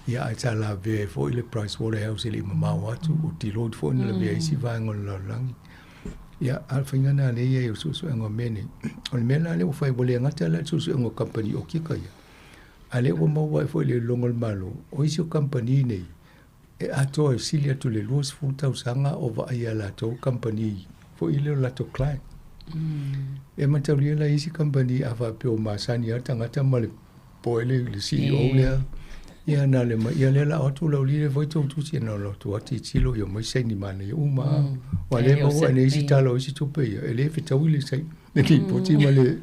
Ia ae sa lavea ai foi le Price Waterhouse e le i mamao atu, o Deloitte foi na lavea ai isi vaega o le lalolagi. Ia, a o le faiga lena lea e i ai o le suesuega o mea nei. O le mea la lea ua fai, ua le gata la i le suesuega o kamupani okika ia, a o lea ua maua ai foi i le iloiloga a le Malo, o isi o kamupani nei, e atoa e sili atu i le 20 tausaga o vaaia e latou kamupani foi lea o latou client. E mataulia la i isi kamupani a faapea ua masani lava le tagata ma le poe le, le CEO lea, ia na le mai, ia lea la o atu lau lile foi tou tusi na o atu atu tilo ia mai saini manaia uma. Ua le maua nei isi tala o isi tupe ia, e le fetaui le saini, le lipoti ma le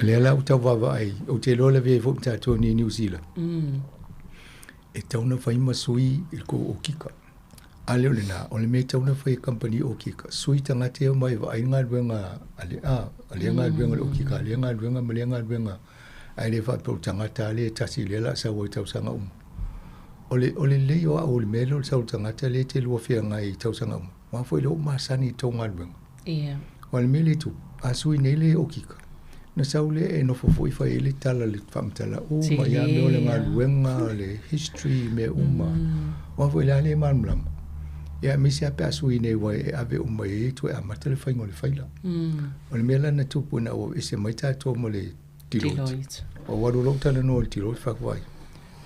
lea la ua tau vaavaai, ou te iloa lavea ai foi ma tatou nei i Niu Sila. E tatau ona fai ma sui i le tou okika. A le o lena, o le mea e tatau ona fai e kamupani okika, sui tagata ia omai e vaai le galuega a le, a, a lea galuega o le okika, a lea galuega ma lea galuega, ae le faapea o le tagata lava lea e tasi lea o le a sau ai i tausaga uma. O le, o le lelei o au o le mea lea o le sau o le tagata lea e te lua feagai i tausaga uma, aua foi lea ua masani i tou galuega. Ia. Aua o le mea lea e tupu, a sui nei le okika, ona sau lea e nofo foi fai ai le tala le faamatala uma ia mea o le galuega, o le history, mea uma. Aua foi o le a le malamalama. Ia aemaise lava pe a sui nei aua e ave uma i ai e toe amata le faiga o le faila. O le mea la na tupu ina ua ese mai tatou ma le Deloitte. Ua alu loa ou talanoa i le Deloitte fai atu ai,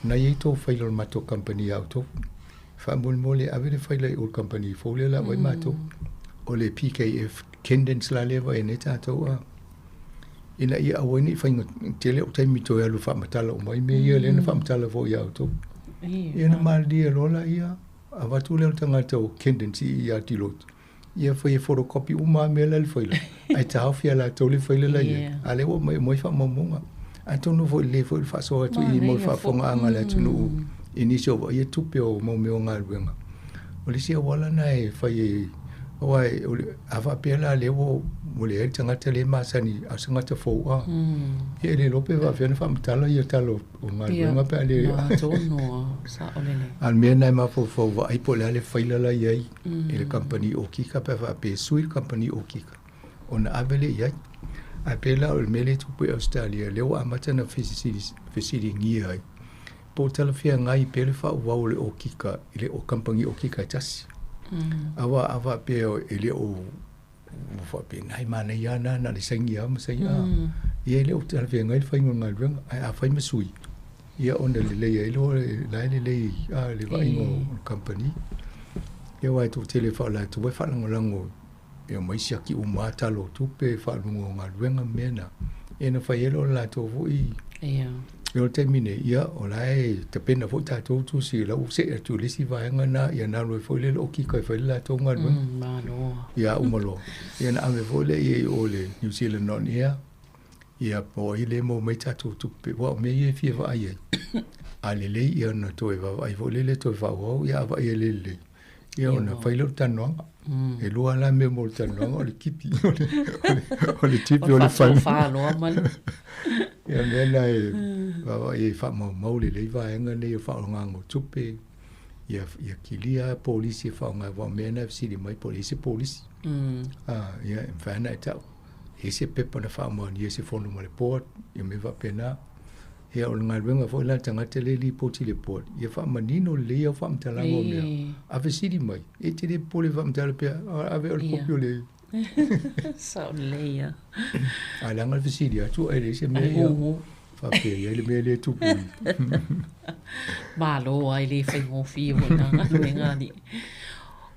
na i ai tou faila o le matou kamupani ia outou. Faamolemole ave le faila i o i le kamupani fou lea o le a vaai matou. O le PKF Kendens la lea e vaai nei tatou a. Ina ia aua ai ne i faiga tele ou taimi toe alu e faamatala uma ai mea ia lea na faamatala foi ia outou. Ia ona malilie loa laia, avatu lea o le tagata o Kendens ia Deloitte. Ia fai e photocopy uma lava mea la i le faila, ae taofi e latou le faila la i ai. A o lea ua aumai uma ai faamaumauga. Atonu foi lelei foi le faasoa atu i mo le faafofogaaga a le atunuu i nisi o vaaia tupe o mau mea o galuega. O le isi auala lena e fai ai, aua a faapea la lea ua leai le tagata lea e masani, a o se tagata fou a, ia e le iloa pe faapefea ona faamatala ia tala o galuega pe a le. A o le mea lena e mafaufau vaai po o le a le faila la e i ai i le kamupani okika pe a faapea e sui le kamupani okika ona ave lea i ai. Ae pei la o le mea lea e tupu i Ausetalia, lea ua amata ona fesiligia ai, po o talafeagai pea le faaauau o le okika i le kamupani okika e tasi. Aua a faapea e le o ua faapena e manaia lava na na o le saini lava ma saini a. Ia e le o talafeagai le faiga o le galuega, ae a fai ma sui, ia ona lelei ai loa la e lelei a le vaaiga o le kamupani. Ia aua e toatele foi o latou e faalagolago e omai siaki uma lava tala o tupe, faaaluga o galuega ma mea na, ia ona fai ai lea o le latou foi. Ia. O le taimi nei, ia, o la e tapena foi tatou tusi, o la ua see atu i le isi vaega lena, ia ona alu ai foi lea i le okika e fai le latou galuega. Malo. Ia, uma loa, ia ona ave foi lea i ai i o i le New Zealand On Air, ia po o ai lea e maua mai tatou tupe, aua o mea ia e fia vaai ai. A lelei, ia ona toe vaavaai foi lea toe faaauau, ia a vaai e le lelei, Ia ona fai lea o le talanoaga. E lua la mea mo le talanoaga, o le tipi, o le tipi o le fale. Ia mea na e vaavaai e faamaumau lelei vaega nei o faaaogaga o tupe, ia ia kilia polisi e faaaoga aua o mea na e fesili mai po o i ai se polisi. Ia e mafai ona e tau, e i ai se pepa na faamaonia e se fono ma le board, ia mea faapena. Ia o le galuega foi la a le tagata lea e lipoti i le board, ia faamanino lelei au faamatalaga o mea. A fesili mai, e te le popole e faamatala pea, ave oe le kopi o le... Sao lelei lava. Ae leaga le fesili atu ae leai se mea ia faapea i ai le mea lea e tupu. Malo lava, e le faigofie foi lena galuega alii.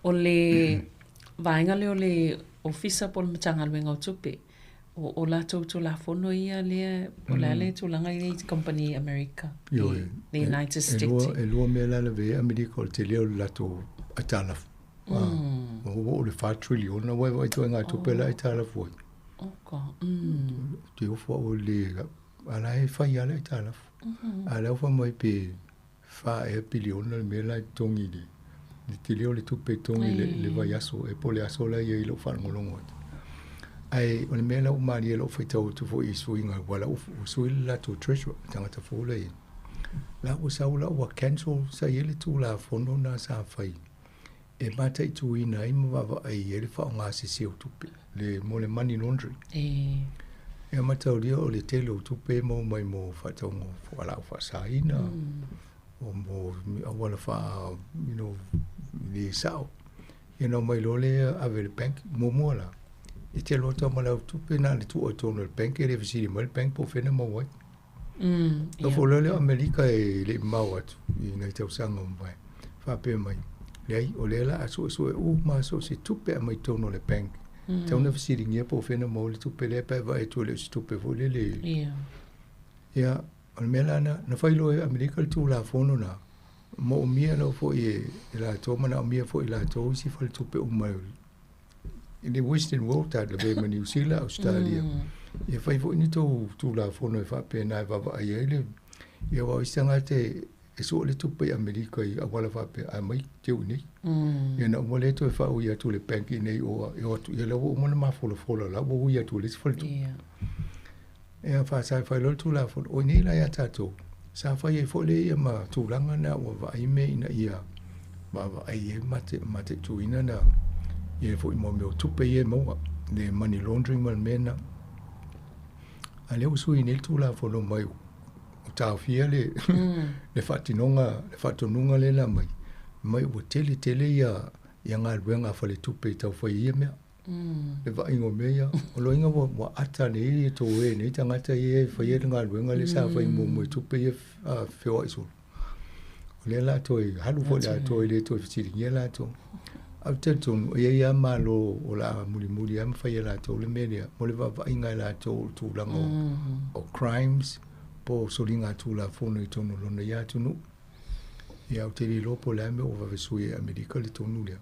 O le vaega lea o le Ofisa po o le Matagaluega o Tupe, O latou Tulafono ia lea, o le a le tulaga ia i kamupani Amerika, i le United States? E lua mea la lavea ai Amerika, o le tele o le latou aitalafu. Ua oo i le $4 trillion ua e vaai ituaiga tupe la e aitalafu ai. Ou te ofo au i le, a la e fai lava le aitalafu. A o la e fai mai pe fa ea piliona le mea la e totogi i le le tele o le tupe e totogi i le, le vaiaso e po o le aso la e i ai i lou faalogologo atu. Ae o le mea la ua malie i lou faitau atu foi i suiga aua la ua sui le latou treasurer, le tagata fou la e i ai. La ua sau la ua cancel, sa i ai le Tulafono lena sa fai e mataituina ai ma vaavaai ai le faaaoga sese o tupe, le mo le money laundering. E. E mataulia o le tele o tupe e maua mai mo faatauga o fualaau faasaina, o mo auala faa, you know, le sao. Ia na omai loa lea ave i le bank, muamua la, e te alu atu lava ma lau tupe na o le tuu i totonu o le bank, e le fesili mai le bank po o fea na maua ai. Nofo loa lea o Amerika e le i mamao atu i nai tausaga ua mavae, faapea mai, leai, o lea o le a suesue uma so o se tupe e aumai i totonu o le bank. E tatau ona fesiligia po o fea na maua le tupe lea pe a vaai atu e le o se tupe foi lele. Ia, o le mea la na, na fai loa e Amerika le Tulafono lena, moomia lava foi e latou, manaomia foi e latou isi faletupe uma i le Western world tatou lavea ma Niu Sila, Ausetalia, ia fai foi ni tou Tulafono e faapena e vaavaai ai le, ia aua o isi tagata e sue le tupe i Amerika i auala faapea ae aumai teu i inei. Ia ona uma lea toe faaui atu i le bank i inei o e o atu, ia la ua uma ona mafolafola la ua ui atu e le isi faletupe. Ia faasai fai loa le Tulafono, o i inei la ia tatou, sa fai ai foi lea ia ma tulaga na ua vaai mea ina ia vaavaai ai ma mataituina na ia foi mo mea o tupe ia e maua, le money laundering ma le mea na. A lea ua sui nei le Tulafono mai ua taofia le, le faatinoga, le faatonuga lea na aumai, mai ua tele tele ia, ia galuega a faletupe e tau fai ai ia mea. Le vaaiga o mea ia, o lona uiga ua, ua ata nei e toe nei tagata ia e faia le galuega lea sa fai muamua i tupe ia feoai solo. O lea o le a toe alu foi le atoa e le toe fesiligia latou. Ae ou te talitonu, e i ai lava Malo o le a mulimuli lava ma fai e latou le mea lea, mo le vaavaaiga e latou o le tulaga o crimes po o soliga tulafono i totonu o lona ia atunuu. Ia, ou te le iloa po o le a le mea ua vave sui ai e Amerika le tonu lea.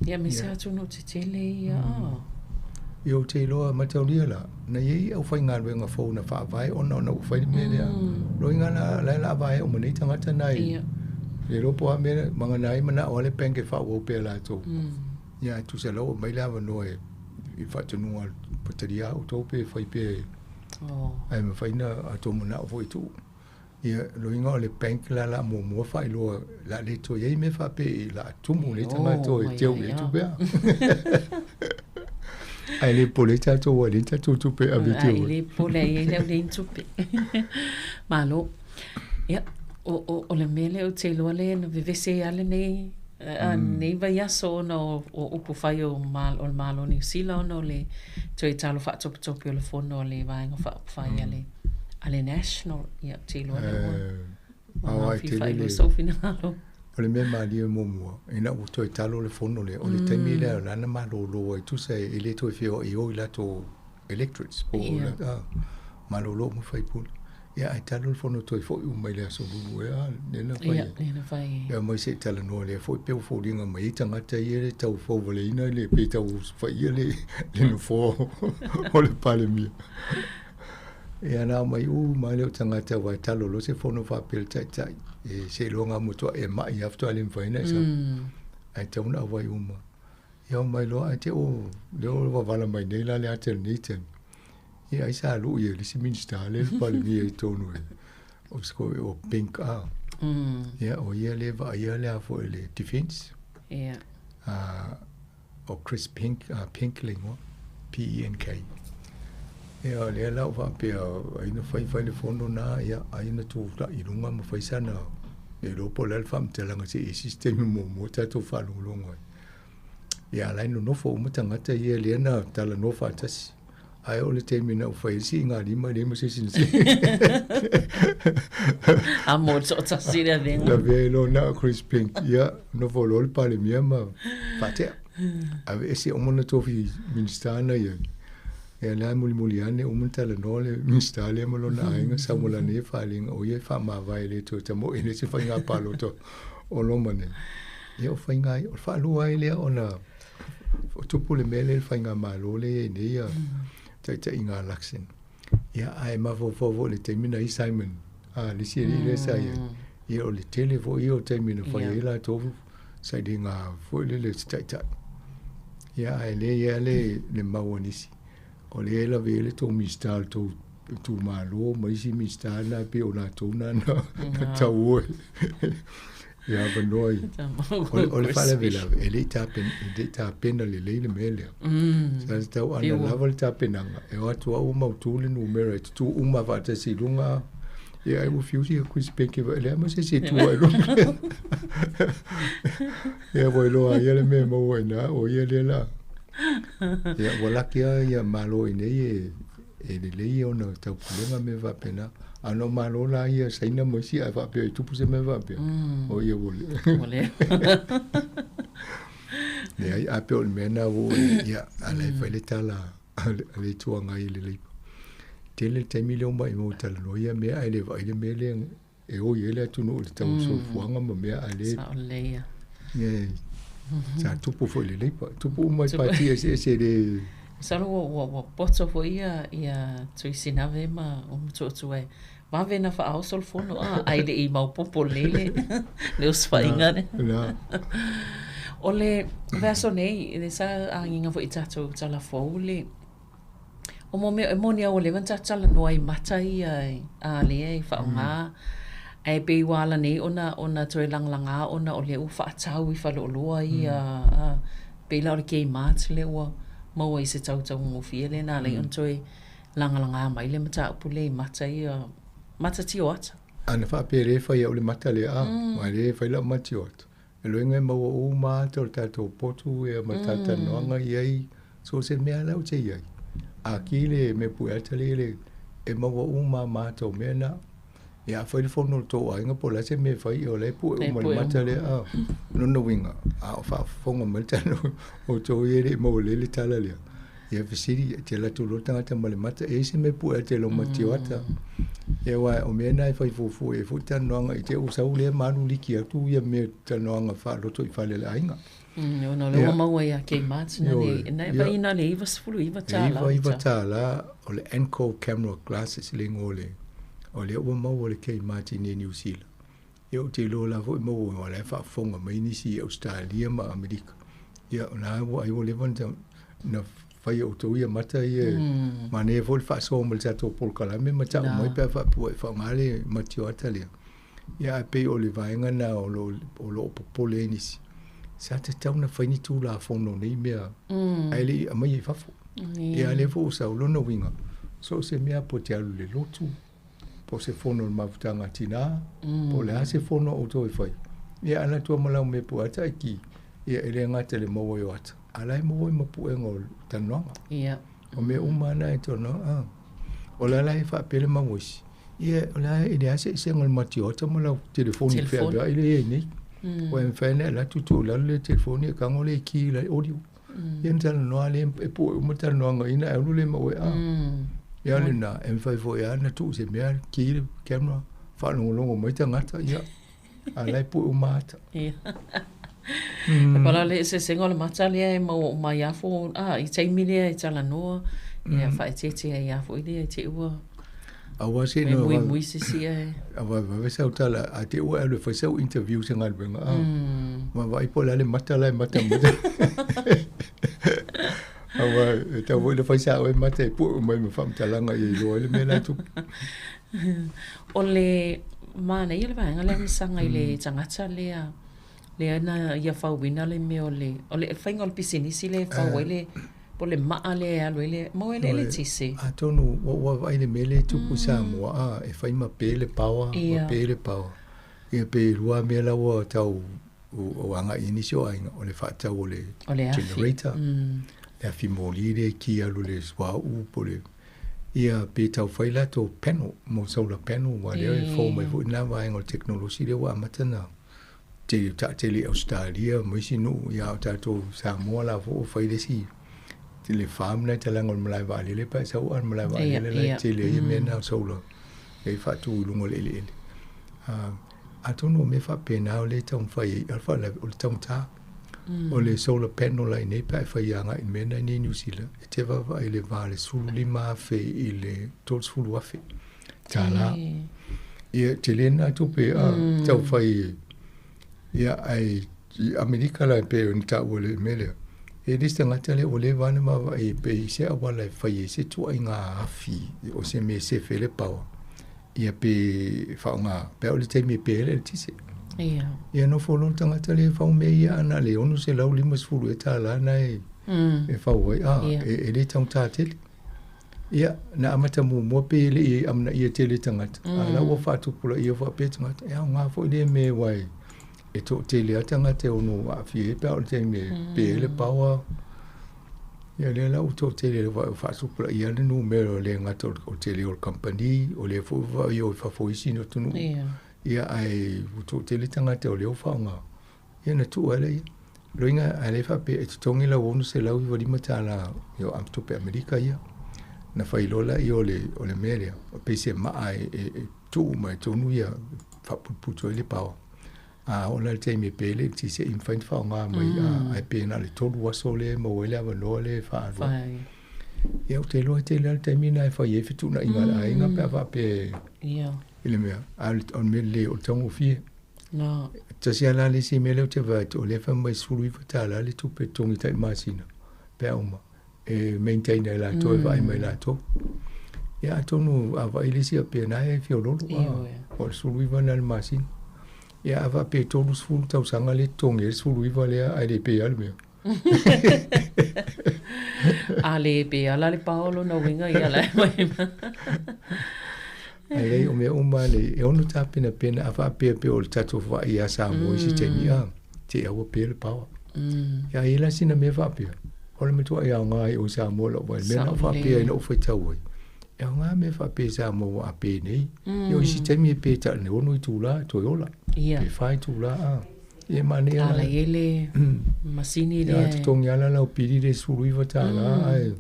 Ia, me se atunuu tetele ia. Ia, ou te iloa, mataulia la, na i ai aufaigaluega fou na faavae ona ona ua fai le mea lea. Loiga la, la e la vae uma nei tagata na i. Le iloa po o a mea, vagana ai manao a le bank e faaauau pea latou. Ia, ae tusa la ua aumai le avanoa e i faatonuga a le patalia outou pe fai pea. Ae mafai ona a outou manao foi e tuu. Ia, loiga o le bank la la muamua faailoa la le toe i ai mea faapea i la tumu nei tagata e teu i ai tupe a. Ae le popole ai tatou aua e leai ni tatou tupe e ave i Ai le popole ai le au leai ni tupe. Malo. Ia, o, o, o le mea lea ou te iloa lea na vevese ai lava lenei, lenei vaiaso ona o, o upu fai o, o le Malo o Niu Sila ona o le toe talo faatopetope o le fono a le Vaega Faaupufai a le, a le National. Ia, ou te iloa lea ua, ua gaofi faailoa sou finagalo. O le mea malie muamua, ina ua toe talo le fono lea, o le taimi lea o la na malolo ai, tusa e le toe feoai i o i latou electorates po o la, malolo uma sui usufono. Ia ae talo le fono toe foi uma i le aso Lulu ea, lea na fai ai. Lea na fai ai. Ia omai se i talanoa lea foi pei ua foliga mai ai tagata ia le tau fauvaleina le pe tau faia le nofoa o le Palemia. Ia na aumai uma lea o tagata aua e talo loa se fono faapea le taitai e seiloga matua e mai lava faatoa le mafai ona e sau. Ae tatau ona auai uma. Ia omai loa ae te o lea ua wavala mai nei la le ata i lenei taimi. Ia ai sa lui e le isi Minista lea le Palemia i totonu e o se o Pink a. Ia o ia lea e vaaia le a foi le Defence. Ia. O Chris Pink, Pink le igoa, P-E-N-K. Ia o lea la ua faapea ai na fai fai le fono na, ia ai na tulai i luga ma fai sana le iloa po o le a le faamatalaga se i isi se taimi muamua tatou faalogologo ai. Ia a la e nonofo uma tagata ia lea na talanoa faatasi. Ae o le taimi na ou fai ai le siiga lima e leai ma se isi na sii. A mo le toatasi le avega. Lavea ai loa na o Chris Pink. Ia, nofo loa le Palemia ma faatea. Aveese uma na tofi Minista na i ai. Ia la e mulimuli ane uma na talanoa le Minista lea ma lona aiga sau ma lana ia faaliga o ia e faamavae e le toe tamoe i le isi faiga palota o loma nei. Ia o faiga ai, o le faalua ai lea ona O tupu le mea lea i le faigamalo lea e i ai nei a taitaiga a Luxon. Ia, ae mafaufau foi i le taimi na i ai Simon, a le isi alii lea sa i ai. Ia, o le tele foi ia o taimi na fai ai latou sailiga foi lele i se taitai. Ia, ae lea e i ai lava le mau a nisi, o lea e lave ai le tou Minisita o le tou itumalo ma isi Minisita na e pei o latou na na tau i avanoa i. O le faalavelave, e le i tapena lelei le mea lea. Sa tatau ana lava le tapenaga, e o atu lava ua mautu le numera e tutu uma faatasi i luga, ia ai ua fiu sia Chris Penke e leai ma se isi e tu ai luga. Ia ua iloa ai ia le mea e maua i ina, o ia lea la. Ia ua laki lava ia Malo i inei e e lelei ona taupulega mea faapena. A na o Malo la ia Saina ma isi ae faapea e tupu se mea faapea, o ia ua le. Leai, a pei o le mea lena ua ou, ia, a la e fai le tala a le Itu Agai i le Leipa. Tele le taimi lea ua maimau e talanoa ia mea ae le vaai le mea lea e oi ai le atunuu i le tau soifuaga ma mea a le. Sao lelei ia. Ia, sa tupu foi i le Leipa. Tupu uma i pati eseese e le. Masalo ua, ua, ua poto foi ia, ia Tui Sinave ma Motootua e vave na faaoso le fono, a, ae le i maopopo lelei le, le osofaiga lea. Na. O le vaiaso nei, lea sa agiga foi i tatou tala fou le, O mo mea e moni a ua leva ona tatou talanoa i mata ia a lea e faaaoga ae pei ua ala nei ona ona toe lagalaga ona o lea ua faatau i faleoloa ia a pei la o le Kmart lea ua maua i se tau taugofie lea na ala ai ona toe lagalaga mai le mataupu lea i mata ia mata tioata. A na faapea lea e fai au le mata lea a, aua lea e fai lau mata tioata. E loiga e maua uma ata o le tatou potu ia ma le talatalanoaga i ai, so o se mea la ou te i ai, a ki le mea pue ata le le e maua uma ma ata o mea na. Ia a fai le fono o le tou aiga po o le a se mea e fai, o la e pue uma le mata lea a. Lona uiga, a o faafofoga mai le tala o tou ia e le i maua lelei le tala lea, Ia fesili, e te alu atu loa le tagata ma le mata, e i ai se mea pue atu i lou matioata. Ia aua o mea na e fai fuafua i ai foi talanoaga i te i ua sau lea ma alu liki atu ia mea talanoaga faaloto i fale o le aiga. Ona o lea ua maua ia Kmart na le, na e vaai na le $99. E $99 o le Anko Camera Glasses le igoa o le, o lea ua maua le Kmart i inei i Niu Sila. Ia ou te iloa la foi maua aua o la e faafofoga mai nisi i Ausetalia ma Amerika. Ia o la ua ai ua leva ona fai e outou ia mata ia manaia foi le faasoa ma le tatou polokalame ma tau mai pe a faapea ua e faaaoga le matioata lea. Ia ae pei o le vaega lena o lo o popole ai nisi. Sa tatau ona fai ni Tulafono o nei mea ae le i aumaia i fafo. Ia a lea foi ua sau lona uiga, so o se mea po te alu i le lotu, po o se fono a le mafutaga a tinā, po o le a se fono a outou e fai, ia alu atu lava ma lau mea po o ata e ki, ia e le gata i le maua ai o ata, a o la e maua ai ma puega o talanoaga. Ia. O mea uma lava na e talanoa, a. O le ala e faapea le mau isi, ia o le a e leai se eseesega o le matiota ma lau telefoni feaveai lea e i ai nei. Ua e mafai ona e alu atu tuu i lalo le telefoni e tago le ki i le audio. Ia ona talanoa lea e pue uma talanoaga ina e alu lea ma oe a. Ia o lena, e mafai foi lava ona tuu i se mea ki le camera, faalogologo mai tagata, ia, a o la e pue uma ata. Ia. E pala le eseesega o le mata lea e maua uma ai lava a, i taimi lea e talanoa, ia faaeteete ai lava foi lea i te i ua Aua se e no muimui se isi ae. A vavevave sau tala, a te ua e alu e fai sau interview i se galuega, a. Vaavaai po o le a le mata la e mata mai. Aua e tatau foi ona fai sao ai mata e pue uma ai ma faamatalaga ia iloa ai le mea la e tupu. O le manaia le vaega lea masaga i le tagata lea lea na ia fauina le mea o le o le faiga o le pisinisi lea e fau ai le po o le maa lea e alu ai le maua ai le eletise. Atonu ua ou vaavaai i le mea lea e tupu i Samoa a e fai ma pe le power ma pe le power. Ia pe lua mea la ua tau agai i ai nisi o aiga o le faatau o le generator, le afi moli lea e ki alu i le suauu po o le ia pe tau fai latou panel mo solar panel aua lea e fou mai foi lena vaega o le tekonolosi lea ua amata ona tele taatele i Ausetalia ma isi nuu, ia a o tatou Samoa la foi ua fai le isi le farm lena i talaga o le malae vaalele pe a e sau a le malae vaalele la e tele ai mea na o solar e faatu i luga o le eleele. Atonu o mea faapena o lea e taumafai ai, a o le faalavelave o le taugata. O le solar panel la i inei pe a e fai agai i le mea lena i inei i Niu Sila, e te vaavaai i le va o le $15,000 i le $30,000 tālā. Ia, tele lena tupe a taufai, ia, ae i Amerika la e pei ona taua i le mea lea, e le isi tagata lea ua leva ona vaavaai pe i se auala e fai ai se ituaiga afi o se mea e sefe ai le power, ia pe faaaoga, pe a oo i le taimi e pe ai le eletise. Ia. Ia nofo loa le tagata lea e fau mea ia a na o le $650 ea tālā lena e fau ai, a, e le taugata tele. Ia, na amata muamua pei e le i amanaia tele tagata, mm. a la ua faatupulaia faapea tagata, e aoga foi lea mea aua e, e toatele lava tagata e ono aafia ai pe a oo i le taimi e pe ai le power. Ia lea la ua toatele ua faatupulaia le numera o le gata o le tele o le kamupani, o lea foi ua vaai i fafo i isi atunuu. Ia, ae ua toatele tagata o lea ua faaaoga. Ia na tuu ai lea. Loiga a le faapea e totogi lau $695 i o tupe Amerika ia. Na fai loa laia o le, o le mea lea, o pei se maa e, e, e tuu mai tonu ia faaputuputu ai le paoa. A oo la i le taimi e pe le eletise i mafai ona faaaoga mai, mm. ae pe na o le tolu aso lea e maua ai le avanoa lea e faaalu ai. Ia ou te iloa e tele lava le taimi lena e fai ai fetuunaiga a le aiga pe a faapea i le mea, a o le mea lelei o le taugofie. No. Tasi lava la le isi mea lea ou te vaai atu, o lea e fai mai $19 le tupe totogi tai masina pe a uma e maintain ai latou, e vaai mai latou. Ia atonu a vaai le isi faapea na e fiololo, a o le 19 lena i le masina. Ia a faapea e 30 tausaga lea e totogi ai le 19 lea ae le pe lava le mea. A le pe ala le pao lona uiga ia la e mai. Ae leai o mea uma le e ono tapenapena a faapea pei o le tatou vaai ia Samoa i se taimi a te i a ua pe le power. Ia e i ai la sina mea faapea o le matuai aoga i o i Samoa lou vaai, le mea na ou faapea ai na ou faitau ai, e aoga mea faapea i Samoa ua a pe nei. Ia o isi taimi e pe ta o le 6 itula toe ola, pe 4 itula a. Ia e manaia la. Ala i ai le masini lea. Ia totogi lava la lau pili le $19 ae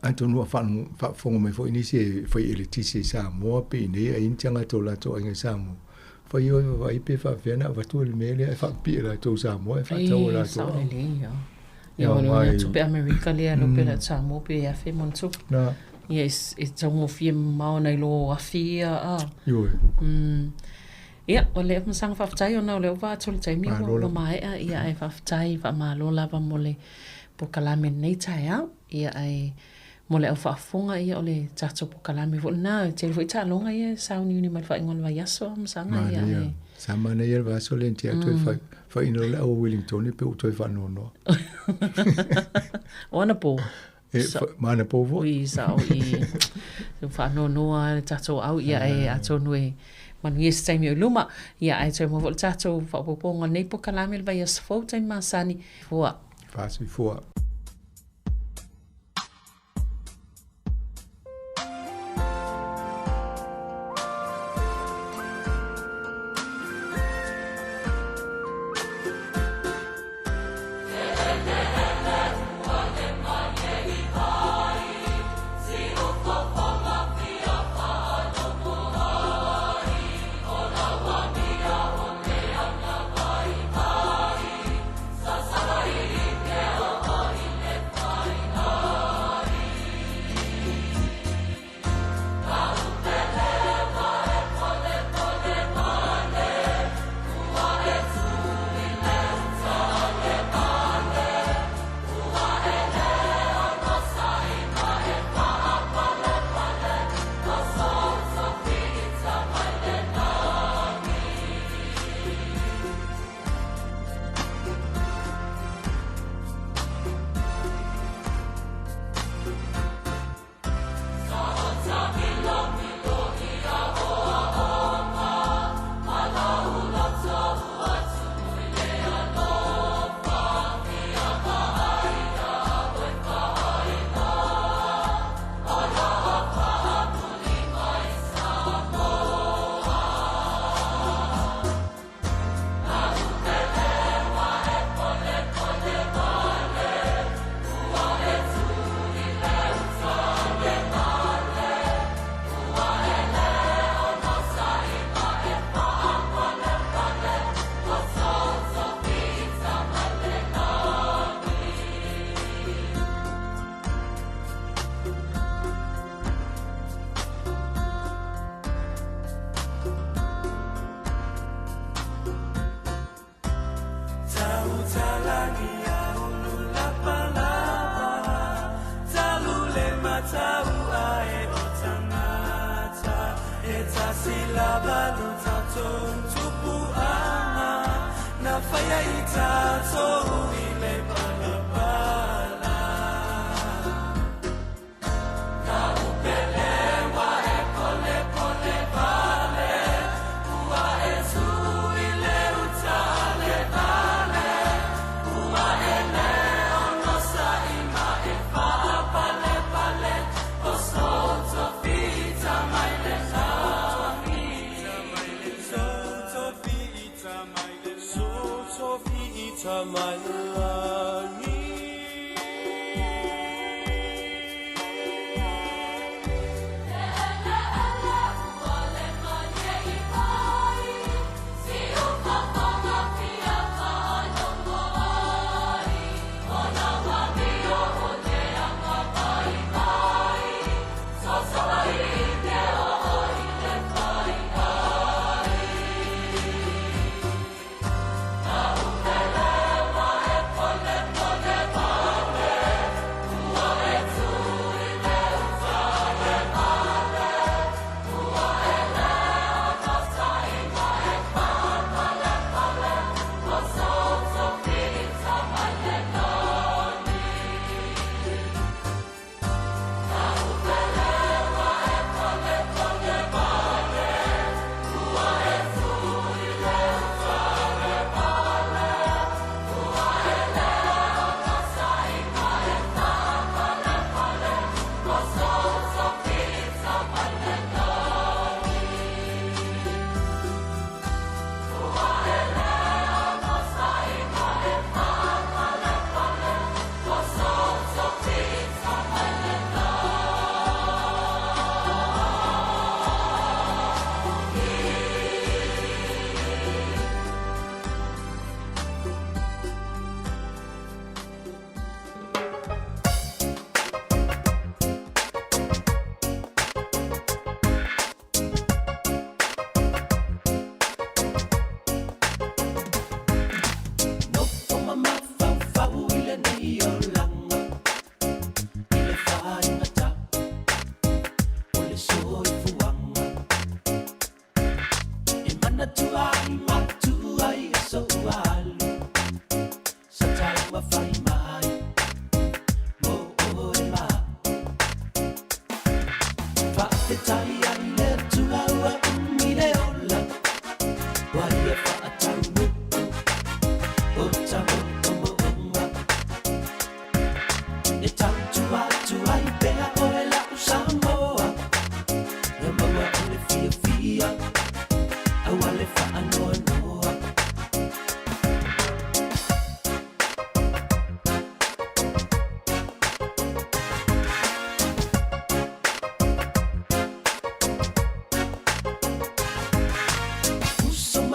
atonu ua faafofoga mai foi nisi e fai eletise i Samoa pe i inei a i ai ni tagata o latou aiga i Samoa. Fai oe vaavaai pe faapefea ona avatu le mea lea e faapipii e latou i Samoa e faatau e latou. Sao lelei ia. Ia o le tupe Amerika lea lo pe la Samoa pe afe ma ona tupe. Na. Ia e taugofie mamao nai lo afi ia a. Ioe. Ia, o le masaga faafetai ona o lea ua vaa atu le taimi ua maea, ia ae faafetai, faamalo lava mo le polokalame i lenei taeao. Ia ae mo le au faafofoga, ia o le tatou polokalame foi lena, e tele foi taaloga ia e sauniuni mai le faaiuga o le vaiaso a masaga ia ae. Sa manaia le vaiaso lea na tea atu ai faiina loa le au a Wellingtone pei ua toe faanoanoa. O anapo. E, ma anapo foi. Ui, sa'o i se faanoanoa le tatou au, ia e atonu e manuia se taimi o i luma. Ia, ae toe maua foi le tatou faaopoopoga o lenei polokalame i le vaiaso fou taimi masani. Fua. Faasoifua.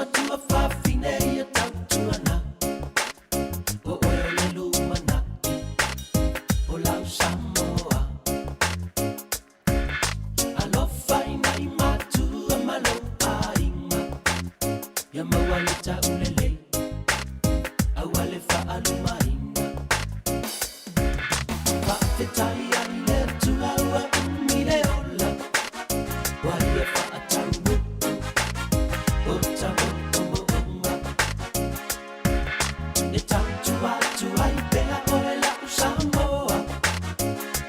matua fafine ia tautuana. O oe o le lumanai o lau Samoa. Alofa i nai matua ma lou aiga. Ia maua le taulelei aua le faalumaina. Faafetai ai le Atua ua umi le ola. Ua ia faataunuu o ta moomooga. E tautua atu ai pea oe lau Samoa.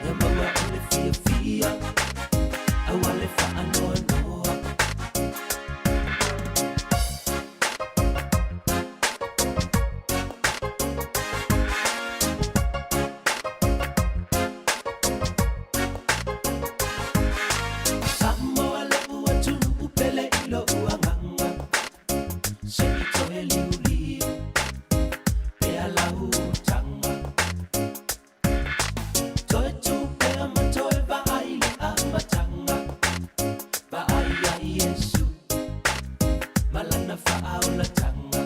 Ia maua o le fiafia aua le faanoanoa. Samoa lo'u atunuu pele i lo'u agaga. Se i toe liuliu pea lau utaga. Toe tu pea ma toe vaai le amataga. Vaai ia Iesu ma lana faaolataga.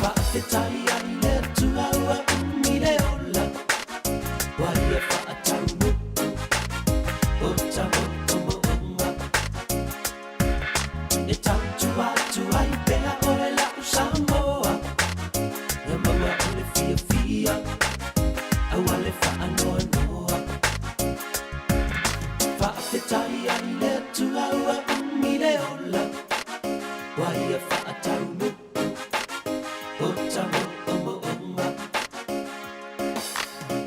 Faafetai ai le Atua ua umi le ola. Ua ia faataunuu o ta moomooga. E tautua atu ai pea oe lau Samoa. Ia maua o le fiafia aua le faanoanoa. Faafetai ai le Atua ua umi le ola. Ua ia faataunuu o ta moomooga.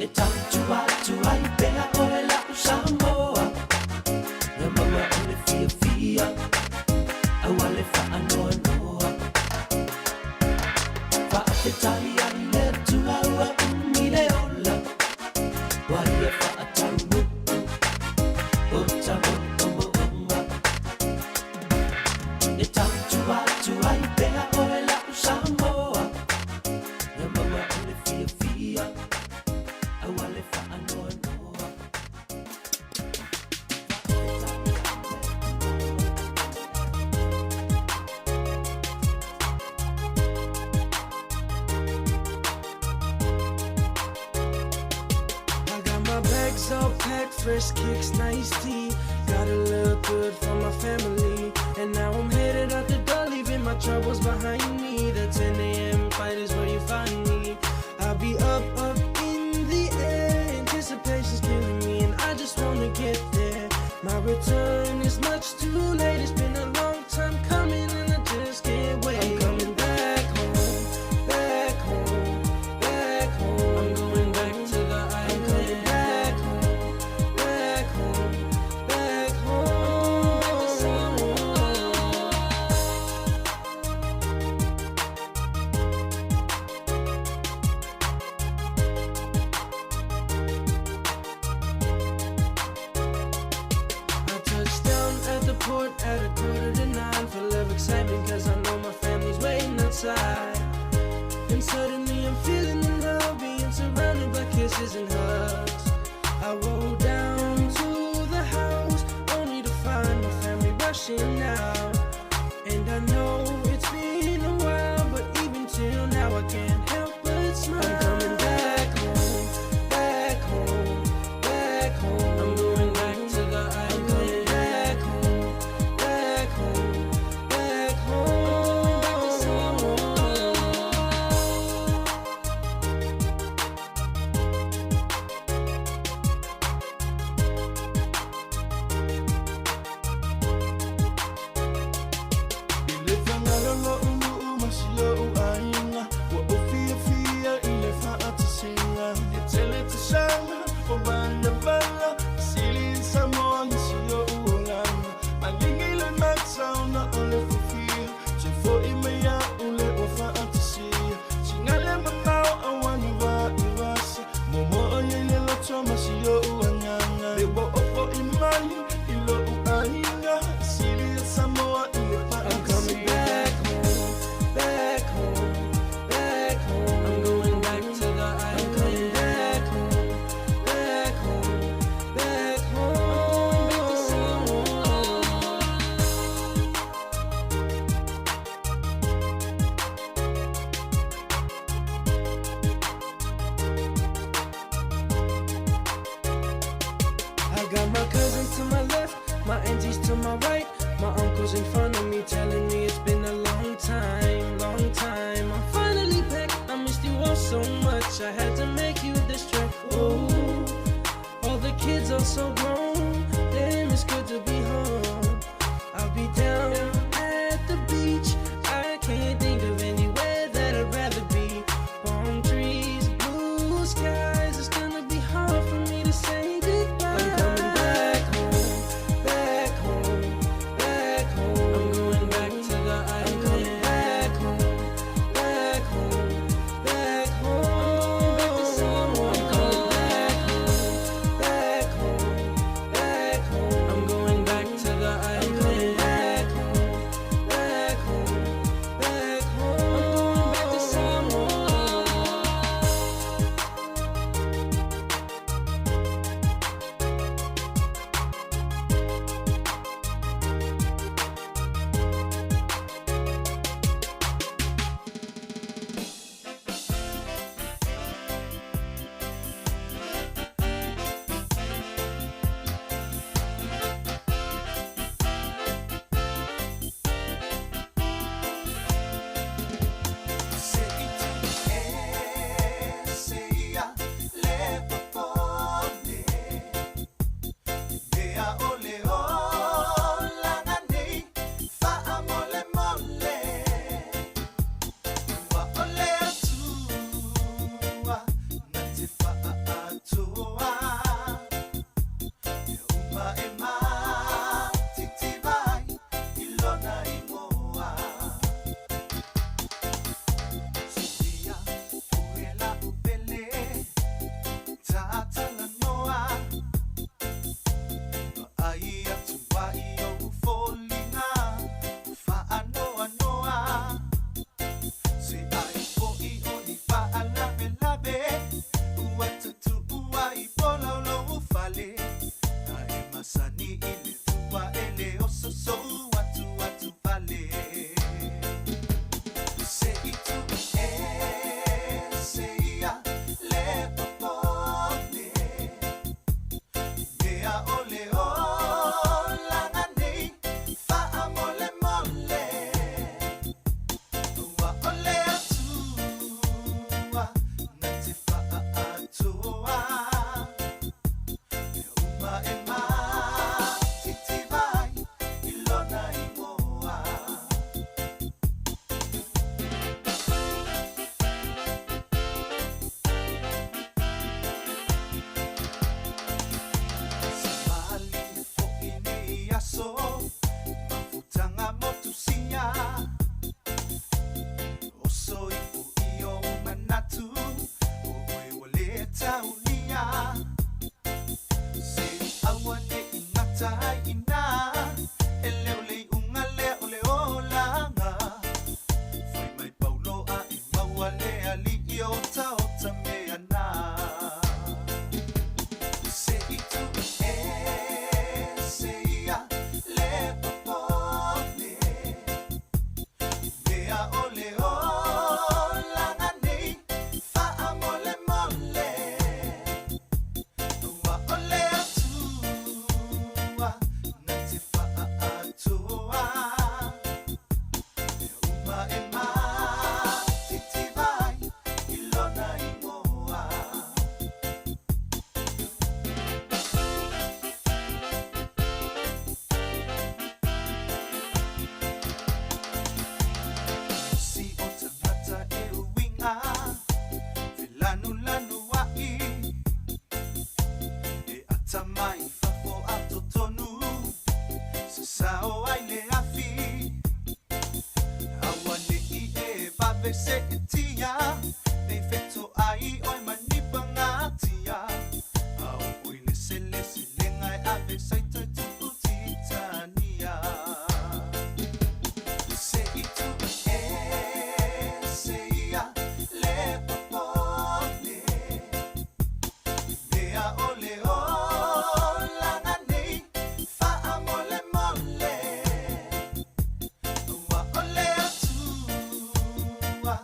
E tautua atu ai pea oe lau Samoa. Ia maua o le fiafia aua le faanoanoa. Faafetai ai le Atua ua umi le ola. Ua ia faataunuu o ta moomooga. E tautua atu ai pea oe lau Samoa. Ia maua o le fiafia aua le faanoanoa. I got my bags all packed, fresh kicks, nice tea. Gotta look good for my family. And now I'm headed out the door, leaving my troubles behind me. The 10 a.m. fight is where you find me. I'll be up, up in the air. Anticipation's killing me, and I just wanna get there. My return is much too late. It's been a long time coming, and I just can't wait. I'm coming back home, back home, back home. I'm going back to the island. I'm coming back home, back home, back home. Back to Samoa. I touched down at the port at 8:45, full of excitement, cause I know my family's waiting outside. And suddenly I'm feeling the love, being surrounded by kisses and hugs. I roll down to the house, only to find my family rushing out. And I know it's been a while, but even till now I can't help but smile. I'm coming back home, back home, back home. I'm going back to the island. I'm coming back home, back home, back home. Back to Samoa. fun of me, telling me it's been a long time, long time. I'm finally back. I missed you all so much. I had to make you this track. Oh, all the kids are so grown. Damn, it's good to be home. I'll be down at the beach. I can't think of anywhere that I'd rather be. Palm trees, blue skies. It's gonna be hard for me to say goodbye. I'm coming back home, back home, back home. I'm going back to the island. I'm coming back home, back home, back home. I'm going back to Samoa. I'm coming back home, back home, back home. I'm going back to the island. I'm coming back home, back home, back home. I'm going back to Samoa. Se i tu e se ia le popone Mea o le olaga nei faamolemole Ua o le Atua na te faaatoa E uma e matitiva ai i lona igoa Silia oe la'u pele tatalanoa Vaai atu ai i ou foliga faanoanoa Se ai fo'i o ni faalavelave ua tutuu ai pola o lou fale Ae masani i le Atua e le ososou atu atu vale Se i tuu ese ia le popole Mea o le olaga nei faamolemole Ua o le Atua na te faaatoa E uma e matitiva ai i lona igoa Sa malie fo'i nei aso mafutaga motusia Oso ifo i ou manatu o oe ua lē taulia Se i aua ne'i gata ai iinā e le o le iʻuga lea o le olaga Fai mai paulo ae maua le alii o otaota mea na Se i tuu ese ia le popole Mea o le olaga nei faamolemole Ua o le Atua na te faaatoa E uma e matitiva ai i lona igoa Si o tagata e uiga felanulanua'i E atamai i fafo a totonu sasao ai le afi Aua ne'i e vave se'etia nei fetoai oe ma ni pagatia A oo i le seleselega e ave sai toe tuu titania Se i tuu ese ia le popole Mea o le olaga nei faamolemole Ua o le Atua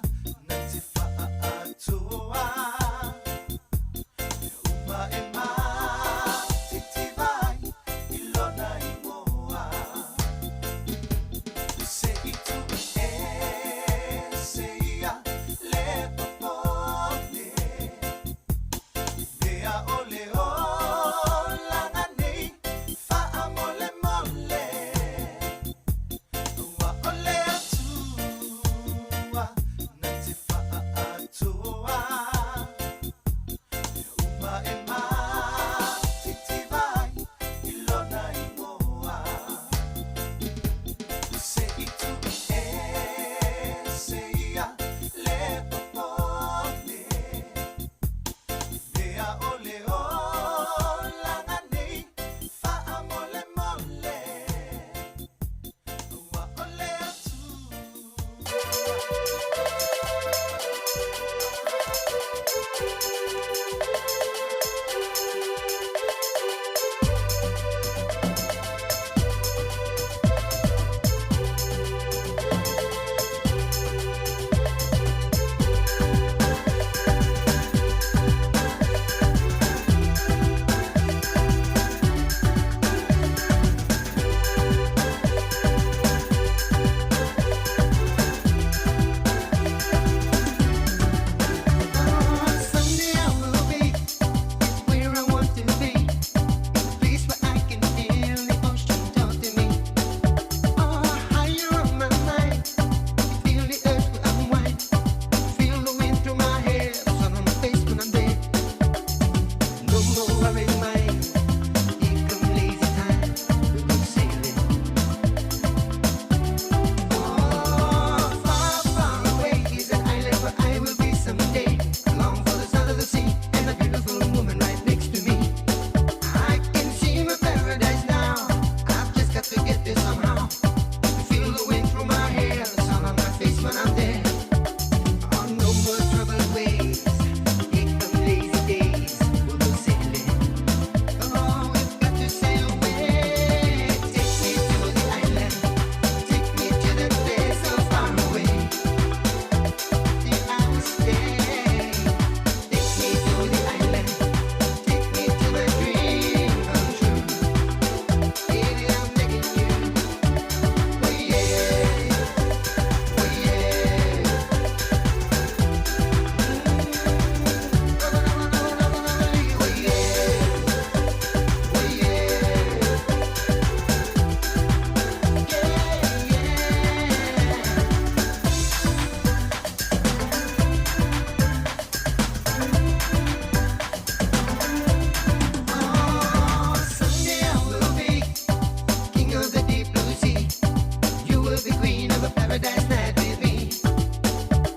will be queen of a paradise night with me.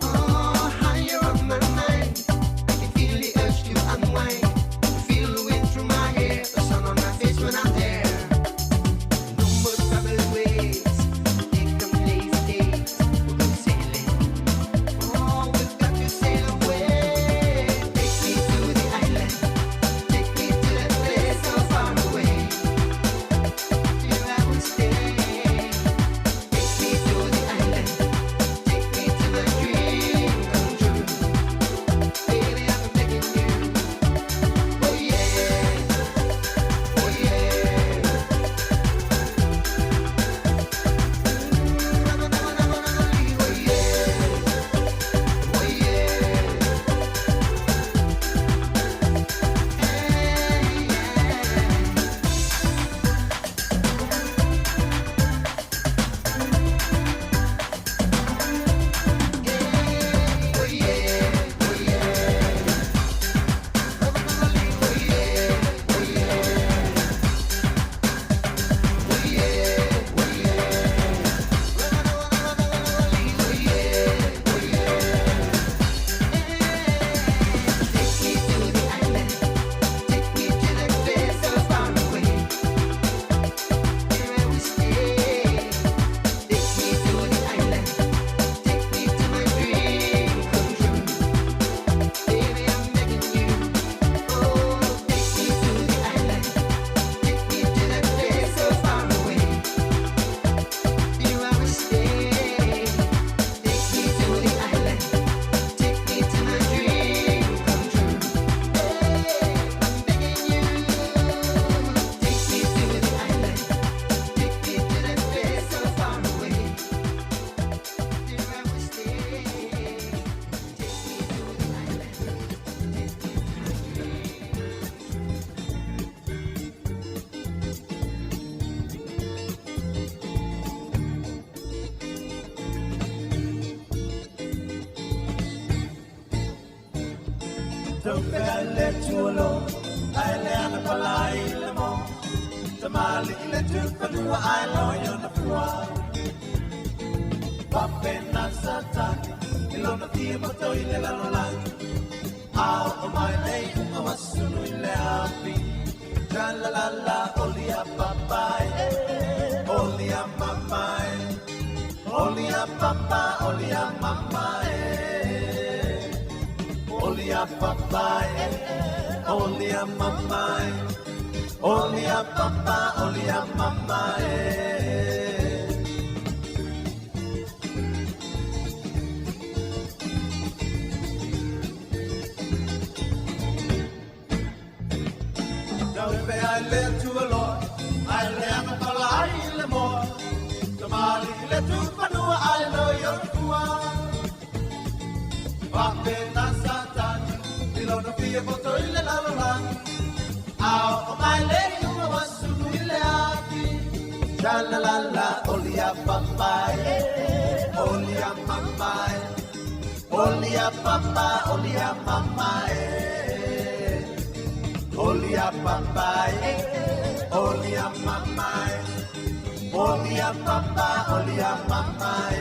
Oh, how you're on my mind. I can feel the urge to unwind. Feel the wind through my hair, the sun on my face when I'm there. No more trouble waits. Here come lazy days. We'll go sailing. Oh, we've got to sail away. Take me to the island. Take me to that place so far away. Here I will stay. Take me to the island. Take me to my dream come true. Baby, I'm begging you. Oh yeah, oh yeah. Oh yeah, oh yeah. Take me to the island. Take me to that place so far away. Here I will stay. Take me to the island. Take me to my dream come true. Baby, I'm begging you. Oh, take me to the island. Take me to that place so far away. Here I will stay. Take me to the island. Take me to my dream come true. Hey, I'm begging you. Take me to the island. Take me to that place so far away. Here I will stay. Take me to the island. Take me to my dream. Taupe ai le tualo, ai le ana palai le mo. Tamali i le tupanua ai lo yona fua. Pape na satani, i lona fia moto i le lalolagi. Ao o mai nei unga wasunu i le api. Tra la la la, oli a papai, oli a mamai. Oli a papa, oli a mamai. Oli a papai, oli a mamai. Oli a papa, oli a mamai. Taupe ai le tualoa, ai le ana pala ai le moa. Tamali i le tupanua ai lo yona fua. Pape na satani, i lona fia poto i le lalolagi. Ao o mai le unga wasunu i le aki. Tra la la la, oli a papai, oli a mamai. Oli a papa, oli a mamai. Oli a papai, oli a mamai. Oli a papa, oli a mamai.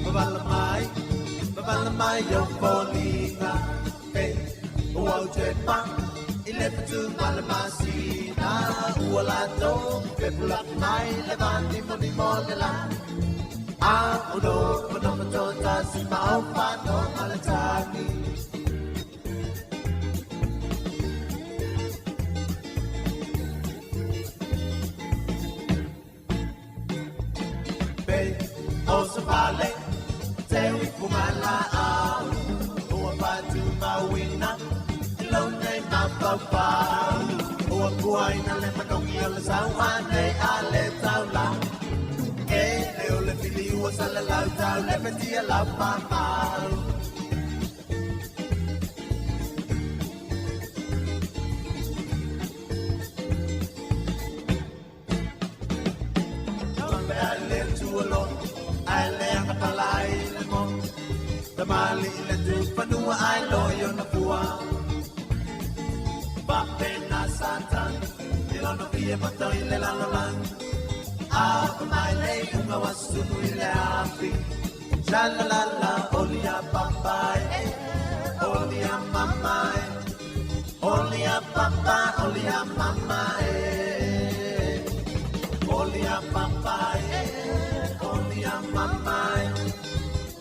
Babala mai, babala mai yo folina. Hey, ua o te pa, i le patu mala masina. Ua la tō, pe pula mai le vani mo ni mo le la. A o no, o no mato ta si ma o pa no malatani. Pe, o sa pale, te ui pumala au. Ua patu mawina, ilo nei mapau pau. Ua kuaina le manongi o le sauane a le taula. E le o le fili ua sala lau tau le petia lau mamau. tamali i le tufanua ae loi ona fua. Faapena Satani i lona fia poto i le lalolagi. A mai le iuga ua sulu i le afi. Sha la la la, oli a papa e, oli a mama e, oli a papa, oli a mama e, oli a papa e, oli a mama e,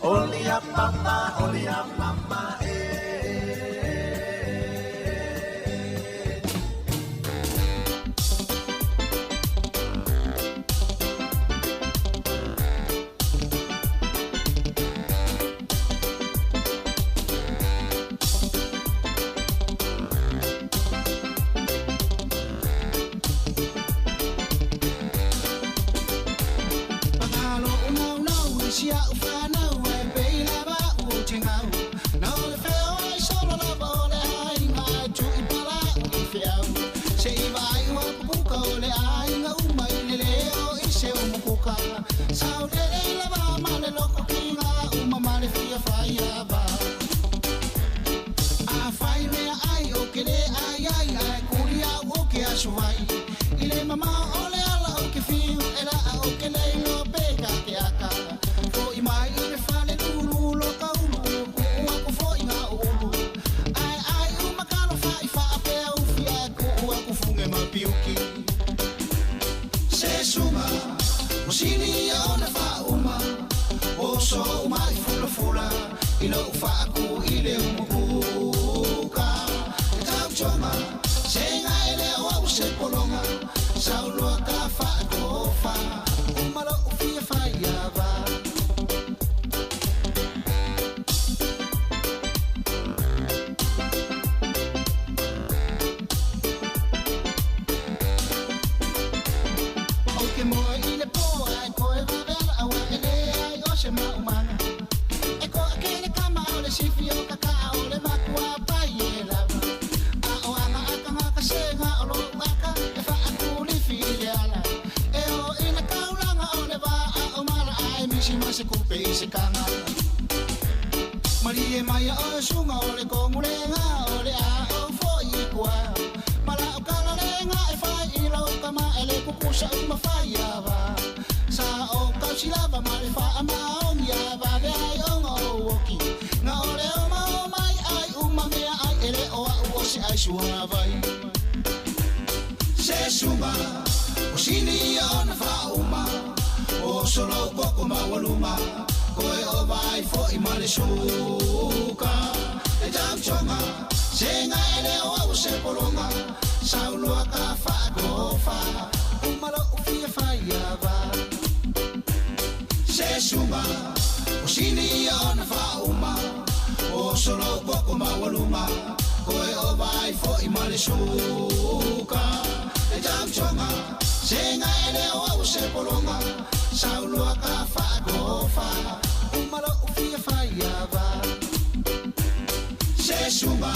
oli a papa, oli a mama e. Pagalo unau nau i si au whanau e peila va u te ngau. Na o le wheo ai solo lava o le ainga e tu i pala u i whiau. Se i vai ua pupuka o le ainga uma i le leo i se umukuka. Sau le le lava ma le loko ki ngā uma ma le whia whai a va. A whai mea ai o ke le ai ai ai kuri au o ke asu vai. I le mama o le ala o ke whiu e la a o ke leilo pe ka ke aka. Fo i mai i le fale lulu lo ka ulu ku ua ku fo i ngā ulu. Ai ai u makalo fa i fa a pea ufi ai ku ua ku funge ma piuki. Se sunga, o sini ia o na fa uma. O so uma i fula fula, i lo fa aku i le umukuka. E tau chonga, se nga ele o au se polonga. Sau loa ka fa ko fa, uma lo u fia fa ia va. O ke moe i le pō ai koe vavela au e le ai o se maumanga. E koa ke le kama o le sifi o kaka o le makua pai e lava. A o anga aka ngaka se nga o lo aka e fa aku lifi i le ala. E o i le kaulanga o le va a o mala ai misi ma se kupe i se kanga. Marie mai o sunga o le kongulenga o le a o fo i kua. Mala o kala lenga e fai i lau kama e le kukusa uma fai a va. Sa o kausilava ma le fa ama ongi a va ve ai onga o oki. Nga o le o ma o mai ai uma mea ai ele o a u o se ai sua vai. Se sunga, o sini ia ona fa uma. O solo poko ma waluma. Koe o vai fo i ma le suka. E tau chonga, se nga ele o au se polonga. Sau loa ka fa ko fa, uma lo u fia fa ia va. Se sunga, o sini ia ona fa uma. O solo poko ma waluma. Koe o vai fo i ma le suka. E tau chonga, se nga ele o au se polonga. Sau loa ka fa ko fa, uma lo u fia fa ia va. Se sunga,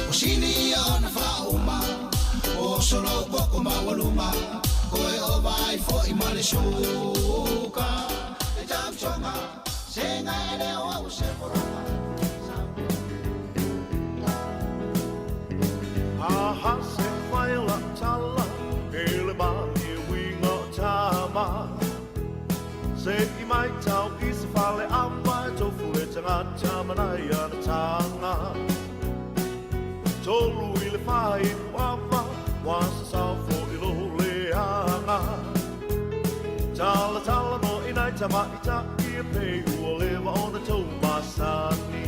o sini ia ona fa uma. O solo poko ma waluma. Koe o vai fo i ma le suka. E tau chonga, se nga ele o au se polonga. Aha se whaila tala, ele ma e winga tama. Se i mai tau i se fale ama, e tofu le tangata manai ana tanga. Tolu i le whai puava, wasa sau fo i lo le anga. Tala tala no i nai tama i ta i e pe ua lewa ona tau masani.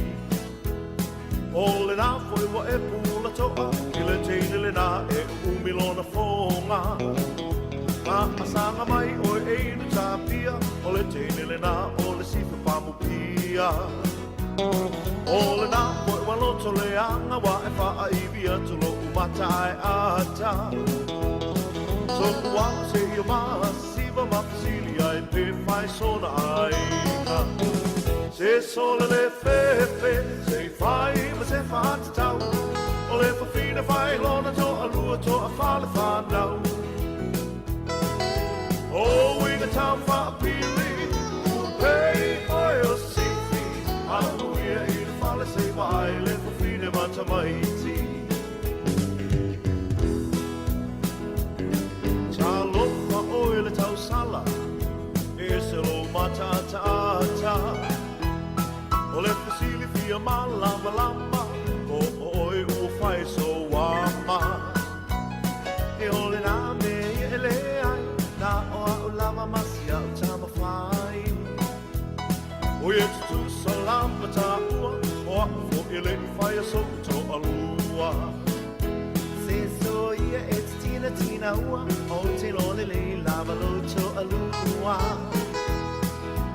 O le nā foi wa e pula toa, i le teine le nā e umilona fonga. Ma asanga mai o e inu tapia, o le teine le nā o le sifa pamupia. O le nā foi wa loto le anga wa e wha iwi atu lo umata e ata. Toku au se i o maa siva mafasili ai pe whai sona aina. Se sole le fefe, se whai ma se whatatau. O le whawhina whai lona toa lua toa whale whanau. O winga tau whaapili, pei oe o sifi, anu ia i le fale se i vaai le fafine ma tamaiti. Talofa oe le tausala, e se lou mataataata. O le fesili fia malamalama, po o oe ua fai sou ama. E ole nā mea ia e leai, na o a'u lava ma si a'u tama fai. O ia tutusa lava tāua, o a'u fo'i e le i faia so'u to'alua. Se so ia e te tina tina ua, o te iloa lelei lava lou to'alua.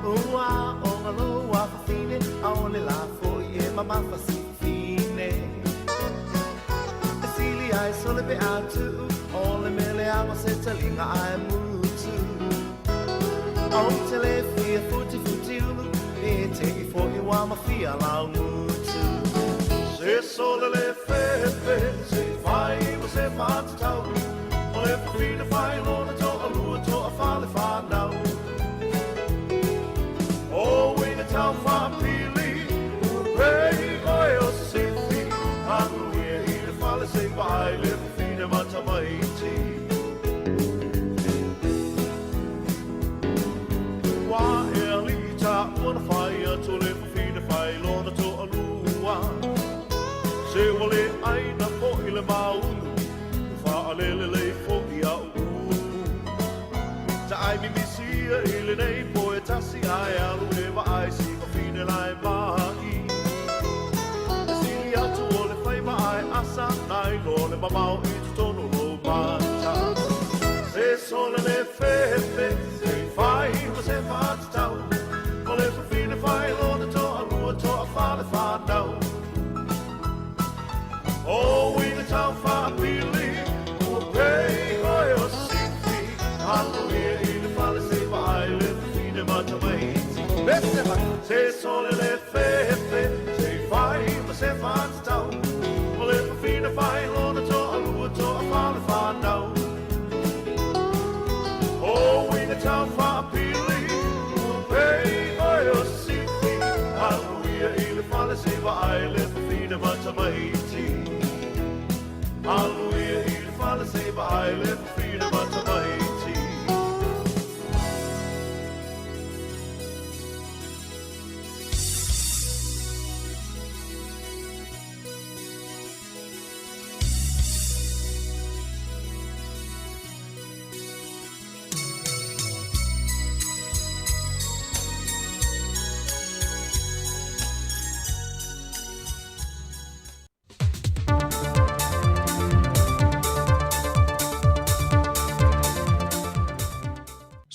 Ua oga lou afafine, ʻaʻole lā fo'i e mamafa si fafine. E sili ai sole pe a tu'u, o le mele a ma se taliga ae mutu. Ou te le fia futifutiulu, ne te i fo'i ua mafia laumutu. Se sole le fefe, se i fai ma se fa'atatau, o le fafine fai lona to'alua to'afā le fanau. O uiga tau fa'apili, ua pei oe o se sifi, alu ia i le fale se i vaai le fafine ma tamaiti. Ua e ali'i tāua na fai atu le fafine fai lona to'alua. Se ua le ʻaina fo'i le maunu, e fa'alelelei fo'i a'u upu. Ta'ai mimisia i lenei po e tasi ae alu e vaai si fafine lae ma'i. E sili atu o le faiva ae asa, nai lo le mamao i totonu o lou mata. Se sole le fefe, se i fai ma se fa'atatau, o le fafine fai lona to'alua to'afā le fanau. O uiga tau fa'apili, ua pei oe o se sifi, alu ia i le fale se i vaai le fafine ma tamaiti. Se sole le fefe, se i fai ma se fa'atatau, o le fafine fai lona to'alua to'afā le fanau. O uiga tau fa'apili, ua pei oe o se sifi, alu ia i le fale se i vaai le fafine ma tamaiti. Alu ia i le fale se i vaai le fafine ma tamaiti.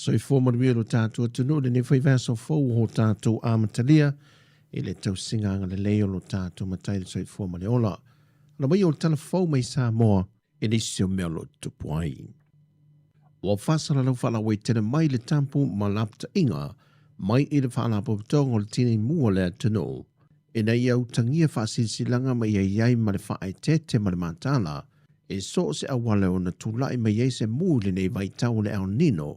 Soifua manuia lo tātou atunuu lenei foi vaiaso fou o tātou amatalia i le tausiga agalelei o lo tātou Matai le soifua ma le ola. Ala mai o le tala fou mai Samoa e nisi o mea o lo o tutupu ai. Ua faasalalau faalauaitele mai le tapu ma lapataiga mai i le Faalapotopotoga o le Tinei Mu o le atunuu ina ia utagia faasilasilaga ma ia i ai ma le faaeteete ma le mataala e so o se auala e ono tulai mai ai se mu i lenei vaitau o le El Nino.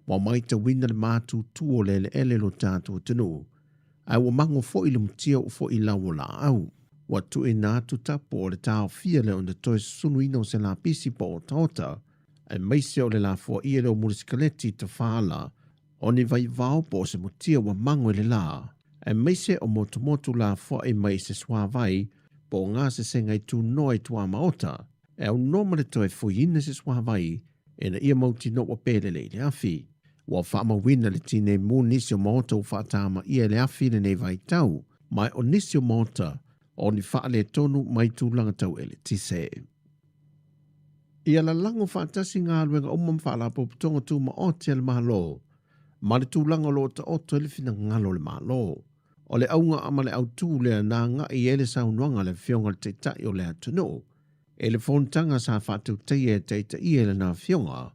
Ua maitauina le matutu o le eleele o lo tatou atunuu, ae ua mago foi le mutia ua foi lau o laau. Ua tuuina atu tapu o le taofia lea ona toe susunuina o se lapisi po o otaota, aemaise o le lafoaia lea o mulisikaleti tafaala o ni vaivao po o se mutia ua mago i le la, aemaise o motumotu lafoai mai i se suavai po o gasesega i tunoa i tuamaota, e aunoa ma le toe fuiina se suavai ina ia mautinoa ua pelele i le afi. Ua faamauina le tinei mu nisi o maota ua faatamaia e le afi i lenei vaitau, ma o nisi o maota o ni faaletonu mai tulaga tau eletise. Ia lalago faatasi galuega uma ma faalapotopotoga tumaoti a le Malo ma le tulaga o lo o taoto ai le finagalo o le Malo. O le auga ma le autū lea na agai i ai le saunoaga a le Afioga i le Taitai o le atunuu i le fonotaga sa faatautaia e taitaia i lana Afioga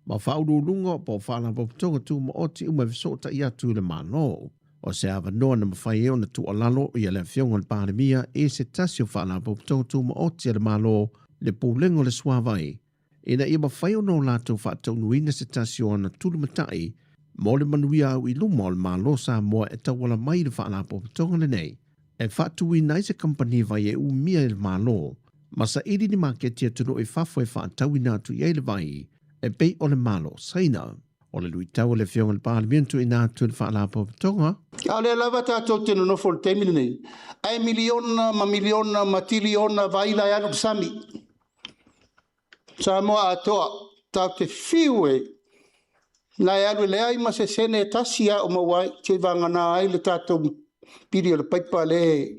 ma faauluuluga po o faalapotopotoga tumaoti uma e fesootai atu i le Malo. O se avanoa na mafai ai ona tuualalo ia le Afioga i le Palemia i se tasi o Faalapotopotoga Tumaoti a le Malo, le Pulega o le Suavai, ina ia mafai ona o latou faataunuuina se tasi o ana tulumatai mo le manuia au i luma o le Malo o Samoa e tauala mai i le Faalapotopotoga lenei. e faatuina ai se kamupani vai e umia e le Malo ma saili ni maketi atunuu i fafo e faatauina atu i ai le vai e pei o le Malo o Saina. O le luitau a le Afioga i le Palemia na tuuina atu i le Faalapotopotoga. A o lea lava tatou te nonofo i le taimi lenei, ae miliona ma miliona ma tiliona vaila e alu i le sami. Samoa atoa, tatou te fiu e na e alu e leai ma se sene e tasi a o maua ai, seivagana ai le tatou pili o le paipa lea e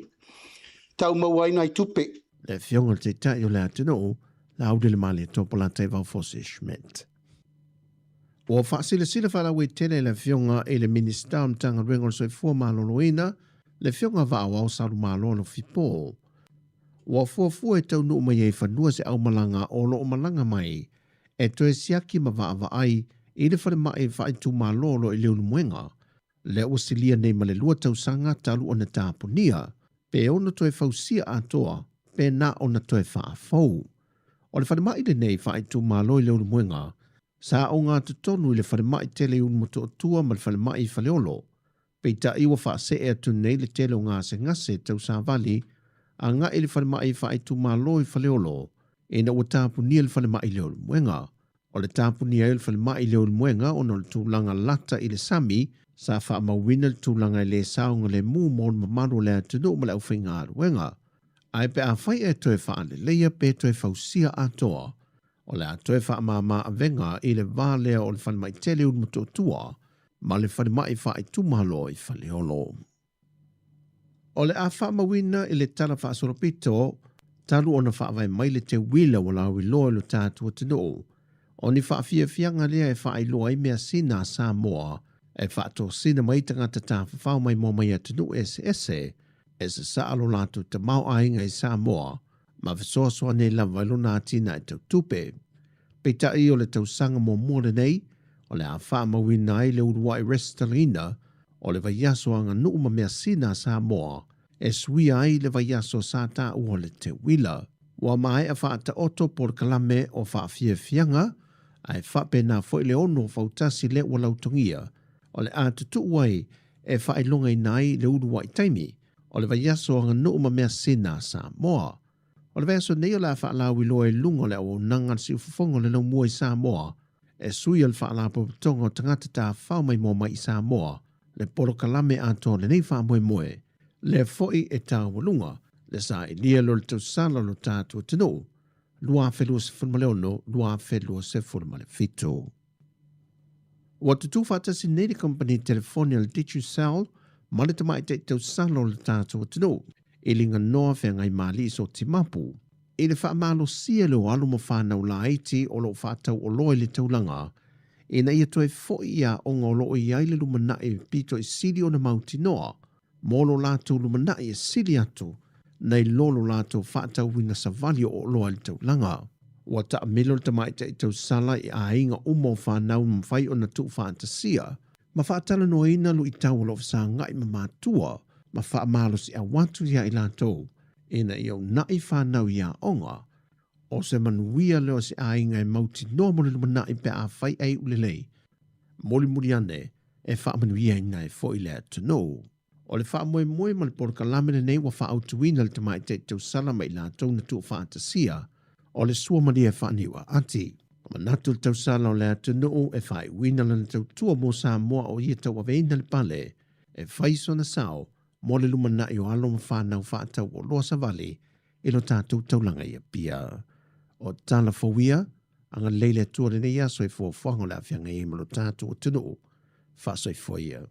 tau maua ai nai tupe. Le Afioga i le Taitai o le atunuu, Laaulialemalietoa Polataivao Fosi Schmidt. Ua faasilasila faalauaitele e le Afioga i le Minisita o Matagaluega o le Soifua Maloloina, le Afioga Vaaoao Salumalo Alofi Po. Ua fuafua e taunuu mai ai i fanua se aumalaga o lo o malaga mai e toe siaki ma vaavaai i le falemai faaitumalo o lo o i Leulumoega, lea ua silia nei ma le 2 tausaga talu ona tapunia, pe ono toe fausia atoa pe na ona toe faafou. O le falemai lenei faaitumalo i Leulumoega, sa ogatotonu i le falemai tele i Ulumotootua ma le falemai i Faleolo. Peitai ua faasee atu nei le tele o gasegase tau savali agai i le falemai faaitumalo i Faleolo ina ua tapunia le falemai i Leulumoega. O le tapunia ai o le falemai i Leulumoega ona o le tulaga lata i le sami, sa faamauina le tulaga e le saogalemu mo le mamalu o le atunuu ma le aufaigaluega. Ae pe afai e toe faaleleia pe toe fausia atoa, o le a toe faamama avega i le va lea o le falemai tele i Ulumotootua ma le falemai faaitumalo i Faleolo. O le a faamauina i le Tala Faasolopito talu ona faavae mai le teuila ua lauiloa i lo tatou atunuu, o ni faafiafiaga lea e faailoa ai measina a Samoa e faatosina mai tagata tafafao maimoa mai atunuu eseese e sasaa lo latou tamaoaiga i Samoa ma fesoasoani ai lava i lona atinae tau tupe. Peitai o le tausaga muamua lenei o le a faamauina ai le uluai resitalaina o le vaiaso aganuu ma measina a Samoa e suia ai le vaiaso sa taua o le teuila. Ua maea faataoto polokalame o faafiafiaga ae faapena foi le ono fautasi lea ua lautogia o le a tutuu ai e faailogaina ai le uluai taimi o le vaiaso aganuu ma measina a Samoa. O le vaiaso nei o le a faalauiloa i luga o le auaunaga a le siufofoga o le laumua i Samoa e sui o le Faalapotopotoga o Tagata Tafafao Maimoa Mai i Samoa le polokalame atoa o lenei faamoemoe, lea foi e taualuga le sailia lea o le tausala o lo tatou atunuu 2026-2027. Ua tutū faatasi nei le kamupani telefoni a le Digicel ma le tamaitai tausala o le tatou atunuu i Liganoa Feagaimalii Sotimapu i le faamalosia lea o alo ma fanau laiti o lo o faatauoloa i le taulaga ina ia toe foi i aoga o lo o i ai le lumanai pito i sili ona mautinoa mo lo latou lumanai e sili atu nai lo lo latou faatauina savali o oloa i le taulaga. Ua taamilo le tamaitai tausala i aiga uma o fanau na mafai ona tuufaatasia ma faatalanoaina luitau o lo o fesagai ma matua ma faamalosiau atu ia i latou ina ia uunai fanau i aoga. O se manuia lea o se aiga e mautinoa mo le lumanai pe afai e iu lelei. Mulimuli ane e faamanuiaina ai foi le atunuu. O le faamoemoe ma le polokalame lenei ua faaautuina le tamaitai tausala ma i latou na tuufaatasia o le suamalie faaniuaati. Ua manatu le tausala o le atunuu e faaiuina lana tautua mo Samoa o ia tauaveina le pale e fai sona sao mo le lumanai o alo ma fanau faatauoloa savali i lo tatou taulaga i Apia. O tala fou ia, agalelei le Atua i lenei aso i fuafuaga o le aafiaga i ai ma lo tatou atunuu. Faasoifua ia.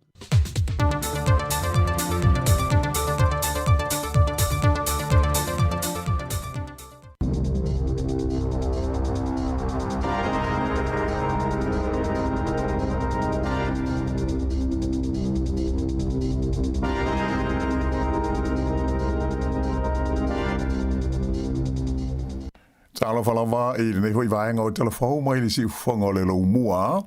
Talofa lava i lenei foi vaega o tala fou mai le siufofoga o le Laumua.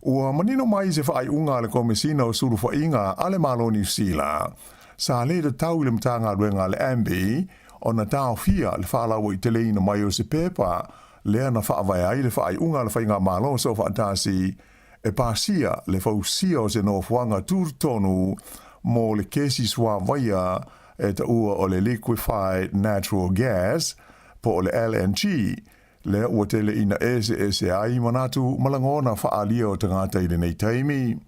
Ua manino mai se faaiuga a le Komesina o Sulufaiga a le Malo o Niu Sila, sa le tatau i le Matagaluega a le MB ona taofia le faalauaiteleina mai o se pepa lea na faavae ai le faaiuga a le Faigamalo Soofaatasi e pasia le fausia o se nofoaga tutotonu. mo le kesi suāvaia e taua o le liquefied natural gas po o le LNG, lea ua tele ina eseese ai manatu ma lagona faaalia o tagata i lenei taimi.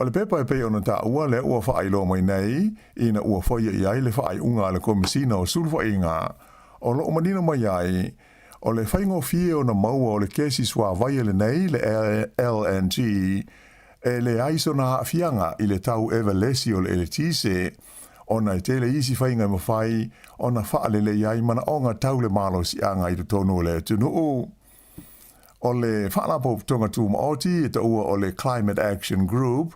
O le pepa e pei ona taua lea ua faailoa mai nei ina ua faia i ai le faaiuga a le Komesina o Sulufaiga, o lo o manino mai ai, o le faigofie ona maua o le kesi suāvaia lenei le LNG e leai sona aafiaga i le tau evalesi o le eletise, ona e tele isi faiga e mafai ona faalelei ai manaoga tau le malosiaga i totonu o le atunuu. O le Faalapotopotoga Tumaoti e taua o le Climate Action Group,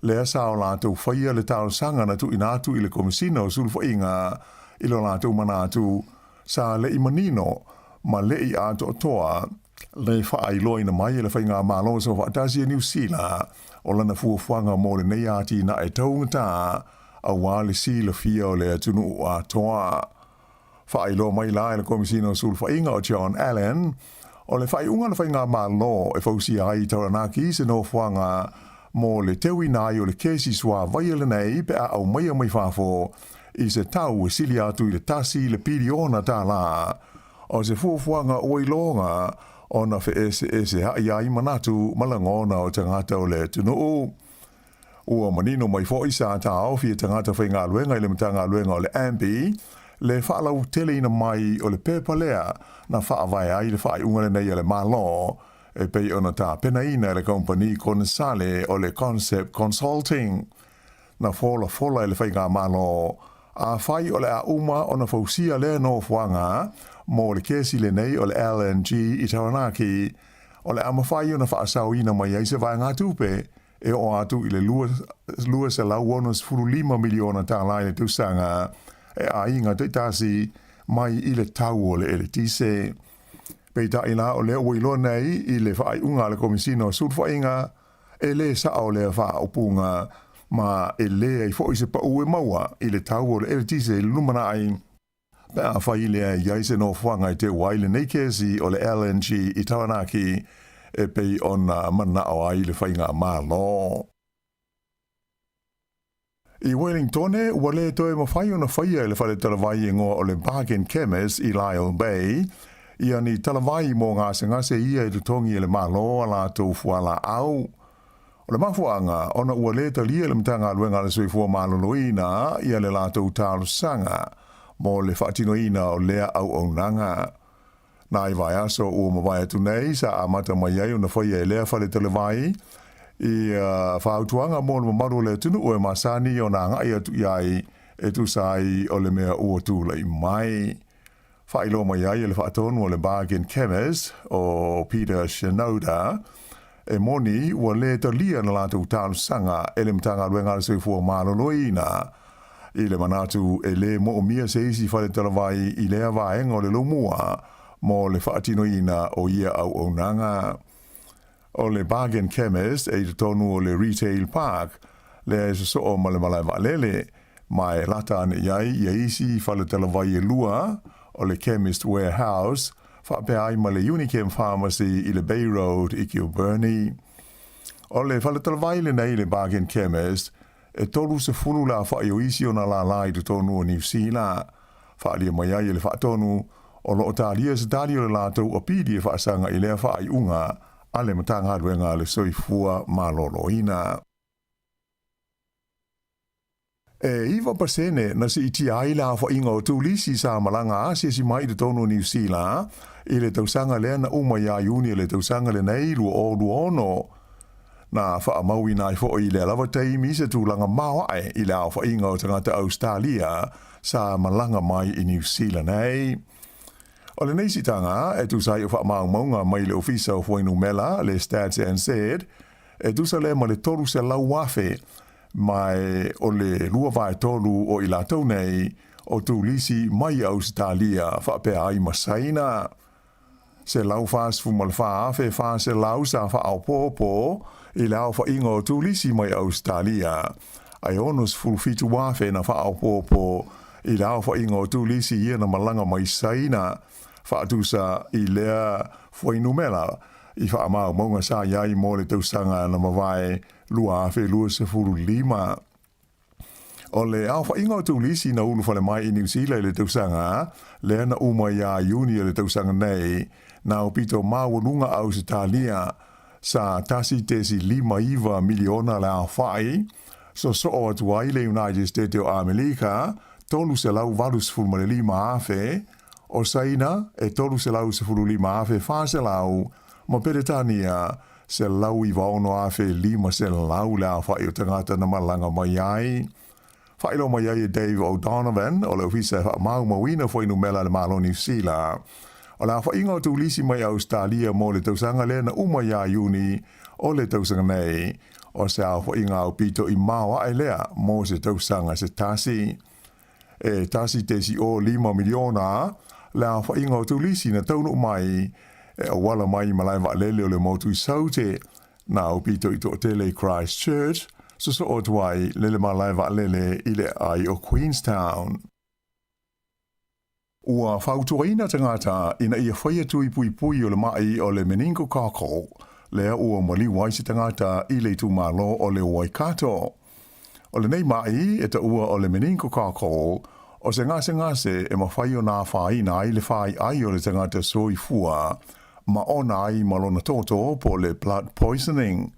lea sa o latou faia le talosaga na tuuina atu i le Komesina o Sulufaiga i lo latou manatu sa le i manino ma le i atoatoa le faailoaina mai e le Faigamalo Soofaatasi a Niu Sila o lana fuafuaga mo lenei atinae taugata aua le silafia o le atunuu atoa. Faailoa mai la e le Komesina o Sulufaiga o John Allen, o le faaiuga a le Faigamalo e fausia ai i Taranaki se nofoaga mo le teuina ai o le kesi suāvaia lenei pe a aumaia mai fafo i se tau e sili atu i le $1 piliona. O se fuafuaga ua iloga ona feeseeseaʻi ai manatu ma lagona o tagata o le atunuu. Ua manino mai foi sa taofi e tagata faigaluega i le Matagaluega o le AMBI le faalauteleina mai o le pepa lea na faavae ai le faaiuga lenei a le Malo e pei ona tapenaina e le kamupani konesale o le Concept Consulting. Na folafola e le Faigamalo, afai o le a uma ona fausia lea nofoaga mo le kesi lenei o le LNG i Taranaki, o le a mafai ona faasaoina mai ai se vaegatupe e oo atu i le $265 miliona i le tausaga e aiga taitasi mai i le tau o le eletise. Peitai la o lea ua iloa nei i le faaiuga a le Komesina o Sulufaiga e lē sao lea faaupuga ma e leai foi se paʻu e maua i le tau o le eletise i le lumanai pe afai lea i ai se nofoaga e teu ai lenei kesi o le LNG i Taranaki e pei ona manao ai le Faigamalo. I Wellingtone, ua lē toe mafai ona faia e le fale talavai e igoa o le Bargain Chemist i Lyall Bay ia ni talavai mo gasegase ia e totogi e le Malo a latou fualaau. O le mafuaaga ona ua lē talia e le Matagaluega a le Soifua Maloloina ia le latou talosaga mo le faatinoina o lea auaunaga. Nai vaiaso ua mavae atu nei sa amata mai ai ona faia e lea fale talavai i fautuaga mo le mamalu o le atunuu e masani ona agai atu i ai e tusa ai o le mea ua tulai mai. Faailoa mai ai e le faatonu o le Bargain Chemist o Peter Shinoda, e moni ua lē talia na latou talosaga e le Matagaluega a le Soifua Maloloina i le manatu e lē moomia se isi fale talavai i lea vaega o le Laumua mo le faatinoina o ia auaunaga. O le Bargain Chemist e i totonu o le Retail Park lea e sosoo ma le malae vaalele, ma e lata ane i ai ia isi fale talavai e lua, o le Chemist Warehouse faapea ai ma le Unichem Pharmacy i le Bay Road i Kilbirnie. O le fale talavai lenei le Bargain Chemist e 30 le afaʻi o isi ona lālā i totonu o Niu Sila. Faaalia mai ai e le faatonu o lo o talia se tali o le latou apili e faasaga i lea faaiuga a le Matagaluega a le Soifua Maloloina. E 9% na siitia ai le aofaiga o turisi sa malaga asiasi mai i totonu o Niu Sila i le tausaga lea na uma ia Iuni o le tausaga lenei 2026. Na faamauina ai foi i lea lava taimi se tulaga maoae i le aofaiga o tagata Ausetalia sa malaga mai i Niu Sila nei. O lenei siitaga e tusa ai o faamaumauga mai le Ofisa o Fuainumela le Stats NZ, e tusa lea ma le 300,000 ma e o le 2/3 o i latou nei o turisi mai Ausetalia faapea ai ma Saina. 144,400 sa faaopoopo i le aofaiga o turisi mai Ausetalia, ae 67,000 na faaopoopo i le aofaiga o turisi ia na malaga mai Saina, faatusa i lea fuainumera i faamaumauga sa i ai mo le tausaga na mavae 2025. O le aofaiga o turisi na ulufale mai i Niu Sila i le tausaga lea na uma iā Iuni o le tausaga nei, na aupito maualuga Ausetalia sa 1.59 miliona le aofai, sosoo atu ai le United States o Amelika, 385,000, o Saina e 315,400, ma Peretania 196,500 le aofai o tagata na malaga mai ai. Faailoa mai ai e Dave O'Donovan o le Ofisa e Faamaumauina Fuainumera a le Malo o Niu Sila, o le aofaiga o turisi mai Ausetalia mo le tausaga lea na uma iā Iuni o le tausaga nei, o se aofaiga aupito i maoae lea mo se tausaga se tasi. E 1.05 miliona le aofaiga o turisi na taunuu mai e auala mai i malae vaalele o le motu i Saute, na aupito i toatele i Christchurch, sosoo atu ai le le malae vaalele i le aai o Queenstown. Ua fautuaina tagata ina ia faia tui puipui o le maʻi o le meningococcal lea ua maliu ai se tagata i le itumalo o le Waikato. O lenei maʻi e taua o le meningococcal o se gasegase e mafai ona afaina ai le faiai o le tagata soifua ma ona ai ma lona toto po o le blood poisoning.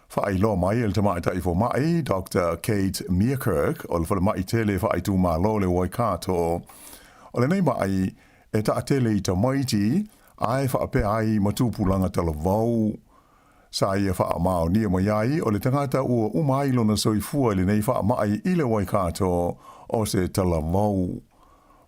Faailoa mai e le tamaitai fomai Doctor Kate Meerkerk o le falemai tele faaitumalo o le Waikato, o lenei maʻi e taatele i tamaiti ae faapea ai ma tupulaga talavou. Sa ia faamaonia mai ai o le tagata ua uma ai lona soifua i lenei faamai i le Waikato o se talavou.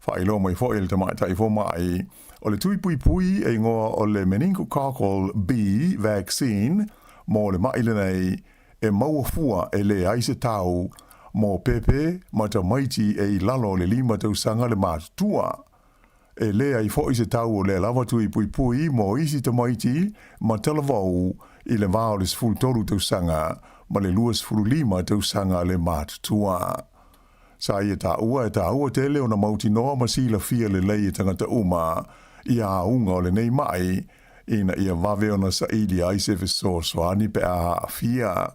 Faailoa mai foi e le tamaitai fomai o le tui puipui e igoa o le meningococcal B vaccine mo le maʻi lenei e maua fua e leai se tau mo pepe ma tamaiti e i lalo o le 5 tausaga le matutua. E leai foi se tau o lea lava tui puipui mo isi tamaiti ma talavou i le va o le 13 tausaga ma le 25 tausaga le matutua. Sa ia taua e taua tele ona mautinoa ma silafia lelei e tagata uma ia auga o lenei maʻi ina ia vave ona saili ai se fesoasoani pe a aafia.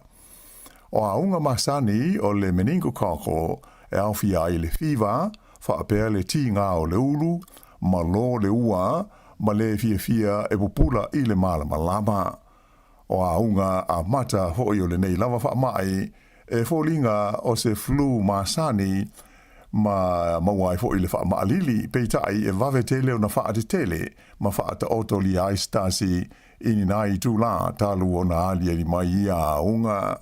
O auga masani o le meningococcal e aofia ai le fiva, faapea le tigā o le ulu, malo le ua, ma le fiafia e pupula i le malamalama. O auga amata foi o lenei lava faamai e foliga o se flu masani ma maua ai foi le faamaalili, peitai e vave tele ona faatetele ma faataotolia ai se tasi i ni nai itulā talu ona aliali mai ia auga.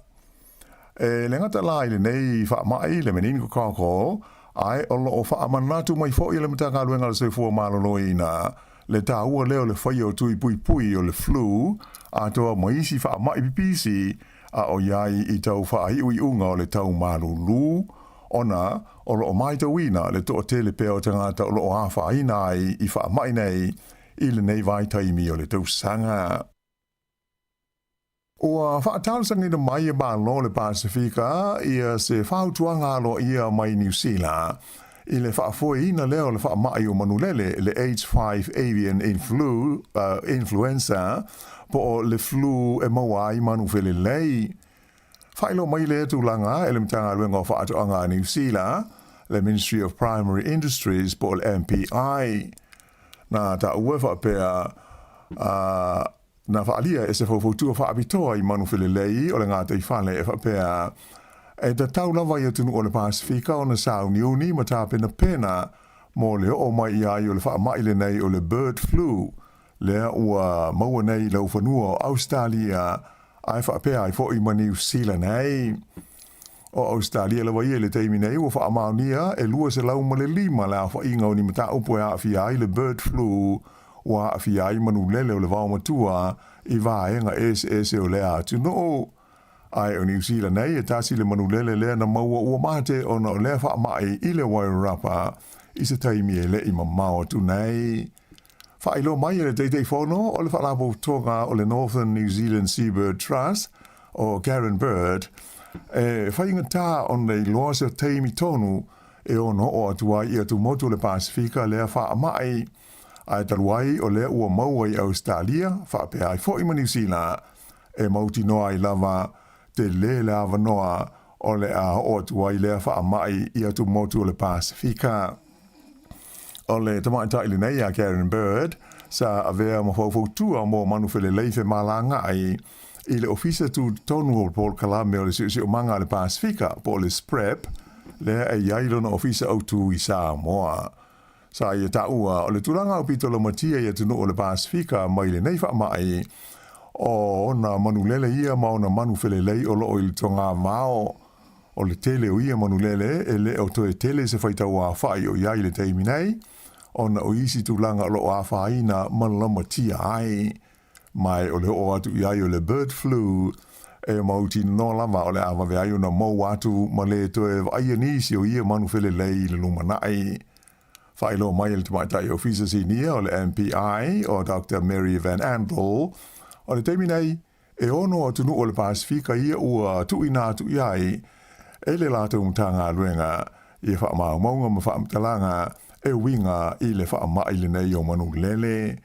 E le gata la i lenei faamai le meningococcal, ae o lo o faamanatu mai foi e le Matagaluega o le Soifua Maloloina le taua lea o le faia o tui puipui o le flu atoa ma isi faamai pipisi a o i ai i tau faaiuiuga o le tau malulu, ona o lo o matauina le toatele pea o tagata o lo o afaina ai i faamai nei i lenei vaitaimi o le tausaga. Ua faatalosagaina mai e Malo o le Pasefika ia se fautuaga aloaia mai Niu Sila i le faafoeina lea o le faamai o manulele, le H5 avian influ, influenza, po o le flu e maua ai manu felelei. Faailoa mai lea tulaga e le Matagaluega o Faatoaga a Niu Sila, le Ministry of Primary Industries po o le MPI. Na taua e faapea, na faaalia e se faufautua faapitoa i manu felelei o le gataifale e faapea, e tatau lava i atunuu o le Pasefika ona sauniuni ma tapenapena mo le oo mai i ai o le faamai lenei o le bird flu lea ua maua nei i laufanua o Ausetalia ae faapea ai foi ma Niu Sila nei. O Ausetalia lava ia i le taimi nei ua faamaonia e 205 le aofaiga o ni mataupu e aafia ai le bird flu ua aafia ai manulele o le vaomatua i vaega eseese o lea atunuu. Ae o Niu Sila nei e tasi le manulele lea na maua ua mate ona o lea faamai i le Wairarapa i se taimi e le i mamao atu nei. Faailoa mai e le Taitaifono o le Faalapotopotoga o le Northern New Zealand Seabird Trust, o Karen Bird, e faigata ona iloa se taimi tonu e ono oo atu ai i atumotu o le Pasefika lea faamai, ae talu ai o lea ua maua i Ausetalia faapea ai foi ma Niu Sila, e mautinoa ai lava telē le avanoa o le a oo atu ai lea faamai i atumotu o le Pasefika. O le tamaitai lenei a Karen Bird sa avea ma faufautua mo manu felelei femalagaai i le Ofisa Tutotonu o le Polokalame o le Siosiomaga a le Pasefika po o le SPREP, lea e i ai lona ofisa autu i Samoa. Sa ia taua o le tulaga aupito laumatia i atunuu o le Pasefika mai lenei faamai o ona manulele ia ma ona manu felelei o loo i le togavao. O le tele o ia manulele e le o toe tele se faitauaofai o i ai i le taimi nei, ona o isi tulaga o lo o afaina ma laumatia ai. Ma o le oo atu i ai o le bird flu e mautinoa lava o le a vave ai ona mou atu ma le toe vaaia nisi o ia manu felelei i le lumanai. Faailoa mai e le Tamaitai Ofisa Sinia o le MPI o Doctor Mary Van Andel, o le taimi nei, E ono atunuu o le Pasefika ia ua tuuina atu i ai e le latou Matagaluega ia faamaumauga ma faamatalaga e uiga i le faamai lenei o manulele.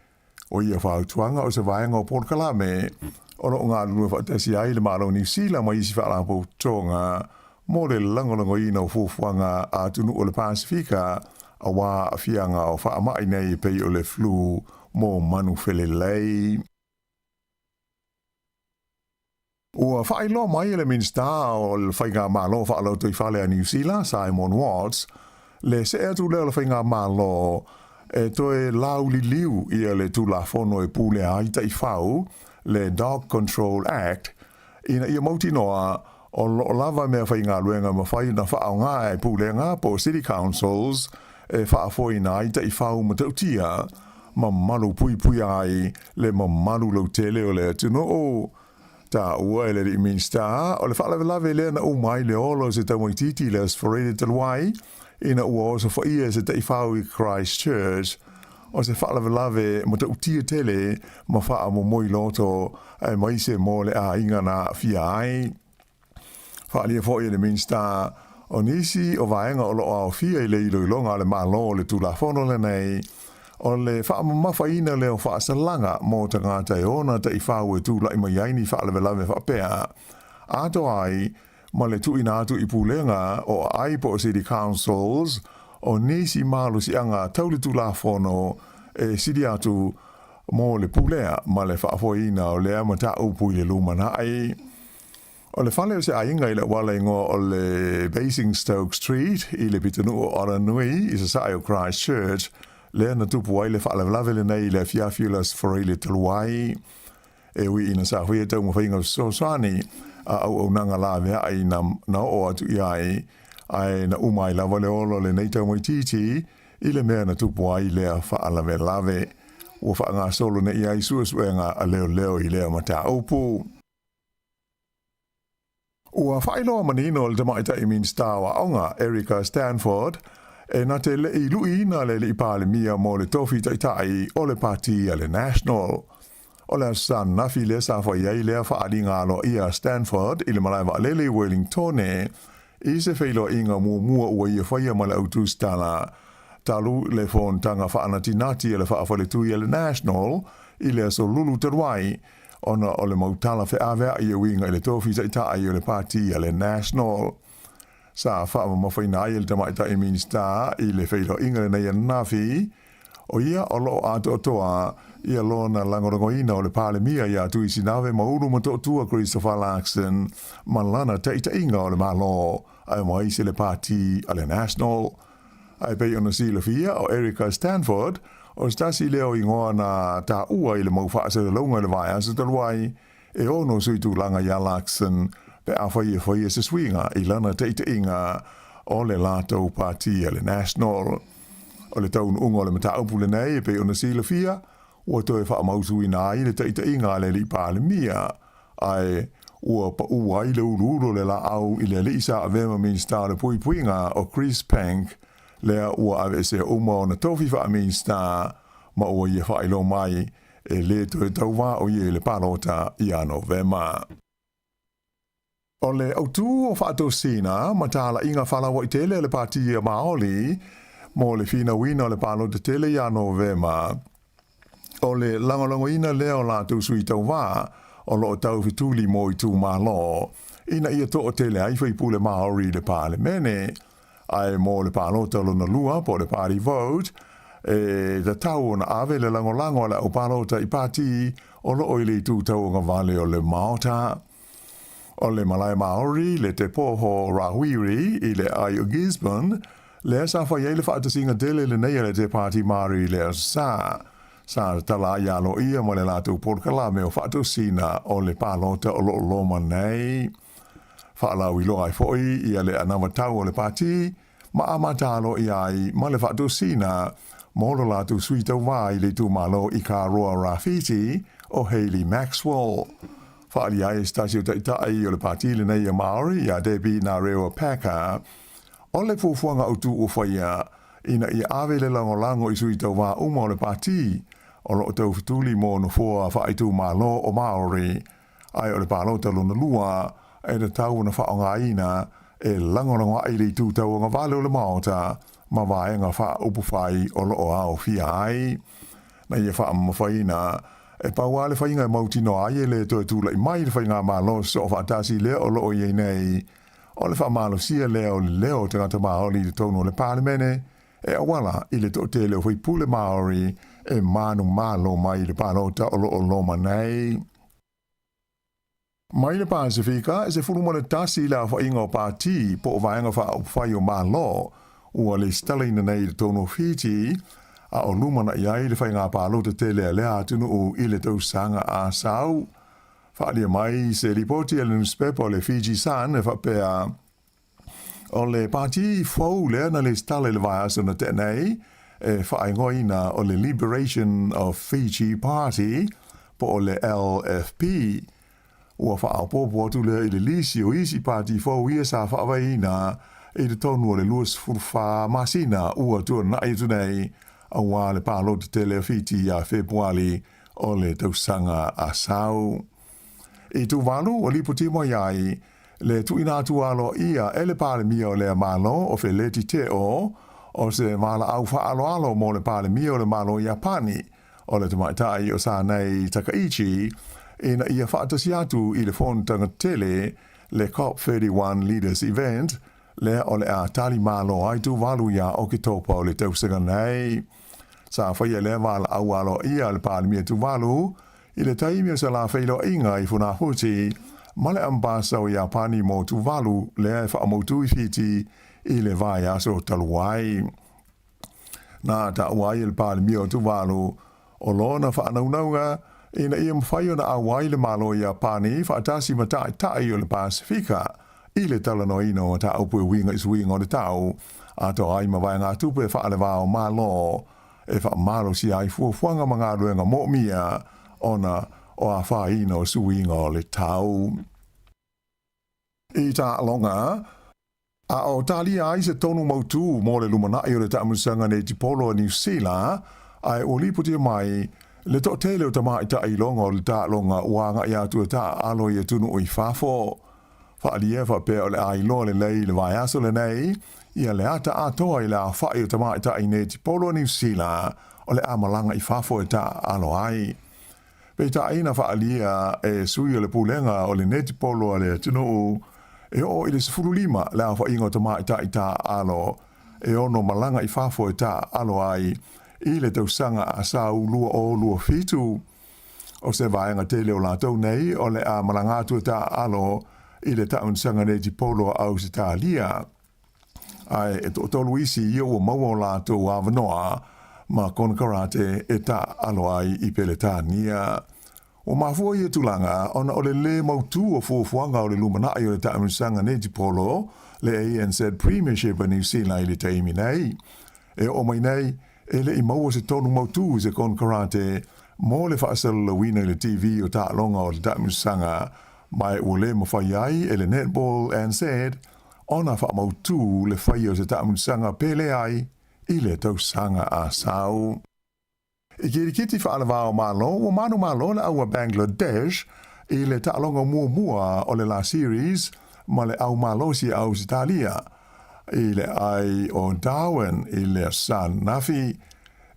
O ia fautuaga o se vaega o polokalame o lo o galulue faatasi ai le Malo o Niu Sila ma isi faalapotopotoga mo le lagolagoina o fuafuaga a atunuu o le Pasefika aua aafiaga o faamai nei e pei o le flu mo manu felelei. Ua faailoa mai e le Minisita o le Faigamalo Faalotoifale a Niu Sila, Simon Watts, le see atu lea o le Faigamalo e toe lauliliu ia le Tulafono e pulea ai taifau, le Dog Control Act, ina ia mautinoa o lo o lava mea faigaluega mafai ona faaaoga e pulega po o City Councils e faafoeina ai taifau matautia ma malu puipuia ai le mamalu lautele o le atunuu. Taua e le alii Minisita, o le faalavelave lea na uma ai le ola o se taumaitiiti i le Aso Faraile talu ai, ina ua osofaia e se taifau i Christchurch, o se faalavelave matautia tele ma faamomoi loto aemaise mo le aiga na aafia ai. Faaalia foi e le Minisita o nisi o vaega o lo o aofia i le iloiloga a le Malo o le Tulafono lenei, o le faamamafaina lea o faasalaga mo tagata e ona taifau e tulai mai ai ni faalavelave faapea, atoa ai ma le tuuina atu i pulega o aai po o City Councils o nisi malosiaga tau le Tulafono e sili atu mo le pulea ma le faafoeina o lea mataupu i le lumanai. O le fale o se aiga i le auala igoa o le Basingstoke Street i le pitonuu o Aranui i sasae o Christchurch, lea na tupu ai le faalavelave lenei i le afiafi o le Aso Faraile talu ai. E ui ina sa faia taumafaiga fesoasoani a auaunaga laveai na, na oo atu i ai, ae na uma ai lava le ola o lenei taumaitiiti i le mea na tupu ai lea faalavelave. Ua faagasolo nei ai suesuega a leoleo i lea mataupu. Ua faailoa manino le Tamaitai Minisita o Aoga, Erica Stanford, e na te le i luiina le Alii Palemia mo le tofi taitai o le Pati a le National. O le Aso Sa ananafi lea sa fai ai lea faaaliga aloaia a Stanford i le malae vaalele i Wellingtone i se feiloaiga muamua ua ia faia ma le au tusitala talu le fonotaga faanatinati a le faafaletui a le National i le aso Lulu talu ai ona o le mau tala feaveai e uiga i le tofi taitai o le Pati a le National. Sa faamamafaina ai e le Tamaitai Minisita i le feiloaiga lenei ananafi, o ia o lo o atoatoa ia lona lagolagoina o le Palemia iā Tuisinave Maulu Motootua Christopher Luxon ma lana taitaiga o le Malo aemaise le Pati a le National. Ae pei ona silafia, o Erica Stanford, o se tasi lea o igoa na taua i le mau faasalalauga i le vaiaso talu ai, e ono sui tulaga iā Luxon pe afai e faia se suiga i lana taitaiga o le latou pati a le National. O le taunuuga o le mataupu lenei e pei ona silafia, ua toe faamautuina ai le taitaiga a le alii Palemia, ae ua paʻū ai le uluulu o le laau i le alii sa avea ma Minisita o le Puipuiga o Chris Penk, lea ua aveesea uma ona tofi faa-Minisita ma ua ia faailoa mai e lē toe tauva o ia i le palota ia Novema. O le autū o faatosina ma talaiga falauaitele a le Pati a Maoli mo le finauina o le palota tele ia Novema, o le lagolagoina lea o latou sui tauva o lo o taufetuli mo itumalo. ina ia toʻatele ai faipule Māori i le Palemene. Ae mo le palota lona lua po o le party vote, e tatau ona ave le lagolago a le au palota i pati o loo i le itu tauagavale o le Maota. O le malae Māori le Te Poho Rawiri i le ai o Gisborne, lea sa fai ai le faatasiga tele lenei a le Te Pāti Māori i le Aso Sa. Sa tatala ai aloaia ma le latou polokalame o faatosina o le palota o loo loma nei. Faalauiloa ai foi ia le anavatau o le pati ma amata aloaia ai ma le faatosina mo lo latou sui tauva i le itumalo i Karoa Rāwhiti o Hayley Maxwell. Faaalia ai e se tasi o taitai o le pati lenei a Māori ia Debbie Ngarewa Packer o le fuafuaga autu ua faia ina ia ave le lagolago i sui tauva uma o le pati o loo taufetuli mo nofoa faaitumalo o Māori Ae o le palota lona lua e tatau ona faaaogaina e lagolago ai le itu tauagavale o le Maota ma vaega faaupufai o lo o aofia ai. Na ia faamamafaina, e pau lava le faiga e mautinoa ai e le toe tulai mai le faigamalo soofaatasi lea o lo o i ai nei, o le faamalosia lea o le leo o tagata Māori i totonu o le Palemene e auala i le toatele o faipule Māori e manumalo mai i le palota o lo o loma nei. Mai le Pasefika, e 11 le aofaiga o pati po o vaega faaupufai o Malo ua lesitalaina nei i totonu o Fiti, a o lumanai ai le faiga palota tele a lea atunuu i le tausaga a sau. Faaalia mai se lipoti a le nusipepa o le Fiji Sun e faapea, O le pati fou lea na lesitala i le vaiaso na tea nei, e faaigoaina o le Liberation of Fiji Party, po o le LFP. Ua faaopoopo atu lea i le lisi o isi pati fou ia sa faavaeina i totonu o le 24 masina ua tuanai atu nei, aua le palota tele a Fiti ia Fepuali o le tausaga a sau. I Tuvalu, ua lipoti mai ai le tuuina atu aloaia e le Palemia o lea Malo o Feleti Teo o se valaau faaaloalo mo le Palemia o le Malo Iapani, o le tamaitai o Sanae Takaichi, ina ia faatasi atu i le fonotaga tele, le COP31 Leaders Event, lea o le a tali malo ai Tuvalu iā Oketopa o le tausaga nei. Sa faia lea valaau aloaia a le Palemia Tuvalu I le taimi o se lā feiloaiga i Funafuti ma le Ambasa o Iapani mo Tuvalu lea e faamautu i Fiti i le vaiaso talu ai. Na taua ai e le Palemia o Tuvalu o lona faanaunauga ina ia mafai ona auai le Malo o Iapani faatasi ma taitai o le Pasefika i le talanoaina o mataupu e uiga i suiga o le tau, atoa ai ma vaegatupe faaleva o Malo e faamalosia ai fuafuaga ma galuega moomia ona o afaina o suiga o le tau. I taaloga, a o talia ai se tonu mautū mo le lumanai o le taamilosaga netipolo a Niu Sila, ae ua lipotia mai le toatele o tamaitai iloga o le taaloga ua agai atu e taaalo i atunuu i fafo. Faaalia faapea o le a iloa lelei i le vaiaso lenei ia le ata atoa i le aofai o tamaitai netipolo a Niu Sila o le a malaga i fafo e taaalo ai. Peitai na faaalia e sui o le pulega o le netipolo a le atunuu e oo i le 15 le aofaiga o tamaitai taaalo e ono malaga i fafo e taaalo ai i le tausaga a sau 2027. O se vaega tele o latou nei o le a malaga atu e taaalo i le taamilosaga netipolo a Ausetalia. Ae e toatolu isi ia ua maua o latou avanoa ma konekarate e taaalo ai i Peretania. Ua mafua ia tulaga ona o le lē mautū o fuafuaga o le lumanai o le taamilosaga netipolo, le ANZ Premiership a Niu Sila i le taimi nei. E oo mai nei, e le i maua se tonu mautū i se konekarate mo le faasalalauina i le TV o taaloga o le taamilosaga, ma e ua lē mafai ai e le Netball NZ ona faamautū le faia o se taamilosaga pe leai i le tausaga a sau. I kirikiti faaleva o Malo, ua manumalo le au a Bangladesh i le taaloga muamua o le la series ma le au malosi a Ausetalia i le ai o Darwin i le Aso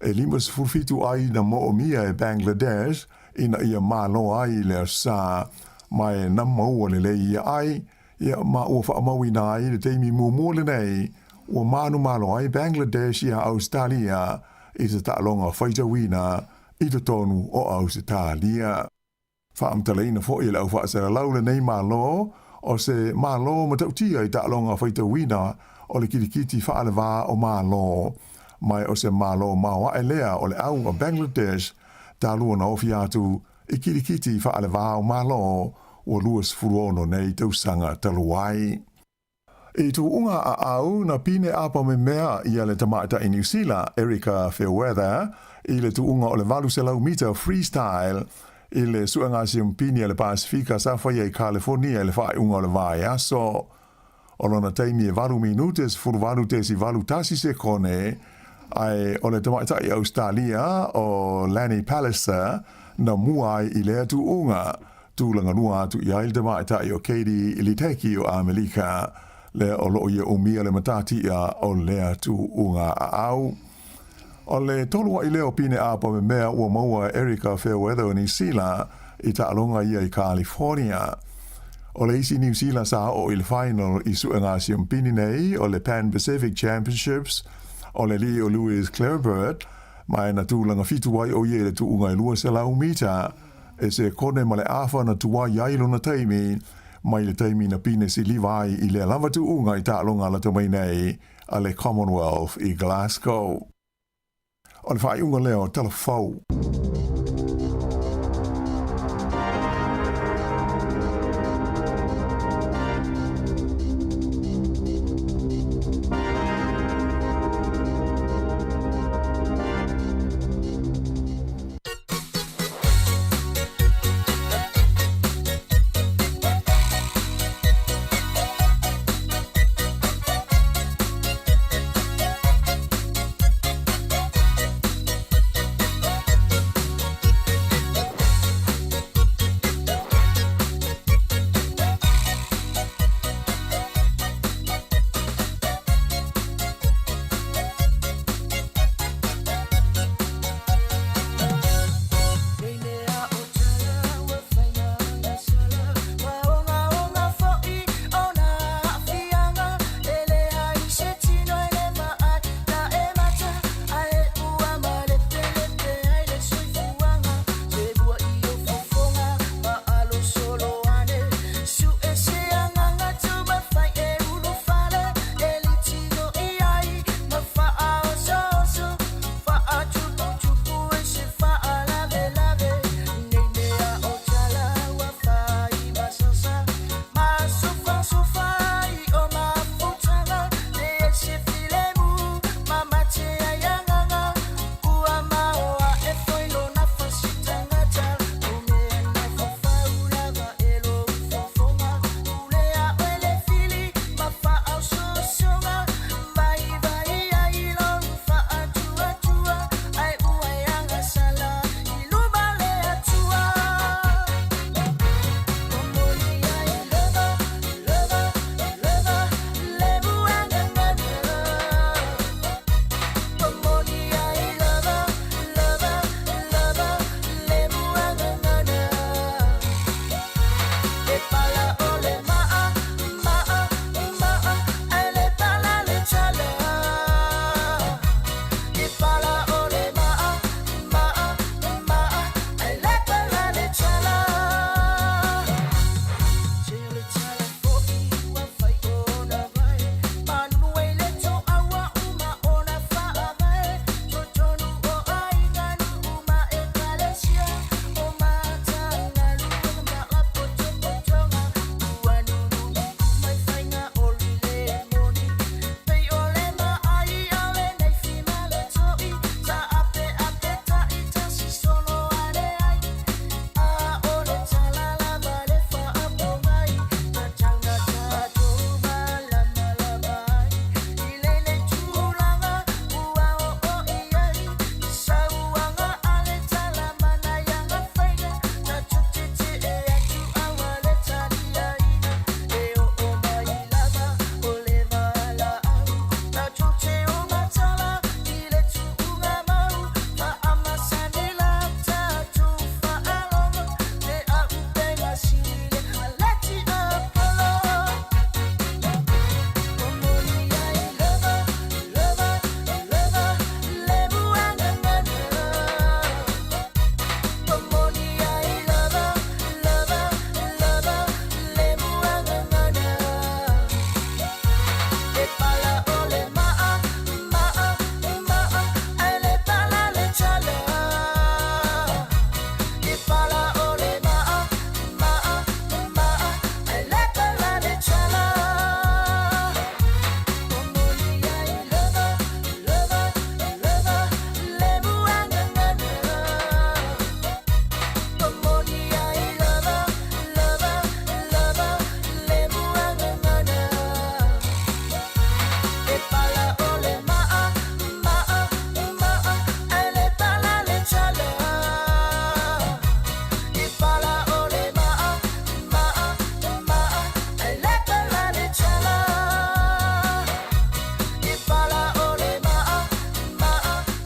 e 57 ai na moomia e Bangladesh ina ia malo ai i le aso ma e na maua lelei ia ai. Ia, ma ua faamauina ai le taimi muamua lenei ua manumalo ai Bangladesh iā Ausetalia i se taaloga faitauina i totonu o Ausetalia. Faamatalaina foi e le au faasalalau lenei Malo o se Malo matautia i taaloga faitauina o le kilikiti faalevā o Malo, ma o se Malo maoae lea o le au a Bangladesh talu ona ofi atu i kilikiti faalevā o Malo ua 26 nei tausaga talu ai. I tuuga aau na pine apa memea ia le tamaitai Niu Sila Erika Fairweather i le tuuga o le 800 mita freestyle i le suega siumpini a le Pasefika sa faia i Kalifornia i le faaiuga o le vaiaso. O lona taimi e 8 minute 18.81 sekone, ae o le tamaitai Ausetalia o Lani Pallister na mua ai i lea tuuga. Tulaga lua atu i ai le tamaitai o Katie Ledecky o Amelika, lea o loo ia umia le matatia o lea tuuga aau. O le tolu ai lea o pine apa memea ua maua e Erika Fairweather o Niu Sila i taaloga ia i California. O le isi Niu Sila sa oo i le final i suega siumpini nei o le Pan Pacific Championships o le alii o Louis Clareburt, ma na tulaga fitu ai o ia i le tuuga e 200 mita e sekone ma le afa na tuai ai lona taimi mai le taimi na pine siliva ai i lea lava tuuga i taaloga lata mai nei a le Commonwealth i Glasgow. O le faaiuga lea o Tala Fou.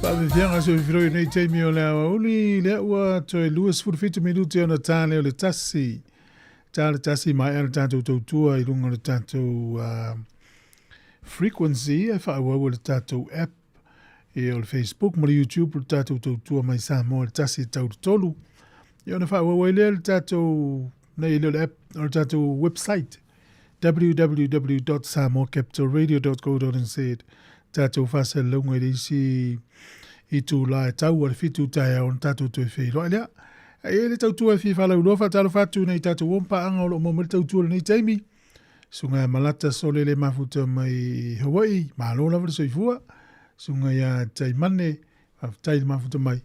Faafiafiaga soifiloi nei taimi o le aoauli, lea ua toe 27 minuti ona tā lea o le tasi. Tā le tasi maea le tatou tautua i luga o le tatou frequency e faaauau e le tatou app ia o le Facebook ma le YouTube le tatou tautua mai Samoa le tasi e tau le tolu. Ia ona faaauau ai lea le tatou, nei le o le app, o le tatou website www.samoacapitalradio.co.nz tatou faasalalauga i le isi itulā e tau a le 7 taeao ona tatou toe feiloai lea. E i ai le tautua e fia faalauiloa faatalofa atu nei tatou uo ma paaga o lo o maua mai le tautua i lenei taimi. Susuga ia Malata Sole le mafuta mai Hawaii, malo lava le soifua. Susuga ia Taimane, faafetai le mafuta mai.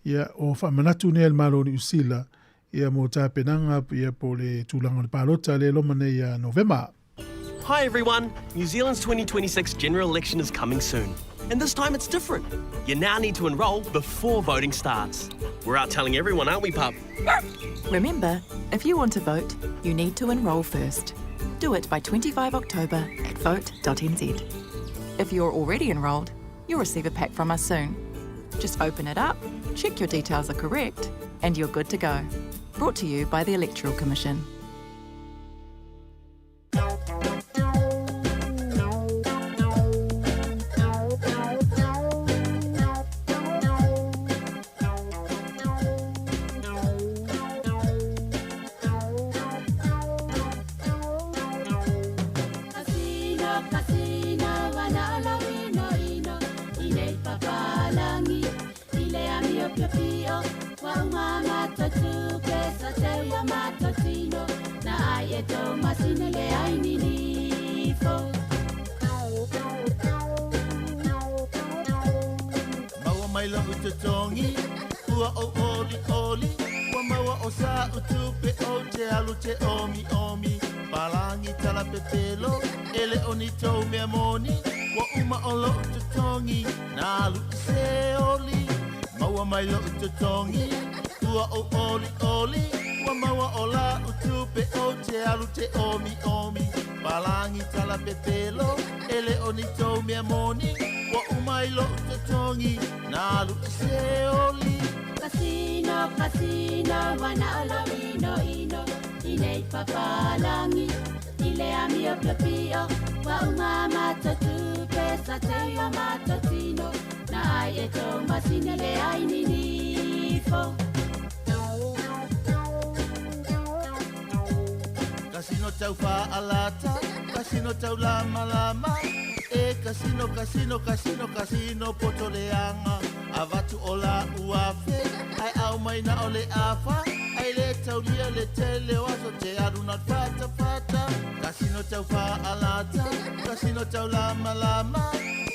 Ia, o faamanatu nei a le Malo o Niu Sila, ia mo tapenaga, ia po o le tulaga o le palota lea e loma nei ia Novema. Hi everyone! New Zealand's 2026 general election is coming soon. And this time it's different. You now need to enrol before voting starts. We're out telling everyone, aren't we, pup? Remember, if you want to vote, you need to enrol first. Do it by 25 October at vote.nz. If you're already enrolled, you'll receive a pack from us soon. Just open it up, check your details are correct, and you're good to go. Brought to you by the Electoral Commission. Kasino, kasino, wana o ino ino, i nei papalangi, i le amio pio pio, wa uma matotu, pesa te ua matotino, na ai e tō masine le ai ninifo. Maua mai lau totogi, ua ou oli oli, ua maua o sa utupe o te alu te omi omi. Palangi tala pepelo, ele o ni tau mea moni, ua uma o lou totogi, na alu i se oli. Maua mai lou totogi, ua ou oli oli, ua maua o la utupe o te alu te omi omi. Palangi tala pepelo, ele o ni tau mea moni, ua uma i lou totogi, na alu i se oli. Kasino, kasino, wana o lau ino ino, i nei papalangi, i le amio pio pio, wa uma matotu, pesa te ua matotino, na ai e tō masine le ai ninifo. Kasino tau whaalata, kasino tau lama lama, e kasino, kasino, kasino, kasino poto leanga. Avatu o la uafe, ai au mai na o le afa, ai le taulia le tele o aso te aruna fata fata. Kasino tau whaalata, kasino tau lama lama,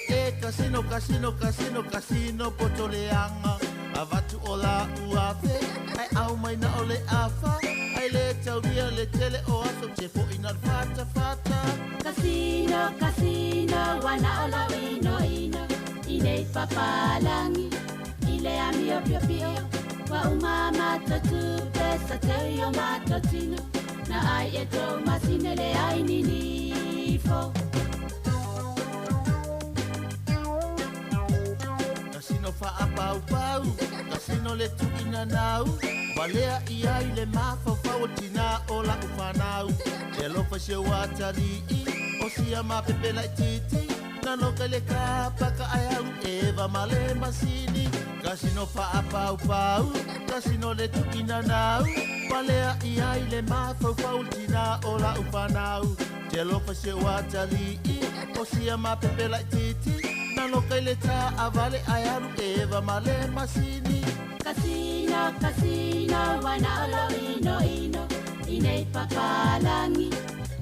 e kasino, kasino, kasino, kasino poto leanga. Avatu o la uafe, ai au mai na o le afa, ai le taulia le tele o aso te fo ina fata fata. Kasino, kasino, wana o lau ino ino, i nei papalangi, i le amio pio pio, wa uma matotu, pesa te io matotino, na ai e tō masine le ai ninifo. Kasino whaapau pau, kasino le tuina nau, walea i ai le mafaufau o tina o la uwhanau. Te alofa se o atari'i, o sia mapepela i titi, nanoka le kapaka ai alu eva ma le masini. Kasino whaapau pau, kasino le tuina nau, walea i ai le mafaufau o tina o la uwhanau. Te alofa se o atari'i, o sia mapepela i titi, nanoka i le tā avale ai alu eva ma le masini. Kasino, kasino, wana o lau ino ino, i nei papalangi,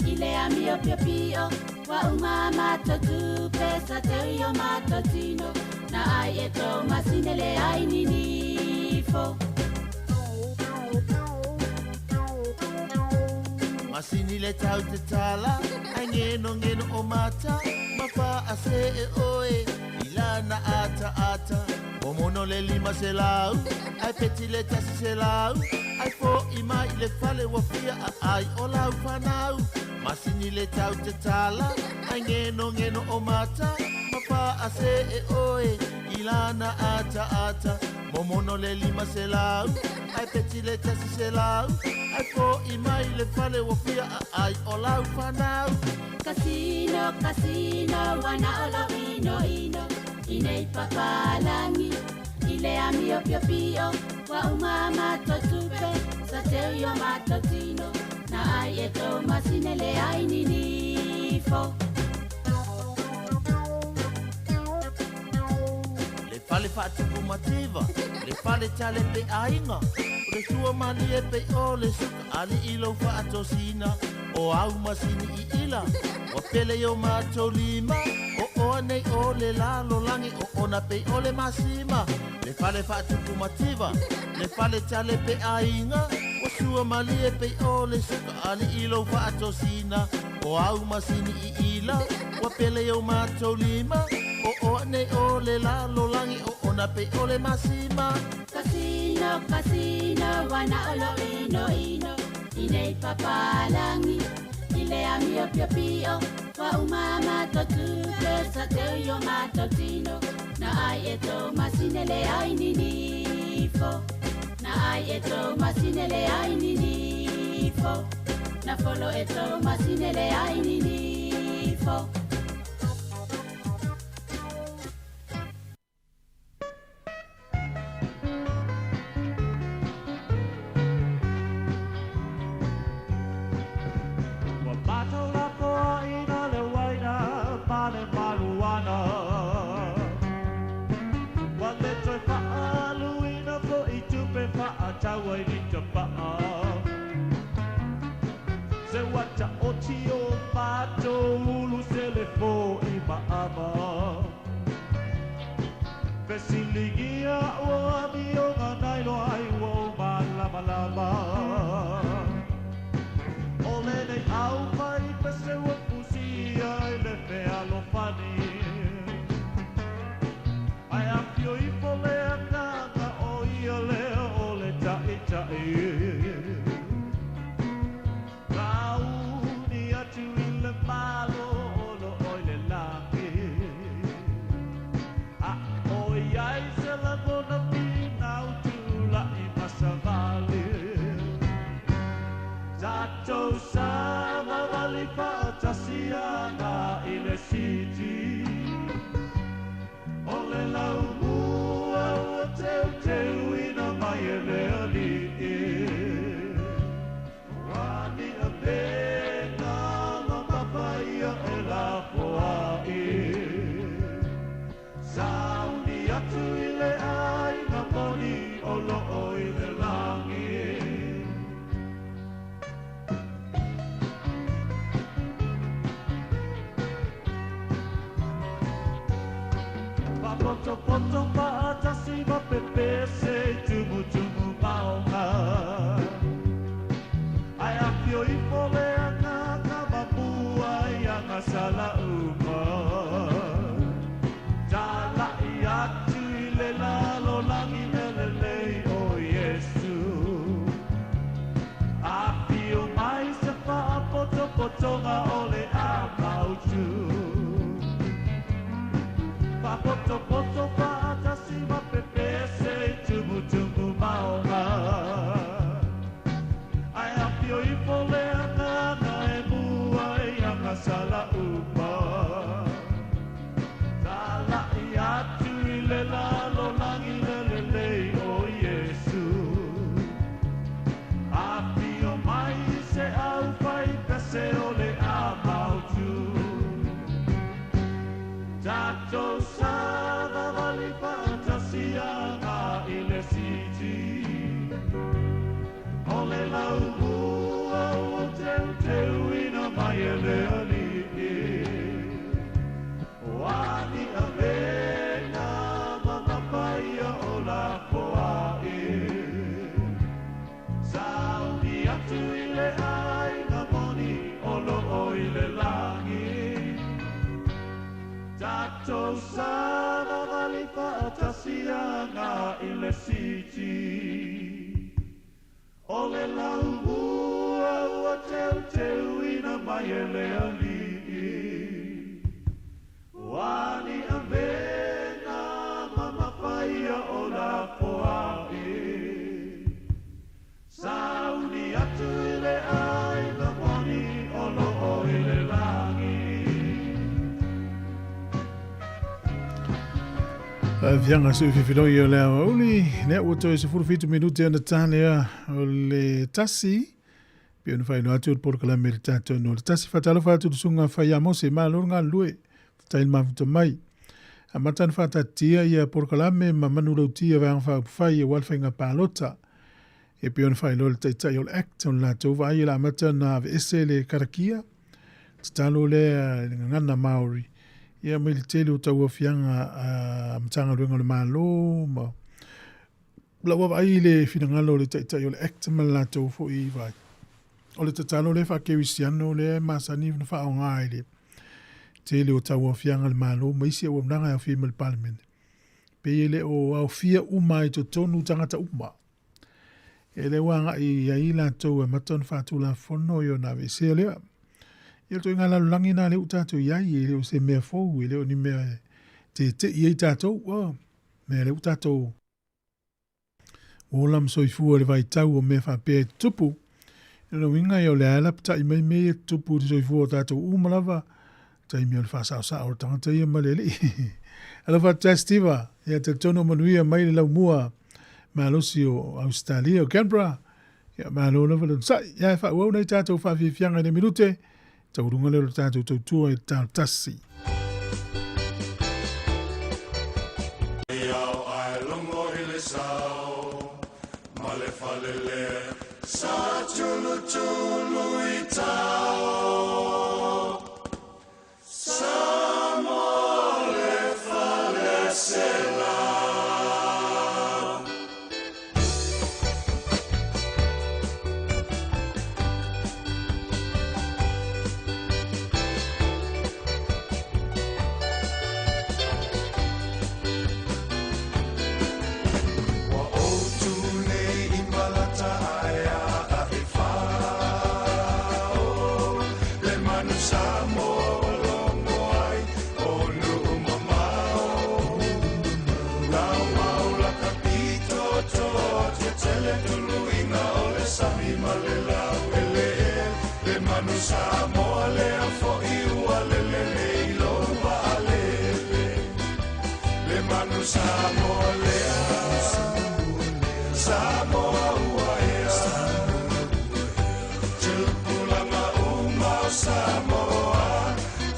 i le amio pio pio, wa uma matotu, pesa te io matotino, na ai e tō masine le ai ninifo. Masini le tau te tala, ai ngeno ngeno o mata, mawha a se e oe, i lana ata ata. Momono le lima se lau, ai peti le tasi se lau, ai fo i mai le fale wafia a ai o lau whanau. Masini le tau te tala, ai ngeno ngeno o mata, mawha a se e oe, i ilana ata ata momono le lima selau ai peti le tasi selau ai po i mai le fale o fia ai o lau whanau. Kasino, kasino, wana olo ino ino inei papalangi ile amio pio pio wa umama totupe sa teu yo matotino na ai e tō masine le ai ninifo. Le fale whaatupu mativa, le fale tale pe ainga, o le tua mali e pe o le suka ali i lau whaatosina, o au masini i ila, wa pele yo mātou lima, o oa nei o le lalo langi, o ona pe o le masima. Le fale whaatupu mativa, le fale tale pe ainga, o sua mali e pe o le suka ali i lau whaatosina, o au masini i ila, wa pele yo mātou lima, o oa nei o le lalo langi, o ona pe o le masima. Kasino, kasino, wana olo ino ino inei papalangi ile amio pio pio wa umama totupe sa teu yo matotino na ai e tō masine le ai ninifo na ai e tō masine le ai ninifo na folo e tō masine le ai ninifo. Fesiligia o amioga nailo ai o malamalama. O lenei au mai pese ua pusia i le fealofani. Ai afio ifo le agaga o ia lea o le taʻitaʻi. Kauni atu i le malo o lo oi le lagi. A oi ai se lagona pinau tula'i masavali. Tatou savavali fa'atasiaga i le siti. O le laumua ua teuteuina mai e le Alii. Wani a pena mamafaia e lafoai. Sauni atu i le aiga moni o loo i le langi. Poto fa'atasi ma pepese i tumutumu maoga. Ai afio ifo le agaga mamua i aga salauga. Tala'i atu i le lalolagi elelei o Iesu. Afio mai se fa'apotopotoga o le amautu. Poto fa'atasi ma pepese i tumutumu maoga. Ai afio ifo le agaga e mua i aga salaupa. Tala'i atu i le lalolagi le lelei o Iesu. Afio mai se au fai pese o le amautu. Tatou savavali fa'atasiaga i le siti. O le laumua ua teuteuina mai e le Alii. Wani avena mamafaia o lafoai. Sauni atu i le aiga moni o loo i le lagi. Tatou savavali fa'atasiaga i le siti. O le laumua ua teuteuina mai e le Alii. Wani avena mamafaia Fianga su fifiloi o le aoauli, lea ua toe 17 minute ona tālea o le tasi, pe ona whaino atu o le polokalame le tātou no le tasi. Whatalofa atu le sunga whai a mose, ma loro ngā lue, whatai le mafuta mai. A matana whatatia ia polokalame ma manu lautia vaanga whaupawhai e walwhainga pālota. E pe ona whailo le taitai o le act o le lātou vai e la amata na ave ese le karakia, tatalo lea i le gagana Māori. Ia mai le tele o tauaofiaga a Matagaluega o le Malo ma lau vaavaai i le finagalo o le Taitai o le Act ma le latou foi vai. O le tatalo lea faakerisiano lea e masani ona faaaoga i le tele o tauaofiaga a le Malo ma isi auaunaga e aofia ai ma le Palemene. Pei e le o aofia uma ai totonu tagata uma. E le ua agai ai latou e amata ona faatulafono i ona aveesea lea. Ia o ituaiga lalolagi na lea ua tatou i ai, e le o se mea fou, e le o ni mea e tete'i ai tatou. Oh, mea lea ua tatou ola ma soifua i le vaitau o mea faapea e tutupu. I lona uiga ia o le a e lapatai mai mea ia e tutupu i le soifua o tatou uma lava, taimi o le faasaosao o le tagata ia ma le alii. Alofa atu Steve, ia talitonu o manuia mai le laumua malosi o Ausetalia, o Canberra. Ia malo lava le onosai. Ia e faaauau nei tatou faafiafiaga i le minute, taualuga lea o le tatou tautua i le talo tasi. I ao ae logo i le sao ma le fale lea sa tulutulu i tao. Sa mo le fale sela. Ua ou tu nei i malata ae a e fao. Le manu Samoa ua logo ai o nuu mamao. Lau mau laka pito toa te tele tuluiga o le sami ma le lau eleele. Le manu Samoa lea fo'i ua lele nei lou vaalele. Le manu Samoa lea, Samoa ua ea. Tupulaga uma o Samoa,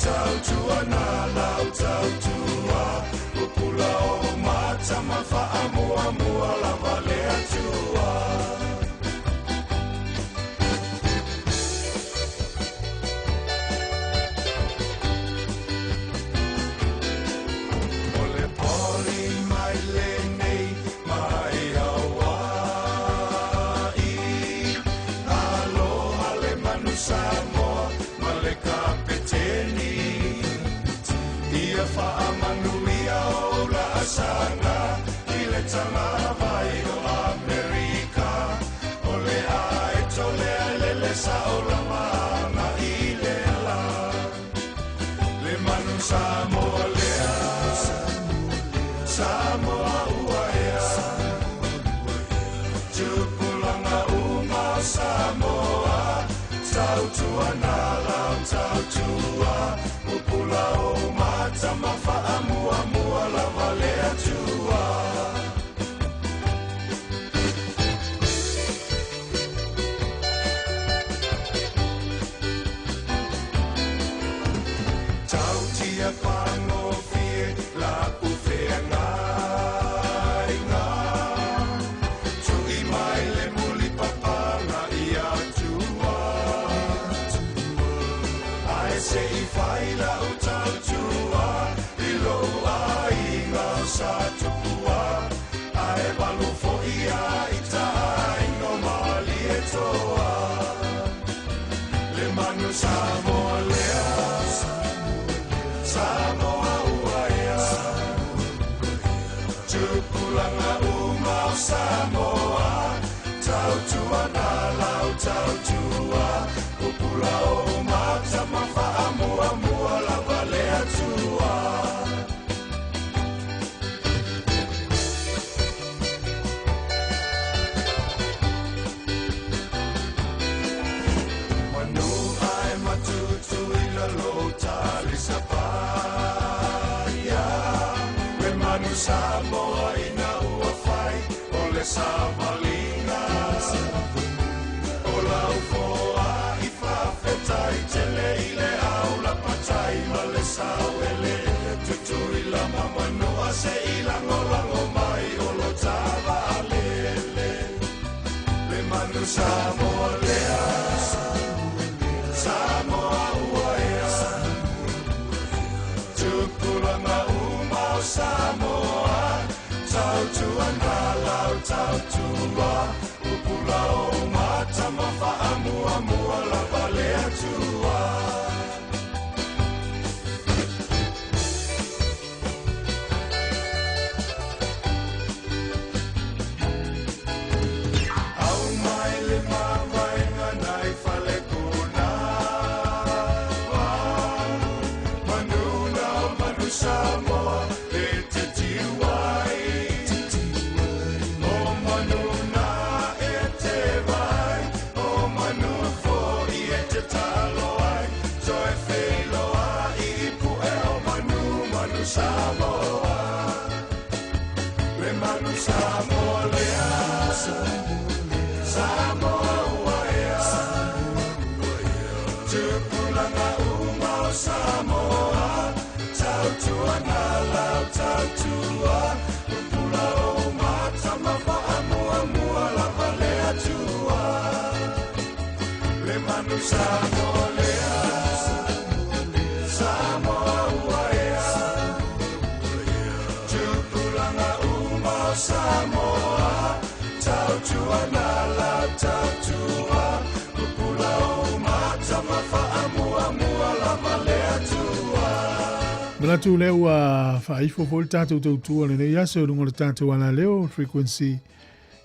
tautua na lau tautua. Pupula o mata ma faamuamua lava le Atua. O le poli mai lenei mai Hawaii. Aloha le manu Samoa ma le kapeteni. Ia faamanuia o laasaga i le tagavai o Amerika. O le aeto lea e lele sao lava agai i le la. Le manu Samoa lea, Samoa ua ea. Tupulaga uma o Samoa, tautua na lau tautua. Pupula o mata ma faamuamua lava le Atua. Tautia pagofie la ufeagaiga. Tui mai le mulipapaga ia Atua. Ae se i fai lau tautua i lou aiga o sa tupua. Ae valu foi ia i taaiga o Malietoa. Le manu Samoa lea, Samoa ua ea. Tupulaga uma o Samoa, tautua na lau tautua. Pupula o mata ma faamuamua lava le Atua. Manu ae matutu i lalo talisapaia. Le manu Samoa ina ua fai o le savaliga. O lau foa i faafetai tele i le au lapatai ma le sauele. Tutuila ma Manua se i lagolago mai o lo tavalele. Le manu Samoa lea, Samoa ua ea. Tupulaga uma o Samoa, tautuana lau tautua. Pupula o mata ma faamuamua lava le Atua. Au mai le mavaega nai falekuna. Manuna o manu Samoa e te tiuai. O manuna e te vai, o manu foi e te taloai. Toe wheloa i pue o manu, manu Samoa. Le manu Samoa lea, Samoa ua ea. Tupulaga uma o Samoa, tautuana lau tautua. Pupula o mata ma faamuamua lava le Atua. Le manu Samoa lea, Samoa ua ea. Tupulaga uma o Samoa, tautuana lau tautua. Pupula o mata ma faamuamua lava le Atua. Manatu lea ua faaifo foi le tatou tautua lenei aso i luga o le tatou alaleo frequency.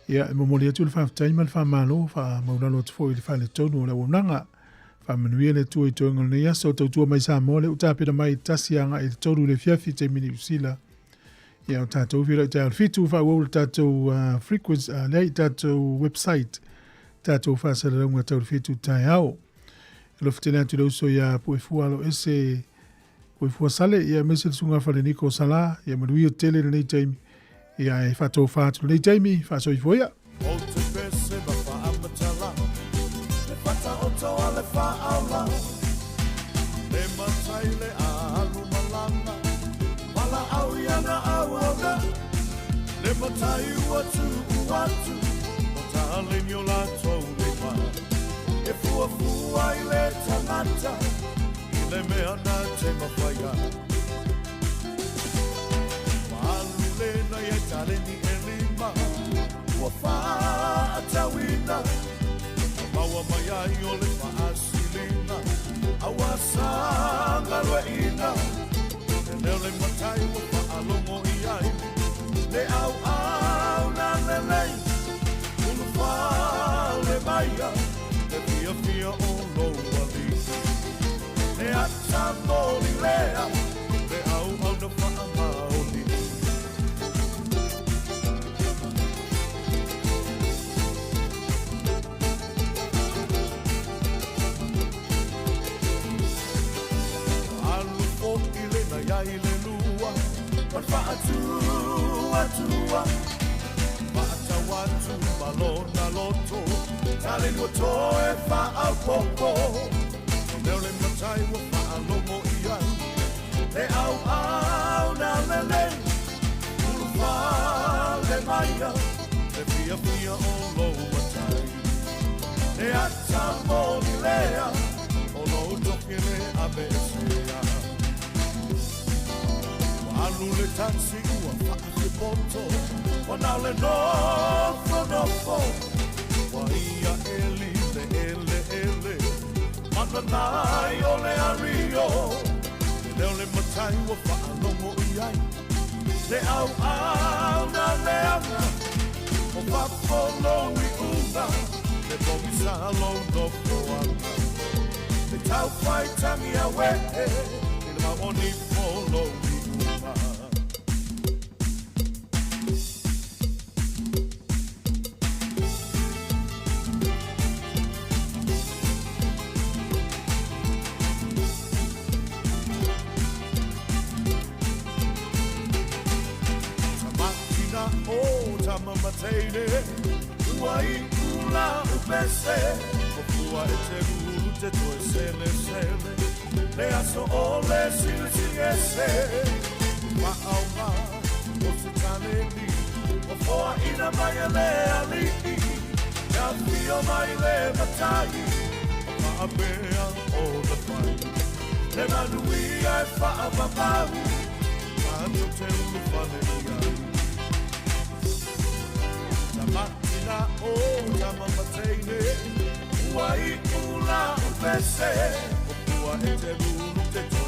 Ia, e momoli atu le faafetai ma le faamalo, faamaulalo atu foi i le faletonu o le auaunaga. Faamanuia le Atua i toega o lenei aso, tautua mai Samoa lea ua tapena mai i le 1 agai i le 3 i le afiafi taimi Niu Sila. Ia, o tatou feiloai taeao i le 7, faaauau le tatou frequency, lea i tatou website, tatou faasalalauga tau le 7 taeao. E alofa tele atu i le uso ia Puefua Alo Ese, Puefua Sale, ia aemaise le susuga Faleniko Sala, ia manuia tele lenei taimi. Ia e faatofa atu lenei taimi, faasoifua ia. O te pese ma faamatala, le fataoto a le faaola, le matai le alu malanga, valaau iana auauna, le matai ua tuu atu, o taleni o latou lima, e fuafua i le tagata, i le mea na te mafaia. Maalu lena ia taleni e lima, ua faatauina, maua mai ai o le faasilina, aua sagalueina. Le leo le matai ua faalogo i ai, le auau na lelei, ulufale maia, le fiafia o lou alii. Le ata moli lea, le auau na faamaoni. Alu fo'i lena iai le lua, ma le faatuatua. Faatau atu ma lona loto, taleni ua toe faaopoopo. Leo le matai ua faalogo i ai, le auau na lelei, ulufale maia, le fiafia o lou matai. Le ata moli lea, o lou toki le abesea. Alu le taxi ua faafipoto, ua nao le nofonofo. Ua ia eli le ele ele, mananai o le ario. Le leo le matai ua faalogo i ai, le auau na leaga, o fafo lou iuga, le pogisa lou nofoaga. Le taufai tangi a wehe, i le maoni po lou iuga. tama mateine Ua i ula upese O pua e te ruru te toe sele sele Le aso o le sile ese Maaunga o se tane ni O foa ina mai e le alii Ia fio mai le matai O maapea o le whai Le manuia e whaapapau Tātou te ulu whale i ai Tamatina o tama mateine Ua i ula o pese O pua e te ruru te toe.